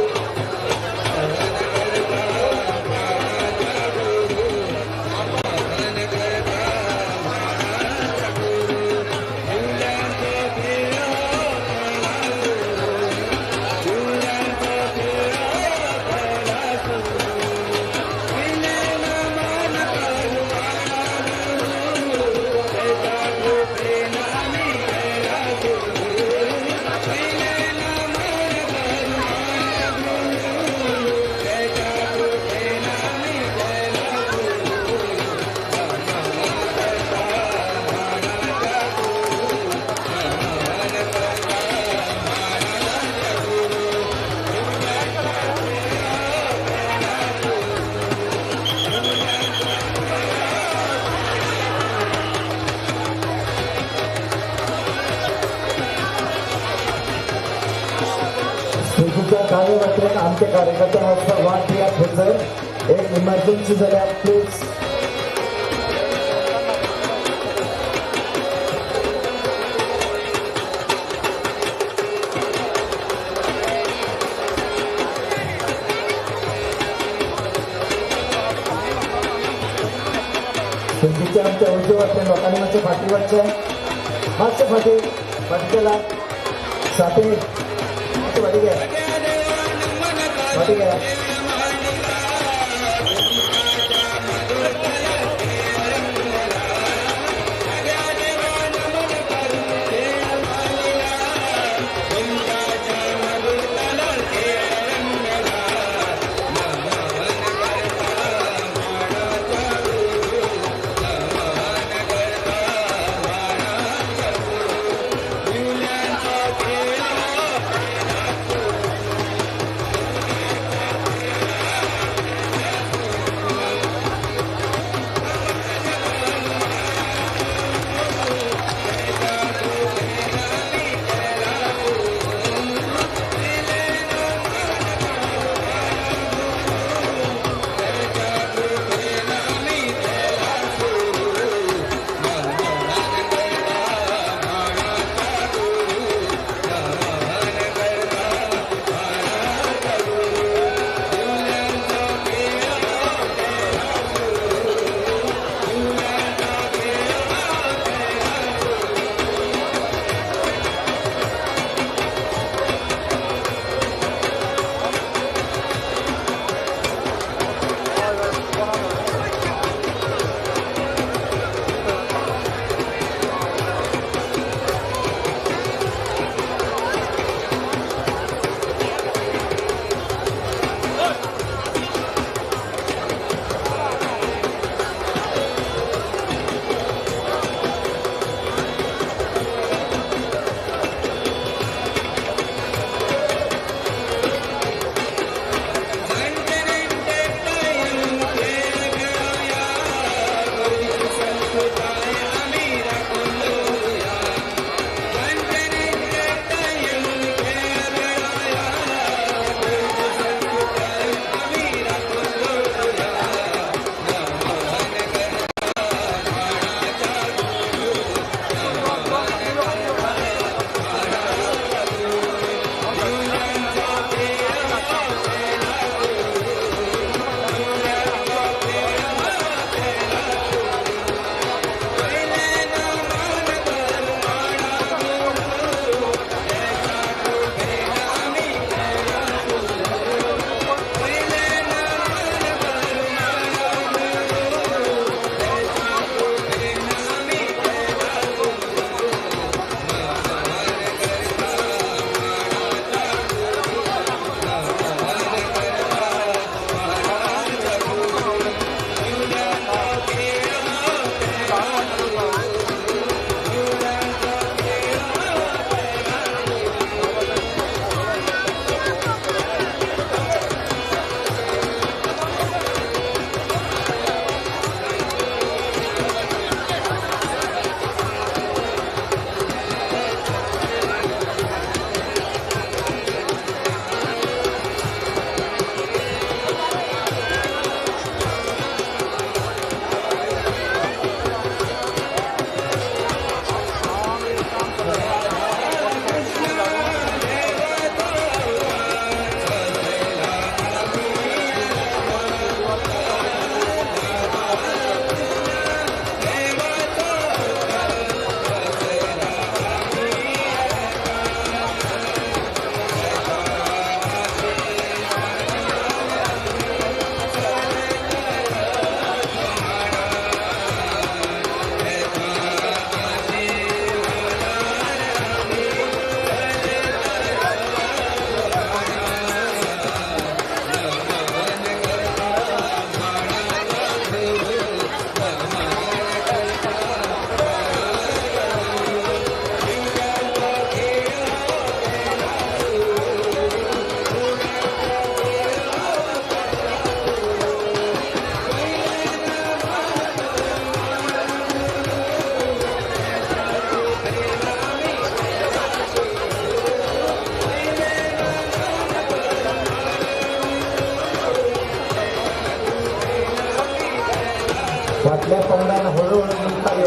दावे वाटेन आमचे कार्यकर्ते वचपाक वाट दियात. थंयसर एक इमर्जन्सी जाल्यार प्लीज. स्टेजीच्या आमच्या उजवे वाटेन लोकांनी मातशें फाटीं वचचें, मातशें फाटीं फाटीं केला साथी मातशें फाटीं घे, फाटीं घे.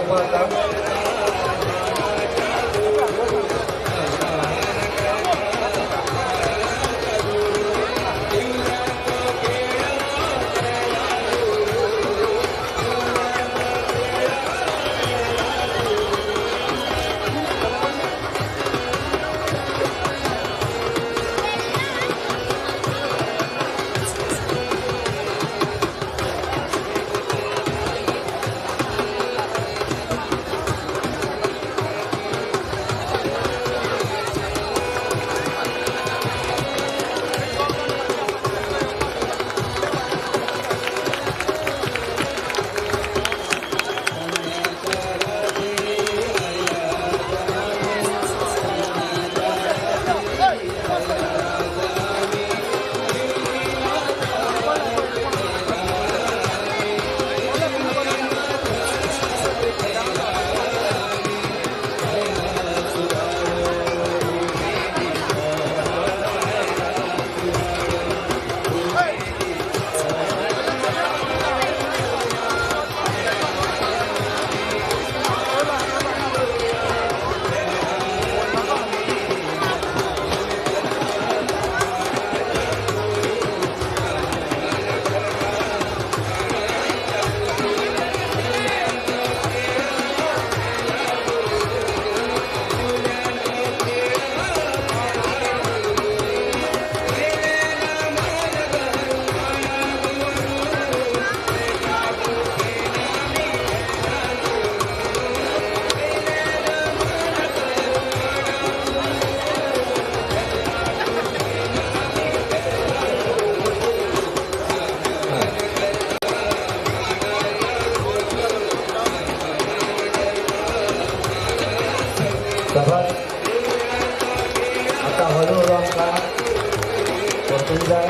येवपा आसा. आता हळूहळू आमकां वचूंक जाय.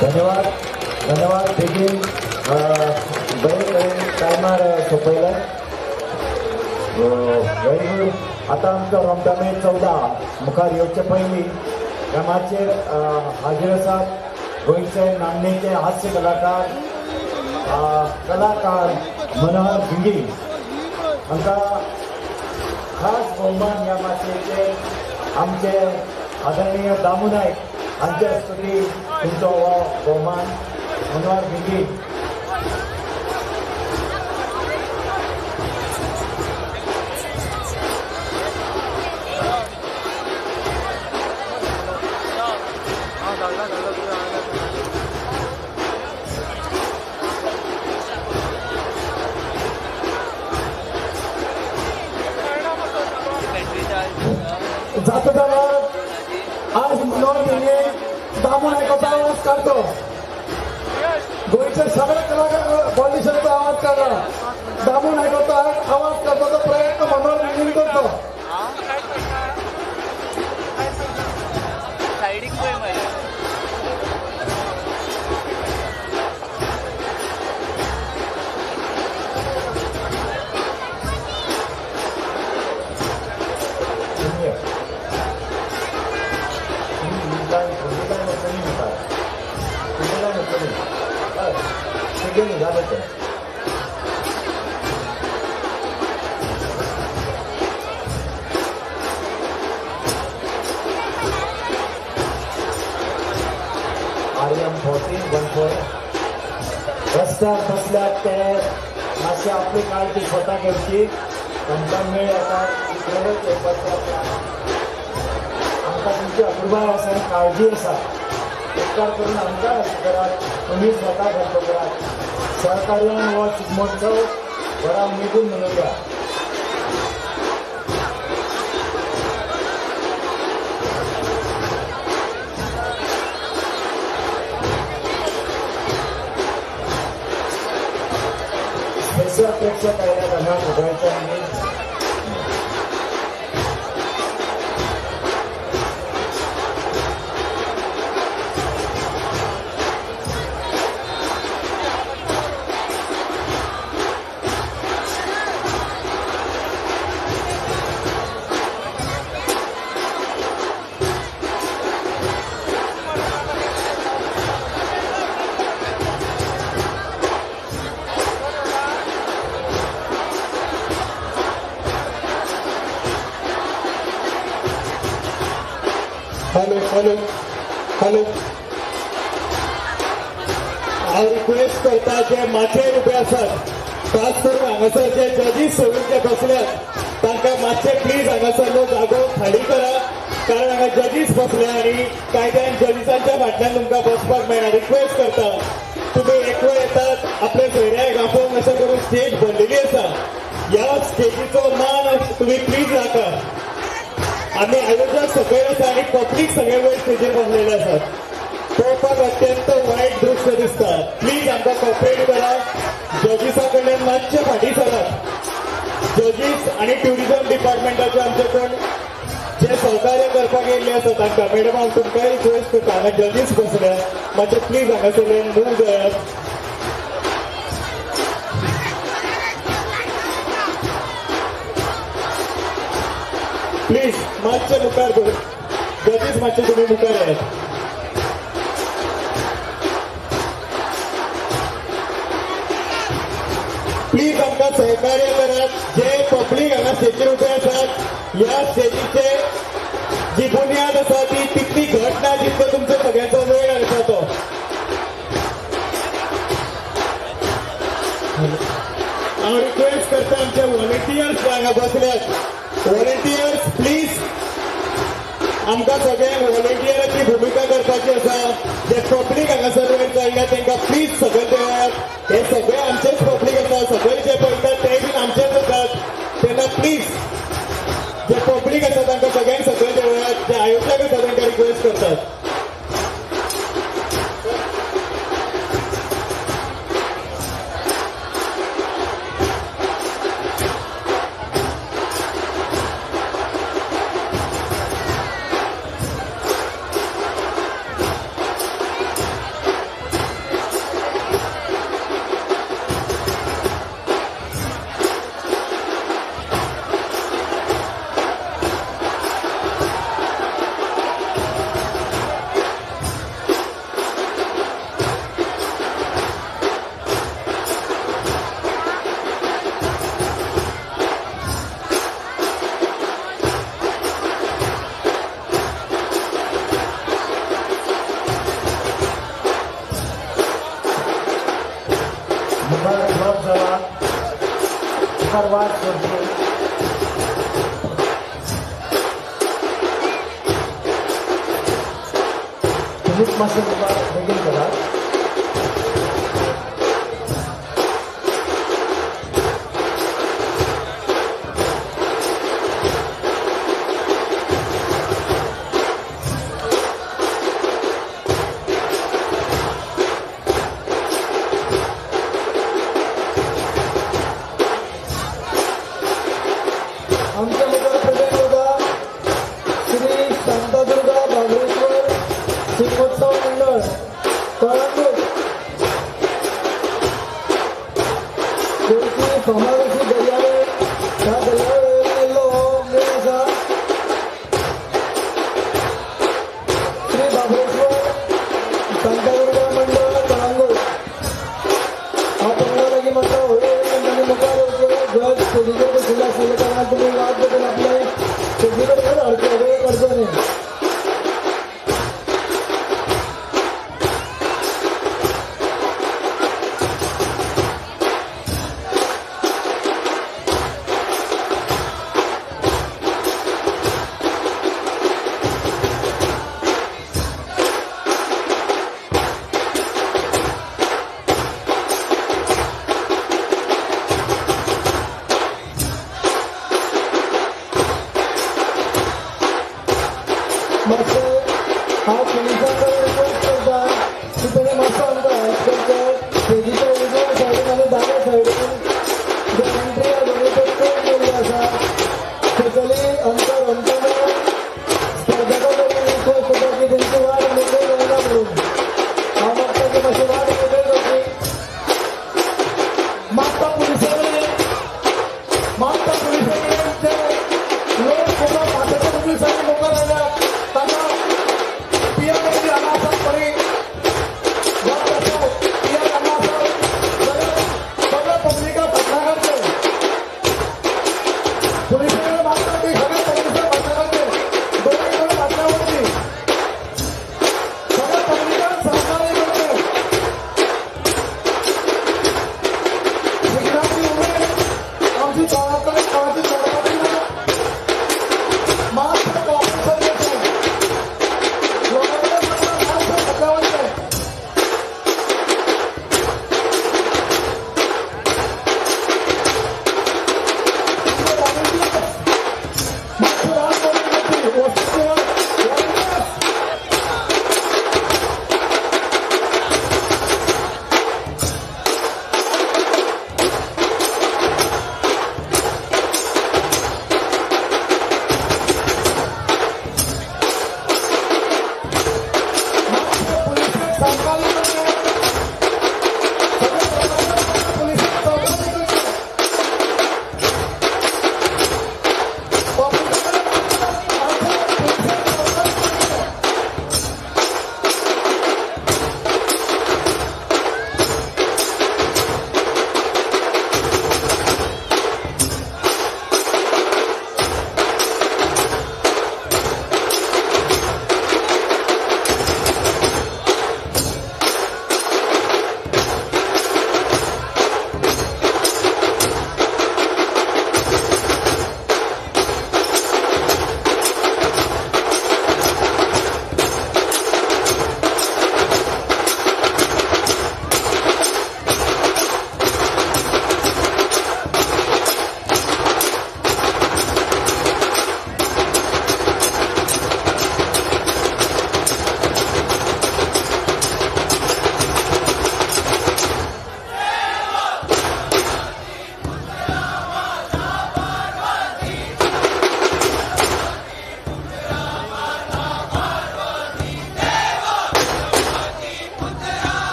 धन्यवाद धन्यवाद. बेगीन बरे तरेन टायमार सोंपयलें. Very good. आतां आमचो रोमटामेळ 14 मुखार येवचे पयलीं ह्या माचयेर हाजीर आसात गोंयचे नामनेचे हास्य कलाकार कलाकार मनोहर भिंगी. हांकां खास भोवमान ह्या माचयेचेर आमचे आदरणीय दामू नायक हांचे हस्तुकी तुमचो हो भोवमान. मनोहर भिंगी. जाता जाल्यार आज मनोहर भिंगी दामू नायकाचो आवाज काडतो. गोंयचे सगळे कलाकार पॉलिटिशनाचो आवाज काडला. दामू नायकाचो आवाज काडपाचो प्रयत्न मनोहर भिंगीन करतो. आर एम 1414 रस्त्यार बसल्यात ते मातशे मातशें आपली काळजी स्वता घेवची. रोमटामेळ मेळ आता इतलेच येवपाचें आसा. आमकां तुमची अपुरबाय आसा आनी काळजी आसा. उपकार करून आमकां हेल्प करात, तुमी स्वता हेल्प करात. सहकार्यान हो शिगमोत्सव बरा उमेदीन मनोवया. स्पेशल प्रेक्षक आयल्यात हांगा गोंयच्या. हॅलो हॅलो हॅलो, हांव रिक्वेस्ट करता जे माचयेर उबे आसात, खास करून हांगासर जे जजीस सोडून जे बसल्यात तांकां मातशे प्लीज हांगासरलो जागो खाली करा, कारण हांगा जजीस बसल्या आनी कायद्यान जजीसांच्या फाटल्यान तुमकां बसपाक मेळना. रिक्वेस्ट करता, तुमी एक वेळ येतात आपल्या सोयऱ्याक आपोवन अशें करून स्टेज भरलेली आसा, ह्या स्टेजीचो मान तुमी प्लीज राखा. आमी आयोजक सकयल आसा आनी पब्लीक सगळे वयर स्टेजीर बसलेले आसात. पळोवपाक अत्यंत वायट दृश्य दिसता. प्लीज आमकां कॉपरेट करा. जजीसा कडल्यान मातशे फाटीं सरात. जजीस आनी ट्युरिजम डिपार्टमेंटाचे आमचे कोण जे सहकार्य करपाक येयल्ले आसा तांकां मॅडम हांव तुमकांय रिक्वेस्ट करता, हांगा जजीस बसल्या, मातशे प्लीज हांगासरल्यान मूव जायात. प्लीज मातशे मुखार जजीस मातशे तुमी मुखार येयात. प्लीज आमकां सहकार्य करात. जे पब्लीक हांगा स्टेजीर उबे आसात, ह्या स्टेजीचे जी बुन्याद आसा ती तितली घट ना जितलो तुमचो सगळ्यांचो वेळ आसा तो. हांव रिक्वेस्ट करता आमचे व्हॉलंटियर्स हांगा बसल्यात, व्हॉलंटियर्स प्लीज आमकां सगळ्यांक व्हॉलंटियराची भुमिका करपाची आसा. जे पब्लीक हांगासर वयर चडल्या तांकां प्लीज सगळे देवात. हे सगळे आमचेच पब्लीक आसा, सगळे जे पळयतात ते बीन आमचेच आसात. तेन्ना प्लीज जे पब्लीक आसा तांकां सगळ्यांक सगळे देवात. जे आयोजक आसा तांकां रिक्वेस्ट करतात. पुलिसां कडेन मागता की सगळे पब्लिकान फाटल्यान वचचें, दोनूय कडेन फाटल्यान वचची, सगळ्या पब्लिकान सहकार्य करचें. शिगम्याची उमेद आमची गांवांतल्यान कोणाची सोडपाची ना. मातशें कॉपरेशन करचें, लोकां कडेन मागता मातशें फाटल्यान वचचें.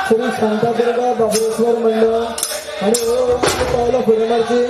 श्री शांतादुर्गा बाबरेश्वर मंडळ आनी हळूहळू पावलां फुडें मारची.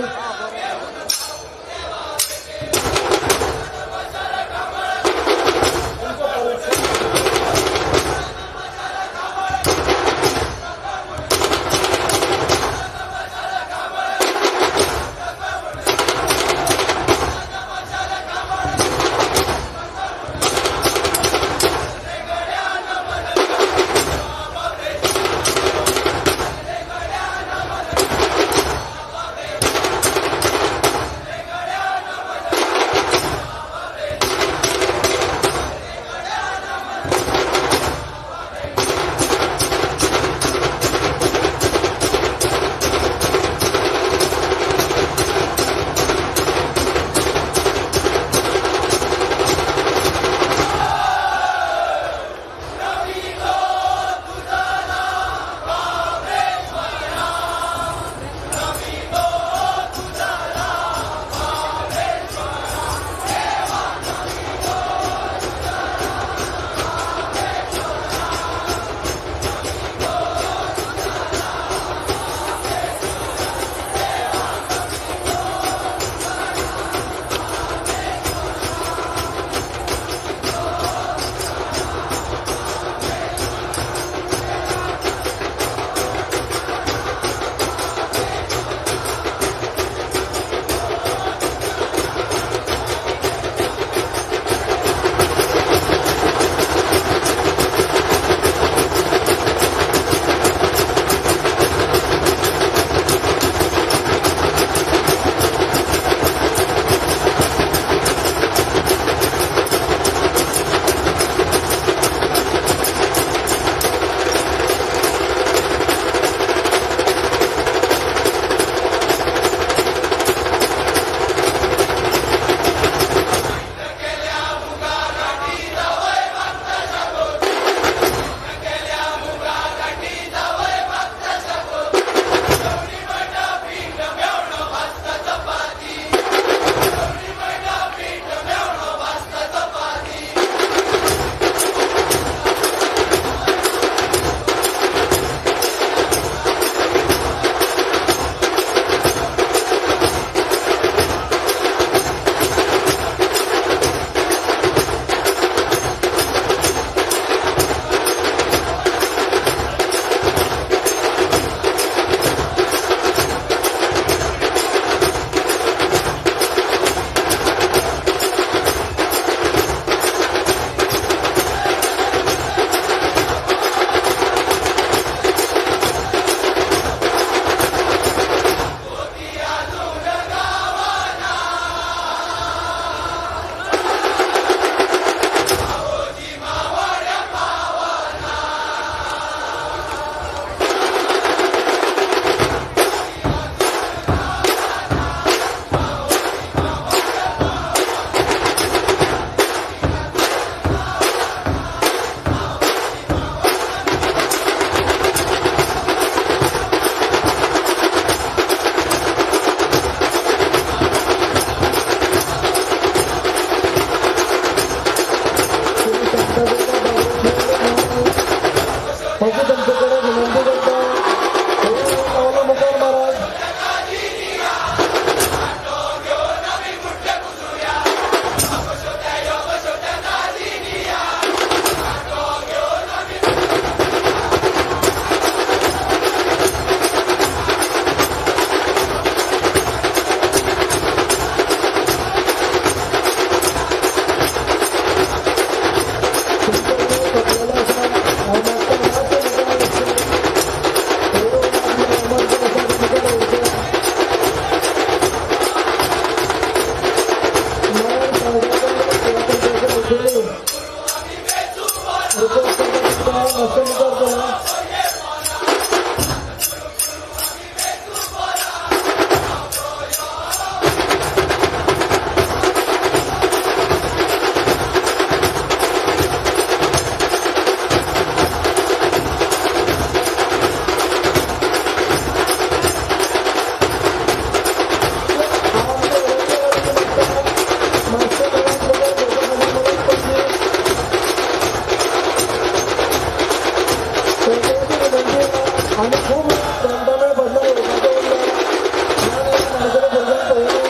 आनी खूब रोमटामेळ बदलाव येवपाचो उरला. ल्हान ल्हान माणकुल्या भुरग्यांक पळयली.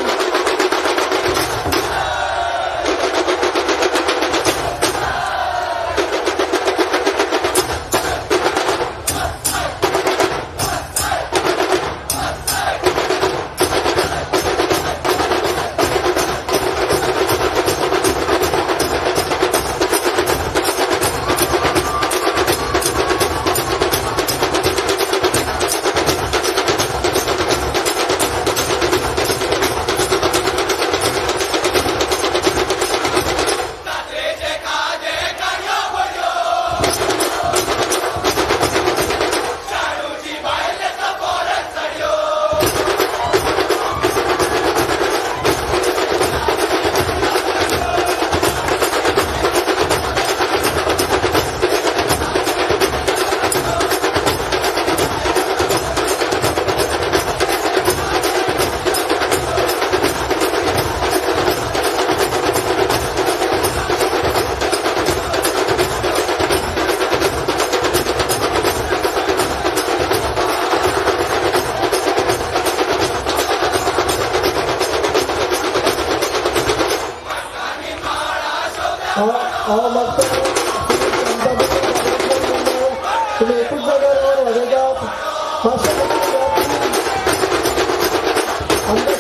हांव मागता तुमी एकूच जाग्यार रावन वाजयतात, मातशें आमकां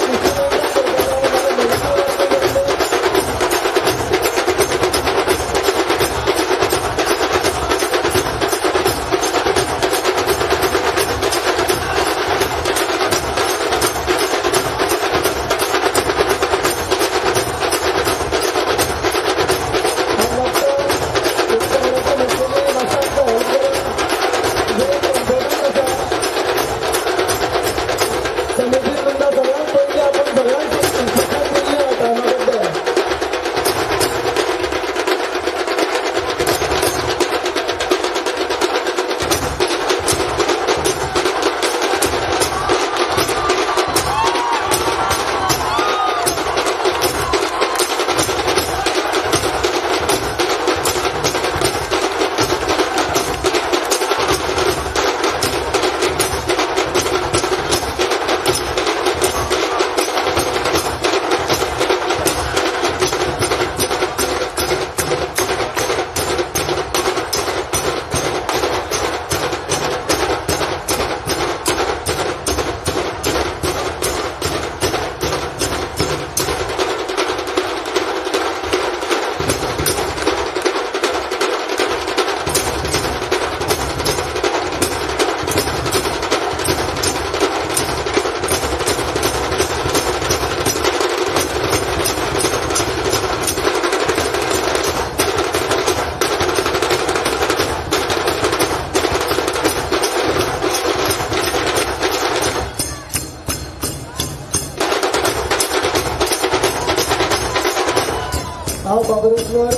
हांव बाबरेश्वर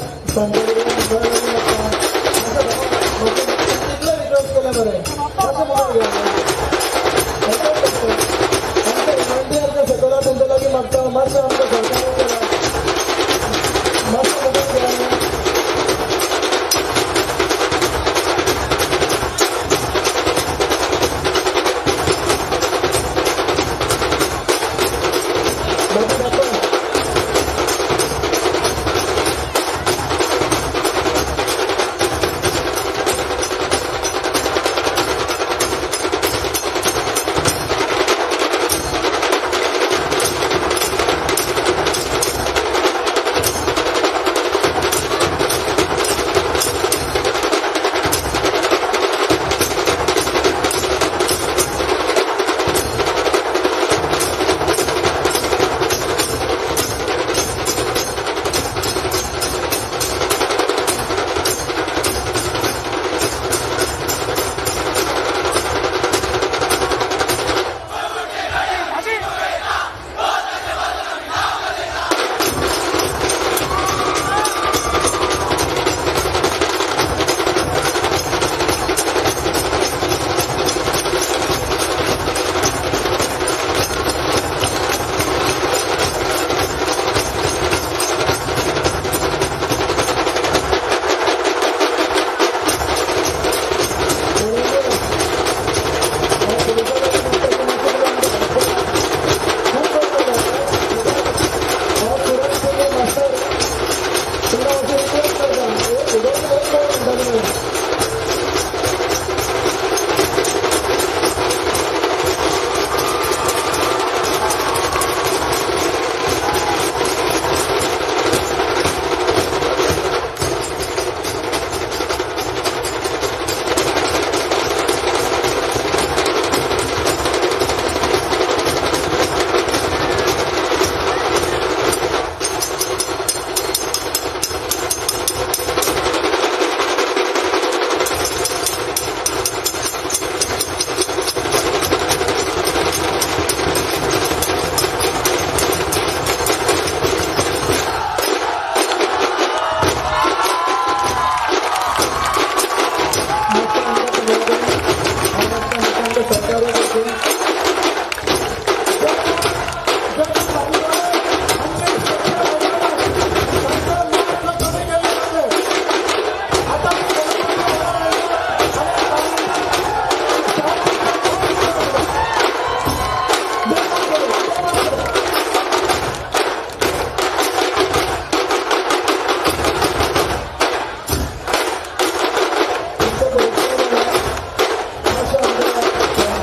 कितलो रिक्वेस्ट केला बरें, मातशें मुखार घेया. आमचे व्हॉलंटियर जे सकयल तेंच्या लागीं मागता, मातशें आमकां सहकार्य करा, मातशें मुखार घेया.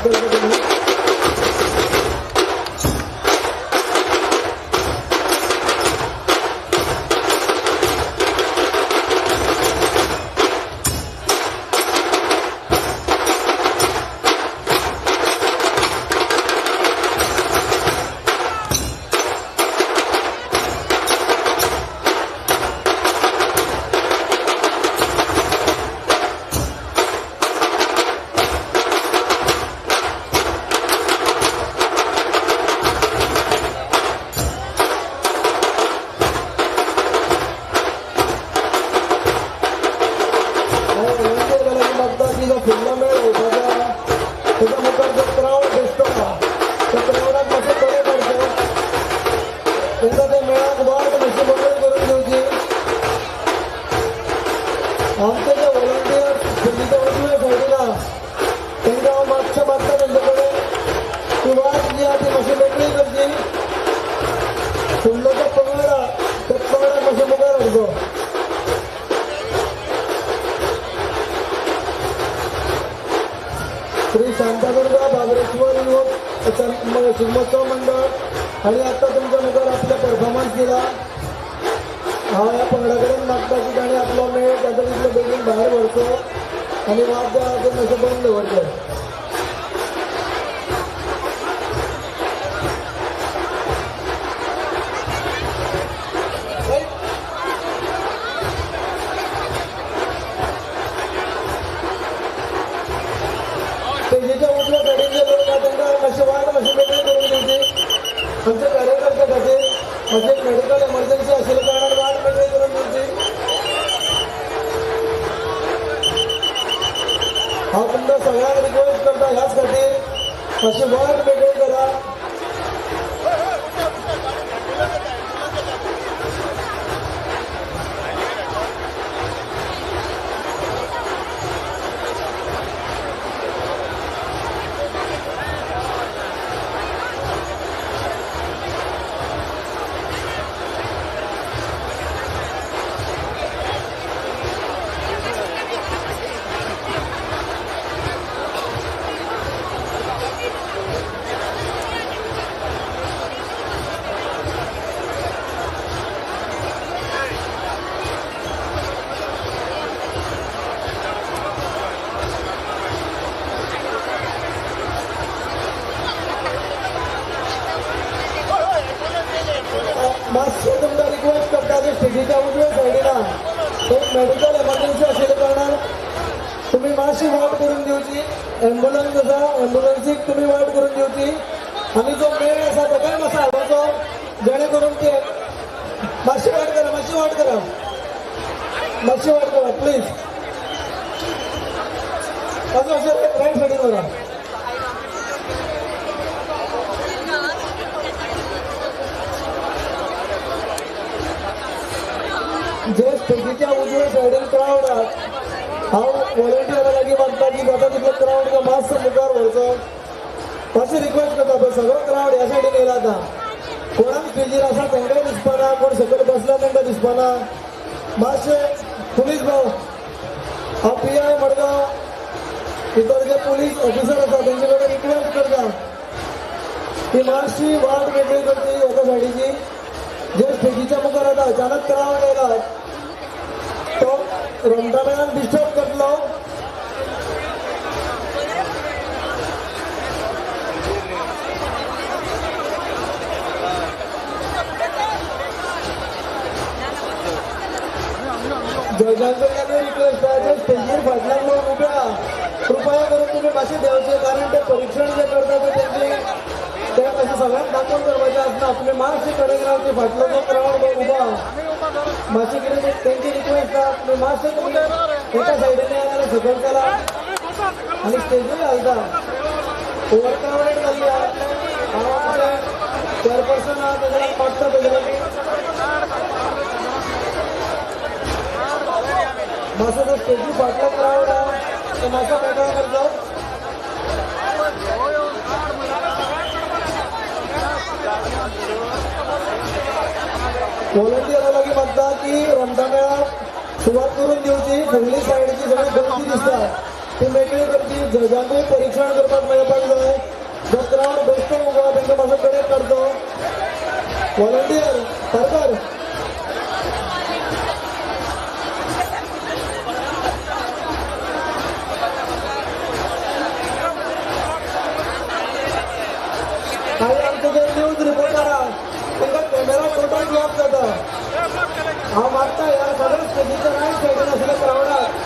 करचो तुमी. फुडलो मेळ वचपाचो तेच्या मुखार जो क्रावड दिसता त्या क्रावडाक मातशें कडेन काडचें, तेंकां त्या मेळाक वाट मातशी मोकळी करून दिवची. आमचे जे व्हॉलंटियर्स स्टेजीच्या उजव्या सायडीन आहा तेंकां हांव मातशें मागता तेंचे कडेन ती वाट जी आहा ती मातशी मेकळी करची. फुडलो जो पंगड आहा त्या पंगडाक मातशें मुखार हाडचो. श्री शांतादुर्गा बाबरेश्वर युवक शिगमोत्सव मंडळ आनी आतां तुमच्या मुखार आपलो परफॉर्मन्स दिला. हांव ह्या पंगडा कडेन मागता की ताणें आपलो मेळ ताच्या तितलो बेगीन भायर व्हरचो आनी वाद्य आहा तें मातशें बंद दवरचें. स्टेजीच्या उजव्या सायडीन जे लोक आहा तांकां मातशें वाट मातशी मेकळी करून दिवची. आमच्या कार्यकर्त्या खातीर मातशी मेडिकल एमर्जन्सी आशिल्ल्या कारणान वाट मेकळी करून दिवची. हांव तुमकां सगळ्यांक रिक्वेस्ट करता ह्याच खातीर मातशी वाट मेकळी करा. मातशें तुमकां रिक्वेस्ट करता की स्टेजीच्या उजव्या सायडीन एक मेडिकल एमर्जन्सी आशिल्ल्या कारणान तुमी मातशी वाट करून दिवची. एम्बुलन्स आसा, एम्बुलन्सीक तुमी वाट करून दिवची आनी जो मेळ आसा ताकाय मातसो हाडपाचो जेणे करून ते मातशी वाट करा, मातशी वाट करा, मातशी वाट करा प्लीज. असं अशें रायट सायडीन व्हरा. जे स्टेजीच्या उजव्या सायडीन क्रावड आहा हांव व्हॉलंटियरा लागीं मागता की जाता तितलो क्रावड जो मातसो मुखार व्हरचो. मातशें रिक्वेस्ट करता पळय सगळो क्रावड ह्या सायडीन येयला आतां. कोणाक स्टेजीर आसा तांकांय दिसपाना, कोण सकयल बसला तांकां दिसपाना. मातशें पुलीस भाव, हांव PI Madgaon भितर जे पुलीस ऑफिसर आसा तेंचे कडेन रिक्वेस्ट करता की मातशी वाट मेकळी करची एका सायडीची. जे स्टेजीच्या मुखार आतां अचानक क्रावड येयला तो रोमटा मेळान डिस्टर्ब करतलो. जजां कडल्यानूय रिक्वेस्ट आहा जे स्टेजीर फाटल्यान लोक उबे आहा कृपया करून तुमी मातशें देंवचें, कारण ते परिक्षण जे करता ते तेंचे ते अशें सगळ्यांक दाखोवन करपाचें आसना. तुमी मातशें कडेन रावची, फाटलो जो क्रावड उबो आहा मातशें कितें तेंची रिक्वेस्ट आहा तुमी मातशें तुमी एका सायडीन या जाल्यार सकयल चला आनी स्टेजूय घालता. ओवर क्रावडेड जाल्ली आहा. हांव आमचे चेअरपर्सन आहा तेज्या मागता तेज्या लागीं मातसो जो स्टेजी फाटलो क्रावड आहा तो मातसो मेकळो करचो. व्हॉलंटियरा लागीं मागता की रोमटा मेळाक सुवात करून दिवची. फुडली सायडीची सगळी गर्दी दिसता, ती मेकळी करची, जजांकूय परीक्षण करपाक मेळपाक जाय. जो क्रावड बेश्टो उबो तांकां मातसो कडेक काडचो. व्हॉलंटियर सरकार काही आमचे जे न्यूज रिपोर्टर आहा तांकां कॅमेरा टोटल ब्लॉक जाता. हांव मागता ह्या सगळ्या स्टेजीच्या रायट सायडीन आशिल्ल्या क्रावडाक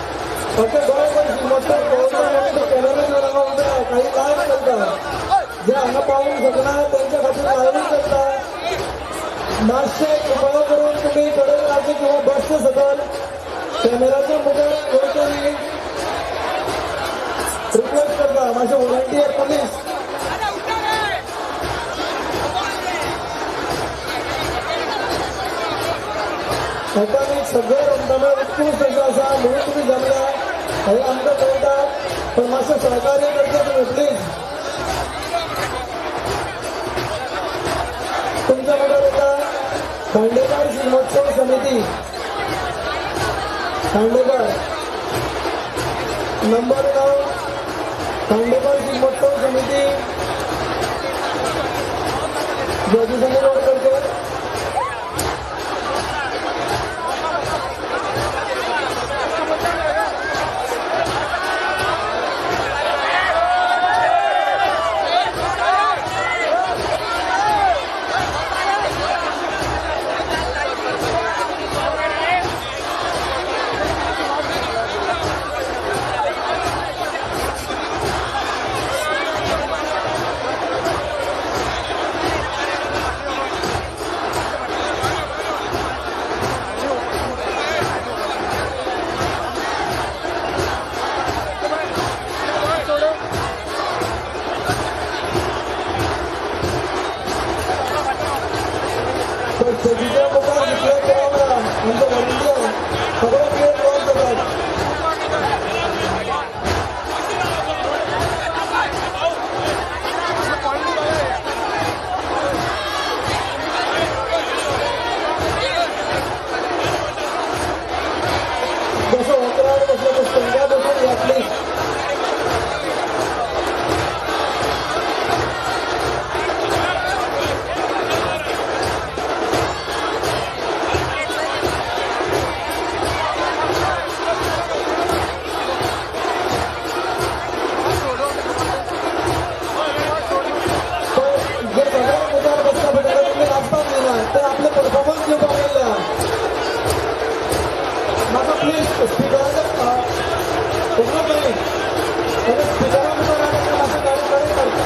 फक्त गोंयभर शिगमोत्सव पळोवपाक म्हणून कॅमेरा घेवन हांगा उबे आहा. काही लायव्ह चलता, जे हांगा पावूंक शकना तेंच्या खातीर लायव्हूय चलता. मातशें कृपया करून तुमी कडेन रावचे किंवा बसचे सकयल कॅमेराच्या मुखार वयचे न्ही. रिक्वेस्ट करता मातशें व्हॉलंटियर पुलीस. एकामेक सगळे रोमटामेळ उत्कृश्ट अशें आसा म्हणून तुमी जमल्या हें आमकां कळटा, पण मातशें सहकार्य करचें तुमी प्लीज. तुमच्या मुखार येता खांडेपार शिगमोत्सव समिती, खांडेपार नंबर 9 खांडेपार शिगमोत्सव समिती. जजीसांनी रोड करचो. स्टेजीच्या मुखार जितले क्रावड आहा आमचे व्हॉलंटियर सगळे क्लियर ब्लॉक जातात. जसो हो क्रावड बसलो तो स्टँडार बसून या प्लीज. ते आपले परफॉर्मन्स दिवपाक येयल्या. म्हाका प्लीज स्पिकराचो न्ही, स्पिकरा मुखार मातशें गाडी कडेन काडटा.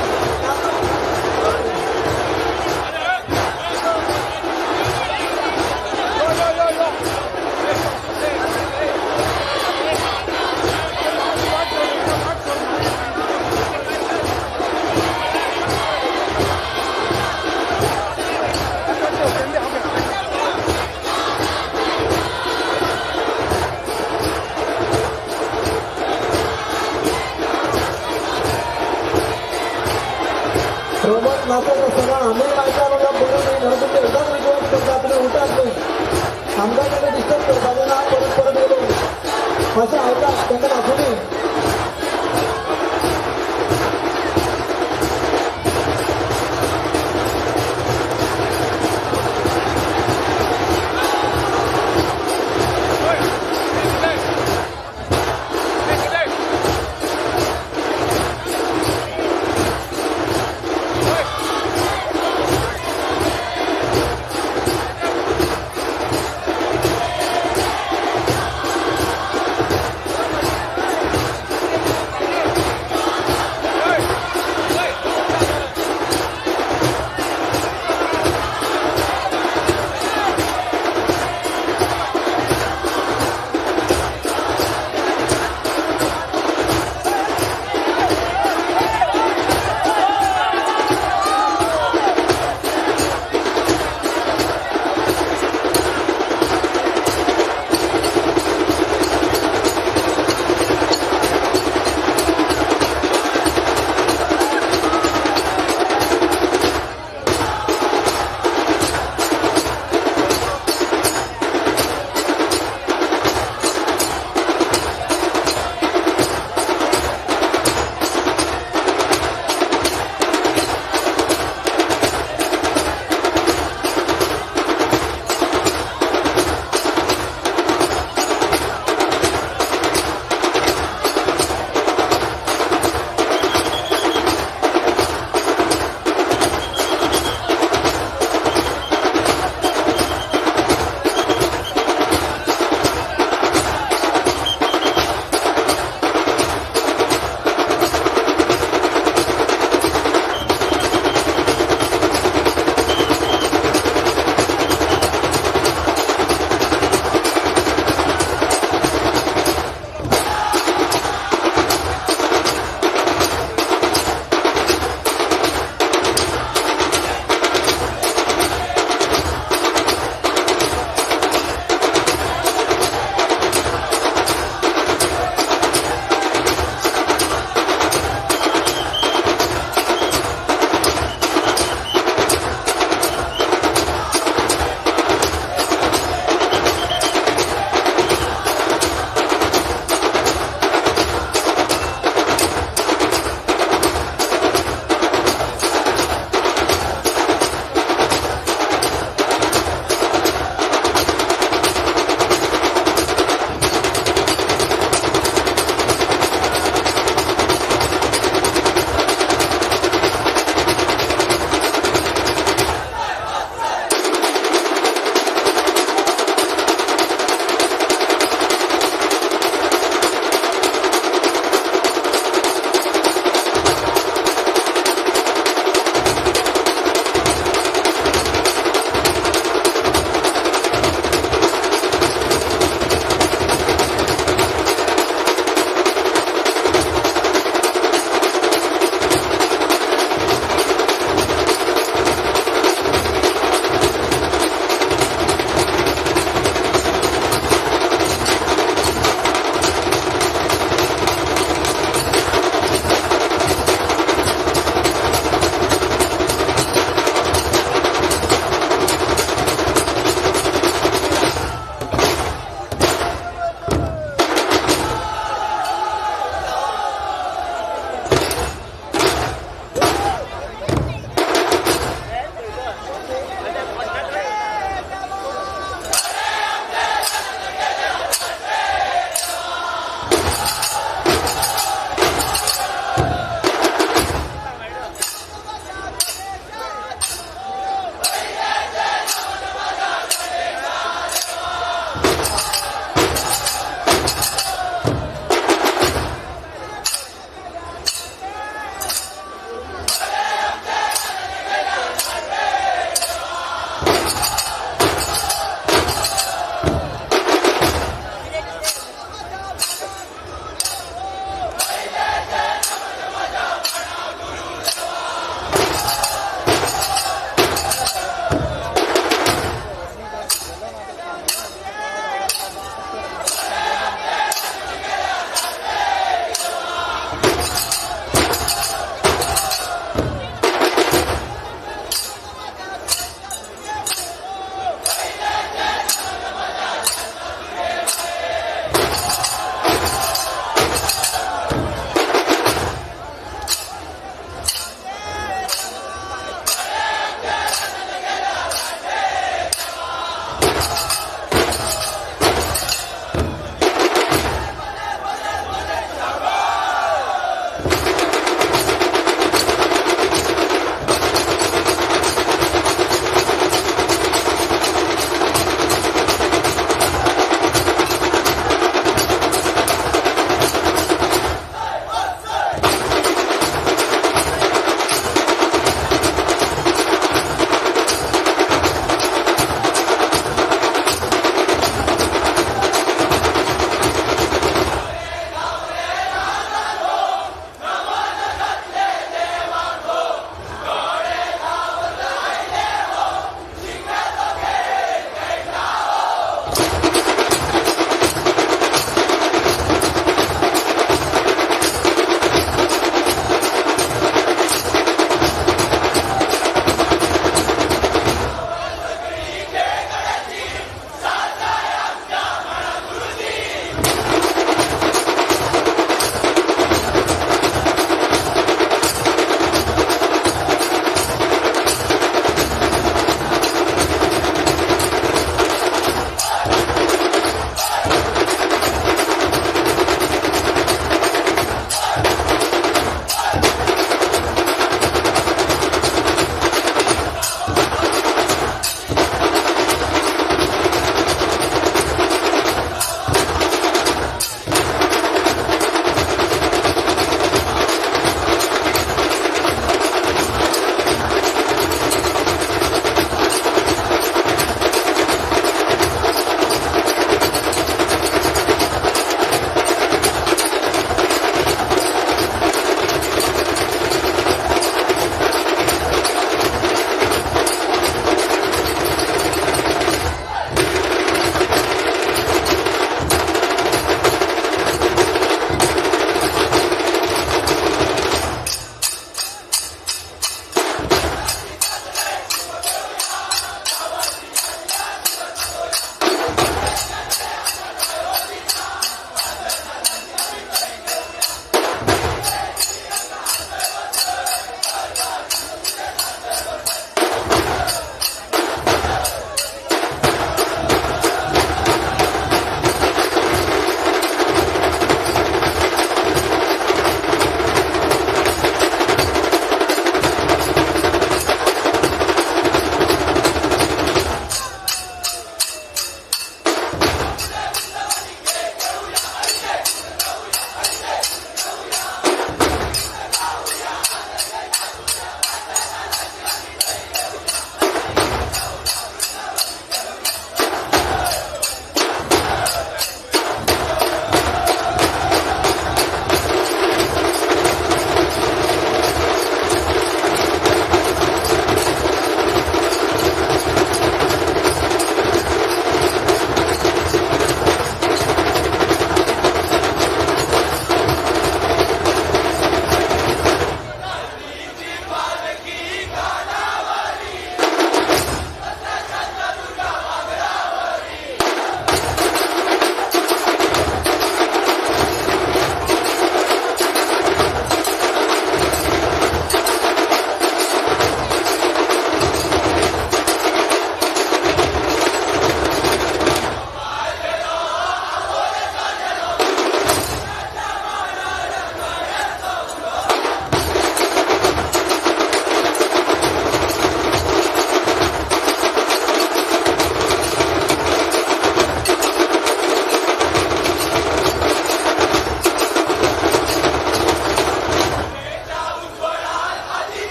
रोमत नाचत आसतना आमी मायकार बरें न्ही म्हणून तुमकां एकदाच रिक्वेस्ट करता, तुमी उठात न्ही, आमकां तांकां डिस्टर्ब करपाचें ना. परत परत उलोवन मातशें आयकात, तांकां नाचूं न्ही.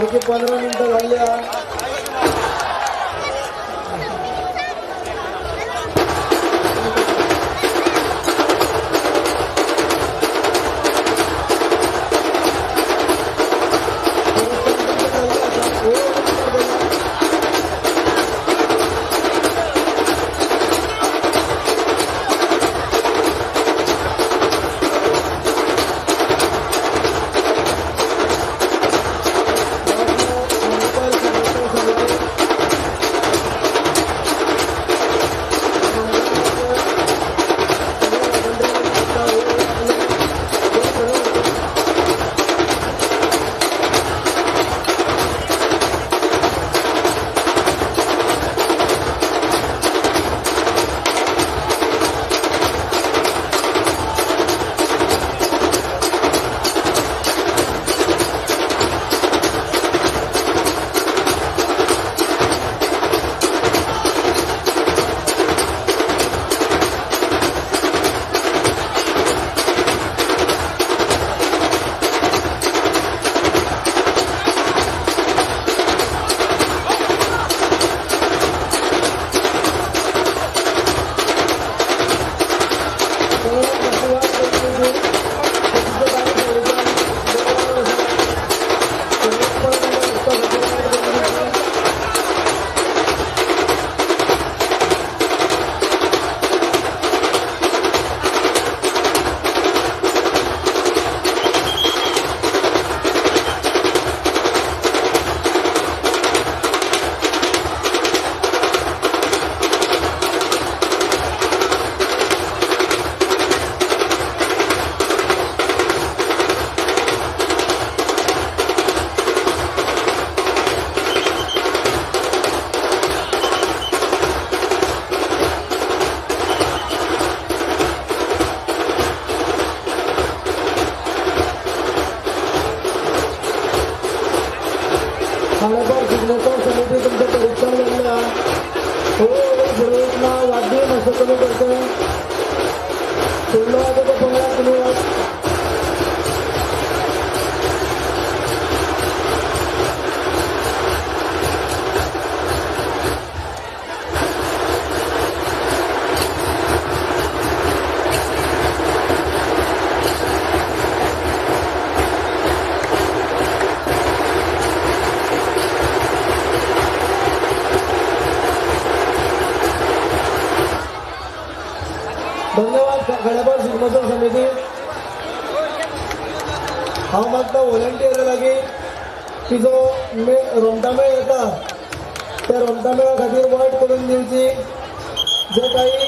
सारकी 15 मिनटां जाल्ली आहा. खांडेपार शिगमोत्सव समिती तुमचं परीक्षण झालेलं आहे. हळूहळू सुरळीत ना वाद्य मातशें कमी करता फुडलो आतां तो पळयात तुमी. धन्यवाद खांडेपार शिगमोत्सव समिती. हांव मागता व्हॉलंटियरा लागीं की जो रोमटामेळ येता त्या रोमटामेळा खातीर वाट करून दिवची. जे काही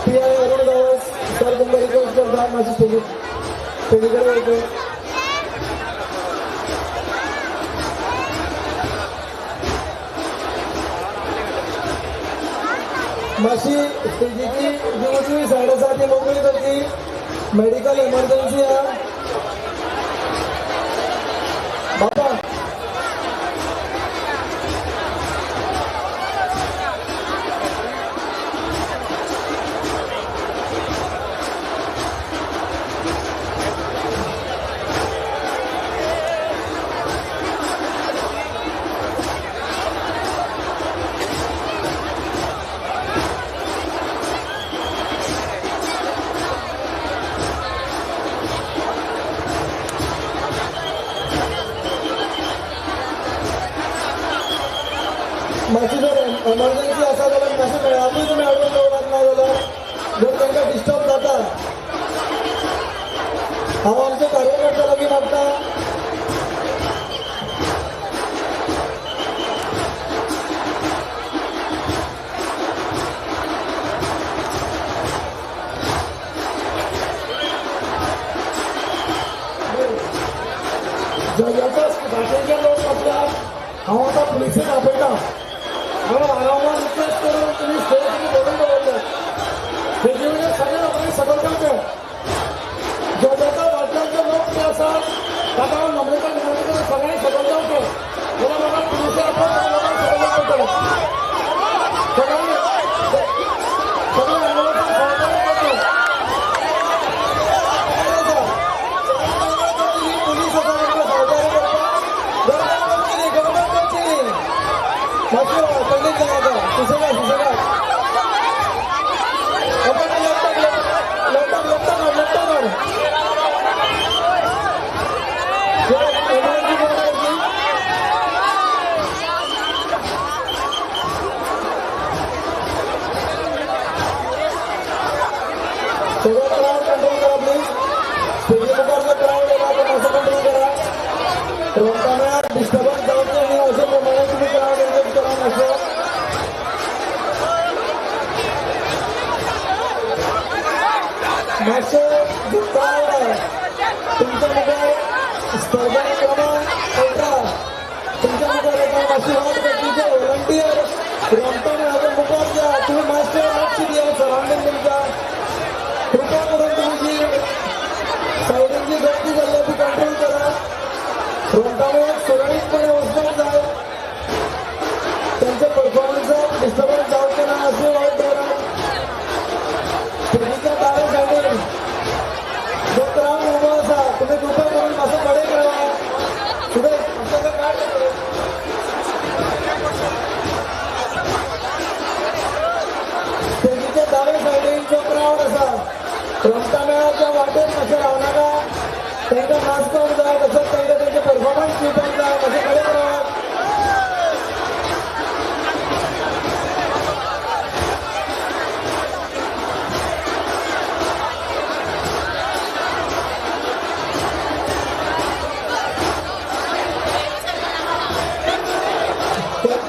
पी.आय. अरुण गावस सर तुमकां रिक्वेस्ट करता मातशें स्टेजी कडेन वयचें. मातशी स्टेजीची जी उजवी सायड आसा ती मोकळी करची. मेडिकल इमर्जन्सी आहा बाबा. मातशी जर एमर्जन्सी आसा जाल्यार मातशें मेळाकूय तुमी हाडून दवरात ना जाल्यार जर तांकां डिस्टर्ब जाता. हांव आमच्या कार्यकर्त्या लागीं मागता जगाचो भाशेचे लोक आपल्या हांव आतां पुलिसेक आपयता. हांव वारंवार रिक्वेस्ट करून तुमी स्टेज भरून दवरले. ताका हांव नम्रता विनंती करता सगळ्यांनी सकयल जावचें. जाल्यार म्हाका पुलिसां आपलो लोकांक सकयल पडटलें. सगळ्यांनी सगळ्या ॲम्ब्युलन्सांक सहकार्य करचें. पुलीस आसा तांकां सहकार्य करपाक. गडबड करची न्ही, गडबड करची न्ही. मातशें तकलीफ जावं नाका. सुसेगाद सुसेगाद. लेफ्टाक लेफ्टाक लेफ्टाक काड, लेफ्टाक काड. एम्बुलन्सी फोन करची. सगळं क्राऊड कंट्रोल करा प्लीज. स्टेजी मुखार जो क्राऊड येला तो मातसो कंट्रोल करा. रोमटामेळाक डिस्टर्बन्स जावचें न्ही अशे प्रमाणे तुमी क्राऊड एंगेज करा मातसो. मातशें जो क्राऊड आहे तुमच्या मुखार स्पर्धा क्रमांक 18 तुमच्या मुखार येता. मातशी वाट करची. व्हॉलंटियर रोमटामेळाच्या मुखार या, तुमी मातशें लक्ष दिया सरावंडींग तुमच्या. कृपा करून तुमी जी सायडीन जी गर्दी जाल्ली ती कंट्रोल करा. रोमटामेळाक सुरळीतपणे वचपाक जाय. त्यांच्या परफॉर्मन्साक डिस्टर्बन्स जावचें ना अशी वाट दवरात. स्टेजीच्या दाव्या सायडीन जो क्राऊड उबो आसा तुमी कृपा करून मातसो कडेक रावा. फुडें मातसो काड. स्टेजीच्या दाव्या सायडीन जो क्राऊड आसा रोमटामेळाच्या वाटेर मातशें रावनाका. तांकां नाचपाक जाय, तशेंच तांकां तेंचे परफॉर्मन्स दिवपाक जाय. मातशें कडेक रावात.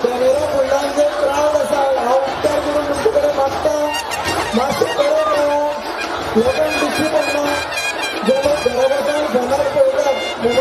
कॅमेरा फुडल्यान जे क्राऊड आसा हांव उपकार करून तुमचे कडेन मागता मातशें कडेक रावा. लोकांक दिश्टी पडना. जे लोक घरा बसून फोनार पळयतात, मोबायल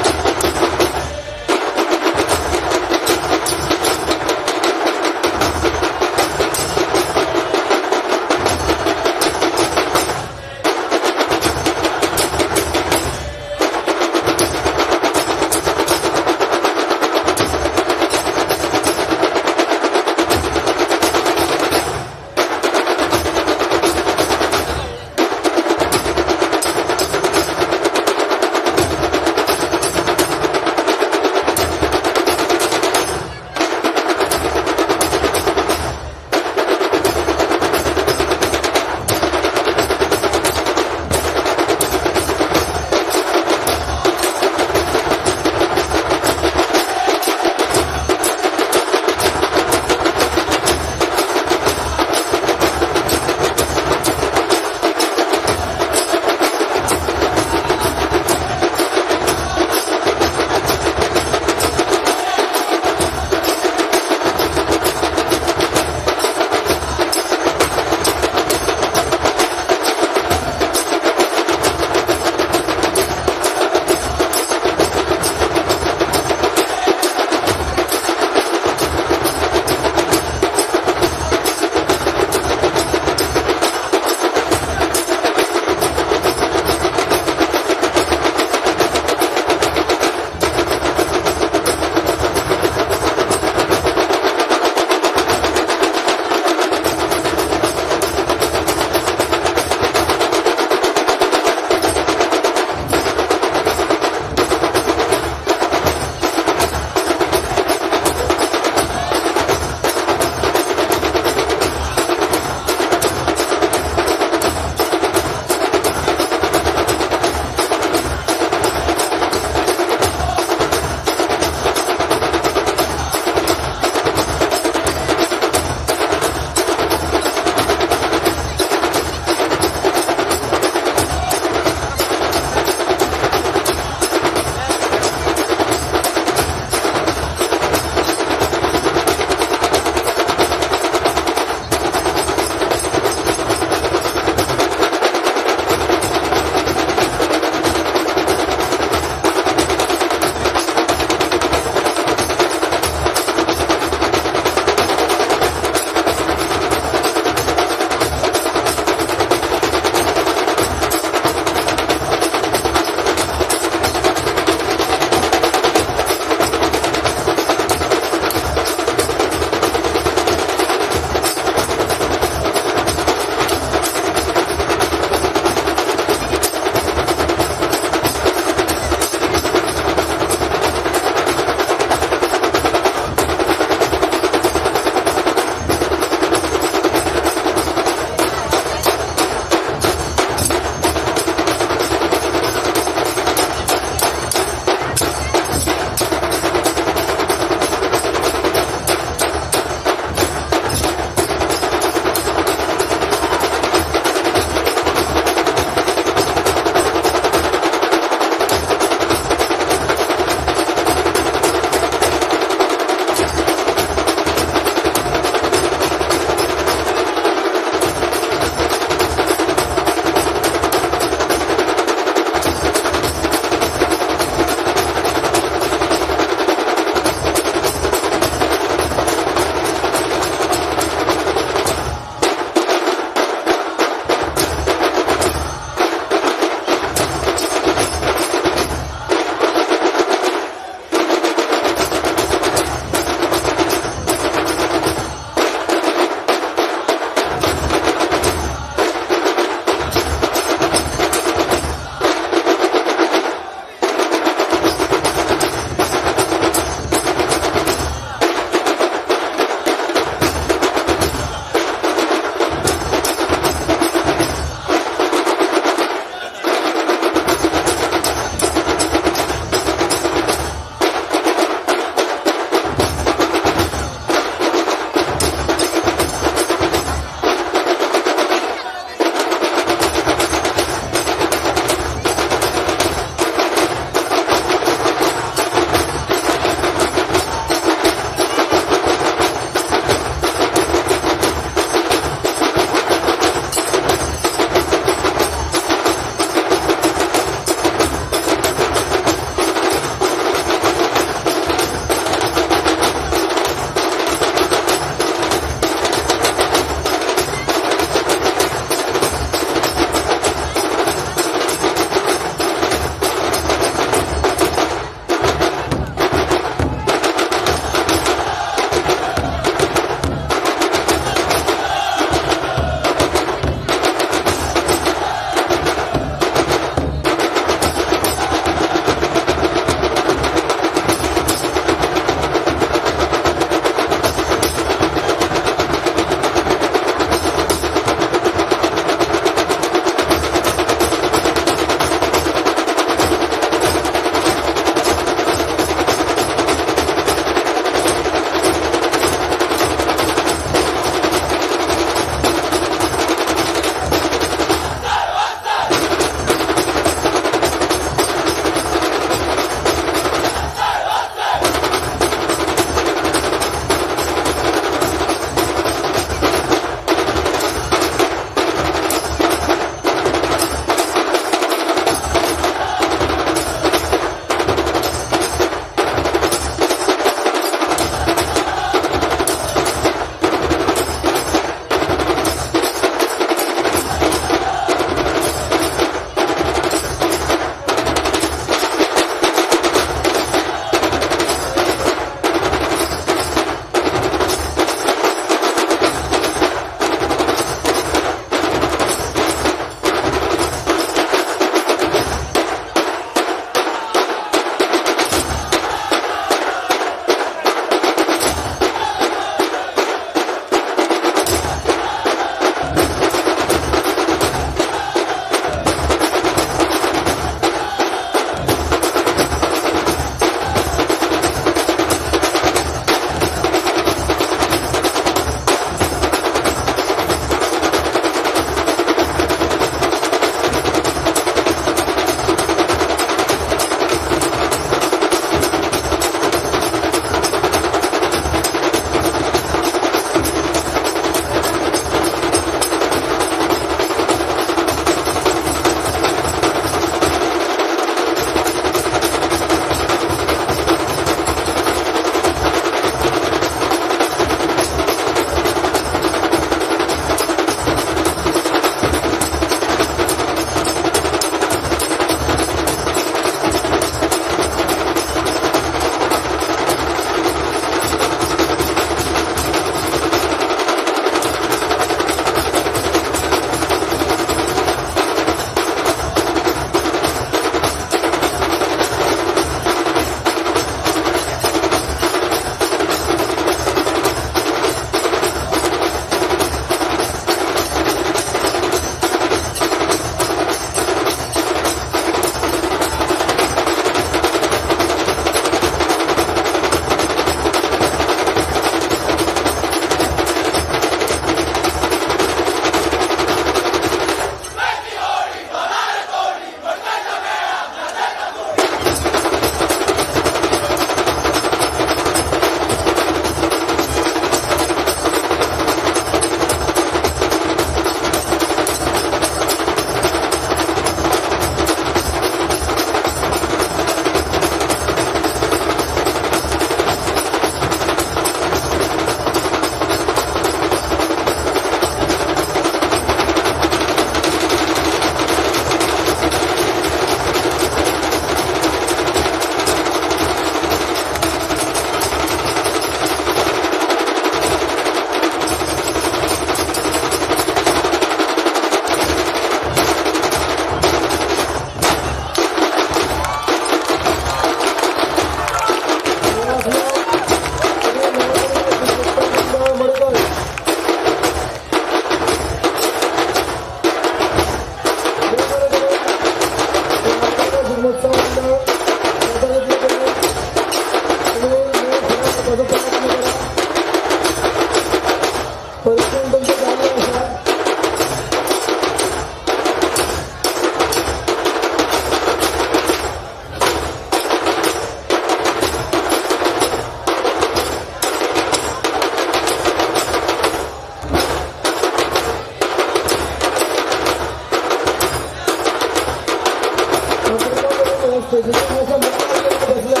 बसल्या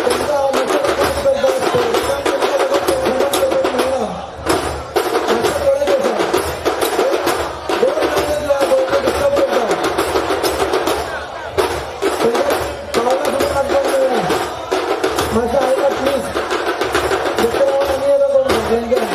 तांकां हांव मातशें रिक्वेस्ट करता, स्पर्धकांक तुमकां लागून परफॉर्मन्स करपाक मेळना, मातशें कडेक आसा, दोन लायनी जो आहा गोंयचो डिस्टर्ब करता, तांकां पावलां सुद्दां काडपाक मेळना. मातशें आयकात प्लीज, दुसरें रावन आनी येता कोण फाटल्यान.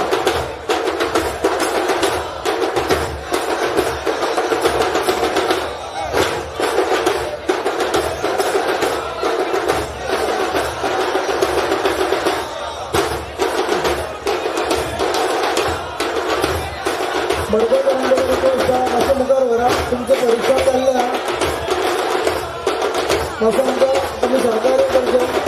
मडगांव रिक्वेस्ट आहा, मातशें मुखार व्हरा, तुमचो परीक्षा चल्ल्या, मातसो आमकां तुमी सहकार्य करचें.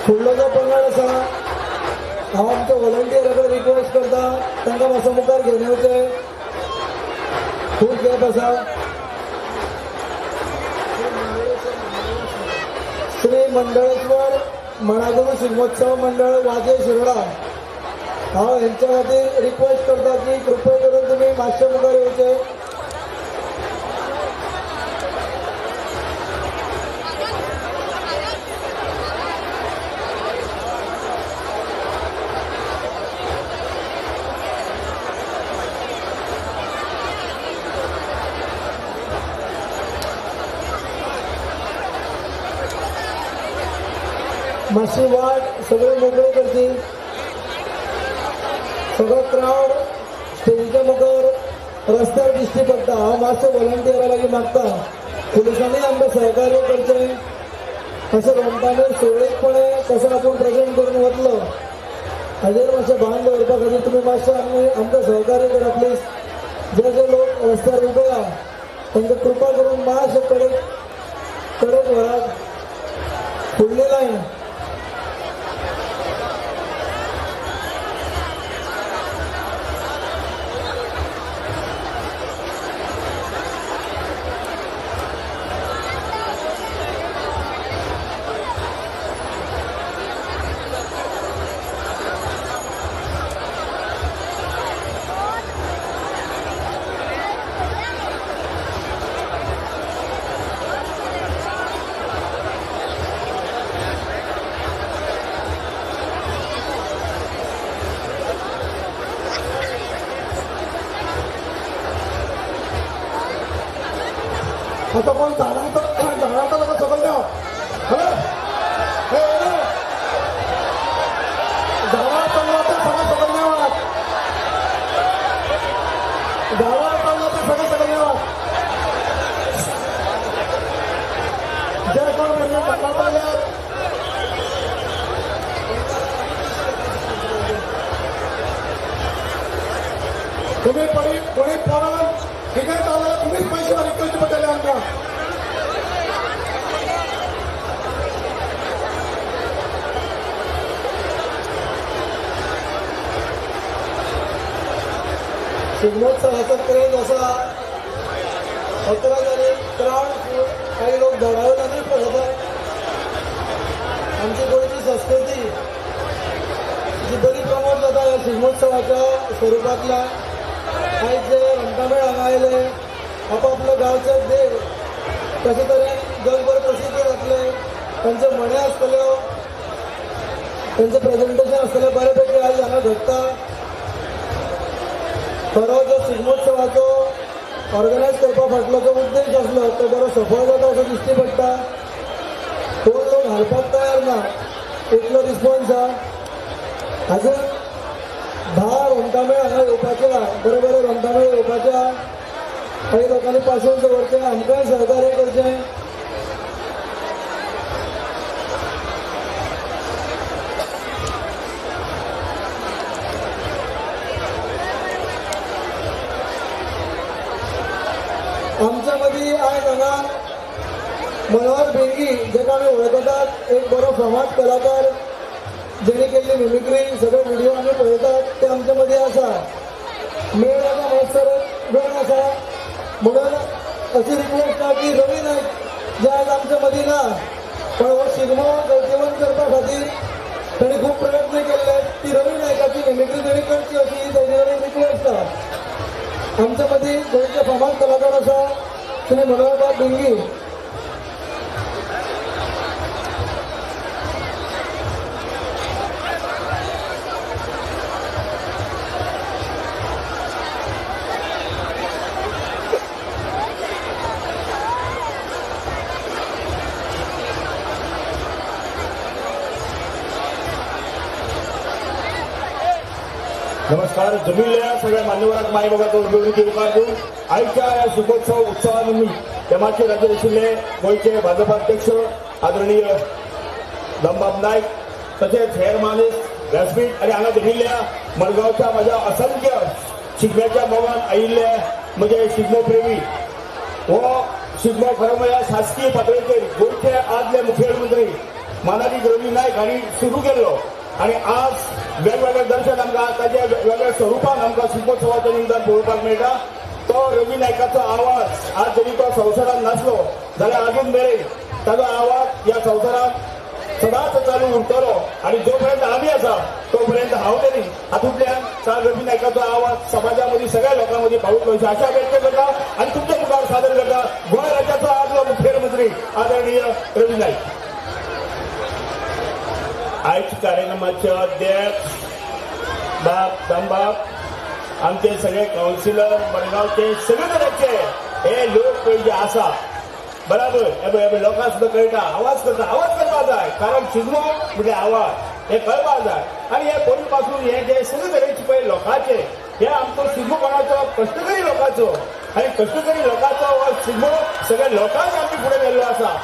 फुडलो जो पंगड आसा हांव आमच्या व्हॉलंटियरा कडेन रिक्वेस्ट करता, तांकां मातसो मुखार घेवन येवचें, खूब गॅप आसा. श्री मंडळेश्वर मणागुरू शिगमोत्सव मंडळ वाजे शिरोडा, हांव हेंच्या खातीर रिक्वेस्ट करता की कृपया करून तुमी मातशे मुखार येवचे. मातशी वाट सगळी मोकळी करची, सगळो क्रावड स्टेजीच्या मुखार रस्त्यार दिश्टी पडटा. हांव मातशें व्हॉलंटियरा लागीं मागता, पुलिसांनी आमकां सहकार्य करचें, अशें रोमटामेळ सुरळीतपणे कसो आपूण प्रेजेंट करून वतलो हाजेर मातशें भान दवरपा खातीर तुमी मातशें आमी आमकां सहकार्य करा प्लीज. जे जे लोक रस्त्यार उबे आहा तांकां कृपा करून मातशें कडेक कडेक व्हरात. फुडली लायन आता कोण झाडांत लोक सकयल देंव, झाडां चल्ला ते सगळें सकयल देवात, झाडां चल्ला ते सगळें सकयल देवात. जे कोण भुरगे झाडां चल्ल्यात तुमी कोणी पोरान कितें जालें तुमीच पयशे फारीक करचे पडटले आमकां. शिगमोत्सवाचो क्रेज आसा, 11 तारीख क्रावड काही लोक धडावल्यानूय पळयतात. आमची गोंयची संस्कृती जी बरी प्रमोट जाता ह्या शिगमोत्सवाच्या स्वरुपांतल्यान. आयज जे रोमटामेळ हांगा आयले आपापलो गांवचे देव कशे तरेन जगभर प्रसिद्ध जातले, तांचे म्हणे आसतल्यो, तांचें प्रेजेंटेशन आसतलें बरे पैकी आयज हांगा घडटा. खरो जो शिगमोत्सवाचो ऑर्गनायज करपा फाटलो जो उद्देश आसलो तो बरो सफळ जाता असो दिश्टी पडटा. कोण लोक हारपाक तयार ना, इतलो रिस्पॉन्स आहा. अजून रोमटामेळ हांगा येवपाचे आहा, बरे बरे रोमटामेळ येवपाचे आहा. काही लोकांनी पासून दवरचें, आमकांय सहकार्य करचें. आमच्या मदीं आयज हांगा मनोहर बेंगी, जेका आमी वळखतात, एक बरो फामाद कलाकार, जेणे केल्ली मिमिक्री सगळे व्हिडिओ आमी पळयतात, ते आमच्या मदीं आसा. मेळ आसा म्हणसर वेळ आसा म्हणून अशी रिक्वेस्ट आसा की रवी नायक जे आयज आमच्या मदीं ना, पण हो शिगमो जैतिवंत करपा खातीर ताणें खूब प्रयत्न केल्ले, ती रवी नायकाची मिमिक्री ताणें करची अशी ताजे कडेन रिक्वेस्ट आसा. आमच्या मदीं गोंयचे फामाद कलाकार आसा श्री मनोहरबाब बेंगी. नमस्कार. जमिल्ल्या सगळ्या मान्यवरांक माय मोगाचो उलोवणी येवकार दिवन आयच्या ह्या शिगमोत्सव उत्सवा निमित्त तेमाचे राज्य आशिल्ले गोंयचे भाजपा अध्यक्ष आदरणीय दामबाब नायक, तशेंच हेर मानेस्त व्यासपीठ आनी हांगा जमिल्ल्या मडगांवच्या म्हज्या असंख्य शिगम्याच्या मोगान आयिल्ले म्हजे शिगमो प्रेमी. हो शिगमो खरो म्हळ्यार शासकीय पातळेचेर गोंयचे आदले मुखेलमंत्री मानादीक रवी नायक हांणी सुरू केल्लो आनी आज वेगवेगळे दर्शन आमकां ताच्या वेगवेगळ्या स्वरुपान आमकां शिगमोत्सवाच्या निमतान पळोवपाक मेळटा. तो रवी नायकाचो आवाज आज जरी तो संवसारांत नासलो जाल्यार अजून मेरेन ताजो आवाज ह्या संवसारांत सदांच चालू उरतलो आनी जो पर्यंत आमी आसा तोपर्यंत हांव तरी हातूंतल्यान रवी नायकाचो आवाज समाजा मदीं सगळ्या लोकां मदीं पावतलो अशी आशा व्यक्त करता आनी तुमच्या मुखार सादर करता गोंय राज्याचो आदलो मुखेलमंत्री आदरणीय रवी नायक. आयज कार्यक्रमाचे अध्यक्ष बाब दामबाब, आमचे सगळे कावन्सिलर, मडगांवचे सगळे तरेचे हे लोक पळय जे आसा बराबर हे पळय लोकांक सुद्दां कळटा, आवाज करता, आवाज करपाक जाय, कारण शिगमो म्हणजे आवाज हे कळपाक जाय. आनी हे पयलीं पासून हे जे सगळे तरेचे पळय लोकांचे हे आमचो शिगमो कोणाचो, कश्टकरी लोकांचो, आनी कश्टकरी लोकांचो हो शिगमो सगळ्या लोकांक आमी फुडें गेल्लो आसा.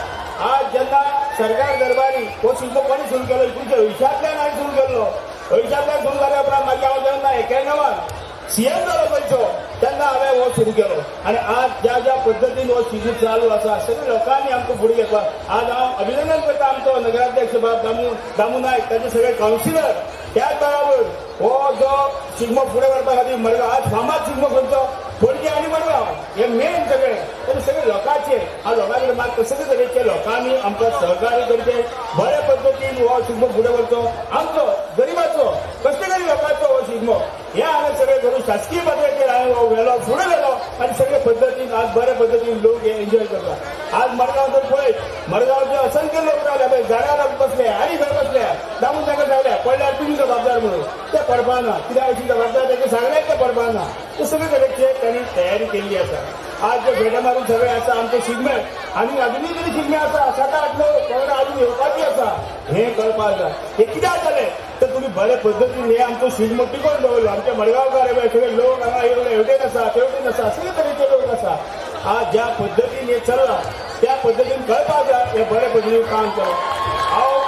आज जेन्ना सरकार दरबारी हो शिगमो कोणी सुरू केलो, तुमच्या अंयशांतल्यान हांवें सुरू केल्लो. अंयशांतल्यान सुरू जाल्या उपरांत मागीर हांव जेन्ना 91 सीएम जालो गोंयचो तेन्ना हांवें हो सुरू केलो आनी आज ज्या ज्या पद्दतीन हो शिगमो चालू आसा सगळ्या लोकांनी आमकां फुडें घेतला. आज हांव अभिनंदन करता आमचो नगराध्यक्ष बाब दामू नायक, ताचे सगळे कावन्सिलर, त्याच बराबर हो जो शिगमो फुडें व्हरपा खातीर मडगांव आज फामाद शिगमो खंयचो पणजे आनी मडगांव हे मेन सगळे, तर सगळे लोकांचे आज लोकां कडेन मागता सगळे तरेचे लोकांनी आमकां सहकार्य करचें, बऱ्या पद्दतीन हो शिगमो फुडें व्हरचो, आमचो गरिबाचो कश्टकरी लोकांचो हो शिगमो हे हांवें सगळें करून शासकीय पातळेचेर हांवें हो व्हेलो, फुडें व्हेलो आनी सगळे पद्दतीन आज बऱ्या पद्दतीन लोक हे एन्जॉय करता. आज मडगांव जर पळयत मडगांवचे असंख्य लोक रावले, पळय झाडार बसले आनी खंय बसले, दामून ताका सांगले पडल्यार तुमी जबाबदार म्हणून, ते पडपा ना, कित्याक अशी जबाबदार ताका सांगले ते पडपा ना, ते सगळे तरेचे तांणी तयारी केल्ली आसा. आज जे भेटे मारून सगळे आसा आमचे शिगमे आनी अजुनूय तरी शिगमे आसा, 7 8 9 पंगडा अजून येवपाची आसा, हें कळपाक जाय. हें कित्याक जालें तर तुमी बरे पद्दतीन हे आमचो शिगमो टिकोवन दवरलो. आमचे मडगांवकार हे सगळे लोक हांगा येवले, हेवटेन आसा तेवटेन आसा, सगळे तरेचे लोक आसा. आज ज्या पद्दतीन हे चल्लां त्या पद्दतीन कळपाक जाय, हे बरे पद्दतीन काम केलां. हांव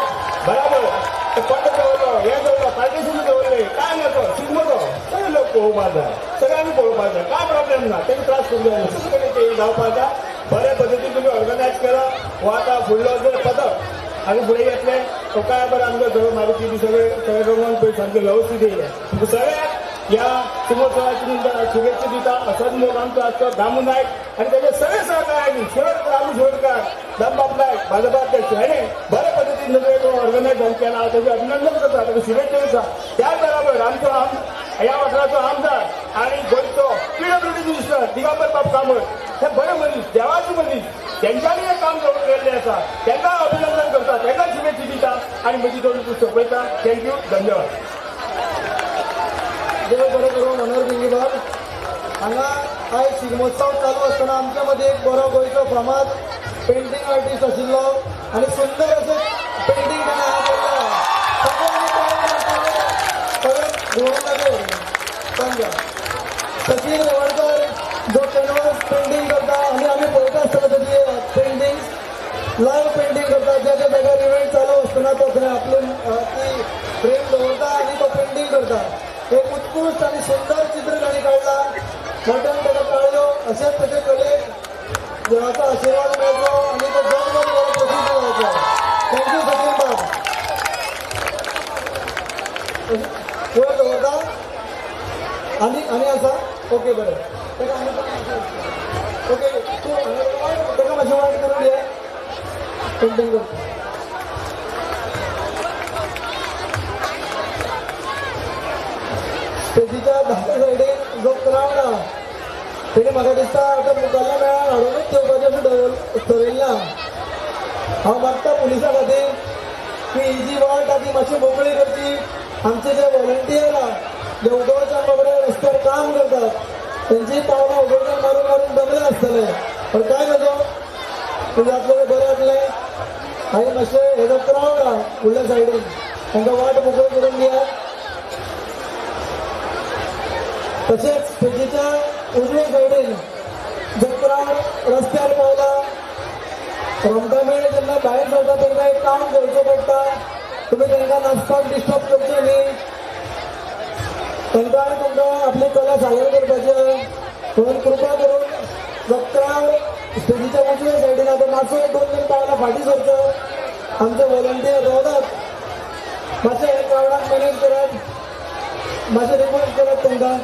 बराबर पंड दवरलो, हें दवरलो, पार्टिशन दवरलें, काय ना तो शिगमो तो सगळे लोक पळोवपाक जाय, सगळ्यांनी पळोवपाक जाय, काय प्रॉब्लेम ना, तेका त्रास करूंक जायना, सगळे कडेन ते जावपाक जाय. बऱ्या पद्दतीन तुमी ऑर्गनायज केला. हो आतां फुडलो जर पदक आनी फुडें घेतलें तो काय बरें आमकां सगळें मारुती बी सगळें सगळें रंगोवन पळय सामकें वेवस्थीत येयलें. तुमकां सगळ्यांक ह्या शिगमोत्सवाची शुभेच्छा दिता. असोच मोग आमचो आजचो दामू नायक आनी ताचे सगळे सहकार्यांनी, शेवटकार दामू शेवटकार, दामबाब नायक भाजपा अध्यक्ष हाणें बऱ्या पद्दतीन सगळें ऑर्गनायज केला, ताचें अभिनंदन करता, ताका शुभेच्छा दिता. त्याच बराबर आमचो ह्या वाठाराचो आमदार आनी गोंयचो पीडब्ल्यूडी मिनिस्टर दिगंबर बाब कामत हे बरे मनीस, देवाचे मनीस, तेंच्यांनी हें काम करून गेल्लें आसा, तांकां अभिनंदन करता, तांकां शुभेच्छा दिता आनी म्हजी दोन सोंपयता. Thank you, धन्यवाद. देव बरें करूं मनोहर बेंगीबाब. हांगा आयज शिगमोत्सव चालू आसतना आमच्या मदीं एक बरो गोंयचो फामाद पेंटींग आर्टिस्ट आशिल्लो आनी सुंदर अशें पेंटींग ताणें हांगा केल्लें. सगळ्यांनी सगळें घुंवक लागून Thank you. Sachin Revalkar जो कॅनवास पेंटींग करता आनी आमी पळयता आसतना ताची पेंटिंग्स लायव्ह पेंटींग करता. ज्या ज्या जाग्यार इव्हेंट चालू आसतना तो थंय आपली ती फ्रेम दवरता आनी तो पेंटींग करता. एक उत्कृश्ट आनी सुंदर चित्र तांणी काडला. मोठ्यान ताका काडलो. अशेंच ताचे कलेक देवाचो आशिर्वाद मेळचो आनी तो जगभर बरो प्रसिद्ध जावचो. Thank you Sachin बाब. वयर दवरता आनी आनी आसा. ओके बरें, ताका आनी ओके तूं ताका मातशें वायट करून घे. पेंटींग कर. स्टेजीच्या धाव्या सायडीन जो क्रावड आहा तेणी म्हाका दिसता आतां मुखाल्ल्या मेळान हाडूनच देवपाचें अशें थरयल्लें. हांव मागता पुलिसां खातीर की ही जी वाट आहा ती मातशी मोकळी करची. आमचे जे व्हॉलंटियर आहा जे उदोळच्यान बाबडे रस्त्यार काम करतात तेंची पावलां उदोळच्यान मारून मारून दमले आसतले. पण काय नजो तुजें जातलें बरें जातलें. आनी मातशें हेजो क्रावड आहा फुडल्या सायडीन तांकां वाट मोकळी करून दियात. तशेंच स्टेजीच्या उजव्या सायडीन जो क्रावड रस्त्यार पावला रोमटामेळ जेन्ना भायर सरता तेन्ना एक काम करचें पडटा. तुमी तांकां नाचपाक डिस्टर्ब करचें न्ही. तांकां आनी तुमकां आपली कला सादर करपाची आहा. म्हणून कृपा करून जो क्रावड स्टेजीच्या उजव्या सायडीन आतां मातसो एक 2-3 पावलां फाटीं सरचो. आमचे व्हॉलंटियर रावतात मातशें हे क्रावडाक मॅनेज करात. मातशें रिक्वेस्ट करात तांकां.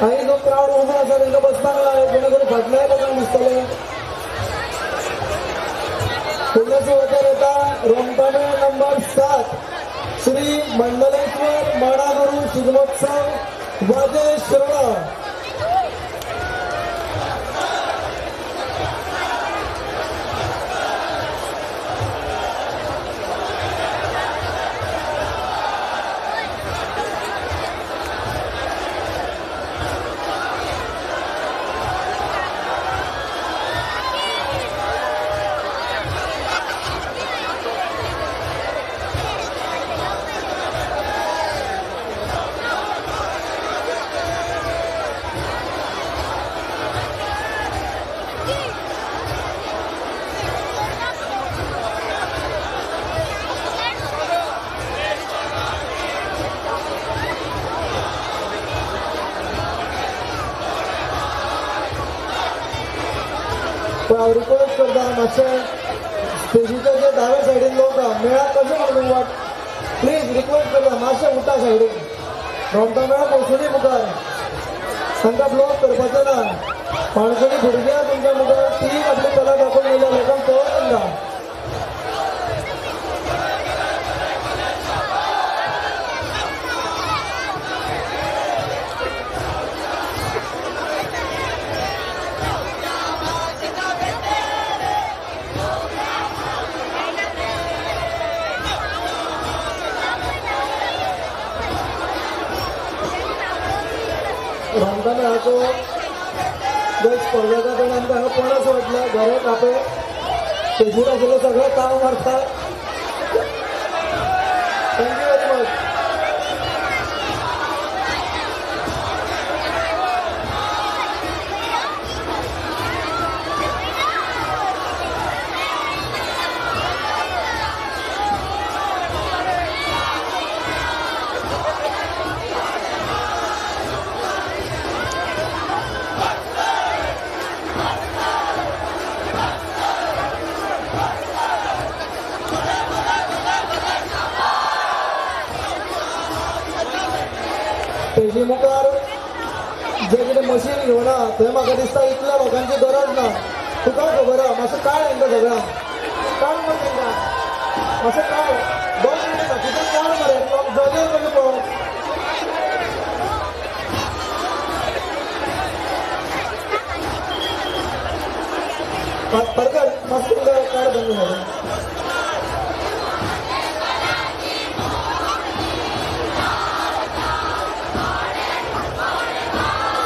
आनी जो क्रावड उबो आसा तांकां बसपाक लाय जेणे करून फाटल्याय लोकांक दिसतलें. फुडल्या सुवातेर येता रोमटामेळ नंबर 7 श्री मंडलेश्वर माडागुरू शिगमोत्सव वाजे शिरोडा. हांव रिक्वेस्ट करता मातशें स्टेजीच्या जे दाव्या सायडीन लोक आहा मेळाक कशें म्हणून वाट प्लीज रिक्वेस्ट करता मातशें उठा सायडीन. रोमटामेळ वचुनी मुखार तांकां ब्लॉक करपाचें ना. काणकोणी भुरगीं आहा तुमच्या मुखार ती आपली कला दाखोवन येयल्या लोकांक पळोवन तांकां. रोमटामेळाचो जो स्पर्धा ताणें आमकां हांगा पणस वाटलें बरें कापे स्टेजीर आशिल्ले सगळे ताव मारतात. Thank you very much. स्टेजी मुखार जे कितें मशीन घेवन आहा थंय म्हाका दिसता इतल्या लोकांची गरज ना. तुका खबर आहा मातशें काड तांकां सगळ्यांक काड मरे तांकां मातशें काड 2 मिनटां बाकीचे काड मरे जजेस कशें पळोवप. परकर मातशें तुमकां काड बंद जालें.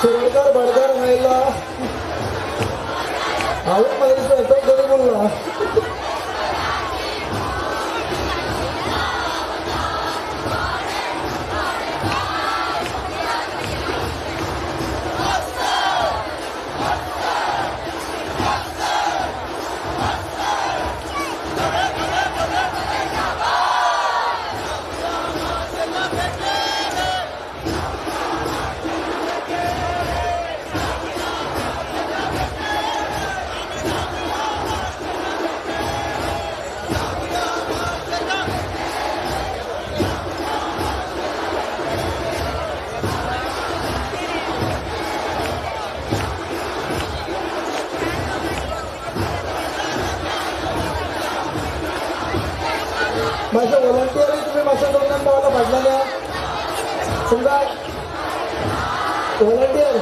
शिरोडकर बडकर हांगा हांवूच म्हाका दिसता एफेक्ट तरी उरला. तुमकां व्हॉलंटियर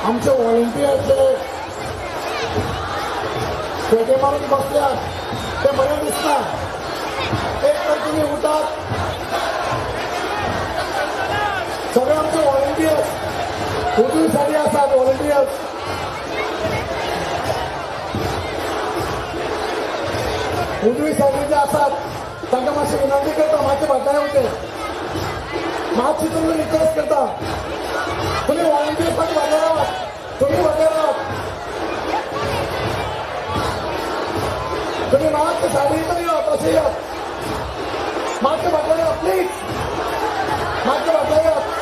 आमचे व्हॉलंटियर जे पेटे मारून बसल्यात ते बरें दिसना. एक तर तुमी उठात, सगळे आमचे व्हॉलंटियर्स उजवी साडी आसात. व्हॉलंटियर्स उजवी साडी जे आसात तांकां मातशी विनंती करता, मातशे फाटल्यान येवचे. मातशी तुमकां रिक्वेस्ट करता, तुम्ही व्हॉलंटियर्साक फाटल्यान रावात, तुम्ही फाटल्यान रावात. तुम्ही मातशे साडी तरी येवप, अशें येवप, मातशे फाटल्यान येवप प्लीज, मातशे फाटल्यान येवप.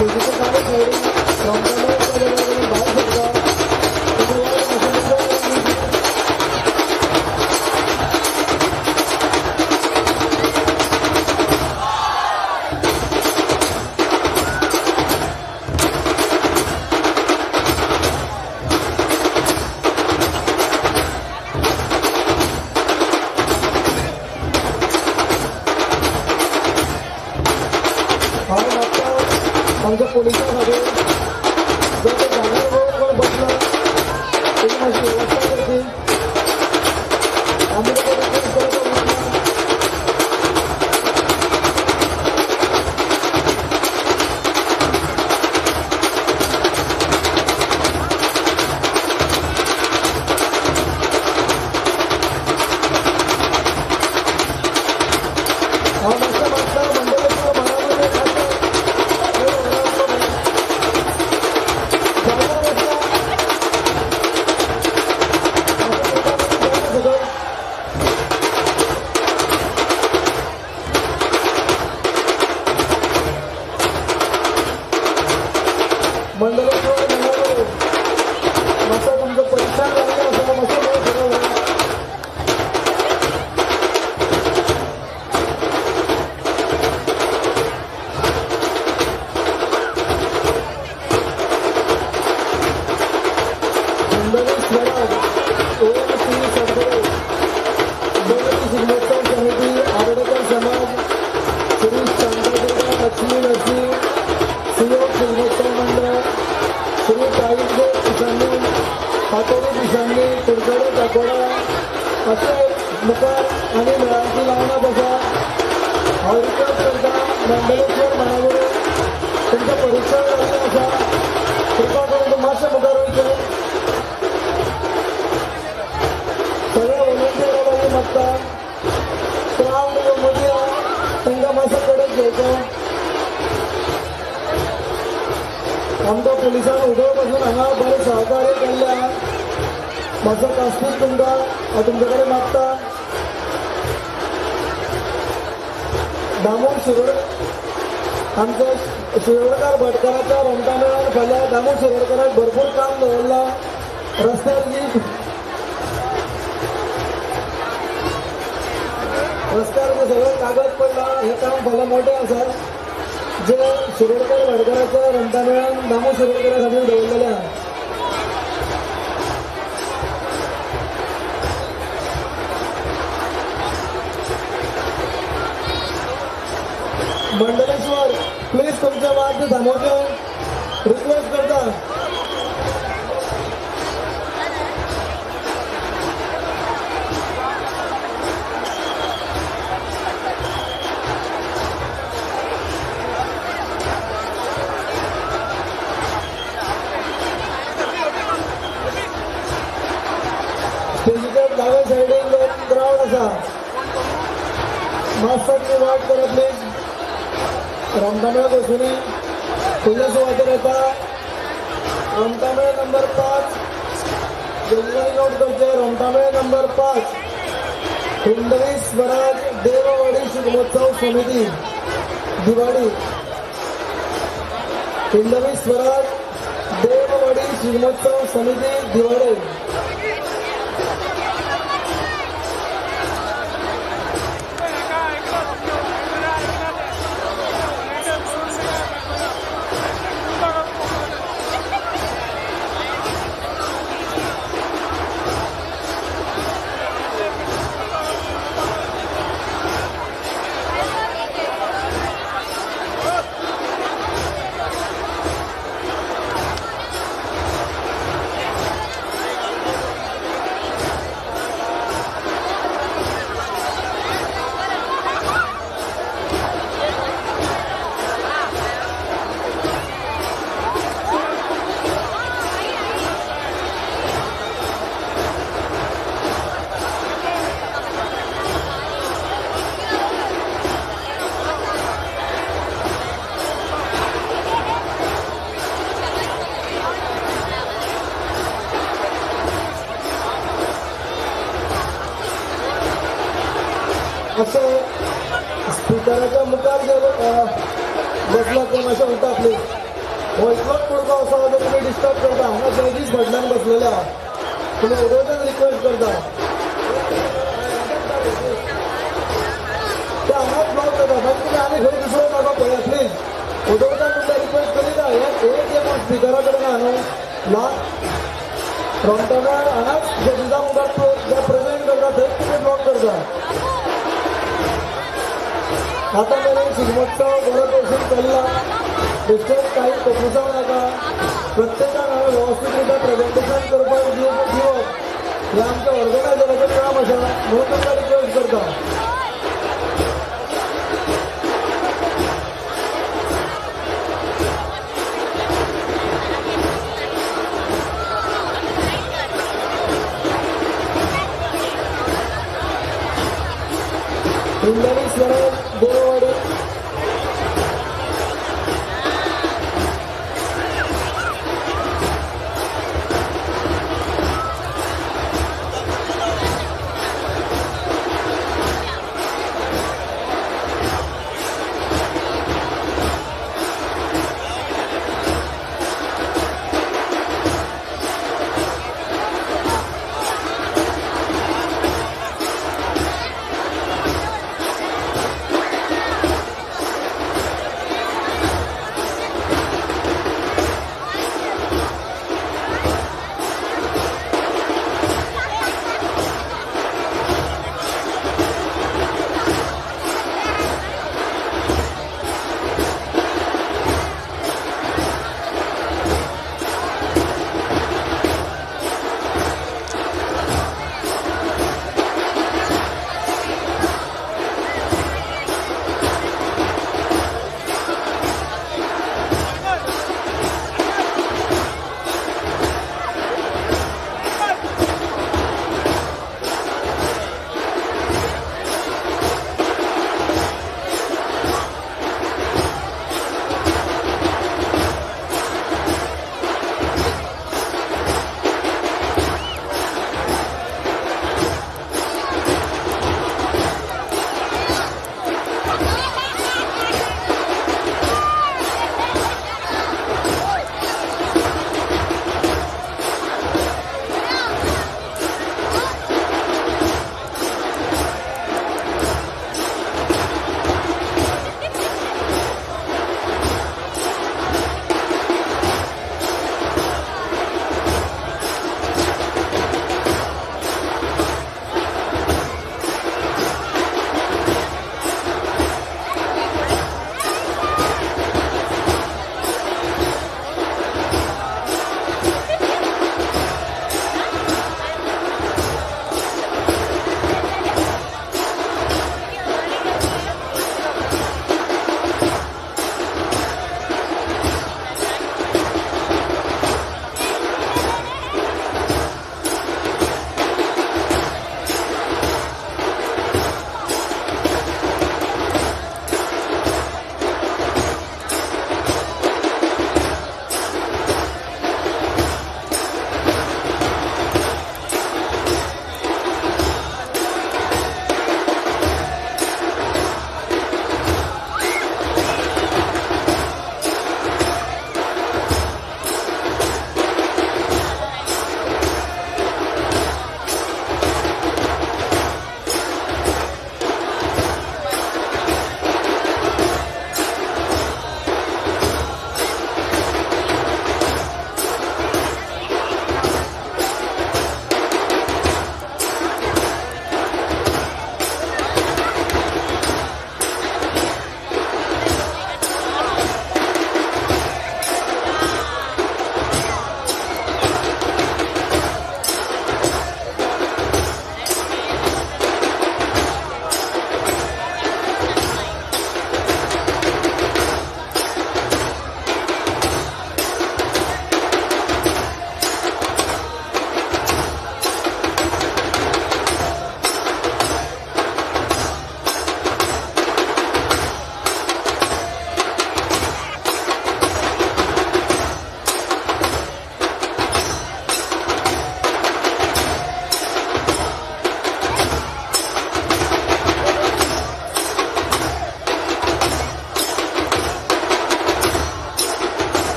स्टेजीच्या दाव्या सायडीन रोमटामेळ भायर सरता. आमच्या पोलिसां खातीर जर ते जाग्यार वयर कोण बसला तेजी मातशी वेवस्था करची. आमी ताका रिक्वेस्ट करता. हांव मातशें मागता मंडलेश्वर महाराज मंडलेश्वर महाराज मातसो तुमचो परेशान जाल्लो आसा, मातसो वेळ सगळो. हिंदवी स्वराज ओम श्री सद्गुरू गणपती शिगमोत्सव समिती आरोडेकर समाज श्री शांतादुर्गा लक्ष्मी नरसिंह सुयोग शिगमोत्सव मंडळ श्री काळींगेट पिसांनी पातोडी पिसांनी कुडचडे काकोडा अशे मुखार आनी मेळांची लावणां आसा. हांव रिक्वेस्ट करता मंडलेश्वर महागुरू तुमचो परिक्षण जाल्लें आसा, कृपा करून मातशें मुखार वयचें. सगळे व्हॉलंटियरा लागीं मागता क्रावड जो मदीं आहा तांकां मातसो कडेक घेवचो. आमकां पुलिसान उदक पासून हांगा बरें सहकार्य केल्लें आहा. मातसो कास्तीक तुमकां हांव तुमचे कडेन मागता. दामू शिरोड आमच्या शिरोडकार भटकाराच्या रोमटामेळान फाल्यां दामू शिरोडकाराक भरपूर काम दवरलां. रस्त्यार जी रस्त्यार जे सगळें कागद पडला हें काम फाल्यां मोठें आसा जे शिरोडकर भाटकाराच्या रोमटामेळान दामू शिरोडकरा खातीर दवरलेलें आहा. मंडलेश्वर प्लीज तुमचें वाद्य थांबोवचें रिक्वेस्ट करता. स्टेजीच्या दाव्या सायडीन ग्रावंड आसा, मातसो तुमी वाट करा प्लीज. रोमटामेळ बसूनी फुडल्या सुवातेर येता. रोमटामेळ नंबर 5 जल्दी नोट करचे. रोमटामेळ नंबर 5 हिंदवी स्वराज देववाडी शिगमोत्सव समिती दिवाडी. हिंदवी स्वराज देववाडी शिगमोत्सव समिती दिवाडे. अशें स्पिकराच्या मुखार जे बसला ते मातशें उठा प्लीज. हो इतलोच कुडको आसा जो तुमी डिस्टर्ब करता. हांगा जजीस फाटल्यान बसलेले आहा, तुमी वदोळच्यान रिक्वेस्ट करता. ते हांगाच ब्लॉक जाता, मागीर तुमी आनी खंय दुसरो जागो पळया प्लीज. वदोळच्यान तुमकां रिक्वेस्ट करीता. हे जे कोण स्पिकरा कडेन आहा न्हू ल्हान रोमटामेळ हांगाच जजीसा मुखार जे प्रेजेंट करता थंयच तुमी ब्लॉक करता. आतां मेरेन शिगमोत्सव बरो भशेन चल्ला, डिस्टर्ब काही कोफुसांव नाका. प्रत्येकान हांगा वेवस्थीत रित्या प्रेजेंटेशन करपाक दिवप हें आमच्या ऑर्गनायझराचें काम आसा म्हणून तुमकां रिक्वेस्ट करता. Hindvi Swaraj Devwadi.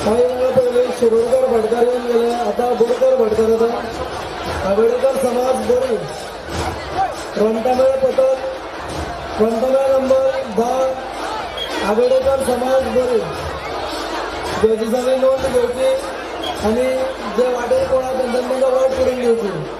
काही वेळा पयलीं शिरोडकर भाटकार येवन गेले, आतां बोरकर भाटकार येता. आवेडेकर समाज बोरी, रोमटामेळ पथक, रोमटामेळ नंबर 10, आवेडेकर समाज बोरी. जजीसांनी नोंद घेवची आनी जे वाटेर कोण आसा तेंच्यांनी तांकां वाट करून दिवची.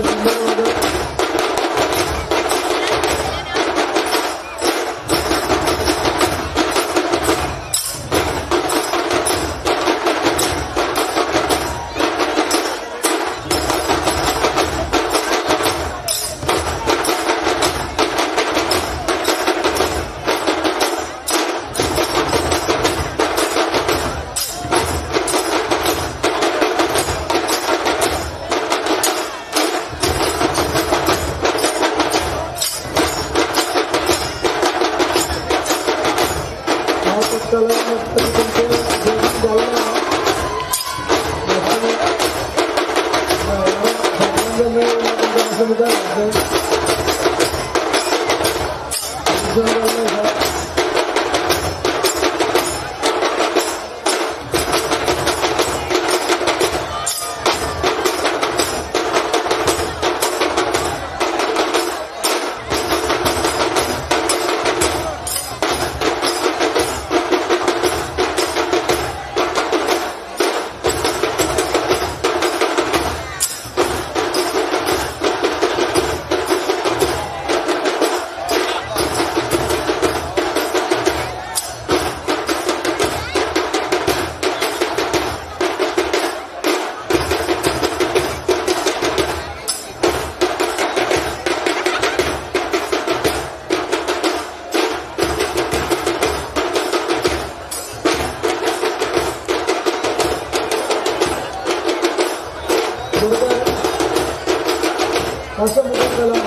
बरें सुंदर वादक. असं मुखार चला.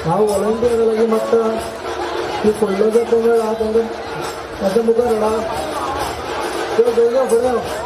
हांव व्हॉलंटियरा लागीं मागता की फुडलो जो पेमेंट आहा तांकां ताच्या मुखार हाडा. त्यो बेगीन फुडें.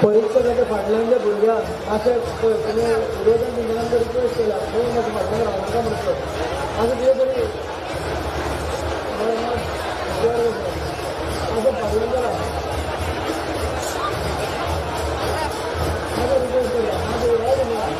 परीक्षकाच्या फाटल्यान जे भुरग्यांक मातशें पळय तुमी विरोधान तुमकां रिक्वेस्ट केला पळय मातशें फाटल्यान रावनाका म्हणटा मातशें कितें तरी मातशें फाटल्यान करा मातशें रिक्वेस्ट केला मातशें राव तुमकां.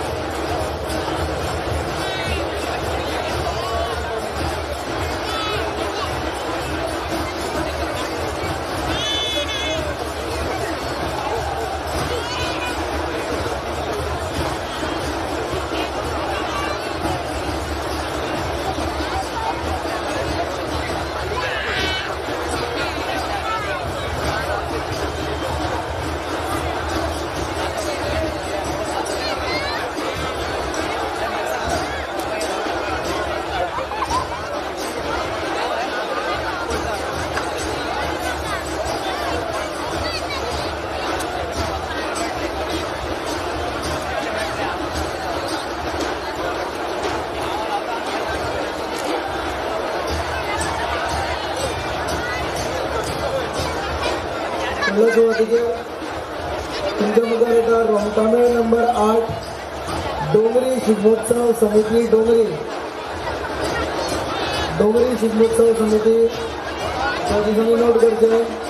फुडल्या सुवातेचेर तुमच्या मुखार येता रोमटामेळ नंबर 8 डोंगरी शिगमोत्सव समिती डोंगरी डोंगरी शिगमोत्सव समिती त्या दिसांनी नोट करचें.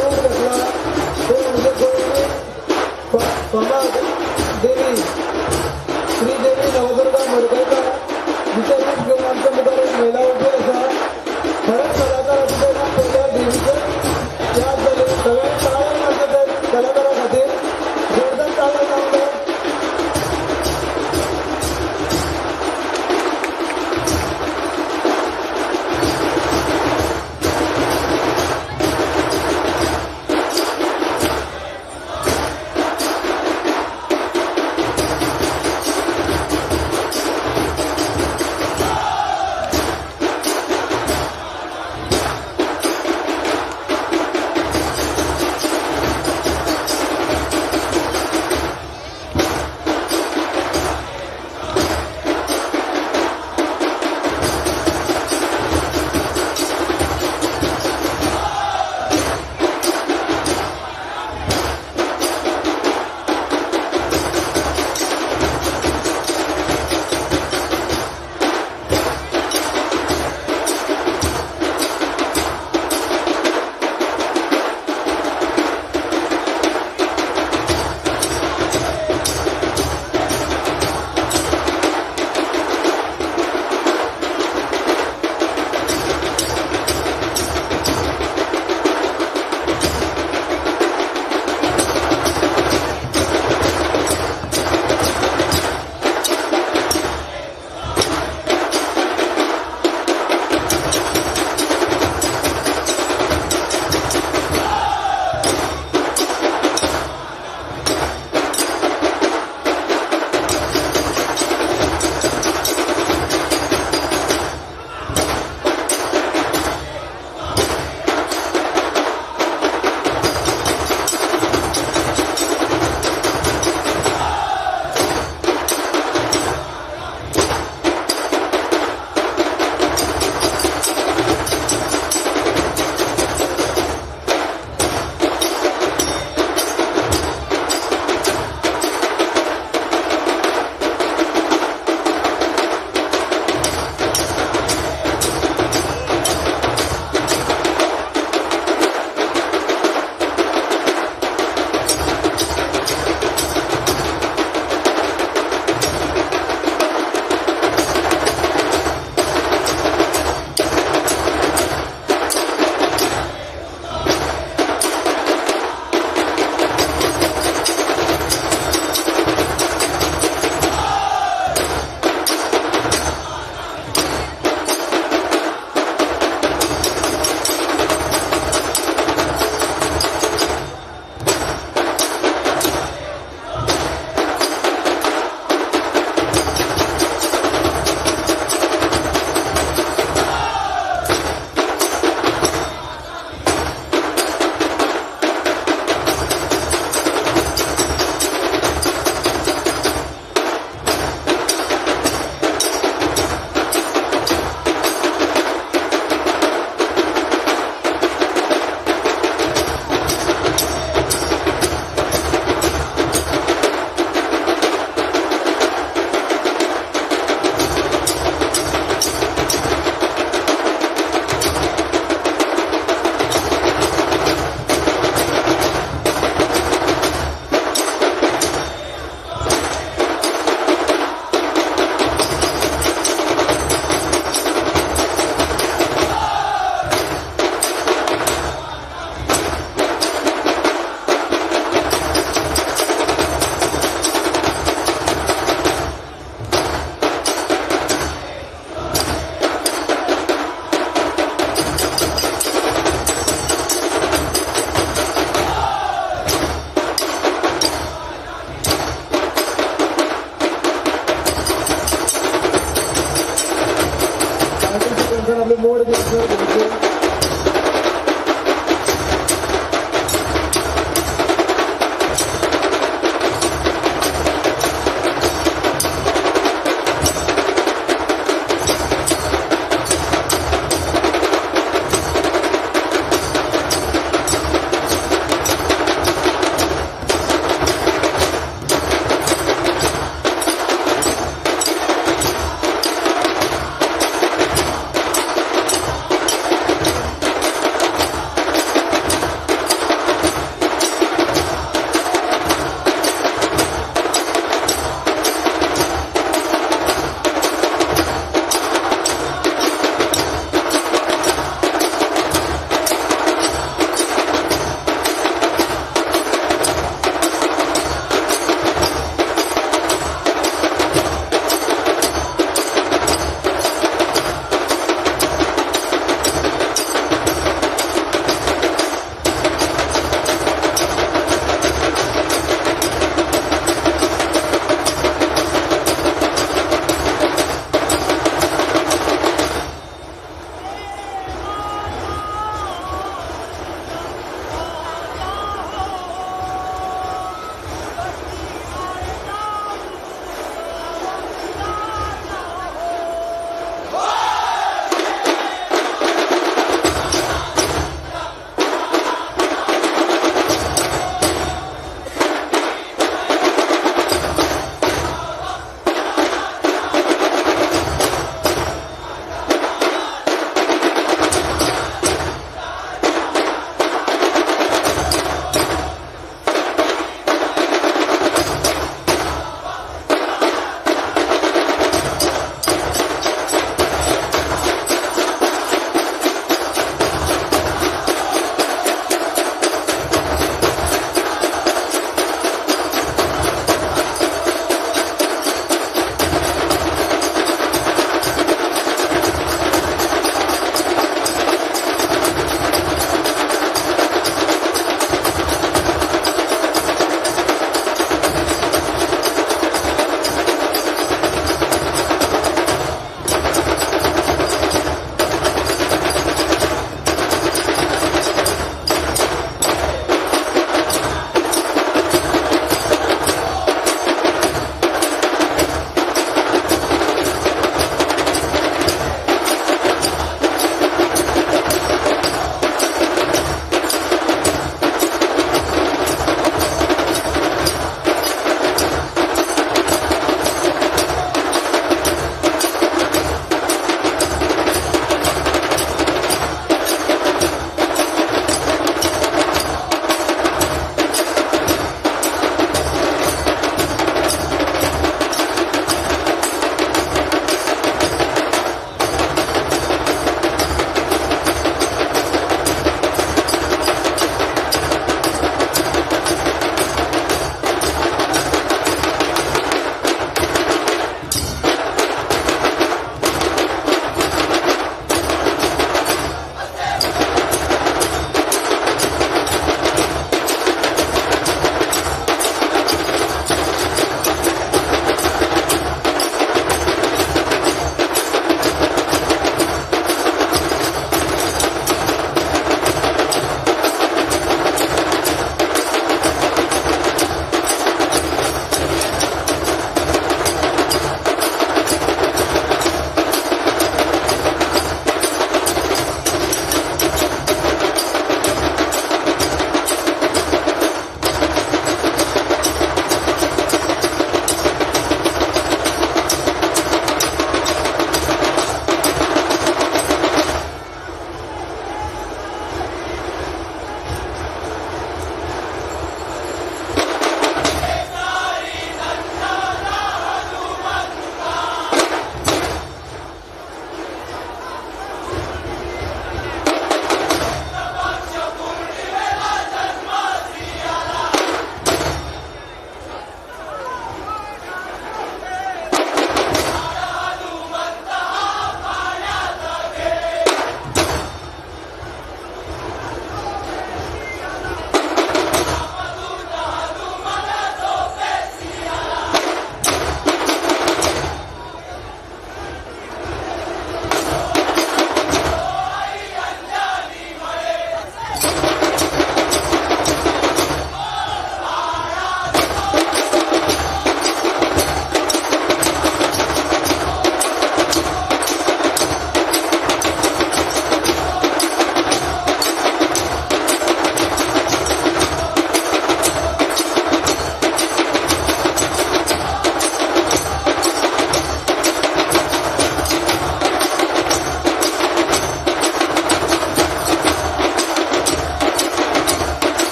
रूप घेतला ते म्हणजे गोंयची फामाद देवी श्री देवी नवदुर्गा मडकयकार जिचें रूप घेवन आमच्या मुखार एक महिला उबी आसा. खरेंच कलाकार आसा तेन्ना पयल्या देवीचे याद जाली. सगळ्यांनी ताळ्या मारचे त्या कलाकारा खातीर जोरदार ताळ्या जावंक जाय.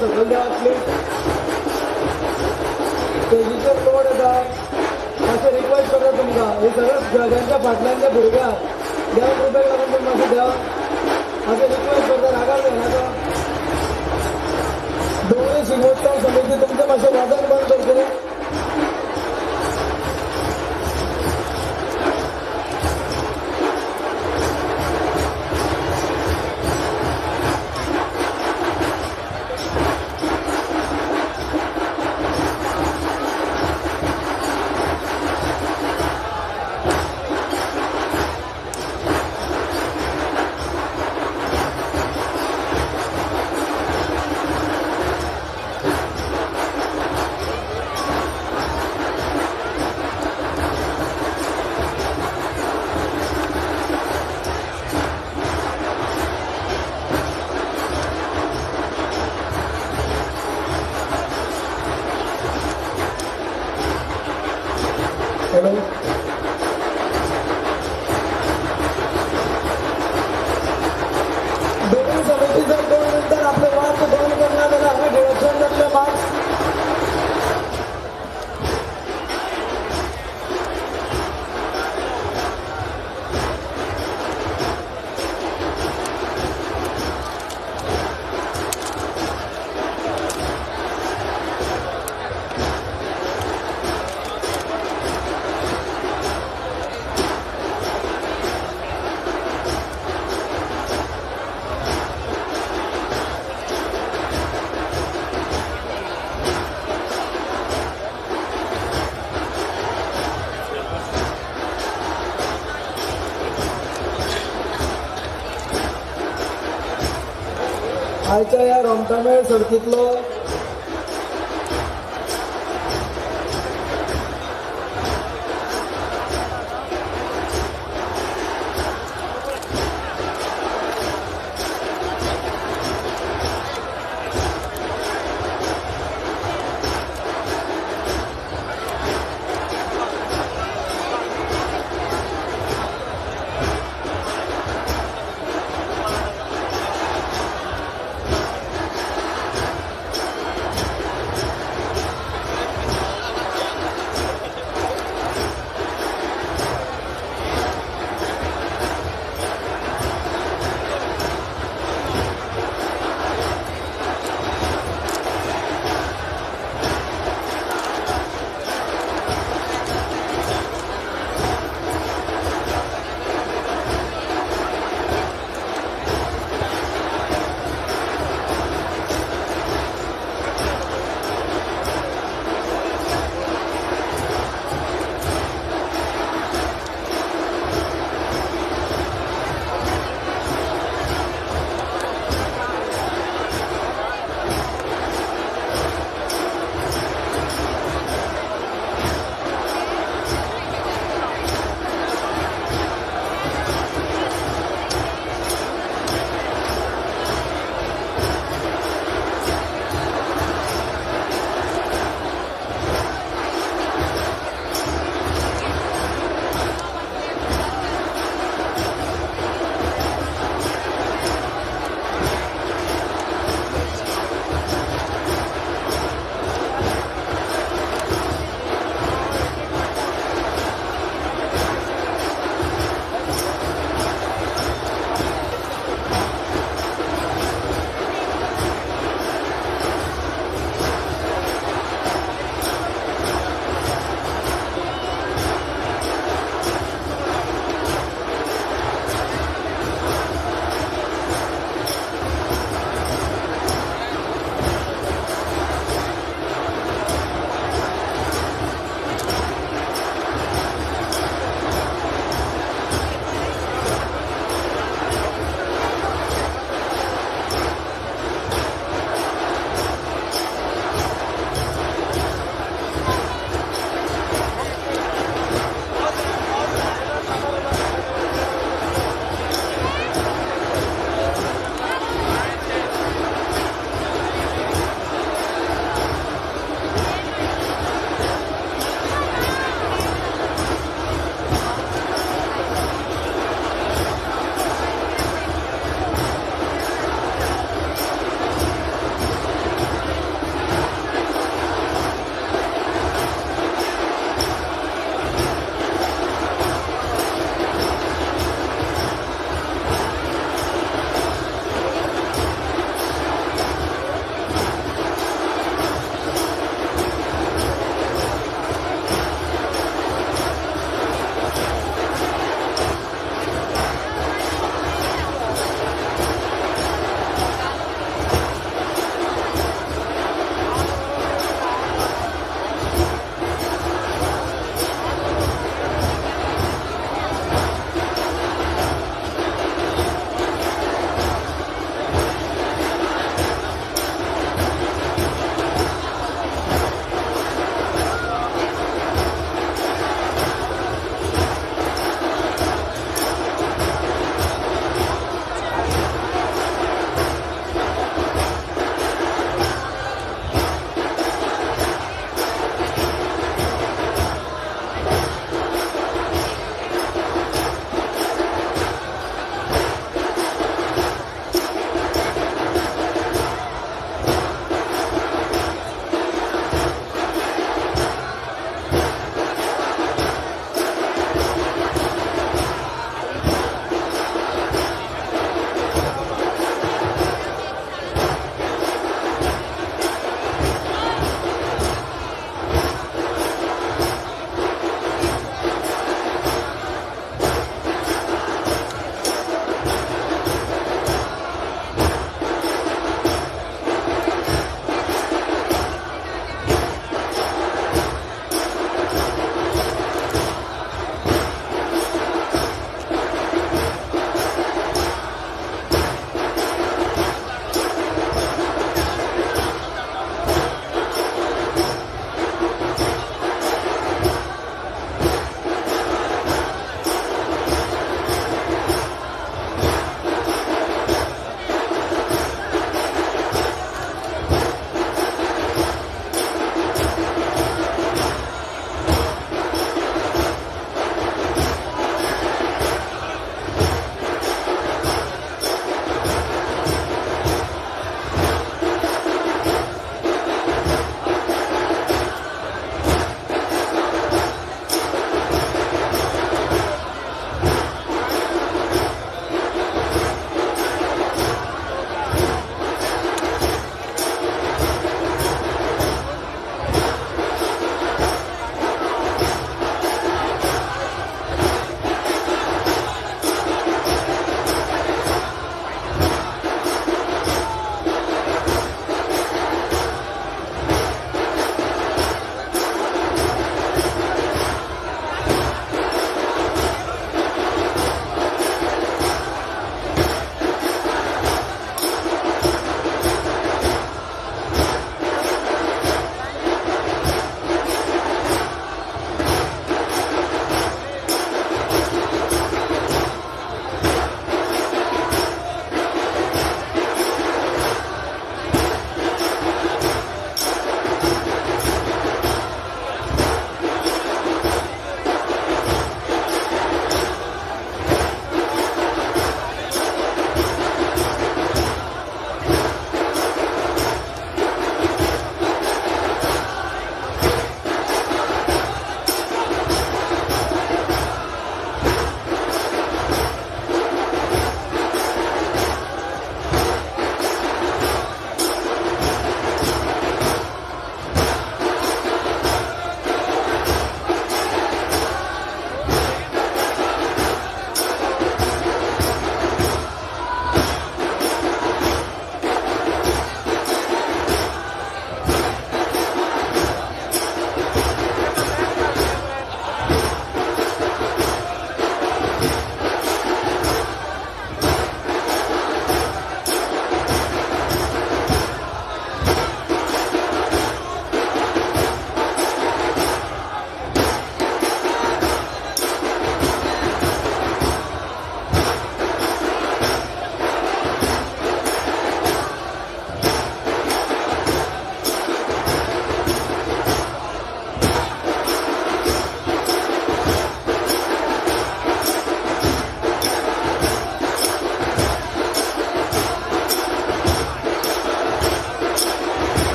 सकयल देवात प्लीज. स्टेजीचेर लोड येता, मातशें रिक्वेस्ट करता तुमकां. हे सगळे जजांच्या फाटल्यान जे भुरगे आहात, देवा कृपेक लागून तुमी मातशें देवा, मातशें रिक्वेस्ट करता, रागार जायनाका. दोनूय शिगमोत्सव समिती तुमचें मातशें वादन बंद करचें. हॅलो, दोनूय समिती जर 2 मिनटान आपले वाद बंद करना जाल्यार हांगा डिडक्शन जातले मार्क्स. आयच्या ह्या रोमटामेळ सर्तींतलो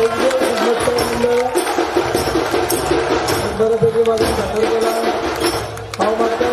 पैंजूर शिगमोत्सव मंडळ बऱ्यापैकी वाजून सादर केला. हांव मागता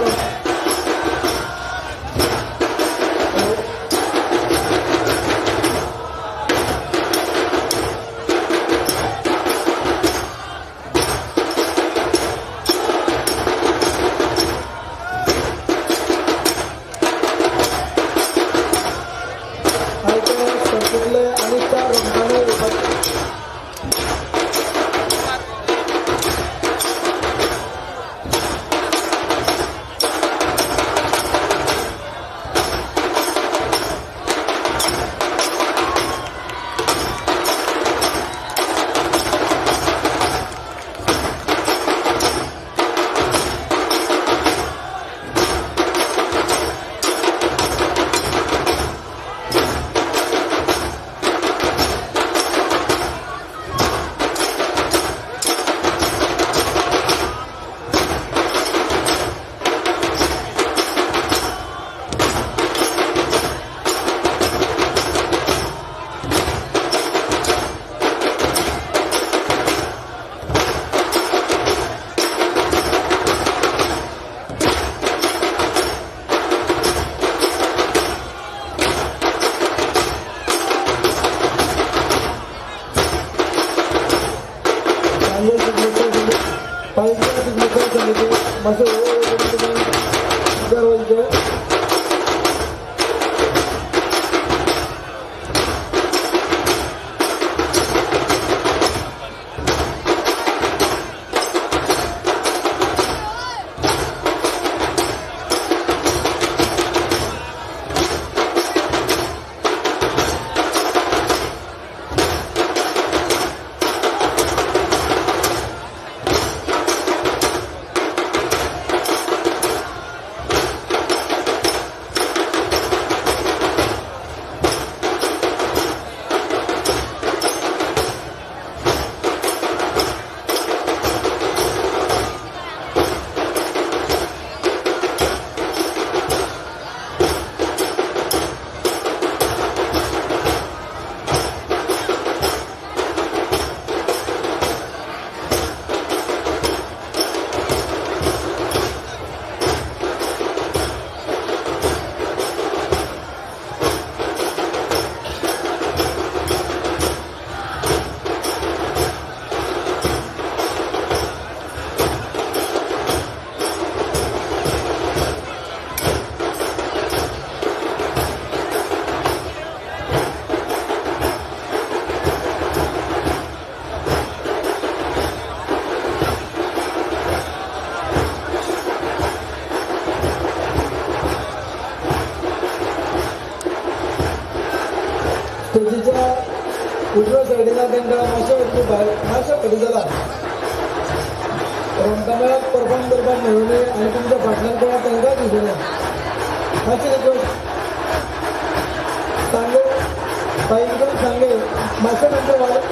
आणि 4 रोमटामेळ समिती मातशें मुखार वचचें. स्टेजीच्या उजव्या सायडीन तांकां मातशें भायर मातशें फाटीं जाला. रोमटामेळाक परफॉर्म करपाक मेळुनय आनी तुमच्या फाटल्यान कोणाक तांकां दिसूं नये. मातशें रिक्वेस्ट सांगे पायंजण सांगे मातशें तांचें वादन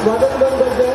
बंद करचें.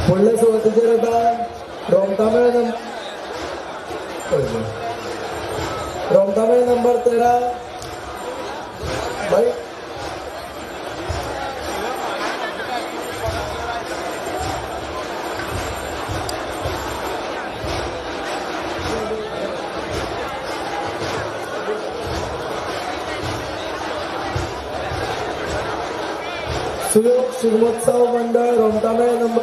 फुडल्या सुवातेचेर आतां रोमटामेळ नंबर 13 बाई सुयोग शिगमोत्सव मंडळ रोमटामेळ नंबर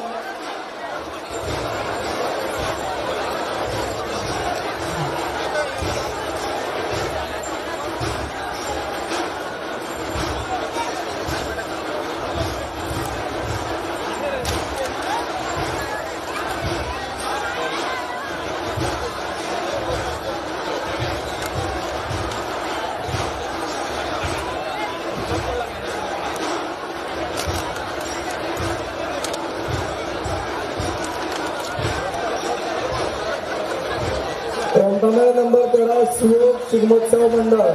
रोमटामेळ नंबर 13 सुयोग शिगमोत्सव मंडळ.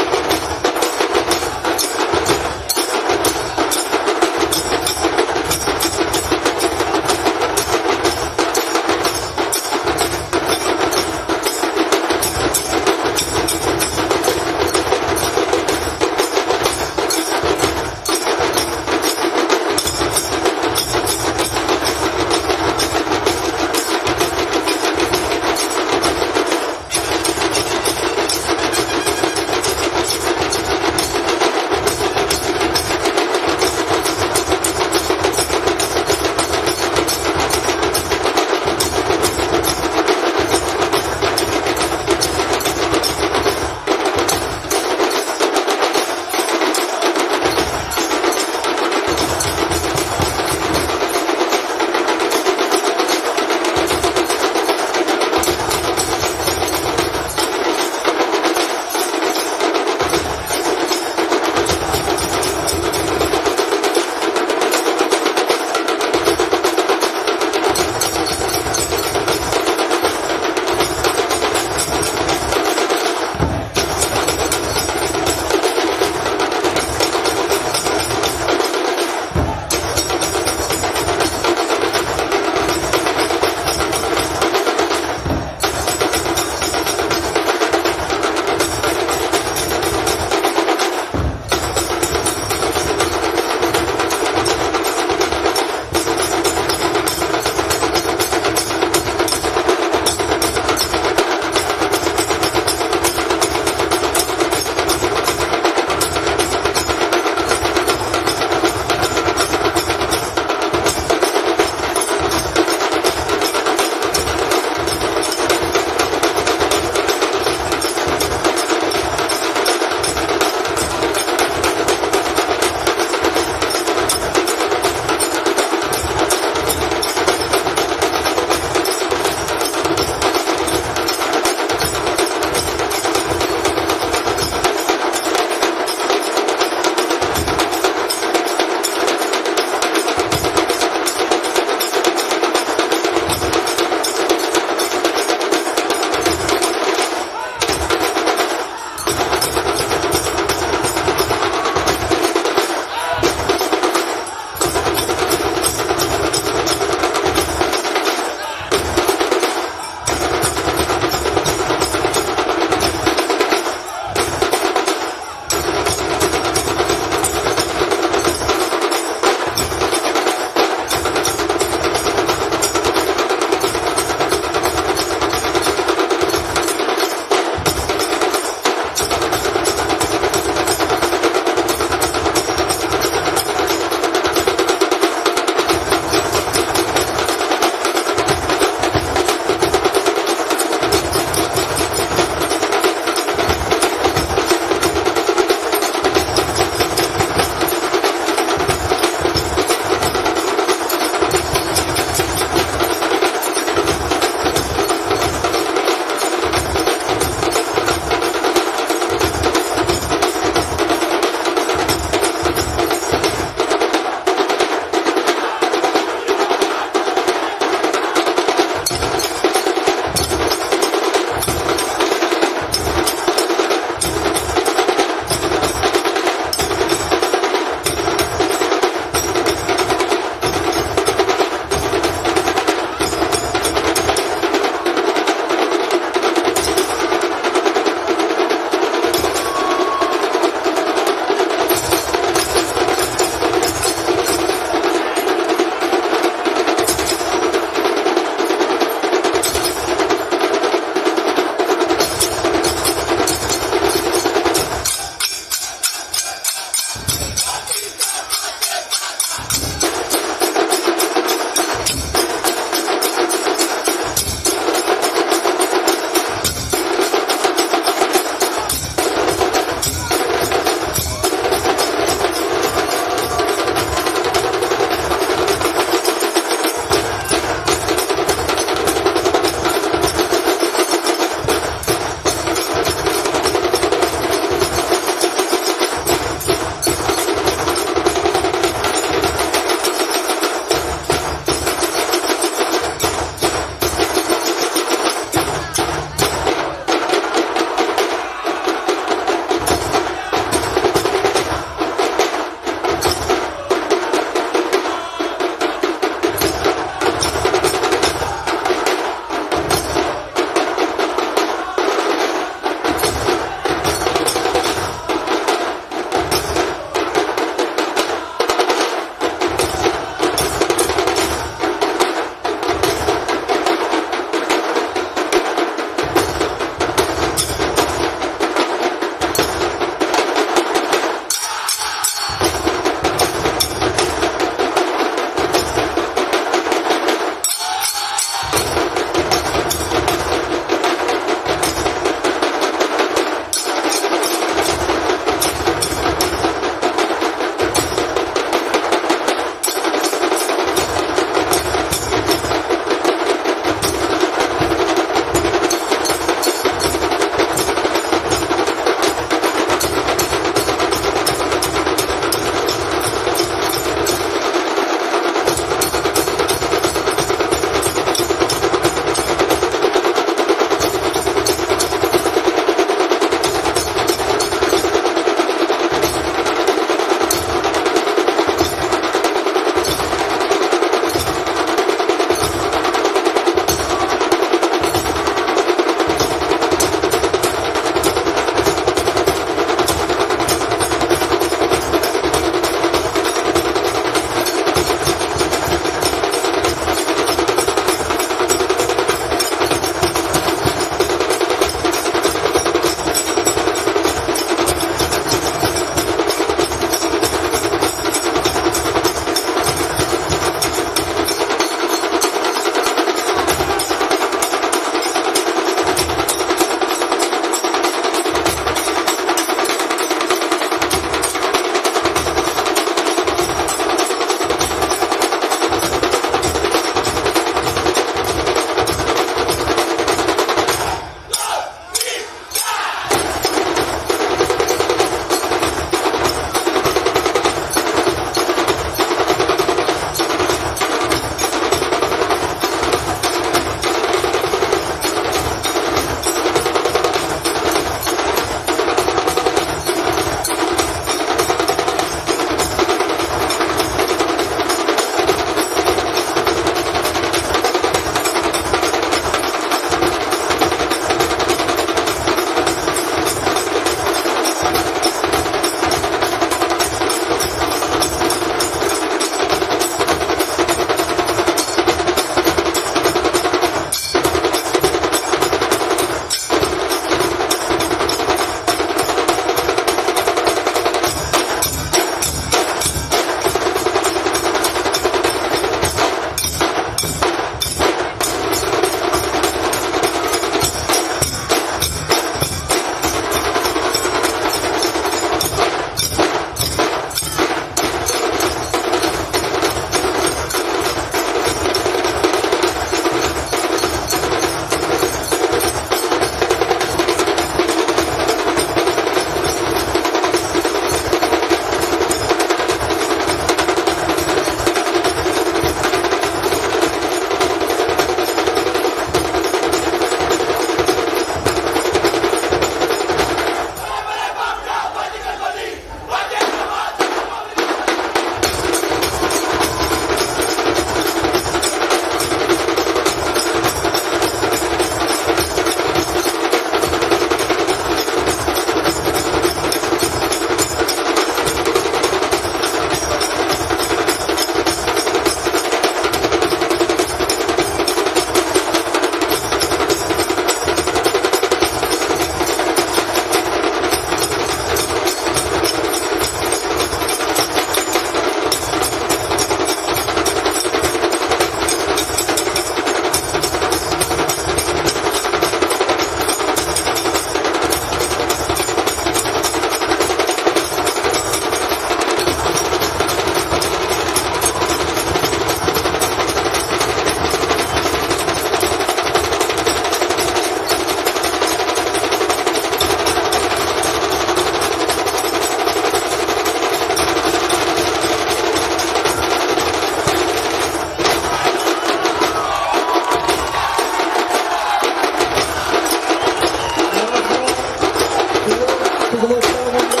शिगमोत्सव मंडळ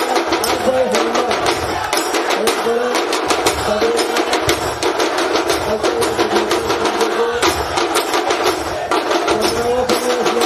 आजय हनुमान एक बरो सादरीकरण. असो हो शिगमोत्सव 15वो फेरो आसलो.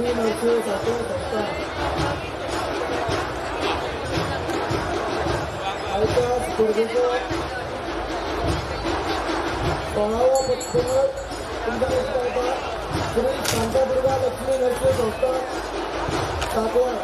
लक्ष्मी नरसिंह साखर संस्था. आयच्या स्पर्धेचो 16वो पदक तुमच्या मेळटा श्री शांतादुर्गा लक्ष्मी नरसिंह संस्था साकवाळ.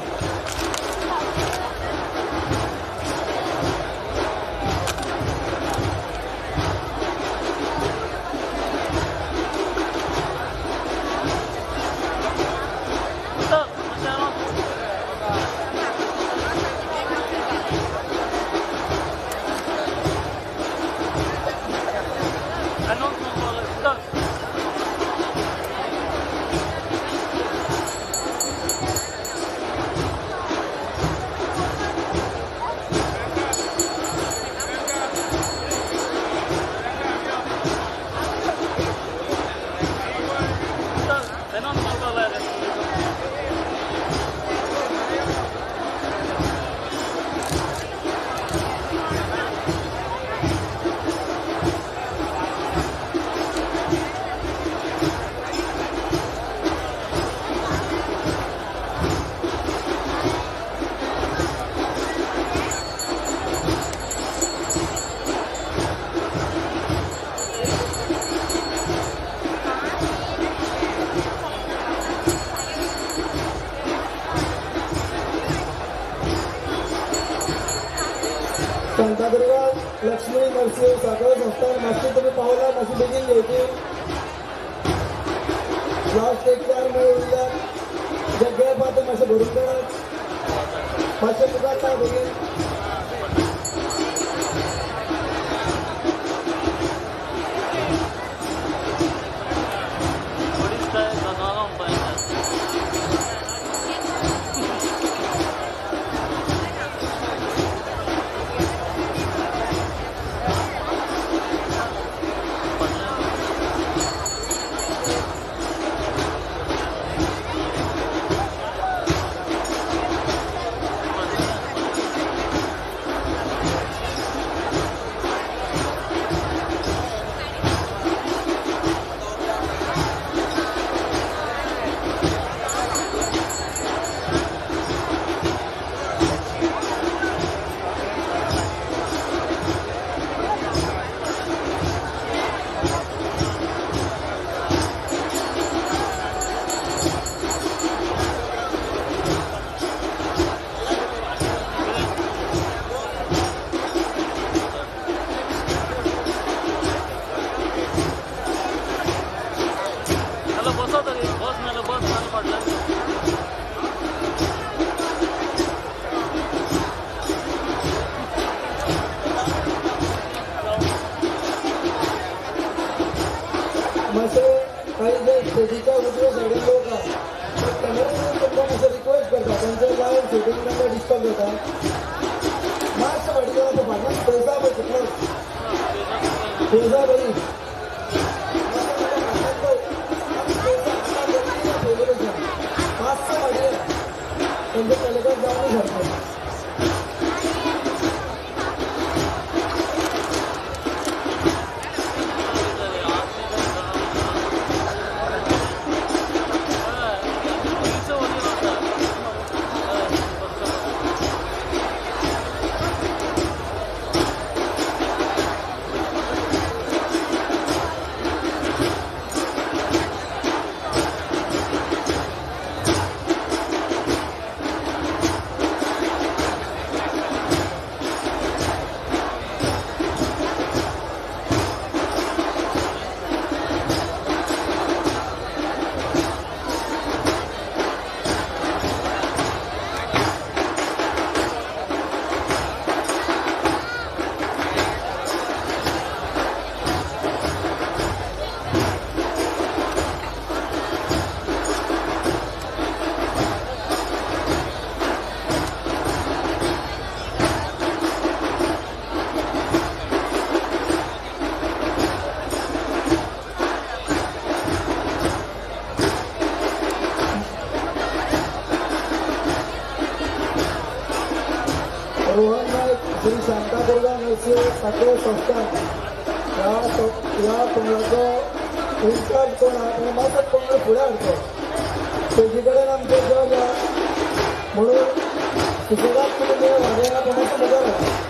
शांतादुर्गा लक्ष्मी नरसिंह साखर संस्थान मातशी तुमी पावला मातशी बेगीन घेवची. लास्ट एक 4 मेळ उरल्यात, जे गॅप आहा ते मातशें भरून काडात, मातशें मुखार या बेगीन. मातशे काही जे स्टेजीच्या उजव्या सायडीन लोक आहा ते तुमकां मातशें रिक्वेस्ट करता, तांचे लायव्ह शूटिंग तांकां डिस्टर्ब जाता. मातशें फाटीं गेला पळय, फाटल्यान स्पेस आहा पळय, तितलोच स्पेस आहा बरी. पयले भशेन मातशें फाटीं या, तेंचे कलेक्ट जावनूय सारकें. रोहन नाईक श्री शांतादुर्गा नरसिंह साखर संस्थान ह्या पंगडाचो इन्चार्ज कोण आहा ताणें मातसो पंगड फुडें हाडचो. स्टेजी कडेन आमचे जज आहा म्हणून सुसेगाद तुमी मेळ वाजयात मातसो मुखार येयात.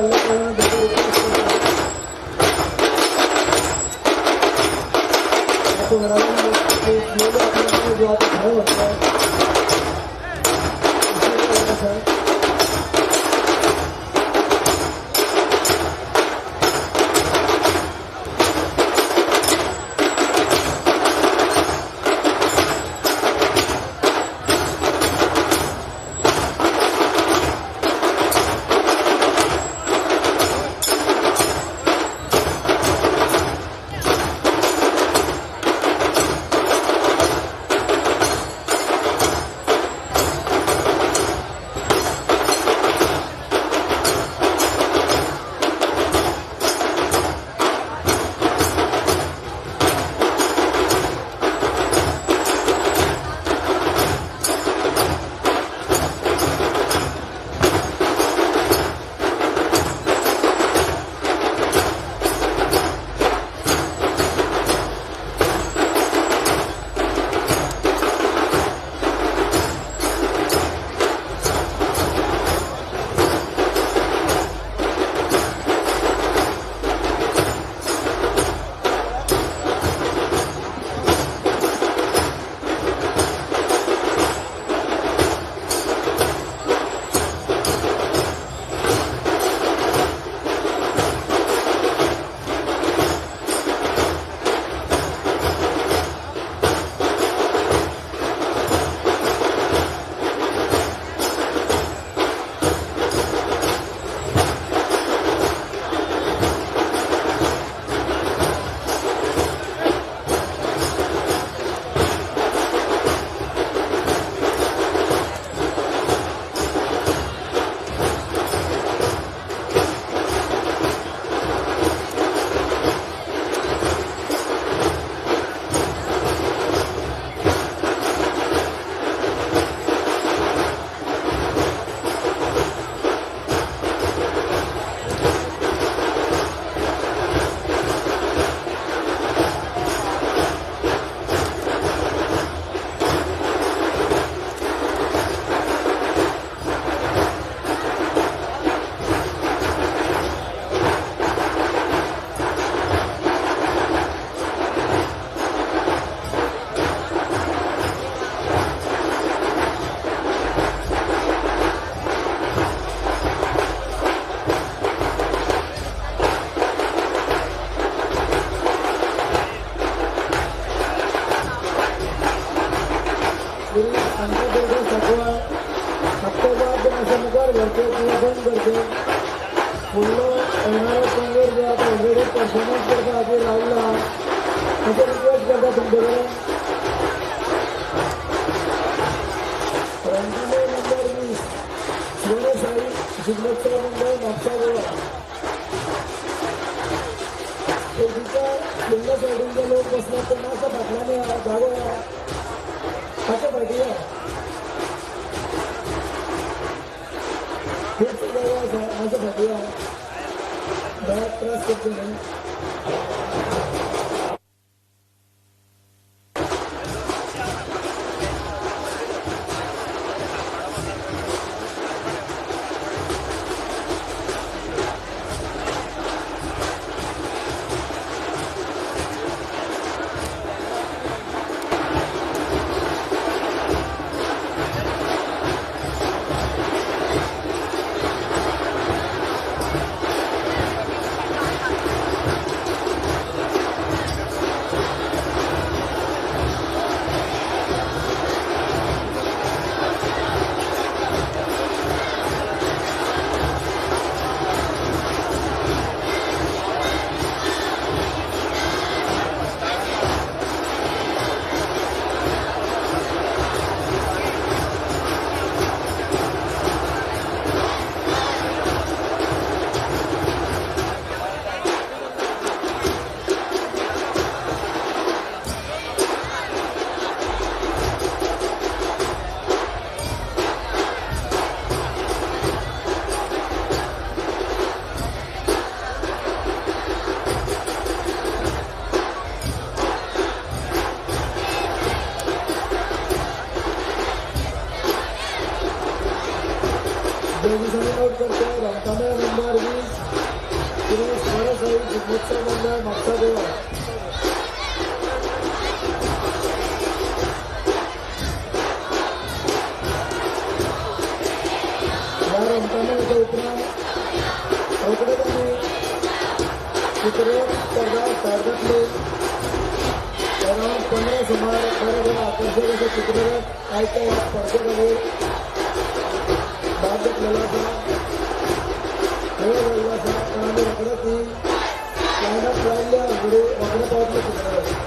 जाल्ल्या कारणान तांकां रिक्वेस्ट करता. आतां घरा स्लोली आपल्या जो आतां फुडें व्हरता आसा. फुडलो येणारो पंगड जो आतां ऑलरेडी परफॉर्मन्स करपा खातीर रावला, ताचो रिक्वेस्ट करता तुमचे कडेन. रोमटामेळ नंबर 20 श्री साई शिगमोत्सव मंडळ म्हापसा गोवा. स्टेजीच्या फुडल्या सायडीन जे लोक बसल्यात ते मातसो फाटल्यान या, जागो या, मातशे फाटीं या. खूबशे जागो आसा, मातशे फाटीं या, दोळ्याक त्रास करचे न्हय. जजीसांनी नोट करचें, रोमटामेळ नंबर 20 श्री स्मरसाई शिगमोत्सव मंडळ म्हापसा गोवा. ह्या रोमटामेळाच्या उपरांत रोखडेच आमी चित्ररथ स्पर्धा स्टार्ट जातली. अरावंड 15 सुमार बरे बरे आकर्शक अशे चित्ररथ आयच्या ह्या स्पर्धे खातीर भाग घेतलेलो आसा, वेळ जाल्लो आसा. पण आमी रोखडेच ही लायनअप लायिल्ल्या फुडें रोखडे पावतले चित्ररथ.